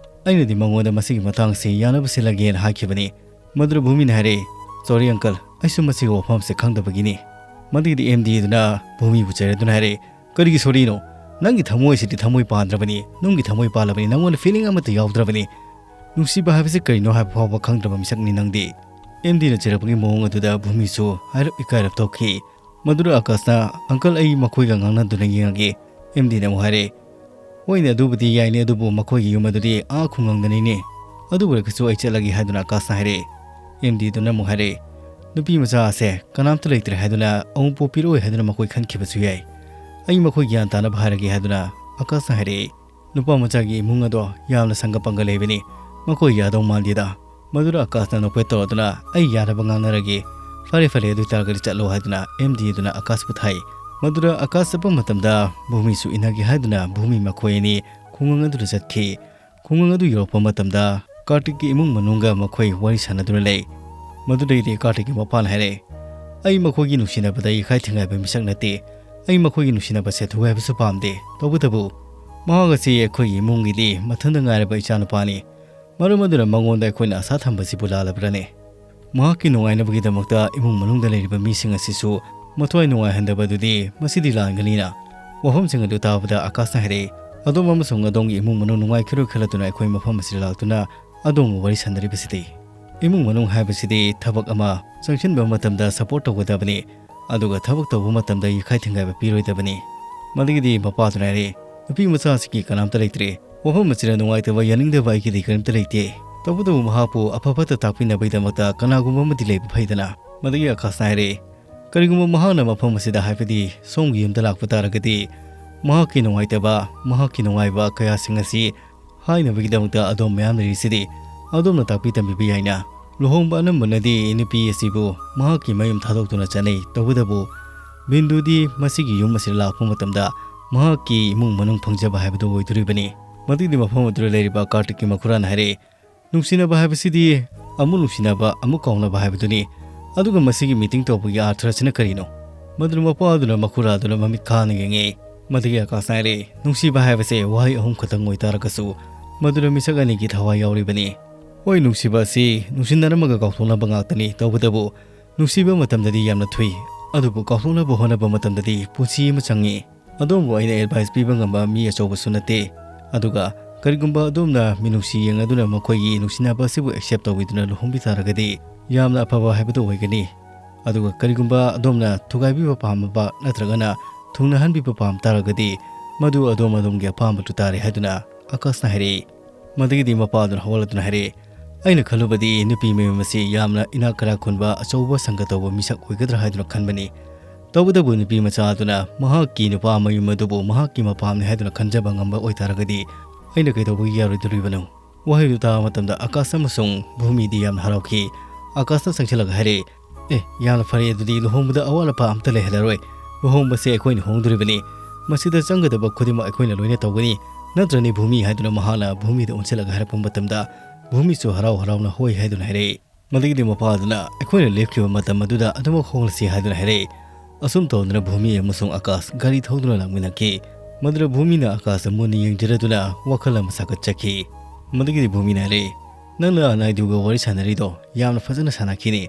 ꯑꯩꯅꯗꯤ ꯃꯉꯣꯟꯗ ꯃꯁꯤꯒꯤ ꯃꯇꯥꯡꯁꯤ ꯌꯥꯅꯕ ꯁꯤꯜꯂꯒꯦꯅ ꯍꯥꯏꯈꯤꯕꯅꯤ꯫" ꯃꯗꯨꯗ ꯚꯨꯃꯤꯅ ꯍꯥꯏꯔꯛꯏ, "ꯁꯣꯔꯤ ꯑꯪꯀꯜ, ꯑꯩꯁꯨ ꯃꯁꯤꯒꯤ ꯋꯥꯐꯝꯁꯦ ꯈꯪꯗꯕꯒꯤꯅꯤ꯫" ꯃꯗꯨꯒꯤꯗꯤ ꯑꯦꯝ ꯗꯤ ꯑꯗꯨꯅ ꯚꯨꯃꯤꯕꯨ ꯆꯩꯔꯗꯨꯅ ꯍꯥꯏꯔꯛꯏ, "ꯀꯔꯤꯒꯤ ꯁꯣꯔꯤꯅꯣ? ꯅꯪꯒꯤ ꯊꯃꯣꯏꯁꯤꯗꯤ ꯊꯃꯣꯏ ꯄꯥꯟꯗ꯭ꯔꯕꯅꯤ, ꯅꯨꯡꯒꯤ ꯊꯃꯣꯏ ꯄꯥꯜꯂꯕꯅꯤ, ꯅꯪꯉꯣꯟꯗ feeling ꯑꯃꯠꯇ ꯌꯥꯎꯗ꯭ꯔꯕꯅꯤ꯫ ꯅꯨꯡꯁꯤꯕ ꯍꯥꯏꯕꯁꯤ ꯀꯔꯤꯅꯣ ꯍꯥꯏꯕ ꯐꯥꯎꯕ ꯈꯪꯗ꯭ꯔꯕ ꯃꯤꯁꯛꯅꯤ ꯅꯪꯗꯤ꯫" ꯑꯦꯝ ꯗꯤꯅ ꯆꯩꯔꯛꯄꯒꯤ ꯃꯑꯣꯡ ꯑꯗꯨꯗ ꯚꯨꯃꯤꯁꯨ ꯍꯥꯏꯔꯞ ꯏꯀꯥꯏꯔꯞ ꯊꯣꯛꯈꯤ꯫ ꯃꯗꯨꯗ ꯑꯀꯥꯁꯅ, "ꯑꯪꯀꯜ, ꯑꯩ ꯃꯈꯣꯏꯒ ꯉꯥꯡꯅꯗꯨꯅ ꯌꯦꯡꯉꯒꯦ꯫" ꯑꯦꯝ ꯗꯤꯅ ꯑꯃꯨꯛ ꯍꯥꯏꯔꯛꯏ, "ꯍꯣꯏꯅꯦ, ꯑꯗꯨꯕꯨꯗꯤ ꯌꯥꯏꯅꯦ, ꯑꯗꯨꯕꯨ ꯃꯈꯣꯏꯒꯤ ꯌꯨꯝ ꯑꯗꯨꯗꯤ ꯑꯥ ꯈꯨꯡꯒꯪꯗꯅꯤꯅꯦ꯫ ꯑꯗꯨ ꯑꯣꯏꯔꯒꯁꯨ ꯑꯩ ꯆꯠꯂꯒꯦ," ꯍꯥꯏꯗꯨꯅ ꯑꯀꯥꯁꯅ ꯍꯥꯏꯔꯛꯏ꯫ ꯑꯦꯝ ꯗꯤꯗꯨꯅ ꯑꯃꯨꯛ ꯍꯥꯏꯔꯛꯏ, "ꯅꯨꯄꯤ ꯃꯆꯥ ꯑꯁꯦ ꯀꯅꯥꯝꯇ ꯂꯩꯇ꯭ꯔꯦ ꯍꯥꯏꯗꯨꯅ ꯑꯃꯨꯛ ꯄꯣꯛꯄꯤꯔꯛꯑꯣꯏ ꯍꯥꯏꯗꯨꯅ ꯃꯈꯣꯏ ꯈꯟꯈꯤꯕꯁꯨ ꯌꯥꯏ꯫ ꯑꯩ ꯃꯈꯣꯏ ꯒ꯭ꯌꯥꯟ ꯇꯥꯅꯕ ꯍꯥꯏꯔꯒꯦ," ꯍꯥꯏꯗꯨꯅ ꯑꯀꯥꯁꯅ ꯍꯥꯏꯔꯛꯏ꯫ "ꯅꯨꯄꯥ ꯃꯆꯥꯒꯤ ꯏꯃꯨꯡ ꯑꯗꯣ ꯌꯥꯝꯅ ꯁꯪꯒ ꯄꯪꯒ ꯂꯩꯕꯅꯤ, ꯃꯈꯣꯏ ꯌꯥꯗꯧ ꯃꯥꯟꯗꯦꯗ꯫" ꯃꯗꯨꯗ ꯑꯀꯥꯁꯅ ꯅꯣꯛꯐꯦꯠ ꯇꯧꯔꯗꯨꯅ, "ꯑꯩ ꯌꯥꯅꯕ ꯉꯥꯡꯅꯔꯒꯦ꯫ ꯐꯔꯦ, ꯐꯔꯦ, ꯑꯗꯨ ꯑꯣꯏꯇꯥꯔꯒꯗꯤ ꯆꯠꯂꯣ," ꯍꯥꯏꯗꯨꯅ ꯑꯦꯝ ꯗꯤ ꯑꯗꯨꯅ ꯑꯀꯥꯁꯄꯨ ꯊꯥꯏ꯫ ꯃꯗꯨꯗ ꯑꯀꯥꯁ ꯆꯠꯄ ꯃꯇꯝꯗ ꯚꯨꯃꯤꯁꯨ ꯏꯟꯅꯒꯦ ꯍꯥꯏꯗꯨꯅ ꯚꯨꯃꯤ ꯃꯈꯣꯏ ꯑꯅꯤ ꯈꯨꯡꯒꯪ ꯑꯗꯨꯗ ꯆꯠꯈꯤ꯫ ꯈꯨꯡꯒꯪ ꯑꯗꯨ ꯌꯧꯔꯛꯄ ꯃꯇꯝꯗ ꯀꯥꯔꯇꯤꯛꯀꯤ ꯏꯃꯨꯡ ꯃꯅꯨꯡꯒ ꯃꯈꯣꯏ ꯋꯥꯔꯤ ꯁꯥꯟꯅꯗꯨꯅ ꯂꯩ꯫ ꯃꯗꯨꯗꯩꯗꯤ ꯀꯥꯔꯇꯤꯛꯀꯤ ꯃꯄꯥꯅ ꯍꯥꯏꯔꯛꯑꯦ, "ꯑꯩ ꯃꯈꯣꯏꯒꯤ ꯅꯨꯡꯁꯤꯅꯕꯗ ꯌꯩꯈꯥꯏ ꯊꯤꯡꯒꯥꯏꯕ ꯃꯤꯁꯛ ꯅꯠꯇꯦ꯫ ꯑꯩ ꯃꯈꯣꯏꯒꯤ ꯅꯨꯡꯁꯤꯅꯕꯁꯦ ꯊꯨꯒꯥꯏꯕꯁꯨ ꯄꯥꯝꯗꯦ꯫ ꯇꯧꯕꯇꯕꯨ ꯃꯍꯥꯛ ꯑꯁꯤ ꯑꯩꯈꯣꯏꯒꯤ ꯏꯃꯨꯡꯒꯤꯗꯤ ꯃꯊꯟꯇ ꯉꯥꯏꯔꯕ ꯏꯆꯥꯅꯨꯄꯥꯅꯤ꯫ ꯃꯔꯝ ꯑꯗꯨꯅ ꯃꯉꯣꯟꯗ ꯑꯩꯈꯣꯏꯅ ꯑꯁꯥ ꯊꯝꯕꯁꯤꯕꯨ ꯂꯥꯜꯂꯕ꯭ꯔꯅꯦ? ꯃꯍꯥꯛꯀꯤ ꯅꯨꯡꯉꯥꯏꯅꯕꯒꯤꯗꯃꯛꯇ ꯏꯃꯨꯡ ꯃꯅꯨꯡꯗ ꯂꯩꯔꯤꯕ ꯃꯤꯁꯤꯡ ꯑꯁꯤꯁꯨ ꯃꯊ꯭ꯋꯥꯏ ꯅꯨꯡꯉꯥꯏꯍꯟꯗꯕ ꯑꯗꯨꯗꯤ ꯃꯁꯤꯗꯤ ꯂꯥꯟꯒꯅꯤꯅ?" ꯋꯥꯐꯝꯁꯤꯡ ꯑꯗꯨ ꯇꯥꯕꯗ ꯑꯀꯥꯁꯅ ꯍꯥꯏꯔꯛꯏ, "ꯑꯗꯣꯝ ꯑꯃꯁꯨꯡ ꯑꯗꯣꯝꯒꯤ ꯏꯃꯨꯡ ꯃꯅꯨꯡ ꯅꯨꯡꯉꯥꯏꯈꯤꯔꯣꯏ ꯈꯜꯂꯗꯨꯅ ꯑꯩꯈꯣꯏ ꯃꯐꯝ ꯑꯁꯤꯗ ꯂꯥꯛꯇꯨꯅ ꯑꯗꯣꯝꯒ ꯋꯥꯔꯤ ꯁꯥꯟꯅꯔꯤꯕꯁꯤꯗꯤ? ꯏꯃꯨꯡ ꯃꯅꯨꯡ ꯍꯥꯏꯕꯁꯤꯗꯤ ꯊꯕꯛ ꯑꯃ ꯆꯪꯁꯤꯟꯕ ꯃꯇꯝꯗ support ꯇꯧꯒꯗꯕꯅꯤ, ꯑꯗꯨꯒ ꯊꯕꯛ ꯇꯧꯕ ꯃꯇꯝꯗ ꯌꯩꯈꯥꯏ ꯊꯤꯡꯒꯥꯏꯕ ꯄꯤꯔꯣꯏꯗꯕꯅꯤ꯫ ꯃꯗꯨꯒꯤꯗꯤ ꯃꯄꯥꯗꯨꯅ ꯍꯥꯏꯔꯛꯏ, "ꯅꯨꯄꯤ ꯃꯆꯥꯁꯤꯒꯤ ꯀꯅꯥꯝꯇ ꯂꯩꯇ꯭ꯔꯦ꯫ ꯋꯥꯐꯝ ꯑꯁꯤꯗ ꯅꯨꯡꯉꯥꯏꯇꯕ, ꯌꯥꯅꯤꯡꯗꯕ ꯑꯩꯒꯤꯗꯤ ꯀꯔꯤꯝꯇ ꯂꯩꯇꯦ꯫ ꯇꯧꯕꯇꯕꯨ ꯃꯍꯥꯛꯄꯨ ꯑꯐ ꯐꯠꯇ ꯇꯥꯛꯄꯤꯅꯕꯒꯤꯗꯃꯛꯇ ꯀꯅꯥꯒꯨꯝꯕ ꯑꯃꯗꯤ ꯂꯩꯕ ꯐꯩꯗꯅ?" ꯃꯗꯨꯒꯤ ꯑꯀꯥꯁꯅ ꯍꯥꯏꯔꯛꯏ, "ꯀꯔꯤꯒꯨꯝꯕ ꯃꯍꯥꯛꯅ ꯃꯐꯝ ꯑꯁꯤꯗ, ꯍꯥꯏꯕꯗꯤ ꯁꯣꯝꯒꯤ ꯌꯨꯝꯗ ꯂꯥꯛꯄ ꯇꯥꯔꯒꯗꯤ, ꯃꯍꯥꯛꯀꯤ ꯅꯨꯡꯉꯥꯏꯇꯕ, ꯃꯍꯥꯛꯀꯤ ꯅꯨꯡꯉꯥꯏꯕ ꯀꯌꯥꯁꯤꯡ ꯑꯁꯤ ꯍꯥꯏꯅꯕꯒꯤꯗꯃꯛꯇ ꯑꯗꯣꯝ ꯃꯌꯥꯝ ꯂꯩꯔꯤꯁꯤꯗꯤ, ꯑꯗꯣꯝꯅ ꯇꯥꯛꯄꯤ ꯇꯝꯕꯤꯕ ꯌꯥꯏꯅ꯫ ꯂꯨꯍꯣꯡꯕ ꯑꯅꯝꯕꯅꯗꯤ ꯅꯨꯄꯤ ꯑꯁꯤꯕꯨ ꯃꯍꯥꯛꯀꯤ ꯃꯌꯨꯝ ꯊꯥꯗꯣꯛꯇꯨꯅ ꯆꯠꯅꯩ꯫ ꯇꯧꯕꯇꯕꯨ ꯕꯤꯟꯗꯨꯗꯤ ꯃꯁꯤꯒꯤ ꯌꯨꯝ ꯑꯁꯤꯗ ꯂꯥꯛꯄ ꯃꯇꯝꯗ ꯃꯍꯥꯛꯀꯤ ꯏꯃꯨꯡ ꯃꯅꯨꯡ ꯐꯪꯖꯕ ꯍꯥꯏꯕꯗꯨ ꯑꯣꯏꯗꯣꯔꯤꯕꯅꯤ꯫" ꯃꯗꯨꯒꯤꯗꯤ ꯃꯐꯝ ꯑꯗꯨꯗ ꯂꯩꯔꯤꯕ ꯀꯥꯔꯇꯤꯛꯀꯤ ꯃꯈꯨꯔꯥꯅ ꯍꯥꯏꯔꯛꯏ, "ꯅꯨꯡꯁꯤꯅꯕ ꯍꯥꯏꯕꯁꯤꯗꯤ ꯑꯃꯨꯛ ꯅꯨꯡꯁꯤꯅꯕ, ꯑꯃꯨꯛ ꯀꯥꯎꯅꯕ ꯍꯥꯏꯕꯗꯨꯅꯤ꯫ ꯑꯗꯨꯒ ꯃꯁꯤꯒꯤ ꯃꯤꯇꯤꯡ ꯇꯧꯕꯒꯤ ꯑꯥꯔꯊ ꯑꯁꯤꯅ ꯀꯔꯤꯅꯣ?" ꯃꯗꯨꯅ ꯃꯄꯥ ꯑꯗꯨꯅ ꯃꯈꯨꯔꯥ ꯑꯗꯨꯅ ꯃꯃꯤꯠ ꯈꯥꯅ ꯌꯦꯡꯉꯤ꯫ ꯃꯗꯨꯒꯤ ꯑꯀꯥꯁꯅ ꯍꯥꯏꯔꯛꯏ, "ꯅꯨꯡꯁꯤꯕ ꯍꯥꯏꯕꯁꯦ ꯋꯥꯍꯩ ꯑꯍꯨꯝ ꯈꯛꯇꯪ ꯑꯣꯏꯇꯥꯔꯒꯁꯨ, ꯃꯗꯨꯗ ꯃꯤꯁꯛ ꯑꯅꯤꯒꯤ ꯊꯋꯥꯏ ꯌꯥꯎꯔꯤꯕꯅꯤ꯫ ꯍꯣꯏ, ꯅꯨꯡꯁꯤꯕ ꯑꯁꯤ ꯅꯨꯡꯁꯤꯅꯔꯝꯃꯒ ꯀꯥꯎꯊꯣꯛꯅꯕ ꯉꯥꯛꯇꯅꯤ꯫ ꯇꯧꯕꯇꯕꯨ ꯅꯨꯡꯁꯤꯕ ꯃꯇꯝꯗꯗꯤ ꯌꯥꯝꯅ ꯊꯨꯏ, ꯑꯗꯨꯕꯨ ꯀꯥꯎꯊꯣꯛꯅꯕ ꯍꯣꯠꯅꯕ ꯃꯇꯝꯗꯗꯤ ꯄꯨꯟꯁꯤ ꯑꯃ ꯆꯪꯉꯤ꯫ ꯑꯗꯣꯝꯕꯨ ꯑꯩꯅ ꯑꯦꯗꯚꯥꯏꯁ ꯄꯤꯕ ꯉꯝꯕ ꯃꯤ ꯑꯆꯧꯕꯁꯨ ꯅꯠꯇꯦ꯫ ꯑꯗꯨꯒ ꯀꯔꯤꯒꯨꯝꯕ ꯑꯗꯣꯝꯅ ꯃꯤꯅꯨꯡꯁꯤ ꯌꯦꯡꯂꯗꯨꯅ ꯃꯈꯣꯏꯒꯤ ꯅꯨꯡꯁꯤꯅꯕ ꯑꯁꯤꯕꯨ ꯑꯦꯛꯁꯦꯞ ꯇꯧꯕꯤꯗꯨꯅ ꯂꯨꯍꯣꯡꯕꯤ ꯇꯥꯔꯒꯗꯤ ꯌꯥꯝꯅ ꯑꯐꯕ ꯍꯥꯏꯕꯗꯨ ꯑꯣꯏꯒꯅꯤ꯫ ꯑꯗꯨꯒ ꯀꯔꯤꯒꯨꯝꯕ ꯑꯗꯣꯝꯅ ꯊꯨꯒꯥꯏꯕꯤꯕ ꯄꯥꯝꯃꯕ ꯅꯠꯇ꯭ꯔꯒꯅ ꯊꯨꯡꯅꯍꯟꯕꯤꯕ ꯄꯥꯝ ꯇꯥꯔꯒꯗꯤ ꯃꯗꯨ ꯑꯗꯣꯝ ꯑꯗꯣꯝꯒꯤ ꯑꯄꯥꯝꯕꯗꯨ ꯇꯥꯔꯦ" ꯍꯥꯏꯗꯨꯅ ꯑꯀꯥꯁꯅ ꯍꯥꯏꯔꯛꯏ꯫ ꯃꯗꯨꯒꯤꯗꯤ ꯃꯄꯥ ꯑꯗꯨꯅ ꯍꯧꯒꯠꯂꯗꯨꯅ ꯍꯥꯏꯔꯛꯏ, "ꯑꯩꯅ ꯈꯜꯂꯨꯕꯗꯤ ꯅꯨꯄꯤ ꯃꯌꯨꯝ ꯑꯁꯤ ꯌꯥꯝꯅ ꯏꯅꯥꯛ ꯀꯩꯔꯥꯛ ꯈꯨꯟꯕ ꯑꯆꯧꯕ ꯁꯪꯒ ꯇꯧꯕ ꯃꯤꯁꯛ ꯑꯣꯏꯒꯗ꯭ꯔꯥ ꯍꯥꯏꯗꯨꯅ ꯈꯟꯕꯅꯤ꯫ ꯇꯧꯕꯇꯕꯨ ꯅꯨꯄꯤ ꯃꯆꯥ ꯑꯗꯨꯅ ꯃꯍꯥꯛꯀꯤ ꯅꯨꯄꯥ ꯃꯌꯨꯝ ꯑꯗꯨꯕꯨ ꯃꯍꯥꯛꯀꯤ ꯃꯄꯥꯝꯅꯤ ꯍꯥꯏꯗꯨꯅ ꯈꯟꯖꯕ ꯉꯝꯕ ꯑꯣꯏꯇꯥꯔꯒꯗꯤ ꯑꯩꯅ ꯀꯩꯗꯧꯕꯒꯤ ꯌꯥꯔꯣꯏꯗꯣꯔꯤꯕꯅꯣ?" ꯋꯥꯍꯩꯗꯨ ꯇꯥꯕ ꯃꯇꯝꯗ ꯑꯀꯥꯁ ꯑꯃꯁꯨꯡ ꯚꯨꯃꯤꯗꯤ ꯌꯥꯝꯅ ꯍꯔꯥꯎꯈꯤ꯫ ꯑꯀꯥꯁꯅ ꯆꯪꯁꯤꯜꯂꯒ ꯍꯥꯏꯔꯛꯏ, "ꯑꯦ, ꯌꯥꯝꯅ ꯐꯔꯦ, ꯑꯗꯨꯗꯤ ꯂꯨꯍꯣꯡꯕꯗ ꯑꯋꯥꯠ ꯑꯄꯥ ꯑꯝꯇ ꯂꯩꯍꯜꯂꯔꯣꯏ꯫ ꯂꯨꯍꯣꯡꯕꯁꯦ ꯑꯩꯈꯣꯏꯅ ꯍꯣꯡꯗꯣꯔꯤꯕꯅꯤ꯫ ꯃꯁꯤꯗ ꯆꯪꯒꯗꯕ ꯈꯨꯗꯤꯡꯃꯛ ꯑꯩꯈꯣꯏꯅ ꯂꯣꯏꯅ ꯇꯧꯒꯅꯤ꯫ ꯅꯠꯇ꯭ꯔꯅꯤ ꯚꯨꯃꯤ?" ꯍꯥꯏꯗꯨꯅ ꯃꯍꯥꯛꯅ ꯚꯨꯃꯤꯗ ꯑꯣꯟꯁꯤꯜꯂꯒ ꯍꯥꯏꯔꯛꯄ ꯃꯇꯝꯗ ꯚꯨꯃꯤꯁꯨ ꯍꯔꯥꯎ ꯍꯔꯥꯎꯅ ꯍꯣꯏ ꯍꯥꯏꯗꯨꯅ ꯍꯥꯏꯔꯛꯏ꯫ ꯃꯗꯨꯒꯤꯗꯤ ꯃꯄꯥ ꯑꯗꯨꯅ ꯑꯩꯈꯣꯏꯅ ꯂꯦꯞꯈꯤꯕ ꯃꯇꯝ ꯑꯗꯨꯗ ꯑꯗꯨꯃꯛ ꯍꯣꯡꯂꯁꯤ ꯍꯥꯏꯗꯨꯅ ꯍꯥꯏꯔꯛꯏ꯫ ꯑꯁꯨꯝ ꯇꯧꯗꯨꯅ ꯚꯨꯃꯤ ꯑꯃꯁꯨꯡ ꯑꯀꯥꯁ ꯒꯥꯔꯤ ꯊꯧꯗꯨꯅ ꯂꯥꯛꯃꯤꯟꯅꯈꯤ꯫ ꯃꯗꯨꯗ ꯚꯨꯃꯤꯅ ꯑꯀꯥꯁꯇ ꯃꯨꯟꯅ ꯌꯦꯡꯖꯔꯗꯨꯅ ꯋꯥꯈꯜ ꯑꯃ ꯁꯥꯒꯠꯆꯈꯤ꯫ ꯃꯗꯨꯒꯤꯗꯤ ꯚꯨꯃꯤꯅ ꯍꯥꯏꯔꯛꯏ, "ꯅꯪꯅ ꯅꯥꯏꯗꯨꯒ ꯋꯥꯔꯤ ꯁꯥꯟꯅꯔꯤꯗꯣ ꯌꯥꯝꯅ ꯐꯖꯅ ꯁꯥꯟꯅꯈꯤꯅꯤ꯫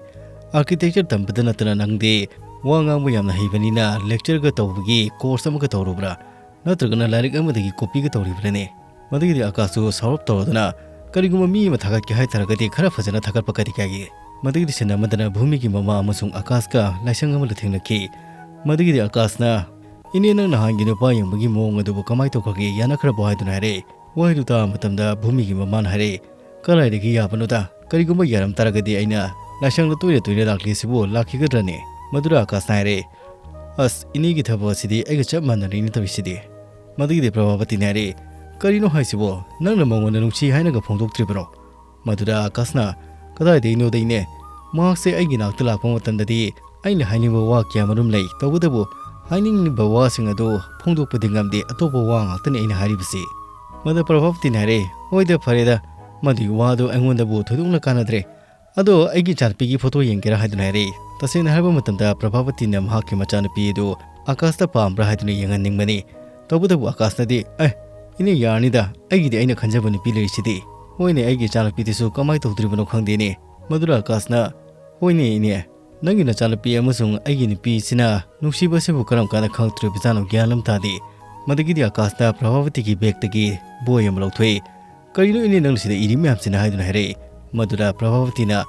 ꯑꯥꯔꯀꯤꯇꯦꯛꯆꯔ ꯇꯝꯕꯗ ꯅꯠꯇꯅ ꯅꯪꯗꯤ ꯋꯥ ꯉꯥꯡꯕ ꯌꯥꯝꯅ ꯍꯩꯕꯅꯤꯅ ꯂꯦꯛꯆꯔꯒ ꯇꯧꯕꯒꯤ ꯀꯣꯔꯁ ꯑꯃꯒ ꯇꯧꯔꯨꯕ꯭ꯔꯥ? ꯅꯠꯇ꯭ꯔꯒꯅ ꯂꯥꯏꯔꯤꯛ ꯑꯃꯗꯒꯤ ꯀꯣꯄꯤꯒ ꯇꯧꯔꯤꯕ꯭ꯔꯥꯅꯦ?" ꯃꯗꯨꯒꯤꯗꯤ ꯑꯀꯥꯁꯁꯨ ꯁꯥꯎꯔꯞ ꯇꯧꯔꯗꯨꯅ, "ꯀꯔꯤꯒꯨꯝꯕ ꯃꯤ ꯑꯃ ꯊꯥꯒꯠꯀꯦ ꯍꯥꯏ ꯇꯥꯔꯒꯗꯤ ꯈꯔ ꯐꯖꯅ ꯊꯥꯒꯠꯄ ꯀꯔꯤ ꯀꯥꯏꯒꯦ?" ꯃꯗꯨꯒꯤꯗꯤ ꯁꯤꯟ ꯑꯃꯗꯅ ꯚꯨꯃꯤꯒꯤ ꯃꯃꯥ ꯑꯃꯁꯨꯡ ꯑꯀꯥꯁꯀ ꯂꯥꯏꯁꯪ ꯑꯃꯗ ꯊꯦꯡꯅꯈꯤ꯫ ꯃꯗꯨꯒꯤꯗꯤ ꯑꯀꯥꯁꯅ "ꯏꯅꯦ, ꯅꯪ ꯅꯍꯥꯟꯒꯤ ꯅꯨꯄꯥ ꯌꯦꯡꯕꯒꯤ ꯃꯑꯣꯡ ꯑꯗꯨꯕꯨ ꯀꯃꯥꯏꯅ ꯇꯧꯈ꯭ꯔꯒꯦ? ꯌꯥꯅꯈ꯭ꯔꯕꯣ?" ꯍꯥꯏꯗꯨꯅ ꯍꯥꯏꯔꯛꯏ꯫ ꯋꯥꯍꯩꯗꯨ ꯇꯥꯕ ꯃꯇꯝꯗ ꯚꯨꯃꯤꯒꯤ ꯃꯃꯥꯅ ꯍꯥꯏꯔꯛꯏ, "ꯀꯗꯥꯏꯗꯒꯤ ꯌꯥꯕꯅꯣꯗ? ꯀꯔꯤꯒꯨꯝꯕ ꯌꯥꯔꯝ ꯇꯥꯔꯒꯗꯤ ꯑꯩꯅ ꯂꯥꯏꯁꯪꯗ ꯇꯣꯏꯅ ꯇꯣꯏꯅ ꯂꯥꯛꯂꯤꯁꯤꯕꯨ ꯂꯥꯛꯈꯤꯒꯗ꯭ꯔꯅꯦ?" ꯃꯗꯨꯗ ꯑꯀꯥꯁꯅ ꯍꯥꯏꯔꯛꯏ, "ꯑꯁ, ꯏꯅꯦꯒꯤ ꯊꯕꯛ ꯑꯁꯤꯗꯤ ꯑꯩꯒ ꯆꯞ ꯃꯥꯟꯅꯔꯦꯅꯦ ꯇꯧꯔꯤꯁꯤꯗꯤ"꯫ ꯃꯗꯨꯒꯤꯗꯤ ꯄ꯭ꯔꯚꯥꯕꯇꯤꯅ ꯍꯥꯏꯔꯛꯏ, "ꯀꯔꯤꯅꯣ ꯍꯥꯏꯁꯤꯕꯣ? ꯅꯪꯅ ꯃꯉꯣꯟꯗ ꯅꯨꯡꯁꯤ ꯍꯥꯏꯅꯒ ꯐꯣꯡꯗꯣꯛꯇ꯭ꯔꯤꯕꯔꯣ?" ꯃꯗꯨꯗ ꯑꯀꯥꯁꯅ, "ꯀꯗꯥꯏꯗꯒꯤꯅꯣꯗ ꯏꯅꯦ? ꯃꯍꯥꯛꯁꯦ ꯑꯩꯒꯤ ꯅꯥꯛꯇ ꯂꯥꯛꯄ ꯃꯇꯝꯗꯗꯤ ꯑꯩꯅ ꯍꯥꯏꯅꯤꯡꯕ ꯋꯥ ꯀꯌꯥ ꯃꯔꯨꯝ ꯂꯩ, ꯇꯧꯕꯇꯕꯨ ꯍꯥꯏꯅꯤꯡꯂꯤꯕ ꯋꯥꯁꯤꯡ ꯑꯗꯨ ꯐꯣꯡꯗꯣꯛꯄꯗꯤ ꯉꯝꯗꯦ, ꯑꯇꯣꯞꯄ ꯋꯥ ꯉꯥꯛꯇꯅꯤ ꯑꯩꯅ ꯍꯥꯏꯔꯤꯕꯁꯤ"꯫ ꯃꯗꯨꯗ ꯄ꯭ꯔꯚꯥꯕꯇꯤꯅ ꯍꯥꯏꯔꯛꯏ, "ꯍꯣꯏꯗ, ꯐꯔꯦꯗ, ꯃꯗꯨꯒꯤ ꯋꯥꯗꯨ ꯑꯩꯉꯣꯟꯗꯕꯨ ꯊꯣꯏꯗꯣꯛꯅ ꯀꯥꯟꯅꯗ꯭ꯔꯦ꯫ ꯑꯗꯣ ꯑꯩꯒꯤ ꯏꯆꯥꯅꯨꯄꯤꯒꯤ ꯐꯣꯇꯣ ꯌꯦꯡꯒꯦꯔꯥ?" ꯍꯥꯏꯗꯨꯅ ꯍꯥꯏꯔꯛꯏ꯫ ꯇꯁꯦꯡꯅ ꯍꯥꯏꯔꯕ ꯃꯇꯝꯗ ꯄ꯭ꯔꯚꯥꯕꯇꯤꯅ ꯃꯍꯥꯛꯀꯤ ꯃꯆꯥꯅꯨꯄꯤ ꯑꯗꯨ ꯑꯀꯥꯁꯇ ꯄꯥꯝꯕ꯭ꯔꯥ ꯍꯥꯏꯗꯨꯅ ꯌꯦꯡꯍꯟꯅꯤꯡꯕꯅꯤ꯫ ꯇꯧꯕꯇꯕꯨ ꯑꯀꯥꯁꯅꯗꯤ, "ꯑꯦ, ꯏꯅꯦ, ꯌꯥꯔꯅꯤꯗ, ꯑꯩꯒꯤꯗꯤ ꯑꯩꯅ ꯈꯟꯖꯕ ꯅꯨꯄꯤ ꯂꯩꯔꯤꯁꯤꯗꯤ꯫ ꯍꯣꯏꯅꯦ, ꯑꯩꯒꯤ ꯏꯆꯥꯅꯨꯄꯤꯗꯨꯁꯨ ꯀꯃꯥꯏꯅ ꯇꯧꯗꯣꯔꯤꯕꯅꯣ ꯈꯪꯗꯦꯅꯦ"꯫ ꯃꯗꯨꯗ ꯑꯀꯥꯁꯅ, "ꯍꯣꯏꯅꯦ ꯏꯅꯦ, ꯅꯪꯒꯤ ꯅꯆꯥꯅꯨꯄꯤ ꯑꯃꯁꯨꯡ ꯑꯩꯒꯤ ꯅꯨꯄꯤꯁꯤꯅ ꯅꯨꯡꯁꯤꯕꯁꯤꯕꯨ ꯀꯔꯝ ꯀꯥꯟꯗ ꯈꯪꯉꯛꯇꯣꯔꯤꯕꯖꯥꯠꯅꯣ, ꯒ꯭ꯌꯥꯟ ꯑꯃ ꯇꯥꯗꯦ"꯫ ꯃꯗꯨꯒꯤꯗꯤ ꯑꯀꯥꯁꯅ ꯄ꯭ꯔꯚꯥꯕꯇꯤꯒꯤ ꯕꯦꯒꯇꯒꯤ ꯕꯣꯏ ꯑꯃ ꯂꯧꯊꯣꯛꯏ꯫ "ꯀꯔꯤꯅꯣ ꯏꯅꯦ ꯅꯪꯅ ꯁꯤꯗ ꯏꯔꯤ ꯃꯌꯥꯝꯁꯤꯅ?" ꯍꯥꯏꯗꯨꯅ ꯍꯥꯏꯔꯛꯏ꯫ ꯃꯗꯨꯗ ꯄ꯭ꯔꯚꯥꯕꯇꯤꯅ,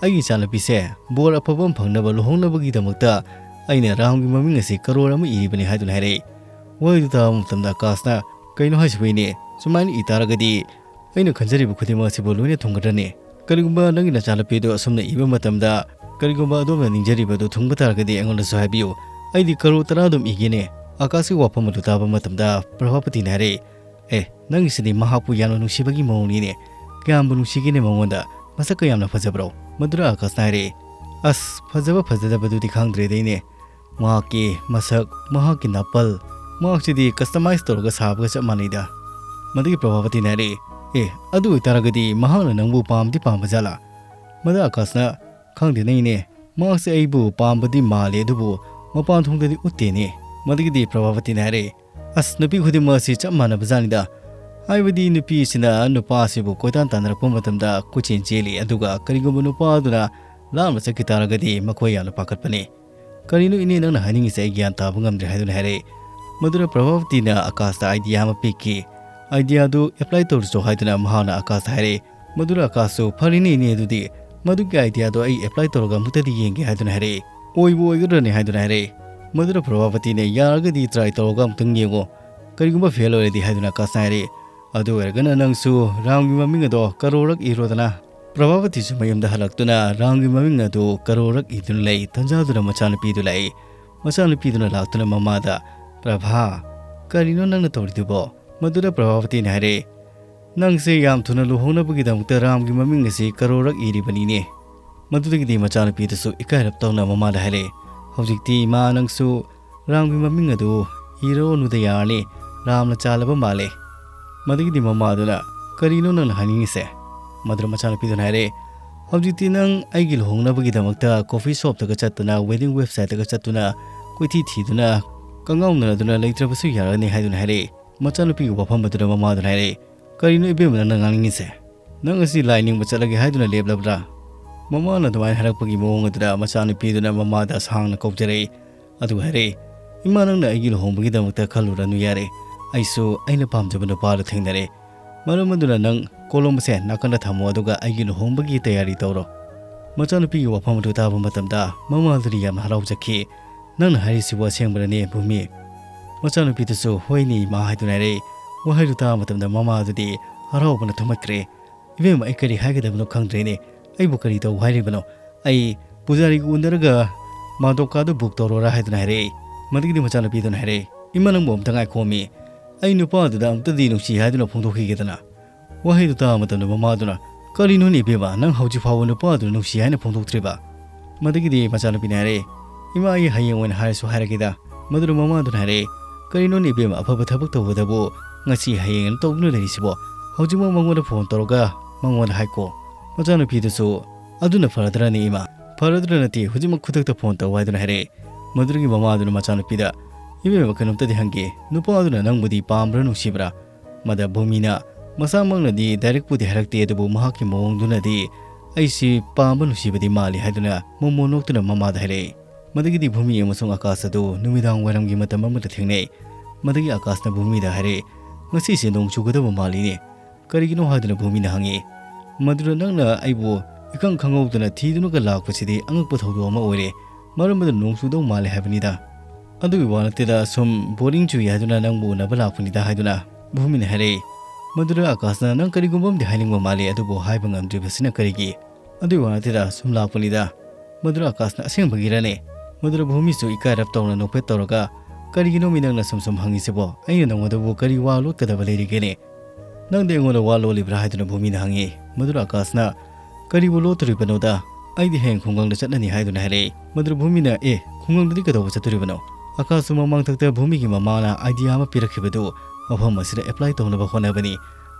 "ꯑꯩꯒꯤ ꯏꯆꯥꯅꯨꯄꯤꯁꯦ ꯕꯣꯔ ꯑꯐꯕ ꯑꯃ ꯐꯪꯅꯕ ꯂꯨꯍꯣꯡꯅꯕꯒꯤꯗꯃꯛꯇ ꯑꯩꯅ ꯔꯥꯝꯒꯤ ꯃꯃꯤꯡ ꯑꯁꯤ ꯀꯔꯣꯔ ꯑꯃ ꯏꯔꯤꯕꯅꯤ" ꯍꯥꯏꯗꯨꯅ ꯍꯥꯏꯔꯛꯏ꯫ ꯋꯥꯍꯩꯗꯨ ꯇꯥꯕ ꯃꯇꯝꯗ ꯑꯀꯥꯁꯅ, "ꯀꯩꯅꯣ ꯍꯥꯏꯁꯤꯕꯨ ꯏꯅꯦ? ꯁꯨꯃꯥꯏꯅ ꯏ ꯇꯥꯔꯒꯗꯤ ꯑꯩꯅ ꯈꯟꯖꯔꯤꯕ ꯈꯨꯗꯤꯡꯃꯛ ꯑꯁꯤꯕꯨ ꯂꯣꯏꯅ ꯊꯨꯡꯒꯗ꯭ꯔꯅꯦ? ꯀꯔꯤꯒꯨꯝꯕ ꯅꯪꯒꯤ ꯅꯆꯥꯅꯨꯄꯤꯗꯨ ꯑꯁꯨꯝꯅ ꯏꯕ ꯃꯇꯝꯗ ꯀꯔꯤꯒꯨꯝꯕ ꯑꯗꯣꯝꯅ ꯅꯤꯡꯖꯔꯤꯕꯗꯨ ꯊꯨꯡꯕ ꯇꯥꯔꯒꯗꯤ ꯑꯩꯉꯣꯟꯗꯁꯨ ꯍꯥꯏꯕꯤꯌꯨ꯫ ꯑꯩꯗꯤ ꯀꯔꯣꯔ ꯇꯔꯥ ꯑꯗꯨꯝ ꯏꯒꯦꯅꯦ"꯫ ꯑꯀꯥꯁꯀꯤ ꯋꯥꯐꯝ ꯑꯗꯨ ꯇꯥꯕ ꯃꯇꯝꯗ ꯄ꯭ꯔꯚꯥꯄꯇꯤꯅ ꯍꯥꯏꯔꯛꯏ, "ꯑꯦ, ꯅꯪꯒꯤꯁꯤꯗꯤ ꯃꯍꯥꯛꯄꯨ ꯌꯥꯝꯅ ꯅꯨꯡꯁꯤꯕꯒꯤ ꯃꯑꯣꯡꯅꯤꯅꯦ꯫ ꯀꯌꯥꯝꯕꯨ ꯅꯨꯡꯁꯤꯒꯦꯅꯦ ꯃꯉꯣꯟꯗ꯫ ꯃꯁꯛꯀ ꯌꯥꯝꯅ ꯐꯖꯕ꯭ꯔꯣ?" ꯃꯗꯨꯗ ꯑꯀꯥꯁꯅ ꯍꯥꯏꯔꯛꯏ, "ꯑꯁ, ꯐꯖꯕ ꯐꯖꯗꯕꯗꯨꯗꯤ ꯈꯪꯗ꯭ꯔꯦꯗ ꯏꯅꯦ꯫ ꯃꯍꯥꯛꯀꯤ ꯃꯁꯛ, ꯃꯍꯥꯛꯀꯤ ꯅꯥꯄꯜ, ꯃꯍꯥꯛꯁꯤꯗꯤ customize ꯇꯧꯔꯒ ꯁꯥꯕꯒ ꯆꯞ ꯃꯥꯟꯅꯩꯗ"꯫ ꯃꯗꯨꯒꯤ ꯄ꯭ꯔꯚꯥꯕꯇꯤꯅ ꯍꯥꯏꯔꯛꯏ, "ꯑꯦ, ꯑꯗꯨ ꯑꯣꯏꯇꯥꯔꯒꯗꯤ ꯃꯍꯥꯛꯅ ꯅꯪꯕꯨ ꯄꯥꯝꯗꯤ ꯄꯥꯝꯕ ꯖꯥꯠꯂꯥ?" ꯃꯗꯨ ꯑꯀꯥꯁꯅ, "ꯈꯪꯗꯦꯅꯦ ꯏꯅꯦ, ꯃꯍꯥꯛꯁꯦ ꯑꯩꯕꯨ ꯄꯥꯝꯕꯗꯤ ꯃꯥꯜꯂꯦ, ꯑꯗꯨꯕꯨ ꯃꯄꯥꯟ ꯊꯣꯡꯗꯗꯤ ꯎꯠꯇꯦꯅꯦ"꯫ ꯃꯗꯨꯒꯤꯗꯤ ꯄ꯭ꯔꯚꯥꯕꯇꯤꯅ ꯍꯥꯏꯔꯛꯏ, "ꯑꯁ, ꯅꯨꯄꯤ ꯈꯨꯗꯤꯡꯃꯛ ꯑꯁꯤ ꯆꯞ ꯃꯥꯟꯅꯕ ꯖꯥꯠꯅꯤꯗ꯫ ꯍꯥꯏꯕꯗꯤ ꯅꯨꯄꯤ ꯑꯁꯤꯅ ꯅꯨꯄꯥ ꯑꯁꯤꯕꯨ ꯀꯣꯏꯇꯥꯟ ꯇꯥꯟꯅꯔꯛꯄ ꯃꯇꯝꯗ ꯀꯣꯏꯆꯦꯟ ꯆꯦꯜꯂꯤ, ꯑꯗꯨꯒ ꯀꯔꯤꯒꯨꯝꯕ ꯅꯨꯄꯥ ꯑꯗꯨꯅ ꯂꯥꯞꯅ ꯆꯠꯈꯤ ꯇꯥꯔꯒꯗꯤ ꯃꯈꯣꯏ ꯌꯥꯝꯅ ꯄꯥꯈꯠꯄꯅꯤ"꯫ "ꯀꯔꯤꯅꯣ ꯏꯅꯦ ꯅꯪꯅ ꯍꯥꯏꯅꯤꯡꯉꯤꯁꯦ? ꯑꯩ ꯒ꯭ꯌꯥꯟ ꯇꯥꯕ ꯉꯝꯗ꯭ꯔꯦ", ꯍꯥꯏꯗꯨꯅ ꯍꯥꯏꯔꯛꯏ꯫ ꯃꯗꯨꯗ ꯄ꯭ꯔꯚꯥꯕꯇꯤꯅ ꯑꯀꯥꯁꯇ idea ꯑꯃ ꯄꯤꯈꯤ꯫ "Idea ꯑꯗꯨ apply ꯇꯧꯔꯁꯨ" ꯍꯥꯏꯗꯨꯅ ꯃꯍꯥꯛꯅ ꯑꯀꯥꯁꯇ ꯍꯥꯏꯔꯛꯏ꯫ ꯃꯗꯨꯗ ꯑꯀꯥꯁꯁꯨ, "ꯐꯔꯦꯅꯦ ꯏꯅꯦ, ꯑꯗꯨꯗꯤ ꯃꯗꯨꯒꯤ idea ꯗꯣ ꯑꯩ apply ꯇꯧꯔꯒ ꯑꯃꯨꯛꯇꯗꯤ ꯌꯦꯡꯒꯦ" ꯍꯥꯏꯗꯨꯅ ꯍꯥꯏꯔꯛꯏ꯫ "ꯑꯣꯏꯕꯨ ꯑꯣꯏꯒꯗ꯭ꯔꯅꯦ?" ꯍꯥꯏꯗꯨꯅ ꯍꯥꯏꯔꯛꯏ꯫ ꯃꯗꯨꯗ ꯄ꯭ꯔꯚꯥꯄꯇꯤꯅ, "ꯌꯥꯔꯒꯗꯤ try ꯇꯧꯔꯒ ꯑꯃꯨꯛꯇꯪ ꯌꯦꯡꯉꯣ, ꯀꯔꯤꯒꯨꯝꯕ fail ꯑꯣꯏꯔꯗꯤ" ꯍꯥꯏꯗꯨꯅ ꯑꯀꯥꯁꯅ ꯍꯥꯏꯔꯛꯏ꯫ "ꯑꯗꯨ ꯑꯣꯏꯔꯒꯅ ꯅꯪꯁꯨ ꯔꯥꯝꯒꯤ ꯃꯃꯤꯡ ꯑꯗꯣ ꯀꯔꯣꯔꯛ ꯏꯔꯣꯗꯅ꯫" ꯄ꯭ꯔꯚꯥꯄꯇꯤꯁꯨ ꯃꯌꯨꯝꯗ ꯍꯜꯂꯛꯇꯨꯅ ꯔꯥꯝꯒꯤ ꯃꯃꯤꯡ ꯑꯗꯨ ꯀꯔꯣꯔꯛ ꯏꯗꯨꯅ ꯂꯩ꯫ ꯇꯟꯖꯥꯗꯨꯗ ꯃꯆꯥꯅꯨꯄꯤꯗꯨ ꯂꯥꯛꯏ꯫ ꯃꯆꯥꯅꯨꯄꯤꯗꯨꯅ ꯂꯥꯛꯇꯨꯅ ꯃꯃꯥꯗ, "ꯄ꯭ꯔꯚꯥ, ꯀꯔꯤꯅꯣ ꯅꯪꯅ ꯇꯧꯔꯤꯗꯨꯕꯣ?" ꯃꯗꯨꯗ ꯄ꯭ꯔꯚꯥꯄꯇꯤꯅ ꯍꯥꯏꯔꯛꯏ, "ꯅꯪꯁꯦ ꯌꯥꯝ ꯊꯨꯅ ꯂꯨꯍꯣꯡꯅꯕꯒꯤꯗꯃꯛꯇ ꯔꯥꯝꯒꯤ ꯃꯃꯤꯡ ꯑꯁꯤ ꯀꯔꯣꯔꯛ ꯏꯔꯤꯕꯅꯤꯅꯦ꯫" ꯃꯗꯨꯗꯒꯤꯗꯤ ꯃꯆꯥꯅꯨꯄꯤꯗꯨꯁꯨ ꯏꯀꯥꯏꯔꯞ ꯇꯧꯅ ꯃꯃꯥꯗ ꯍꯥꯏꯔꯛꯏ, "ꯍꯧꯖꯤꯛꯇꯤ ꯏꯃꯥ, ꯅꯪꯁꯨ ꯔꯥꯝꯒꯤ ꯃꯃꯤꯡ ꯑꯗꯨ ꯏꯔꯛꯑꯣꯅꯨꯗ ꯌꯥꯔꯅꯤ, ꯔꯥꯝꯅ ꯆꯥꯜꯂꯕ ꯃꯥꯜꯂꯦ꯫" ꯃꯗꯨꯒꯤꯗꯤ ꯃꯃꯥꯗꯨꯅ, "ꯀꯔꯤꯅꯣ ꯅꯪꯅ ꯍꯥꯏꯅꯤꯡꯉꯤꯁꯦ?" ꯃꯗꯨꯗ ꯃꯆꯥꯅꯨꯄꯤꯗꯨꯅ ꯍꯥꯏꯔꯛꯏ, "ꯍꯧꯖꯤꯛꯇꯤ ꯅꯪ ꯑꯩꯒꯤ ꯂꯨꯍꯣꯡꯅꯕꯒꯤꯗꯃꯛꯇ coffee shopꯇꯒ ꯆꯠꯇꯅ, wedding websiteꯇꯒ ꯆꯠꯇꯨꯅ, ꯀꯣꯏꯊꯤ ꯊꯤꯗꯨꯅ, ꯀꯉꯥꯎꯅꯗꯨꯅ ꯂꯩꯇ꯭ꯔꯕꯁꯨ ꯌꯥꯔꯅꯤ" ꯍꯥꯏꯗꯨꯅ ꯍꯥꯏꯔꯛꯏ꯫ ꯃꯆꯥꯅꯨꯄꯤꯒꯤ ꯋꯥꯐꯝ ꯑꯗꯨꯗ ꯃꯃꯥꯗꯨꯅ ꯍꯥꯏꯔꯛꯏ, "ꯀꯔꯤꯅꯣ ꯏꯕꯦꯝꯃ ꯅꯪꯅ ꯉꯥꯡꯅꯤꯡꯉꯤꯁꯦ? ꯅꯪ ꯑꯁꯤ ꯂꯥꯏ ꯅꯤꯡꯕ ꯆꯠꯂꯒꯦ ꯍꯥꯏꯗꯨꯅ ꯂꯦꯞꯂꯕ꯭ꯔꯥ?" ꯃꯃꯥꯅ ꯑꯗꯨꯃꯥꯏꯅ ꯍꯥꯏꯔꯛꯄꯒꯤ ꯃꯑꯣꯡ ꯑꯗꯨꯗ ꯃꯆꯥꯅꯨꯄꯤꯗꯨꯅ ꯃꯃꯥꯗ ꯁꯥꯡꯅ ꯀꯧꯖꯔꯛꯏ꯫ ꯑꯗꯨꯒ ꯍꯥꯏꯔꯛꯏ, "ꯏꯃꯥ, ꯅꯪꯅ ꯑꯩꯒꯤ ꯂꯨꯍꯣꯡꯕꯒꯤꯗꯃꯛꯇ ꯈꯜꯂꯨꯔꯅꯨ ꯌꯥꯔꯦ꯫ ꯑꯩꯁꯨ ꯑꯩꯅ ꯄꯥꯝꯖꯕ ꯅꯨꯄꯥꯗꯨ ꯊꯦꯡꯅꯔꯦ꯫ ꯃꯔꯝ ꯑꯗꯨꯅ ꯅꯪ ꯀꯣꯂꯣꯝ ꯑꯁꯦ ꯅꯥꯀꯟꯗ ꯊꯝꯃꯣ, ꯑꯗꯨꯒ ꯑꯩꯒꯤ ꯂꯨꯍꯣꯡꯕꯒꯤ ꯇꯌꯥꯔꯤ ꯇꯧꯔꯣ꯫" ꯃꯆꯥꯅꯨꯄꯤꯒꯤ ꯋꯥꯐꯝ ꯑꯗꯨ ꯇꯥꯕ ꯃꯇꯝꯗ ꯃꯃꯥꯗꯨꯅ ꯌꯥꯝꯅ ꯍꯔꯥꯎꯖꯈꯤ꯫ "ꯅꯪꯅ ꯍꯥꯏꯔꯤꯁꯤꯕꯨ ꯑꯁꯦꯡꯕꯔꯅꯦ, ꯚꯨꯃꯤ?" ꯃꯆꯥꯅꯨꯄꯤꯗꯨꯁꯨ, "ꯍꯣꯏꯅꯦ, ꯏꯃꯥ" ꯍꯥꯏꯗꯨꯅ ꯍꯥꯏꯔꯛꯏ꯫ ꯋꯥꯍꯩꯗꯨ ꯇꯥꯕ ꯃꯇꯝꯗ ꯃꯃꯥꯗꯨꯗꯤ ꯍꯔꯥꯎꯕꯅ ꯊꯨꯝꯍꯠꯈ꯭ꯔꯦ꯫ "ꯏꯕꯦꯝꯃ, ꯑꯩ ꯀꯔꯤ ꯍꯥꯏꯒꯗꯕꯅꯣ ꯈꯪꯗ꯭ꯔꯦꯅꯦ꯫ ꯑꯩꯕꯨ ꯀꯔꯤ ꯇꯧ ꯍꯥꯏꯔꯤꯕꯅꯣ? ꯑꯩ ꯄꯨꯖꯥꯔꯤꯒ ꯎꯅꯔꯒ ꯃꯥꯗꯣꯀꯥꯗꯨ book ꯇꯧꯔꯣꯔꯥ?" ꯍꯥꯏꯗꯨꯅ ꯍꯥꯏꯔꯛꯏ꯫ ꯃꯗꯨꯒꯤꯗꯤ ꯃꯆꯥꯅꯨꯄꯤꯗꯨꯅ ꯍꯥꯏꯔꯛꯏ, "ꯏꯃꯥ, ꯅꯪꯕꯨ ꯑꯝꯇ ꯉꯥꯏꯈꯣꯃꯤ꯫ ꯑꯩ ꯅꯨꯄꯥꯗꯨꯗ ꯑꯝꯇꯗꯤ ꯅꯨꯡꯁꯤ ꯍꯥꯏꯗꯨꯅ ꯐꯣꯡꯗꯣꯛꯈꯤꯒꯦꯗꯅ꯫" ꯋꯥꯍꯩꯗꯨ ꯇꯥꯕ ꯃꯇꯝꯗ ꯃꯃꯥꯗꯨꯅ, "ꯀꯔꯤꯅꯣꯅꯦ ꯏꯕꯦꯝꯃ, ꯅꯪ ꯍꯧꯖꯤꯛ ꯐꯥꯎꯕ ꯅꯨꯄꯥꯗꯨ ꯅꯨꯡꯁꯤ ꯍꯥꯏꯅ ꯐꯣꯡꯗꯣꯛꯇ꯭ꯔꯤꯕ?" ꯃꯗꯨꯒꯤꯗꯤ ꯃꯆꯥꯅꯨꯄꯤꯅ ꯍꯥꯏꯔꯛꯏ, "ꯏꯃꯥ, ꯑꯩ ꯍꯌꯦꯡ ꯑꯣꯏꯅ ꯍꯥꯏꯔꯁꯨ ꯍꯥꯏꯔꯒꯦꯗ꯫" ꯃꯗꯨꯗ ꯃꯃꯥꯗꯨꯅ ꯍꯥꯏꯔꯛꯏ, "ꯀꯔꯤꯅꯣꯅꯦ ꯏꯕꯦꯝꯃ, ꯑꯐꯕ ꯊꯕꯛ ꯇꯧꯕꯗꯕꯨ ꯉꯁꯤ ꯍꯌꯦꯡ ꯑꯅ ꯇꯧꯗꯨꯅ ꯂꯩꯔꯤꯁꯤꯕꯣ? ꯍꯧꯖꯤꯛꯃꯛ ꯃꯉꯣꯟꯗ phone ꯇꯧꯔꯒ ꯃꯉꯣꯟꯗ ꯍꯥꯏꯀꯣ꯫" ꯃꯆꯥꯅꯨꯄꯤꯗꯨꯁꯨ, "ꯑꯗꯨꯅ ꯐꯔꯗ꯭ꯔꯅꯦ ꯏꯃꯥ?" "ꯐꯔꯗ꯭ꯔ ꯅꯠꯇꯦ, ꯍꯧꯖꯤꯛꯃꯛ ꯈꯨꯗꯛꯇ phone ꯇꯧ" ꯍꯥꯏꯗꯨꯅ ꯍꯥꯏꯔꯛꯏ꯫ ꯃꯗꯨꯗꯒꯤ ꯃꯃꯥꯗꯨꯅ ꯃꯆꯥꯅꯨꯄꯤꯗ, "ꯏꯕꯦꯝꯃ, ꯀꯩꯅꯣꯝꯇꯗꯤ ꯍꯪꯒꯦ, ꯅꯨꯄꯥꯗꯨꯅ ꯅꯪꯕꯨꯗꯤ ꯄꯥꯝꯕ꯭ꯔꯥ ꯅꯨꯡꯁꯤꯕ꯭ꯔꯥ?" ꯃꯗ ꯚꯨꯃꯤꯅ ꯃꯁꯥꯃꯛꯅꯗꯤ directꯄꯨꯗꯤ ꯍꯥꯏꯔꯛꯇꯦ, ꯑꯗꯨꯕꯨ ꯃꯍꯥꯛꯀꯤ ꯃꯑꯣꯡꯗꯨꯅꯗꯤ "ꯑꯩꯁꯤ ꯄꯥꯝꯕ ꯅꯨꯡꯁꯤꯕꯗꯤ ꯃꯥꯜꯂꯤ" ꯍꯥꯏꯗꯨꯅ ꯃꯣꯃꯣꯟ ꯅꯣꯛꯇꯨꯅ ꯃꯃꯥꯗ ꯍꯥꯏꯔꯛꯏ꯫ ꯃꯗꯒꯤꯗꯤ ꯚꯨꯃꯤ ꯑꯃꯁꯨꯡ ꯑꯀꯥꯁ ꯑꯗꯨ ꯅꯨꯃꯤꯗꯥꯡ ꯋꯥꯏꯔꯝꯒꯤ ꯃꯇꯝ ꯑꯃꯗ ꯊꯦꯡꯅꯩ꯫ ꯃꯗꯒꯤ ꯑꯀꯥꯁꯅ ꯚꯨꯃꯤꯗ ꯍꯥꯏꯔꯛꯏ, "ꯉꯁꯤꯁꯦ ꯅꯣꯡ ꯆꯨꯒꯗꯕ ꯃꯥꯜꯂꯤꯅꯦ꯫ ꯀꯔꯤꯒꯤꯅꯣ?" ꯍꯥꯏꯗꯨꯅ ꯚꯨꯃꯤꯅ ꯍꯪꯉꯤ꯫ ꯃꯗꯨꯗ ꯅꯪꯅ ꯑꯩꯕꯨ ꯏꯈꯪ ꯈꯪꯍꯧꯗꯅ ꯊꯤꯗꯨꯅꯒ ꯂꯥꯛꯄꯁꯤꯗꯤ ꯑꯉꯛꯄ ꯊꯧꯗꯣꯛ ꯑꯃ ꯑꯣꯏꯔꯦ꯫ ꯃꯔꯝ ꯑꯗꯨꯅ ꯅꯣꯡ ꯆꯨꯗꯧ ꯃꯥꯜꯂꯦ ꯍꯥꯏꯕꯅꯤꯗ꯫ "ꯑꯗꯨꯒꯤ ꯋꯥ ꯅꯠꯇꯦꯗ, ꯁꯨꯝ ꯕꯣꯔꯤꯡ ꯆꯨꯏ ꯍꯥꯏꯗꯨꯅ ꯅꯪꯕꯨ ꯎꯅꯕ ꯂꯥꯛꯄꯅꯤꯗ" ꯍꯥꯏꯗꯨꯅ ꯚꯨꯃꯤꯅ ꯍꯥꯏꯔꯛꯏ꯫ ꯃꯗꯨꯗ ꯑꯀꯥꯁꯅ, "ꯅꯪ ꯀꯔꯤꯒꯨꯝꯕ ꯑꯃꯗꯤ ꯍꯥꯏꯅꯤꯡꯕ ꯃꯥꯜꯂꯤ, ꯑꯗꯨꯕꯨ ꯍꯥꯏꯕ ꯉꯝꯗ꯭ꯔꯤꯕꯁꯤꯅ ꯀꯔꯤꯒꯤ?" "ꯑꯗꯨꯒꯤ ꯋꯥ ꯅꯠꯇꯦꯗ, ꯁꯨꯝ ꯂꯥꯛꯄꯅꯤꯗ"꯫ ꯃꯗꯨꯗ ꯑꯀꯥꯁꯅ, "ꯑꯁꯦꯡꯕꯒꯤꯔꯅꯦ?" ꯃꯗꯨꯗ ꯚꯨꯃꯤꯁꯨ ꯏꯀꯥꯏꯔꯞ ꯇꯧꯅ ꯅꯣꯛꯐꯦꯠ ꯇꯧꯔꯒ, "ꯀꯔꯤꯒꯤꯅꯣ ꯃꯤ ꯅꯪꯅ ꯁꯨꯝ ꯁꯨꯝ ꯍꯪꯉꯤꯁꯤꯕꯣ? ꯑꯩꯅ ꯅꯉꯣꯟꯗꯕꯨ ꯀꯔꯤ ꯋꯥ ꯂꯣꯠꯀꯗꯕ ꯂꯩꯔꯤꯒꯦꯅꯦ? ꯅꯪꯗꯤ ꯑꯩꯉꯣꯟꯗ ꯋꯥ ꯂꯣꯜꯂꯤꯕ꯭ꯔꯥ?" ꯍꯥꯏꯗꯨꯅ ꯚꯨꯃꯤꯅ ꯍꯪꯉꯤ꯫ ꯃꯗꯨꯗ ꯑꯀꯥꯁꯅ, "ꯀꯔꯤꯕꯨ ꯂꯣꯠꯇꯣꯔꯤꯕꯅꯣꯗ? ꯑꯩꯗꯤ ꯍꯌꯦꯡ ꯈꯨꯡꯒꯪꯗ ꯆꯠꯂꯅꯤ" ꯍꯥꯏꯗꯨꯅ ꯍꯥꯏꯔꯛꯏ꯫ ꯃꯗꯨꯗ ꯚꯨꯃꯤꯅ, "ꯑꯦ, ꯈꯨꯡꯒꯪꯗꯗꯤ ꯀꯩꯗꯧꯕ ꯆꯠꯇꯣꯔꯤꯕꯅꯣ?" ꯑꯀꯥꯁꯁꯨ ꯃꯃꯥꯡꯊꯛꯇ ꯚꯨꯃꯤꯒꯤ ꯃꯃꯥꯅ ꯑꯥꯏꯗꯤꯌꯥ ꯑꯃ ꯄꯤꯔꯛꯈꯤꯕꯗꯨ ꯃꯐꯝ ꯑꯁꯤꯗ ꯑꯦꯄ꯭ꯂꯥꯏ ꯇꯧꯅꯕ ꯍꯣꯠꯅꯕꯅꯤ꯫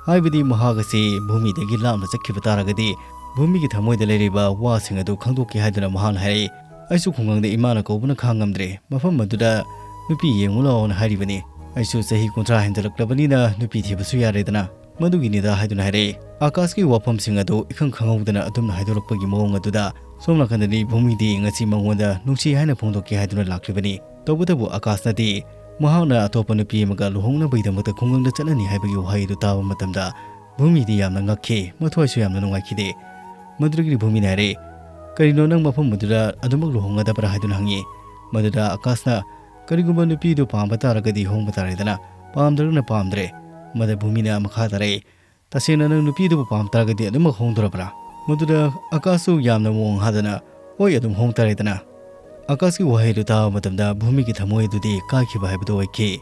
ꯍꯥꯏꯕꯗꯤ ꯃꯍꯥꯛ ꯑꯁꯤ ꯚꯨꯃꯤꯗꯒꯤ ꯂꯥꯞꯅ ꯆꯠꯈꯤꯕ ꯇꯥꯔꯒꯗꯤ ꯚꯨꯃꯤꯒꯤ ꯊꯃꯣꯏꯗ ꯂꯩꯔꯤꯕ ꯋꯥꯁꯤꯡ ꯑꯗꯨ ꯈꯪꯗꯣꯛꯀꯦ ꯍꯥꯏꯗꯨꯅ ꯃꯍꯥꯛꯅ ꯍꯥꯏꯔꯛꯏ꯫ "ꯑꯩꯁꯨ ꯈꯨꯡꯒꯪꯗ ꯏꯃꯥꯅ ꯀꯧꯕꯅ ꯈꯥꯡꯉꯝꯗ꯭ꯔꯦ꯫ ꯃꯐꯝ ꯑꯗꯨꯗ ꯅꯨꯄꯤ ꯌꯦꯡꯉꯨ ꯂꯥꯛꯑꯣꯅ ꯍꯥꯏꯔꯤꯕꯅꯤ꯫ ꯑꯩꯁꯨ ꯆꯍꯤ ꯀꯨꯟꯊ꯭ꯔꯥ ꯍꯦꯟꯖꯜꯂꯛꯂꯕꯅꯤꯅ ꯅꯨꯄꯤ ꯊꯤꯕꯁꯨ ꯌꯥꯔꯦꯗꯅ꯫ ꯃꯗꯨꯒꯤꯅꯤꯗ" ꯍꯥꯏꯗꯨꯅ ꯍꯥꯏꯔꯛꯏ꯫ ꯑꯀꯥꯁꯀꯤ ꯋꯥꯐꯝꯁꯤꯡ ꯑꯗꯨ ꯏꯈꯪ ꯈꯪꯍꯧꯗꯅ ꯑꯗꯨꯝꯅ ꯍꯥꯏꯗꯣꯔꯛꯄꯒꯤ ꯃꯑꯣꯡ ꯑꯗꯨꯗ ꯁꯣꯝ ꯅꯥꯀꯟꯗꯗꯤ ꯚꯨꯃꯤꯗꯤ ꯉꯁꯤ ꯃꯉꯣꯟꯗ ꯅꯨꯡꯁꯤ ꯍꯥꯏꯅ ꯐꯣꯡꯗꯣꯛꯀꯦ ꯍꯥꯏꯗꯨꯅ ꯂꯥꯛꯂꯤꯕꯅꯤ꯫ ꯇꯧꯕꯇꯕꯨ ꯑꯀꯥꯁꯅꯗꯤ ꯃꯍꯥꯛꯅ ꯑꯇꯣꯞꯄ ꯅꯨꯄꯤ ꯑꯃꯒ ꯂꯨꯍꯣꯡꯅꯕꯒꯤꯗꯃꯛꯇ ꯈꯨꯡꯒꯪꯗ ꯆꯠꯂꯅꯤ ꯍꯥꯏꯕꯒꯤ ꯋꯥꯍꯩ ꯑꯗꯨ ꯇꯥꯕ ꯃꯇꯝꯗ ꯚꯨꯃꯤꯗꯤ ꯌꯥꯝꯅ ꯉꯛꯈꯤ, ꯃꯊ꯭ꯋꯥꯏꯁꯨ ꯌꯥꯝꯅ ꯅꯨꯡꯉꯥꯏꯈꯤꯗꯦ꯫ ꯃꯗꯨꯗꯒꯤꯗꯤ ꯚꯨꯃꯤꯅ ꯍꯥꯏꯔꯛꯏ, "ꯀꯔꯤꯅꯣ, ꯅꯪ ꯃꯐꯝ ꯑꯗꯨꯗ ꯑꯗꯨꯃꯛ ꯂꯨꯍꯣꯡꯒꯗꯕ꯭ꯔꯥ?" ꯍꯥꯏꯗꯨꯅ ꯍꯪꯉꯤ꯫ ꯃꯗꯨꯗ ꯑꯀꯥꯁꯅ, "ꯀꯔꯤꯒꯨꯝꯕ ꯅꯨꯄꯤꯗꯨ ꯄꯥꯝꯕ ꯇꯥꯔꯒꯗꯤ ꯍꯣꯡꯕ ꯇꯥꯔꯦꯗꯅ, ꯄꯥꯝꯗ꯭ꯔꯒꯅ ꯄꯥꯝꯗ꯭ꯔꯦ"꯫ ꯃꯗ ꯚꯨꯃꯤꯅ ꯃꯈꯥ ꯇꯥꯔꯛꯏ, "ꯇꯁꯦꯡꯅ ꯅꯪ ꯅꯨꯄꯤꯗꯨꯕꯨ ꯄꯥꯝ ꯇꯥꯔꯒꯗꯤ ꯑꯗꯨꯃꯛ ꯍꯣꯡꯗꯣꯔꯕ꯭ꯔꯥ?" ꯃꯗꯨꯗ ꯑꯀꯥꯁꯁꯨ ꯌꯥꯝꯅ ꯃꯑꯣꯡ ꯍꯥꯗꯅ, "ꯍꯣꯏ, ꯑꯗꯨꯝ ꯍꯣꯡ ꯇꯥꯔꯦꯗꯅ"꯫ ꯑꯀꯥꯁꯀꯤ ꯋꯥꯍꯩ ꯑꯗꯨ ꯇꯥꯕ ꯃꯇꯝꯗ ꯚꯨꯃꯤꯒꯤ ꯊꯃꯣꯏ ꯑꯗꯨꯗꯤ ꯀꯥꯏꯈꯤꯕ ꯍꯥꯏꯕꯗꯨ ꯑꯣꯏꯈꯤ꯫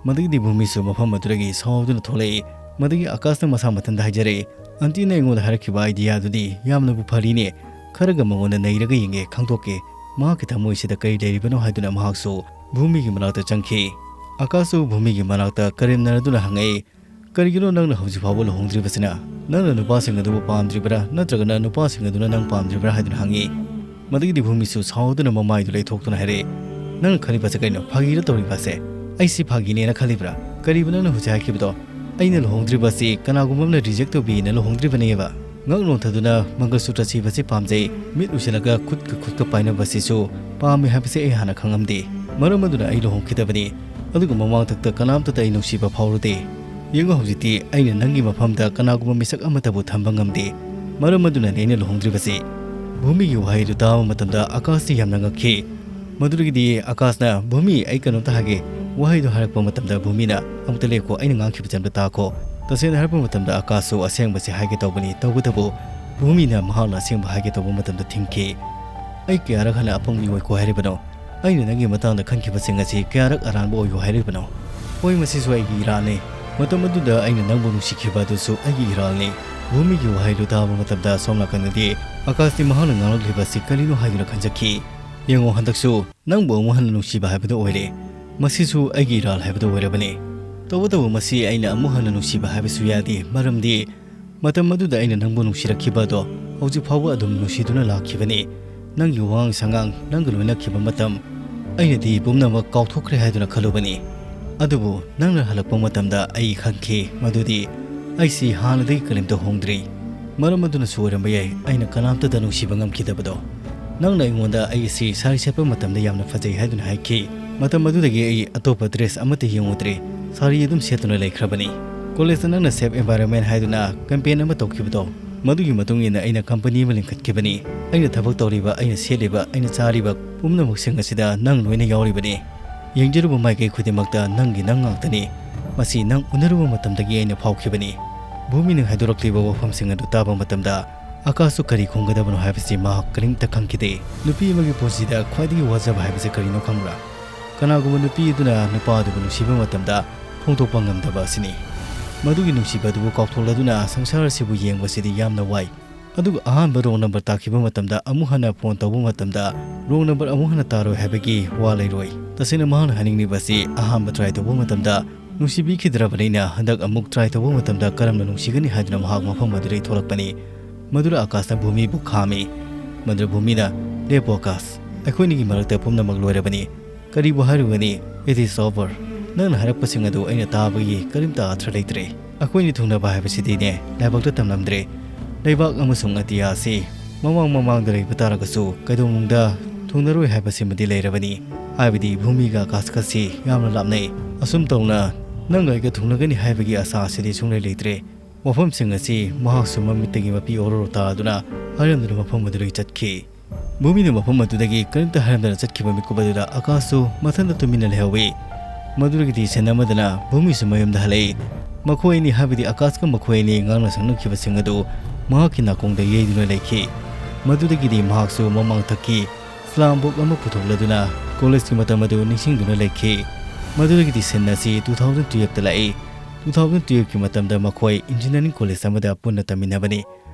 ꯃꯗꯨꯒꯤꯗꯤ ꯚꯨꯃꯤꯁꯨ ꯃꯐꯝ ꯑꯗꯨꯗꯒꯤ ꯁꯥꯎꯗꯨꯅ ꯊꯣꯛꯂꯛꯏ꯫ ꯃꯗꯨꯒꯤ ꯑꯀꯥꯁꯅ ꯃꯁꯥ ꯃꯊꯟꯇ ꯍꯥꯏꯖꯔꯛꯏ, "ꯑꯟꯇꯤꯅ ꯑꯩꯉꯣꯟꯗ ꯍꯥꯏꯔꯛꯈꯤꯕ ꯑꯥꯏꯗꯤꯌꯥ ꯑꯗꯨꯗꯤ ꯌꯥꯝꯅꯕꯨ ꯐꯔꯤꯅꯦ꯫ ꯈꯔꯒ ꯃꯉꯣꯟꯗ ꯅꯩꯔꯒ ꯌꯦꯡꯒꯦ, ꯈꯪꯗꯣꯛꯀꯦ꯫ ꯃꯍꯥꯛꯀꯤ ꯊꯃꯣꯏꯁꯤꯗ ꯀꯔꯤ ꯂꯩꯔꯤꯕꯅꯣ?" ꯍꯥꯏꯗꯨꯅ ꯃꯍꯥꯛꯁꯨ ꯚꯨꯃꯤꯒꯤ ꯃꯅꯥꯛꯇ ꯆꯪꯈꯤ꯫ ꯑꯀꯥꯁꯁꯨ ꯚꯨꯃꯤꯒꯤ ꯃꯅꯥꯛꯇ ꯀꯔꯦꯝꯅꯗꯨꯅ ꯍꯪꯉꯛꯏ, "ꯀꯔꯤꯒꯤꯅꯣ ꯅꯪꯅ ꯍꯧꯖꯤꯛ ꯐꯥꯎꯕ ꯂꯨꯍꯣꯡꯗ꯭ꯔꯤꯕꯁꯤꯅ? ꯅꯪꯅ ꯅꯨꯄꯥꯁꯤꯡ ꯑꯗꯨꯕꯨ ꯄꯥꯝꯗ꯭ꯔꯤꯕꯔꯥ, ꯅꯠꯇ꯭ꯔꯒꯅ ꯅꯨꯄꯥꯁꯤꯡ ꯑꯗꯨꯅ ꯅꯪ ꯄꯥꯝꯗ꯭ꯔꯤꯕꯔꯥ?" ꯍꯥꯏꯗꯨꯅ ꯍꯪꯉꯤ꯫ ꯃꯗꯨꯒꯤꯗꯤ ꯚꯨꯃꯤꯁꯨ ꯁꯥꯎꯗꯨꯅ ꯃꯃꯥꯏꯗꯨ ꯂꯩꯊꯣꯛꯇꯨꯅ ꯍꯥꯏꯔꯛꯏ, "ꯅꯪꯅ ꯈꯜꯂꯤꯕꯁꯦ ꯀꯩꯅꯣ? ꯐꯥꯒꯤꯔ ꯇꯧꯔꯤꯕꯁꯦ? ꯑꯩꯁꯤ ꯐꯥꯒꯤꯅꯦꯅ ꯈꯜꯂꯤꯕ꯭ꯔꯥ? ꯀꯔꯤꯕ ꯅꯪꯅ ꯍꯧꯖꯤꯛ ꯍꯥꯏꯈꯤꯕꯗꯣ? ꯑꯩꯅ ꯂꯨꯍꯣꯡꯗ꯭ꯔꯤꯕꯁꯤ ꯀꯅꯥꯒꯨꯝꯕ ꯑꯃꯅ ꯔꯤꯖꯦꯛ ꯇꯧꯕꯤꯅ ꯂꯨꯍꯣꯡꯗ꯭ꯔꯤꯕꯅꯦꯕ꯫ ꯉꯛ ꯅꯣꯟꯊꯗꯨꯅ ꯃꯪꯒꯜꯁꯨꯇ꯭ꯔ ꯁꯤꯕꯁꯤ ꯄꯥꯝꯖꯩ꯫ ꯃꯤꯠ ꯎꯏꯁꯤꯜꯂꯒ ꯈꯨꯠꯀ ꯈꯨꯠꯀ ꯄꯥꯏꯅꯕꯁꯤꯁꯨ ꯄꯥꯝꯃꯤ ꯍꯥꯏꯕꯁꯤ ꯑꯩ ꯍꯥꯟꯅ ꯈꯪꯉꯝꯗꯦ꯫ ꯃꯔꯝ ꯑꯗꯨꯅ ꯑꯩ ꯂꯨꯍꯣꯡꯈꯤꯗꯕꯅꯤ꯫ ꯑꯗꯨꯒ ꯃꯃꯥꯡꯊꯛꯇ ꯀꯅꯥꯝꯇꯗ ꯑꯩ ꯅꯨꯡꯁꯤꯕ ꯐꯥꯎꯔꯨꯗꯦ꯫ ꯌꯦꯡꯉꯨ, ꯍꯧꯖꯤꯛꯇꯤ ꯑꯩꯅ ꯅꯪꯒꯤ ꯃꯐꯝꯗ ꯀꯅꯥꯒꯨꯝꯕ ꯃꯤꯁꯛ ꯑꯃꯠꯇꯕꯨ ꯊꯝꯕ ꯉꯝꯗꯦ꯫ ꯃꯔꯝ ꯑꯗꯨꯅꯅꯤ ꯑꯩꯅ ꯂꯨꯍꯣꯡꯗ꯭ꯔꯤꯕꯁꯤ"꯫ ꯚꯨꯃꯤꯒꯤ ꯋꯥꯍꯩ ꯑꯗꯨ ꯇꯥꯕ ꯃꯇꯝꯗ ꯑꯀꯥꯁꯇꯤ ꯌꯥꯝꯅ ꯉꯛꯈꯤ꯫ ꯃꯗꯨꯗꯒꯤꯗꯤ ꯑꯀꯥꯁꯅ, "ꯚꯨꯃꯤ, ꯑꯩ ꯀꯩꯅꯣꯝꯇ ꯍꯥꯏꯒꯦ꯫" ꯋꯥꯍꯩꯗꯣ ꯍꯥꯏꯔꯛꯄ ꯃꯇꯝꯗ ꯚꯨꯃꯤꯅ, "ꯑꯃꯨꯛꯇ ꯂꯦꯞꯀꯣ, ꯑꯩꯅ ꯉꯥꯡꯈꯤꯕꯁꯦ ꯑꯝꯇ ꯇꯥꯈꯣ꯫" ꯇꯁꯦꯡꯅ ꯍꯥꯏꯔꯛꯄ ꯃꯇꯝꯗ ꯑꯀꯥꯁꯁꯨ ꯑꯁꯦꯡꯕꯁꯦ ꯍꯥꯏꯒꯦ ꯇꯧꯕꯅꯤ, ꯇꯧꯕꯇꯕꯨ ꯚꯨꯃꯤꯅ ꯃꯍꯥꯛꯅ ꯑꯁꯦꯡꯕ ꯍꯥꯏꯒꯦ ꯇꯧꯕ ꯃꯇꯝꯗ ꯊꯤꯡꯈꯤ꯫ "ꯑꯩ ꯀꯌꯥꯔꯛ ꯍꯟꯅ ꯑꯄꯪꯕꯤ ꯑꯣꯏꯀꯣ ꯍꯥꯏꯔꯤꯕꯅꯣ? ꯑꯩꯅ ꯅꯪꯒꯤ ꯃꯇꯥꯡꯗ ꯈꯟꯈꯤꯕꯁꯤꯡ ꯑꯁꯤ ꯀꯌꯥꯔꯛ ꯑꯔꯥꯟꯕ ꯑꯣꯏꯌꯣ ꯍꯥꯏꯔꯤꯕꯅꯣ? ꯍꯣꯏ, ꯃꯁꯤꯁꯨ ꯑꯩꯒꯤ ꯏꯔꯥꯜꯅꯤ꯫ ꯃꯇꯝ ꯑꯗꯨꯗ ꯑꯩꯅ ꯅꯪꯕꯨ ꯅꯨꯡꯁꯤꯈꯤꯕ ꯑꯗꯨꯁꯨ ꯑꯩꯒꯤ ꯏꯔꯥꯜꯅꯤ꯫" ꯚꯨꯃꯤꯒꯤ ꯋꯥꯍꯩꯗꯨ ꯇꯥꯕ ꯃꯇꯝꯗ ꯁꯣꯝ ꯅꯥꯀꯟꯗꯗꯤ ꯑꯀꯥꯁꯇꯤ ꯃꯍꯥꯛꯅ ꯉꯥꯡꯂꯛꯂꯤꯕ ꯑꯁꯤ ꯀꯔꯤꯅꯣ ꯍꯥꯏꯗꯨꯅ ꯈꯟꯖꯈꯤ꯫ "ꯌꯦꯡꯉꯣ, ꯍꯟꯗꯛꯁꯨ ꯅꯪꯕꯨ ꯑꯃꯨꯛ ꯍꯟꯅ ꯅꯨꯡꯁꯤꯕ ꯍꯥꯏꯕꯗꯨ ꯑꯣꯏꯔꯦ꯫ ꯃꯁꯤꯁꯨ ꯑꯩꯒꯤ ꯏꯔꯥꯜ ꯍꯥꯏꯕꯗꯨ ꯑꯣꯏꯔꯕꯅꯤ꯫ ꯇꯧꯕꯇꯕꯨ ꯃꯁꯤ ꯑꯩꯅ ꯑꯃꯨꯛ ꯍꯟꯅ ꯅꯨꯡꯁꯤꯕ ꯍꯥꯏꯕꯁꯨ ꯌꯥꯗꯦ, ꯃꯔꯝꯗꯤ ꯃꯇꯝ ꯑꯗꯨꯗ ꯑꯩꯅ ꯅꯪꯕꯨ ꯅꯨꯡꯁꯤꯔꯛꯈꯤꯕ ꯑꯗꯣ ꯍꯧꯖꯤꯛ ꯐꯥꯎꯕ ꯑꯗꯨꯝ ꯅꯨꯡꯁꯤꯗꯨꯅ ꯂꯥꯛꯈꯤꯕꯅꯤ꯫ ꯅꯪꯒꯤ ꯋꯥꯉꯥꯡ ꯁꯉꯥꯡ, ꯅꯪꯒ ꯂꯣꯏꯅꯈꯤꯕ ꯃꯇꯝ, ꯑꯩꯅꯗꯤ ꯄꯨꯝꯅꯃꯛ ꯀꯥꯎꯊꯣꯛꯈ꯭ꯔꯦ ꯍꯥꯏꯗꯨꯅ ꯈꯜꯂꯨꯕꯅꯤ꯫ ꯑꯗꯨꯕꯨ ꯅꯪꯅ ꯍꯜꯂꯛꯄ ꯃꯇꯝꯗ ꯑꯩ ꯈꯪꯈꯤ ꯃꯗꯨꯗꯤ ꯑꯩꯁꯤ ꯍꯥꯟꯅꯗꯒꯤ ꯀꯔꯤꯝꯇ ꯍꯣꯡꯗ꯭ꯔꯤ꯫ ꯃꯔꯝ ꯑꯗꯨꯅꯁꯨ ꯑꯣꯏꯔꯝꯕ ꯌꯥꯏ ꯑꯩꯅ ꯀꯅꯥꯝꯇꯗ ꯅꯨꯡꯁꯤꯕ ꯉꯝꯈꯤꯗꯕꯗꯣ꯫ ꯅꯪꯅ ꯑꯩꯉꯣꯟꯗ ꯑꯩ ꯑꯁꯤ ꯁꯥꯔꯤ ꯁꯦꯠꯄ ꯃꯇꯝꯗ ꯌꯥꯝꯅ ꯐꯖꯩ ꯍꯥꯏꯗꯨꯅ ꯍꯥꯏꯈꯤ꯫ ꯃꯇꯝ ꯑꯗꯨꯗꯒꯤ ꯑꯩ ꯑꯇꯣꯞꯄ ꯗ꯭ꯔꯦꯁ ꯑꯃꯠꯇ ꯌꯦꯡꯉꯨꯗ꯭ꯔꯦ꯫ ꯁꯥꯔꯤ ꯑꯗꯨꯝ ꯁꯦꯠꯇꯨꯅ ꯂꯩꯈ꯭ꯔꯕꯅꯤ꯫ ꯀꯣꯂꯦꯖꯇ ꯅꯪꯅ Save Environment ꯍꯥꯏꯗꯨꯅ ꯀꯦꯝꯄꯦꯟ ꯑꯃ ꯇꯧꯈꯤꯕꯗꯣ, ꯃꯗꯨꯒꯤ ꯃꯇꯨꯡ ꯏꯟꯅ ꯑꯩꯅ ꯀꯝꯄꯅꯤ ꯑꯃ ꯂꯤꯡꯈꯠꯈꯤꯕꯅꯤ꯫ ꯑꯩꯅ ꯊꯕꯛ ꯇꯧꯔꯤꯕ, ꯑꯩꯅ ꯁꯦꯠꯂꯤꯕ, ꯑꯩꯅ ꯆꯥꯔꯤꯕ ꯄꯨꯝꯅꯃꯛꯁꯤꯡ ꯑꯁꯤꯗ ꯅꯪ ꯂꯣꯏꯅ ꯌꯥꯎꯔꯤꯕꯅꯤ꯫ ꯌꯦꯡꯖꯔꯨꯕ ꯃꯥꯏꯀꯩ ꯈꯨꯗꯤꯡꯃꯛꯇ ꯅꯪꯒꯤ ꯅꯪ ꯉꯥꯛꯇꯅꯤ꯫ ꯃꯁꯤ ꯅꯪ ꯎꯅꯔꯨꯕ ꯃꯇꯝꯗꯒꯤ ꯑꯩꯅ ꯐꯥꯎꯈꯤꯕꯅꯤ꯫" ꯚꯨꯃꯤꯅ ꯍꯥꯏꯗꯣꯔꯛꯂꯤꯕ ꯋꯥꯐꯝꯁꯤꯡ ꯑꯗꯨ ꯇꯥꯕ ꯃꯇꯝꯗ ꯑꯀꯥꯁꯁꯨ ꯀꯔꯤ ꯈꯨꯝꯒꯗꯕꯅꯣ ꯍꯥꯏꯕꯁꯤ ꯃꯍꯥꯛ ꯀꯔꯤꯝꯇ ꯈꯪꯈꯤꯗꯦ꯫ ꯅꯨꯄꯤ ꯑꯃꯒꯤ ꯄꯨꯟꯁꯤꯗ ꯈ꯭ꯋꯥꯏꯗꯒꯤ ꯋꯥꯖꯕ ꯍꯥꯏꯕꯁꯤ ꯀꯔꯤꯅꯣ ꯈꯪꯕ꯭ꯔꯥ? ꯀꯅꯥꯒꯨꯝꯕ ꯅꯨꯄꯤ ꯑꯗꯨꯅ ꯅꯨꯄꯥ ꯑꯗꯨꯕꯨ ꯅꯨꯡꯁꯤꯕ ꯃꯇꯝꯗ ꯐꯣꯡꯗꯣꯛꯄ ꯉꯝꯗꯕ ꯑꯁꯤꯅꯤ꯫ ꯃꯗꯨꯒꯤ ꯅꯨꯡꯁꯤꯕ ꯑꯗꯨꯕꯨ ꯀꯥꯎꯊꯣꯛꯂꯗꯨꯅ ꯁꯪꯁꯥꯔ ꯑꯁꯤꯕꯨ ꯌꯦꯡꯕꯁꯤꯗꯤ ꯌꯥꯝꯅ ꯋꯥꯏ꯫ ꯑꯗꯨꯒ ꯑꯍꯥꯟꯕ ꯔꯣꯡ ꯅꯝꯕꯔ ꯇꯥꯈꯤꯕ ꯃꯇꯝꯗ ꯑꯃꯨꯛ ꯍꯟꯅ ꯐꯣꯟ ꯇꯧꯕ ꯃꯇꯝꯗ ꯔꯣꯡ ꯅꯝꯕꯔ ꯑꯃꯨꯛ ꯍꯟꯅ ꯇꯥꯔꯣꯏ ꯍꯥꯏꯕꯒꯤ ꯋꯥ ꯂꯩꯔꯣꯏ꯫ ꯇꯁꯦꯡꯅ ꯃꯍꯥꯛꯅ ꯍꯥꯏꯅꯤꯡꯂꯤꯕ ꯑꯁꯤ ꯑꯍꯥꯟꯕ ꯇ꯭ꯔꯥꯏ ꯇꯧꯕ ꯃꯇꯝꯗ ꯅꯨꯡꯁꯤꯕꯤꯈꯤꯗ꯭ꯔꯕꯅꯤꯅ ꯍꯟꯗꯛ ꯑꯃꯨꯛ ꯇ꯭ꯔꯥꯏ ꯇꯧꯕ ꯃꯇꯝꯗ ꯀꯔꯝꯅ ꯅꯨꯡꯁꯤꯒꯅꯤ ꯍꯥꯏꯗꯨꯅ ꯃꯍꯥꯛ ꯃꯐꯝ ꯑꯗꯨꯗꯒꯤ ꯊꯣꯛꯂꯛꯄꯅꯤ꯫ ꯃꯗꯨꯗ ꯑꯀꯥꯁꯅ ꯚꯨꯃꯤꯕꯨ ꯈꯥꯝꯃꯤ꯫ ꯃꯗꯨꯗ ꯚꯨꯃꯤꯅ, "ꯂꯦꯞꯄꯣ ꯑꯀꯥꯁ, ꯑꯩꯈꯣꯏꯅꯤꯒꯤ ꯃꯔꯛꯇ ꯄꯨꯝꯅꯃꯛ ꯂꯣꯏꯔꯕꯅꯤ꯫ ꯀꯔꯤꯕꯨ ꯍꯥꯏꯔꯨꯒꯅꯤ? It is over꯫ ꯅꯪꯅ ꯍꯥꯏꯔꯛꯄꯁꯤꯡ ꯑꯗꯨ ꯑꯩꯅ ꯇꯥꯕꯒꯤ ꯀꯔꯤꯝꯇ ꯑꯥꯊ꯭ꯔ ꯂꯩꯇ꯭ꯔꯦ꯫ ꯑꯩꯈꯣꯏꯅꯤ ꯊꯨꯡꯅꯕ ꯍꯥꯏꯕꯁꯤꯗꯤꯅꯦ, ꯂꯥꯏꯕꯛꯇ ꯇꯝꯂꯝꯗ꯭ꯔꯦ꯫ ꯂꯩꯕꯥꯛ ꯑꯃꯁꯨꯡ ꯑꯇꯤꯌꯥ ꯑꯁꯤ ꯃꯃꯥꯡ ꯃꯃꯥꯡꯗ ꯂꯩꯕ ꯇꯥꯔꯒꯁꯨ ꯀꯩꯗꯧꯅꯨꯡꯗ ꯊꯨꯡꯅꯔꯣꯏ ꯍꯥꯏꯕꯁꯤꯃꯗꯤ ꯂꯩꯔꯕꯅꯤ꯫ ꯍꯥꯏꯕꯗꯤ ꯚꯨꯃꯤꯒ ꯑꯀꯥꯁꯀꯁꯤ ꯌꯥꯝꯅ ꯂꯥꯞꯅꯩ꯫ ꯑꯁꯨꯝ ꯇꯧꯅ ꯅꯪꯒ ꯑꯩꯒ ꯊꯨꯡꯅꯒꯅꯤ ꯍꯥꯏꯕꯒꯤ ꯑꯁꯥ ꯑꯁꯤꯗꯤ ꯁꯨꯡꯂꯩ ꯂꯩꯇ꯭ꯔꯦ꯫" ꯋꯥꯐꯝꯁꯤꯡ ꯑꯁꯤ ꯃꯍꯥꯛꯁꯨ ꯃꯃꯤꯠꯇꯒꯤ ꯃꯄꯤ ꯑꯣꯔꯣꯔꯣ ꯇꯥꯗꯨꯅ ꯍꯥꯏꯔꯝꯗꯨꯅ ꯃꯐꯝ ꯑꯗꯨꯗꯒꯤ ꯆꯠꯈꯤ꯫ ꯚꯨꯃꯤꯅ ꯃꯐꯝ ꯑꯗꯨꯗꯒꯤ ꯀꯔꯤꯝꯇ ꯍꯥꯏꯔꯝꯗꯅ ꯆꯠꯈꯤꯕ ꯃꯤꯀꯨꯞ ꯑꯗꯨꯗ ꯑꯀꯥꯁꯁꯨ ꯃꯊꯟꯇ ꯇꯨꯃꯤꯟꯅ ꯂꯩꯍꯧꯏ꯫ ꯃꯗꯨꯗꯒꯤꯗꯤ ꯁꯤꯟ ꯑꯃꯗꯅ ꯚꯨꯃꯤꯁꯨ ꯃꯌꯨꯝꯗ ꯍꯜꯂꯛꯏ꯫ ꯃꯈꯣꯏ ꯑꯅꯤ, ꯍꯥꯏꯕꯗꯤ ꯑꯀꯥꯁꯀ ꯃꯈꯣꯏ ꯑꯅꯤ ꯉꯥꯡꯅ ꯁꯛꯅꯈꯤꯕꯁꯤꯡ ꯑꯗꯨ ꯃꯍꯥꯛꯀꯤ ꯅꯥꯀꯣꯡꯗ ꯌꯩꯗꯨꯅ ꯂꯩꯈꯤ꯫ ꯃꯗꯨꯗꯒꯤꯗꯤ ꯃꯍꯥꯛꯁꯨ ꯃꯃꯥꯡꯊꯛꯀꯤ slam box ꯑꯃ ꯄꯨꯊꯣꯛꯂꯗꯨꯅ ꯀꯣꯂꯦꯖꯀꯤ ꯃꯇꯝ ꯑꯗꯨ ꯅꯤꯡꯁꯤꯡꯗꯨꯅ ꯂꯩꯈꯤ꯫ ꯃꯗꯨꯗꯒꯤꯗꯤ ꯁꯤꯟ ꯑꯁꯤ two thousand twelveꯇ ꯂꯥꯛꯏ꯫ Two thousand twelveꯀꯤ ꯃꯇꯝꯗ ꯃꯈꯣꯏ engineering college ꯑꯃꯗ ꯄꯨꯟꯅ ꯇꯝꯃꯤꯟꯅꯕꯅꯤ꯫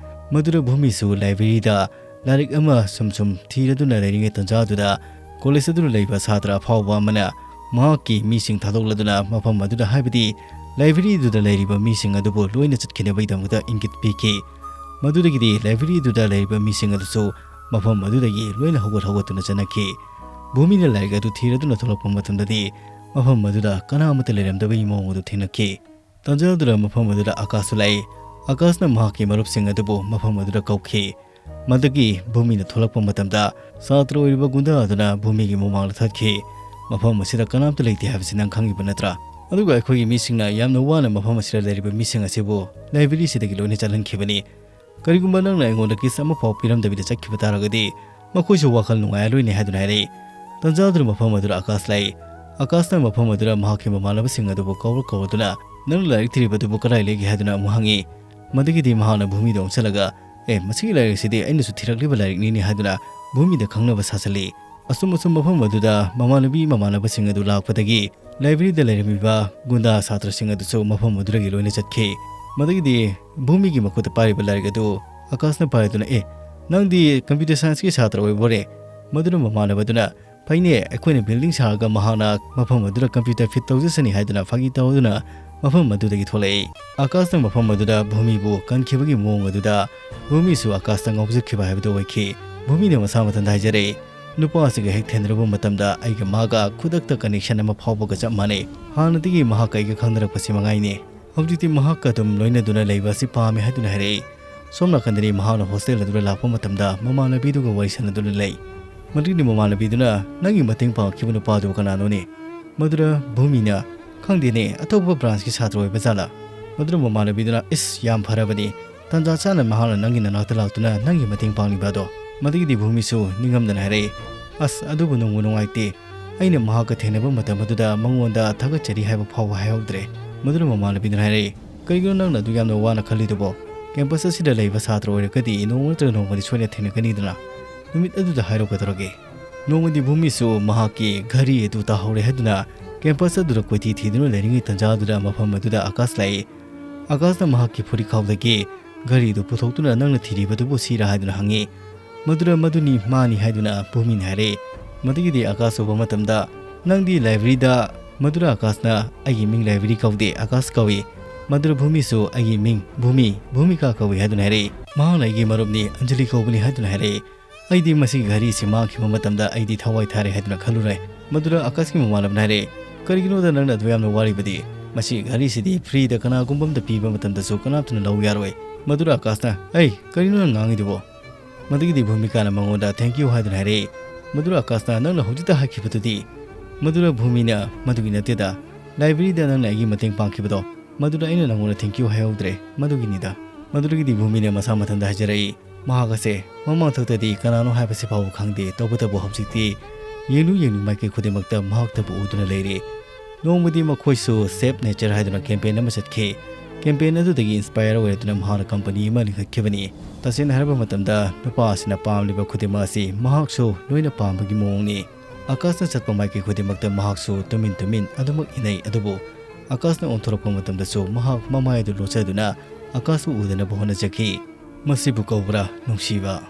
ꯃꯗꯨꯗ ꯚꯨꯃꯤꯁꯨ libraryꯗ ꯂꯥꯏꯔꯤꯛ ꯑꯃ ꯁꯨꯝ ꯁꯨꯝ ꯊꯤꯔꯗꯨꯅ ꯂꯩꯔꯤꯉꯩ ꯇꯟꯖꯥꯗꯨꯗ ꯀꯣꯂꯦꯖ ꯑꯗꯨꯗ ꯂꯩꯕ ꯁꯥꯇ꯭ꯔ ꯑꯐꯥꯎꯕ ꯑꯃꯅ ꯃꯍꯥꯛꯀꯤ ꯃꯤꯁꯤꯡ ꯊꯥꯗꯣꯛꯂꯗꯨꯅ ꯃꯐꯝ ꯑꯗꯨꯗ, ꯍꯥꯏꯕꯗꯤ libraryꯗꯨꯗ ꯂꯩꯔꯤꯕ ꯃꯤꯁꯤꯡ ꯑꯗꯨꯕꯨ ꯂꯣꯏꯅ ꯆꯠꯈꯤꯅꯕꯒꯤꯗꯃꯛꯇ ꯏꯪꯒꯤꯠ ꯄꯤꯈꯤ꯫ ꯃꯗꯨꯗꯒꯤꯗꯤ libraryꯗꯨꯗ ꯂꯩꯔꯤꯕ ꯃꯤꯁꯤꯡ ꯑꯗꯨꯁꯨ ꯃꯐꯝ ꯑꯗꯨꯗꯒꯤ ꯂꯣꯏꯅ ꯍꯧꯒꯠ ꯍꯧꯒꯠꯇꯨꯅ ꯆꯠꯅꯈꯤ꯫ ꯚꯨꯃꯤꯅ ꯂꯥꯏꯔꯤꯛ ꯑꯗꯨ ꯊꯤꯔꯗꯨꯅ ꯊꯣꯛꯂꯛꯄ ꯃꯇꯝꯗꯗꯤ ꯃꯐꯝ ꯑꯗꯨꯗ ꯀꯅꯥ ꯑꯃꯠꯇ ꯂꯩꯔꯝꯗꯕꯒꯤ ꯃꯑꯣꯡ ꯑꯗꯨ ꯊꯦꯡꯅꯈꯤ꯫ ꯇꯟꯖꯥꯗꯨꯗ ꯃꯐꯝ ꯑꯗꯨꯗ ꯑꯀꯥꯁꯁꯨ ꯂꯥꯛꯏ꯫ ꯑꯀꯥꯁꯅ ꯃꯍꯥꯛꯀꯤ ꯃꯔꯨꯞꯁꯤꯡ ꯑꯗꯨꯕꯨ ꯃꯐꯝ ꯑꯗꯨꯗ ꯀꯧꯈꯤ꯫ ꯃꯗꯨꯒꯤ ꯚꯨꯃꯤꯅ ꯊꯣꯛꯂꯛꯄ ꯃꯇꯝꯗ ꯁꯥꯇ꯭ꯔ ꯑꯣꯏꯔꯤꯕ ꯒꯨꯟꯗꯥ ꯑꯗꯨꯅ ꯚꯨꯃꯤꯒꯤ ꯃꯃꯥꯡꯗ ꯊꯠꯈꯤ꯫ "ꯃꯐꯝ ꯑꯁꯤꯗ ꯀꯅꯥꯝꯇ ꯂꯩꯇꯦ ꯍꯥꯏꯕꯁꯤ ꯅꯪ ꯈꯪꯉꯤꯕ ꯅꯠꯇ꯭ꯔꯥ? ꯑꯗꯨꯒ ꯑꯩꯈꯣꯏꯒꯤ ꯃꯤꯁꯤꯡꯅ ꯌꯥꯝꯅ ꯋꯥꯅ ꯃꯐꯝ ꯑꯁꯤꯗ ꯂꯩꯔꯤꯕ ꯃꯤꯁꯤꯡ ꯑꯁꯤꯕꯨ libraryꯁꯤꯗꯒꯤ ꯂꯣꯏꯅ ꯆꯠꯍꯟꯈꯤꯕꯅꯤ꯫ ꯀꯔꯤꯒꯨꯝꯕ ꯅꯪꯅ ꯑꯩꯉꯣꯟꯗ kiss ꯑꯃꯐꯥꯎ ꯄꯤꯔꯝꯗꯕꯤꯗ ꯆꯠꯈꯤꯕ ꯇꯥꯔꯒꯗꯤ ꯃꯈꯣꯏꯁꯨ ꯋꯥꯈꯜ ꯅꯨꯡꯉꯥꯏꯔꯔꯣꯏꯅꯦ" ꯍꯥꯏꯗꯨꯅ ꯍꯥꯏꯔꯛꯏ꯫ ꯇꯟꯖꯥꯗꯨꯗ ꯃꯐꯝ ꯑꯗꯨꯗ ꯑꯀꯥꯁ ꯂꯥꯛꯏ꯫ ꯑꯀꯥꯁꯅ ꯃꯐꯝ ꯑꯗꯨꯗ ꯃꯍꯥꯛꯀꯤ ꯃꯃꯥꯟꯅꯕꯁꯤꯡ ꯑꯗꯨꯕꯨ ꯀꯧꯔ ꯀꯧꯔꯗꯨꯅ, "ꯅꯪꯅ ꯂꯥꯏꯔꯤꯛ ꯊꯤꯔꯤꯕ ꯑꯗꯨꯕꯨ ꯀꯗꯥꯏ ꯂꯩꯒꯦ?" ꯍꯥꯏꯗꯨꯅ ꯑꯃꯨꯛ ꯍꯪꯉꯤ꯫ ꯃꯗꯨꯒꯤꯗꯤ ꯃꯍꯥꯛꯅ ꯚꯨꯃꯤꯗ ꯑꯣꯟꯁꯤꯜꯂꯒ, "ꯑꯦ, ꯃꯁꯤꯒꯤ ꯂꯥꯏꯔꯤꯛ ꯑꯁꯤꯗꯤ ꯑꯩꯅꯁꯨ ꯊꯤꯔꯛꯂꯤꯕ ꯂꯥꯏꯔꯤꯛꯅꯤꯅꯦ" ꯍꯥꯏꯗꯨꯅ ꯚꯨꯃꯤꯗ ꯈꯪꯅꯕ ꯁꯥꯖꯜꯂꯤ꯫ ꯑꯁꯨꯝ ꯑꯁꯨꯝ ꯃꯐꯝ ꯑꯗꯨꯗ ꯃꯃꯥꯟꯅꯕꯤ ꯃꯃꯥꯟꯅꯕꯁꯤꯡ ꯑꯗꯨ ꯂꯥꯛꯄꯗꯒꯤ libraryꯗ ꯂꯩꯔꯝꯃꯤꯕ ꯒꯨꯟꯗꯥ ꯁꯥꯇ꯭ꯔꯁꯤꯡ ꯑꯗꯨꯁꯨ ꯃꯐꯝ ꯑꯗꯨꯗꯒꯤ ꯂꯣꯏꯅ ꯆꯠꯈꯤ꯫ ꯃꯗꯨꯒꯤꯗꯤ ꯚꯨꯃꯤꯒꯤ ꯃꯈꯨꯠꯇ ꯄꯥꯏꯔꯤꯕ ꯂꯥꯏꯔꯤꯛ ꯑꯗꯨ ꯑꯀꯥꯁꯅ ꯄꯥꯏꯗꯨꯅ, "ꯑꯦ, ꯅꯪꯗꯤ computer scienceꯀꯤ ꯁꯥꯇ꯭ꯔ ꯑꯣꯏꯕꯣꯔꯦ?" ꯃꯗꯨꯅ ꯃꯃꯥꯟꯅꯕꯗꯨꯅ, "ꯐꯩꯅꯦ, ꯑꯩꯈꯣꯏꯅ building ꯁꯥꯔꯒ ꯃꯍꯥꯛꯅ ꯃꯐꯝ ꯑꯗꯨꯗ computer fit ꯇꯧꯖꯁꯅꯤ" ꯍꯥꯏꯗꯨꯅ ꯐꯥꯒꯤ ꯇꯧꯗꯨꯅ ꯃꯐꯝ ꯑꯗꯨꯗꯒꯤ ꯊꯣꯛꯂꯛꯏ꯫ ꯑꯀꯥꯁꯅ ꯃꯐꯝ ꯑꯗꯨꯗ ꯚꯨꯃꯤꯕꯨ ꯀꯟꯈꯤꯕꯒꯤ ꯃꯑꯣꯡ ꯑꯗꯨꯗ ꯚꯨꯃꯤꯁꯨ ꯑꯀꯥꯁꯇ ꯉꯥꯎꯖꯈꯤꯕ ꯍꯥꯏꯕꯗꯨ ꯑꯣꯏꯈꯤ꯫ ꯚꯨꯃꯤꯅ ꯃꯁꯥ ꯃꯊꯟꯇ ꯍꯥꯏꯖꯔꯛꯏ, "ꯅꯨꯄꯥ ꯑꯁꯤꯒ ꯍꯦꯛ ꯊꯦꯡꯅꯔꯨꯕ ꯃꯇꯝꯗ ꯑꯩꯒ ꯃꯥꯒ ꯈꯨꯗꯛꯇ connection ꯑꯃ ꯐꯥꯎꯕꯒ ꯆꯞ ꯃꯥꯟꯅꯩ꯫ ꯍꯥꯟꯅꯗꯒꯤ ꯃꯍꯥꯛꯀ ꯑꯩꯒ ꯈꯪꯅꯔꯛꯄꯁꯤ ꯃꯉꯥꯏꯅꯤ꯫ ꯍꯧꯖꯤꯛꯇꯤ ꯃꯍꯥꯛꯀ ꯑꯗꯨꯝ ꯂꯣꯏꯅꯗꯨꯅ ꯂꯩꯕ ꯑꯁꯤ ꯄꯥꯝꯃꯤ" ꯍꯥꯏꯗꯨꯅ ꯍꯥꯏꯔꯛꯏ꯫ ꯁꯣꯝ ꯅꯥꯀꯟꯗꯗꯤ ꯃꯍꯥꯛꯅ hostel ꯑꯗꯨꯗ ꯂꯥꯛꯄ ꯃꯇꯝꯗ ꯃꯃꯥꯟꯅꯕꯤꯗꯨꯒ ꯋꯥꯔꯤ ꯁꯥꯟꯅꯗꯨꯅ ꯂꯩ꯫ ꯃꯗꯨꯒꯤ ꯃꯃꯥꯟꯅꯕꯤꯗꯨꯅ, "ꯅꯪꯒꯤ ꯃꯇꯦꯡ ꯄꯥꯡꯈꯤꯕ ꯅꯨꯄꯥꯗꯨ ꯀꯅꯥꯅꯣꯅꯦ?" ꯃꯗꯨꯗ ꯚꯨꯃꯤꯅ, "ꯈꯪꯗꯦꯅꯦ, ꯑꯇꯣꯞꯄ branchꯀꯤ ꯁꯥꯇ꯭ꯔ ꯑꯣꯏꯕ ꯖꯥꯠꯂꯥ?" ꯃꯗꯨꯗ ꯃꯃꯥꯟꯅꯕꯤꯗꯨꯅ, "ꯏꯁ, ꯌꯥꯝ ꯐꯔꯕꯅꯤ, ꯇꯥꯟꯖꯥ ꯆꯥꯅ ꯃꯍꯥꯛꯅ ꯅꯪꯒꯤ ꯅꯅꯥꯛꯇ ꯂꯥꯛꯇꯨꯅ ꯅꯪꯒꯤ ꯃꯇꯦꯡ ꯄꯥꯡꯂꯤꯕ ꯑꯗꯣ꯫ ꯃꯗꯨꯒꯤꯗꯤ ꯚꯨꯃꯤꯁꯨ ꯅꯤꯡꯉꯝꯗꯅ ꯍꯥꯏꯔꯛꯏ, "ꯑꯁ, ꯑꯗꯨꯕꯨ ꯅꯨꯡꯕꯨ ꯅꯨꯡꯉꯥꯏꯇꯦ꯫ ꯑꯩꯅ ꯃꯍꯥꯛꯀ ꯊꯦꯡꯅꯕ ꯃꯇꯝ ꯑꯗꯨꯗ ꯃꯉꯣꯟꯗ ꯊꯥꯒꯠꯆꯔꯤ ꯍꯥꯏꯕ ꯐꯥꯎꯕ ꯍꯥꯏꯍꯧꯗ꯭ꯔꯦ꯫" ꯃꯗꯨꯅ ꯃꯃꯥꯟꯅꯕꯤꯗꯨꯅ ꯍꯥꯏꯔꯛꯏ, "ꯀꯔꯤꯒꯤꯅꯣ ꯅꯪꯅ ꯑꯗꯨ ꯌꯥꯝꯅ ꯋꯥꯅ ꯈꯜꯂꯤꯗꯨꯕꯣ? ꯀꯦꯝꯄꯁ ꯑꯁꯤꯗ ꯂꯩꯕ ꯁꯥꯇ꯭ꯔ ꯑꯣꯏꯔꯒꯗꯤ ꯅꯣꯡꯃ ꯅꯠꯇ꯭ꯔꯒ ꯅꯣꯡꯃꯗꯤ ꯁꯣꯏꯅ ꯊꯦꯡꯅꯒꯅꯤꯗꯅ꯫ ꯅꯨꯃꯤꯠ ꯑꯗꯨꯗ ꯍꯥꯏꯔꯣ ꯀꯩꯗꯧꯔꯒꯦ?" ꯅꯣꯡꯃꯗꯤ ꯚꯨꯃꯤꯁꯨ ꯃꯍꯥꯛꯀꯤ ꯘꯔꯤ ꯑꯗꯨ ꯇꯥꯍꯧꯔꯦ ꯍꯥꯏꯗꯨꯅ ꯀꯦꯝꯄꯁ ꯑꯗꯨꯗ ꯀꯣꯏꯊꯤ ꯊꯤꯗꯨꯅ ꯂꯩꯔꯤꯉꯩ ꯇꯥꯟꯖꯥ ꯑꯗꯨꯗ ꯃꯐꯝ ꯑꯗꯨꯗ ꯑꯥꯀꯥꯁ ꯂꯥꯛꯏ꯫ ꯑꯥꯀꯥꯁꯅ ꯃꯍꯥꯛꯀꯤ ꯐꯨꯔꯤꯠꯈꯥꯎꯗꯒꯤ ꯘꯔꯤꯗꯨ ꯄꯨꯊꯣꯛꯇꯨꯅ, "ꯅꯪꯅ ꯊꯤꯔꯤꯕꯗꯨꯕꯨ ꯁꯤꯔꯥ?" ꯍꯥꯏꯗꯨꯅ ꯍꯪꯉꯤ꯫ ꯃꯗꯨꯗ, "ꯃꯗꯨꯅꯤ, ꯃꯥꯅꯤ," ꯍꯥꯏꯗꯨꯅ ꯚꯨꯃꯤꯅ ꯍꯥꯏꯔꯛꯏ꯫ ꯃꯗꯨꯒꯤꯗꯤ ꯑꯥꯀꯥꯁ ꯎꯕ ꯃꯇꯝꯗ, "ꯅꯪꯗꯤ ꯂꯥꯏꯕ꯭ꯔꯦꯔꯤꯗ..." ꯃꯗꯨꯗ ꯑꯥꯀꯥꯁꯅ, "ꯑꯩꯒꯤ ꯃꯤꯡ ꯂꯥꯏꯕ꯭ꯔꯦꯔꯤ ꯀꯧꯗꯦ, ꯑꯥꯀꯥꯁ ꯀꯧꯏ꯫" ꯃꯗꯨꯗ ꯚꯨꯃꯤꯁꯨ, "ꯑꯩꯒꯤ ꯃꯤꯡ ꯚꯨꯃꯤ, ꯚꯨꯃꯤꯀꯥ ꯀꯧꯏ," ꯍꯥꯏꯗꯨꯅ ꯍꯥꯏꯔꯛꯏ꯫ "ꯃꯍꯥꯛꯅ ꯑꯩꯒꯤ ꯃꯔꯨꯞꯅꯤ, ꯑꯟꯖꯂꯤ ꯀꯧꯕꯅꯤ," ꯍꯥꯏꯗꯨꯅ ꯍꯥꯏꯔꯛꯏ꯫ "ꯑꯩꯗꯤ ꯃꯁꯤꯒꯤ ꯘꯔꯤꯁꯤ ꯃꯥꯡꯈꯤꯕ ꯃꯇꯝꯗ ꯑꯩꯗꯤ ꯊꯋꯥꯏ ꯊꯥꯔꯦ ꯍꯥꯏꯗꯨꯅ ꯈꯜꯂꯨꯔꯦ꯫" ꯃꯗꯨꯗ ꯑꯥꯀꯥꯁꯀꯤ ꯃꯃꯥꯟꯅꯕꯅ ꯍꯥꯏꯔꯛꯏ, "ꯀꯔꯤꯒꯤꯅꯣꯗ ꯅꯪꯅ ꯑꯗꯨ ꯌꯥꯝꯅ ꯋꯥꯔꯤꯕꯗꯤ? ꯃꯁꯤꯒꯤ ꯘꯔꯤꯁꯤꯗꯤ ꯐ꯭ꯔꯤꯗ ꯀꯅꯥꯒꯨꯝꯕ ꯑꯃꯗ ꯄꯤꯕ ꯃꯇꯝꯗꯁꯨ ꯀꯅꯥꯝꯇꯅ ꯂꯧ ꯌꯥꯔꯣꯏ꯫" ꯃꯗꯨꯗ ꯑꯥꯀꯥꯁꯅ, "ꯑꯩ, ꯀꯔꯤꯅꯣ ꯅꯪ ꯉꯥꯡꯉꯤꯗꯨꯕꯣ?" ꯃꯗꯨꯒꯤꯗꯤ ꯚꯨꯃꯤꯀꯥꯅ ꯃꯉꯣꯟꯗ "Thank you" ꯍꯥꯏꯗꯨꯅ ꯍꯥꯏꯔꯛꯏ꯫ ꯃꯗꯨꯗ ꯑꯥꯀꯥꯁꯅ, "ꯅꯪꯅ ꯍꯧꯖꯤꯛꯇ ꯍꯥꯏꯈꯤꯕꯗꯨꯗꯤ?" ꯃꯗꯨꯗ ꯚꯨꯃꯤꯅ, "ꯃꯗꯨꯒꯤ ꯅꯠꯇꯦꯗ, ꯂꯥꯏꯕ꯭ꯔꯦꯔꯤꯗ ꯅꯪꯅ ꯑꯩꯒꯤ ꯃꯇꯦꯡ ꯄꯥꯡꯈꯤꯕꯗꯣ, ꯃꯗꯨꯗ ꯑꯩꯅ ꯅꯪꯉꯣꯟꯗ thank you ꯍꯥꯏꯍꯧꯗ꯭ꯔꯦ, ꯃꯗꯨꯒꯤꯅꯤꯗ꯫" ꯃꯗꯨꯗꯒꯤꯗꯤ ꯚꯨꯃꯤꯅ ꯃꯁꯥ ꯃꯊꯟꯇ ꯍꯥꯏꯖꯔꯛꯏ, ꯃꯍꯥꯛ ꯑꯁꯦ ꯃꯃꯥꯡꯊꯛꯇꯗꯤ ꯀꯅꯥꯅꯣ ꯍꯥꯏꯕꯁꯤ ꯐꯥꯎꯕ ꯈꯪꯗꯦ, ꯇꯧꯕꯇꯕꯨ ꯍꯧꯖꯤꯛꯇꯤ ꯌꯦꯡꯂꯨ ꯌꯦꯡꯂꯨ ꯃꯥꯏꯀꯩ ꯈꯨꯗꯤꯡꯃꯛꯇ ꯃꯍꯥꯛꯇꯕꯨ ꯎꯗꯨꯅ ꯂꯩꯔꯦ꯫ ꯅꯣꯡꯃꯗꯤ ꯃꯈꯣꯏꯁꯨ Save Nature ꯍꯥꯏꯗꯨꯅ campaign ꯑꯃ ꯆꯠꯈꯤ꯫ Campaign ꯑꯗꯨꯗꯒꯤ inspire ꯑꯣꯏꯔꯗꯨꯅ ꯃꯍꯥꯛꯅ company ꯑꯃ ꯂꯤꯡꯈꯠꯈꯤꯕꯅꯤ꯫ ꯇꯁꯦꯡꯅ ꯍꯥꯏꯔꯕ ꯃꯇꯝꯗ, ꯅꯨꯄꯥ ꯑꯁꯤꯅ ꯄꯥꯝꯂꯤꯕ ꯈꯨꯗꯤꯡꯃꯛ ꯑꯁꯤ ꯃꯍꯥꯛꯁꯨ ꯂꯣꯏꯅ ꯄꯥꯝꯕꯒꯤ ꯃꯑꯣꯡꯅꯤ꯫ ꯑꯥꯀꯥꯁꯅ ꯆꯠꯄ ꯃꯥꯏꯀꯩ ꯈꯨꯗꯤꯡꯃꯛꯇ ꯃꯍꯥꯛꯁꯨ ꯇꯨꯃꯤꯟ ꯇꯨꯃꯤꯟ ꯑꯗꯨꯃꯛ ꯏꯟꯅꯩ, ꯑꯗꯨꯕꯨ ꯑꯥꯀꯥꯁꯅ ꯑꯣꯟꯊꯣꯔꯛꯄ ꯃꯇꯝꯗꯁꯨ ꯃꯍꯥꯛ ꯃꯃꯥꯏ ꯑꯗꯨ ꯂꯣꯠꯆꯗꯨꯅ ꯑꯥꯀꯥꯁꯄꯨ ꯎꯗꯅꯕ ꯍꯣꯠꯅꯖꯈꯤ꯫ ꯃꯁꯤꯕꯨ ꯀꯧꯕ꯭ꯔꯥ ꯅꯨꯡꯁꯤꯕ?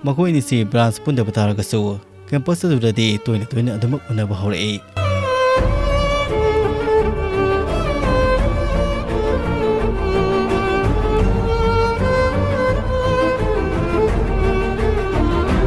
ꯃꯈꯣꯏ ꯑꯅꯤꯁꯤ branch ꯄꯨꯟꯗꯕ ꯇꯥꯔꯒꯁꯨ, campus ꯑꯗꯨꯗꯗꯤ ꯇꯣꯏꯅ ꯇꯣꯏꯅ ꯑꯗꯨꯃꯛ ꯎꯅꯕ ꯍꯧꯔꯛꯏ꯫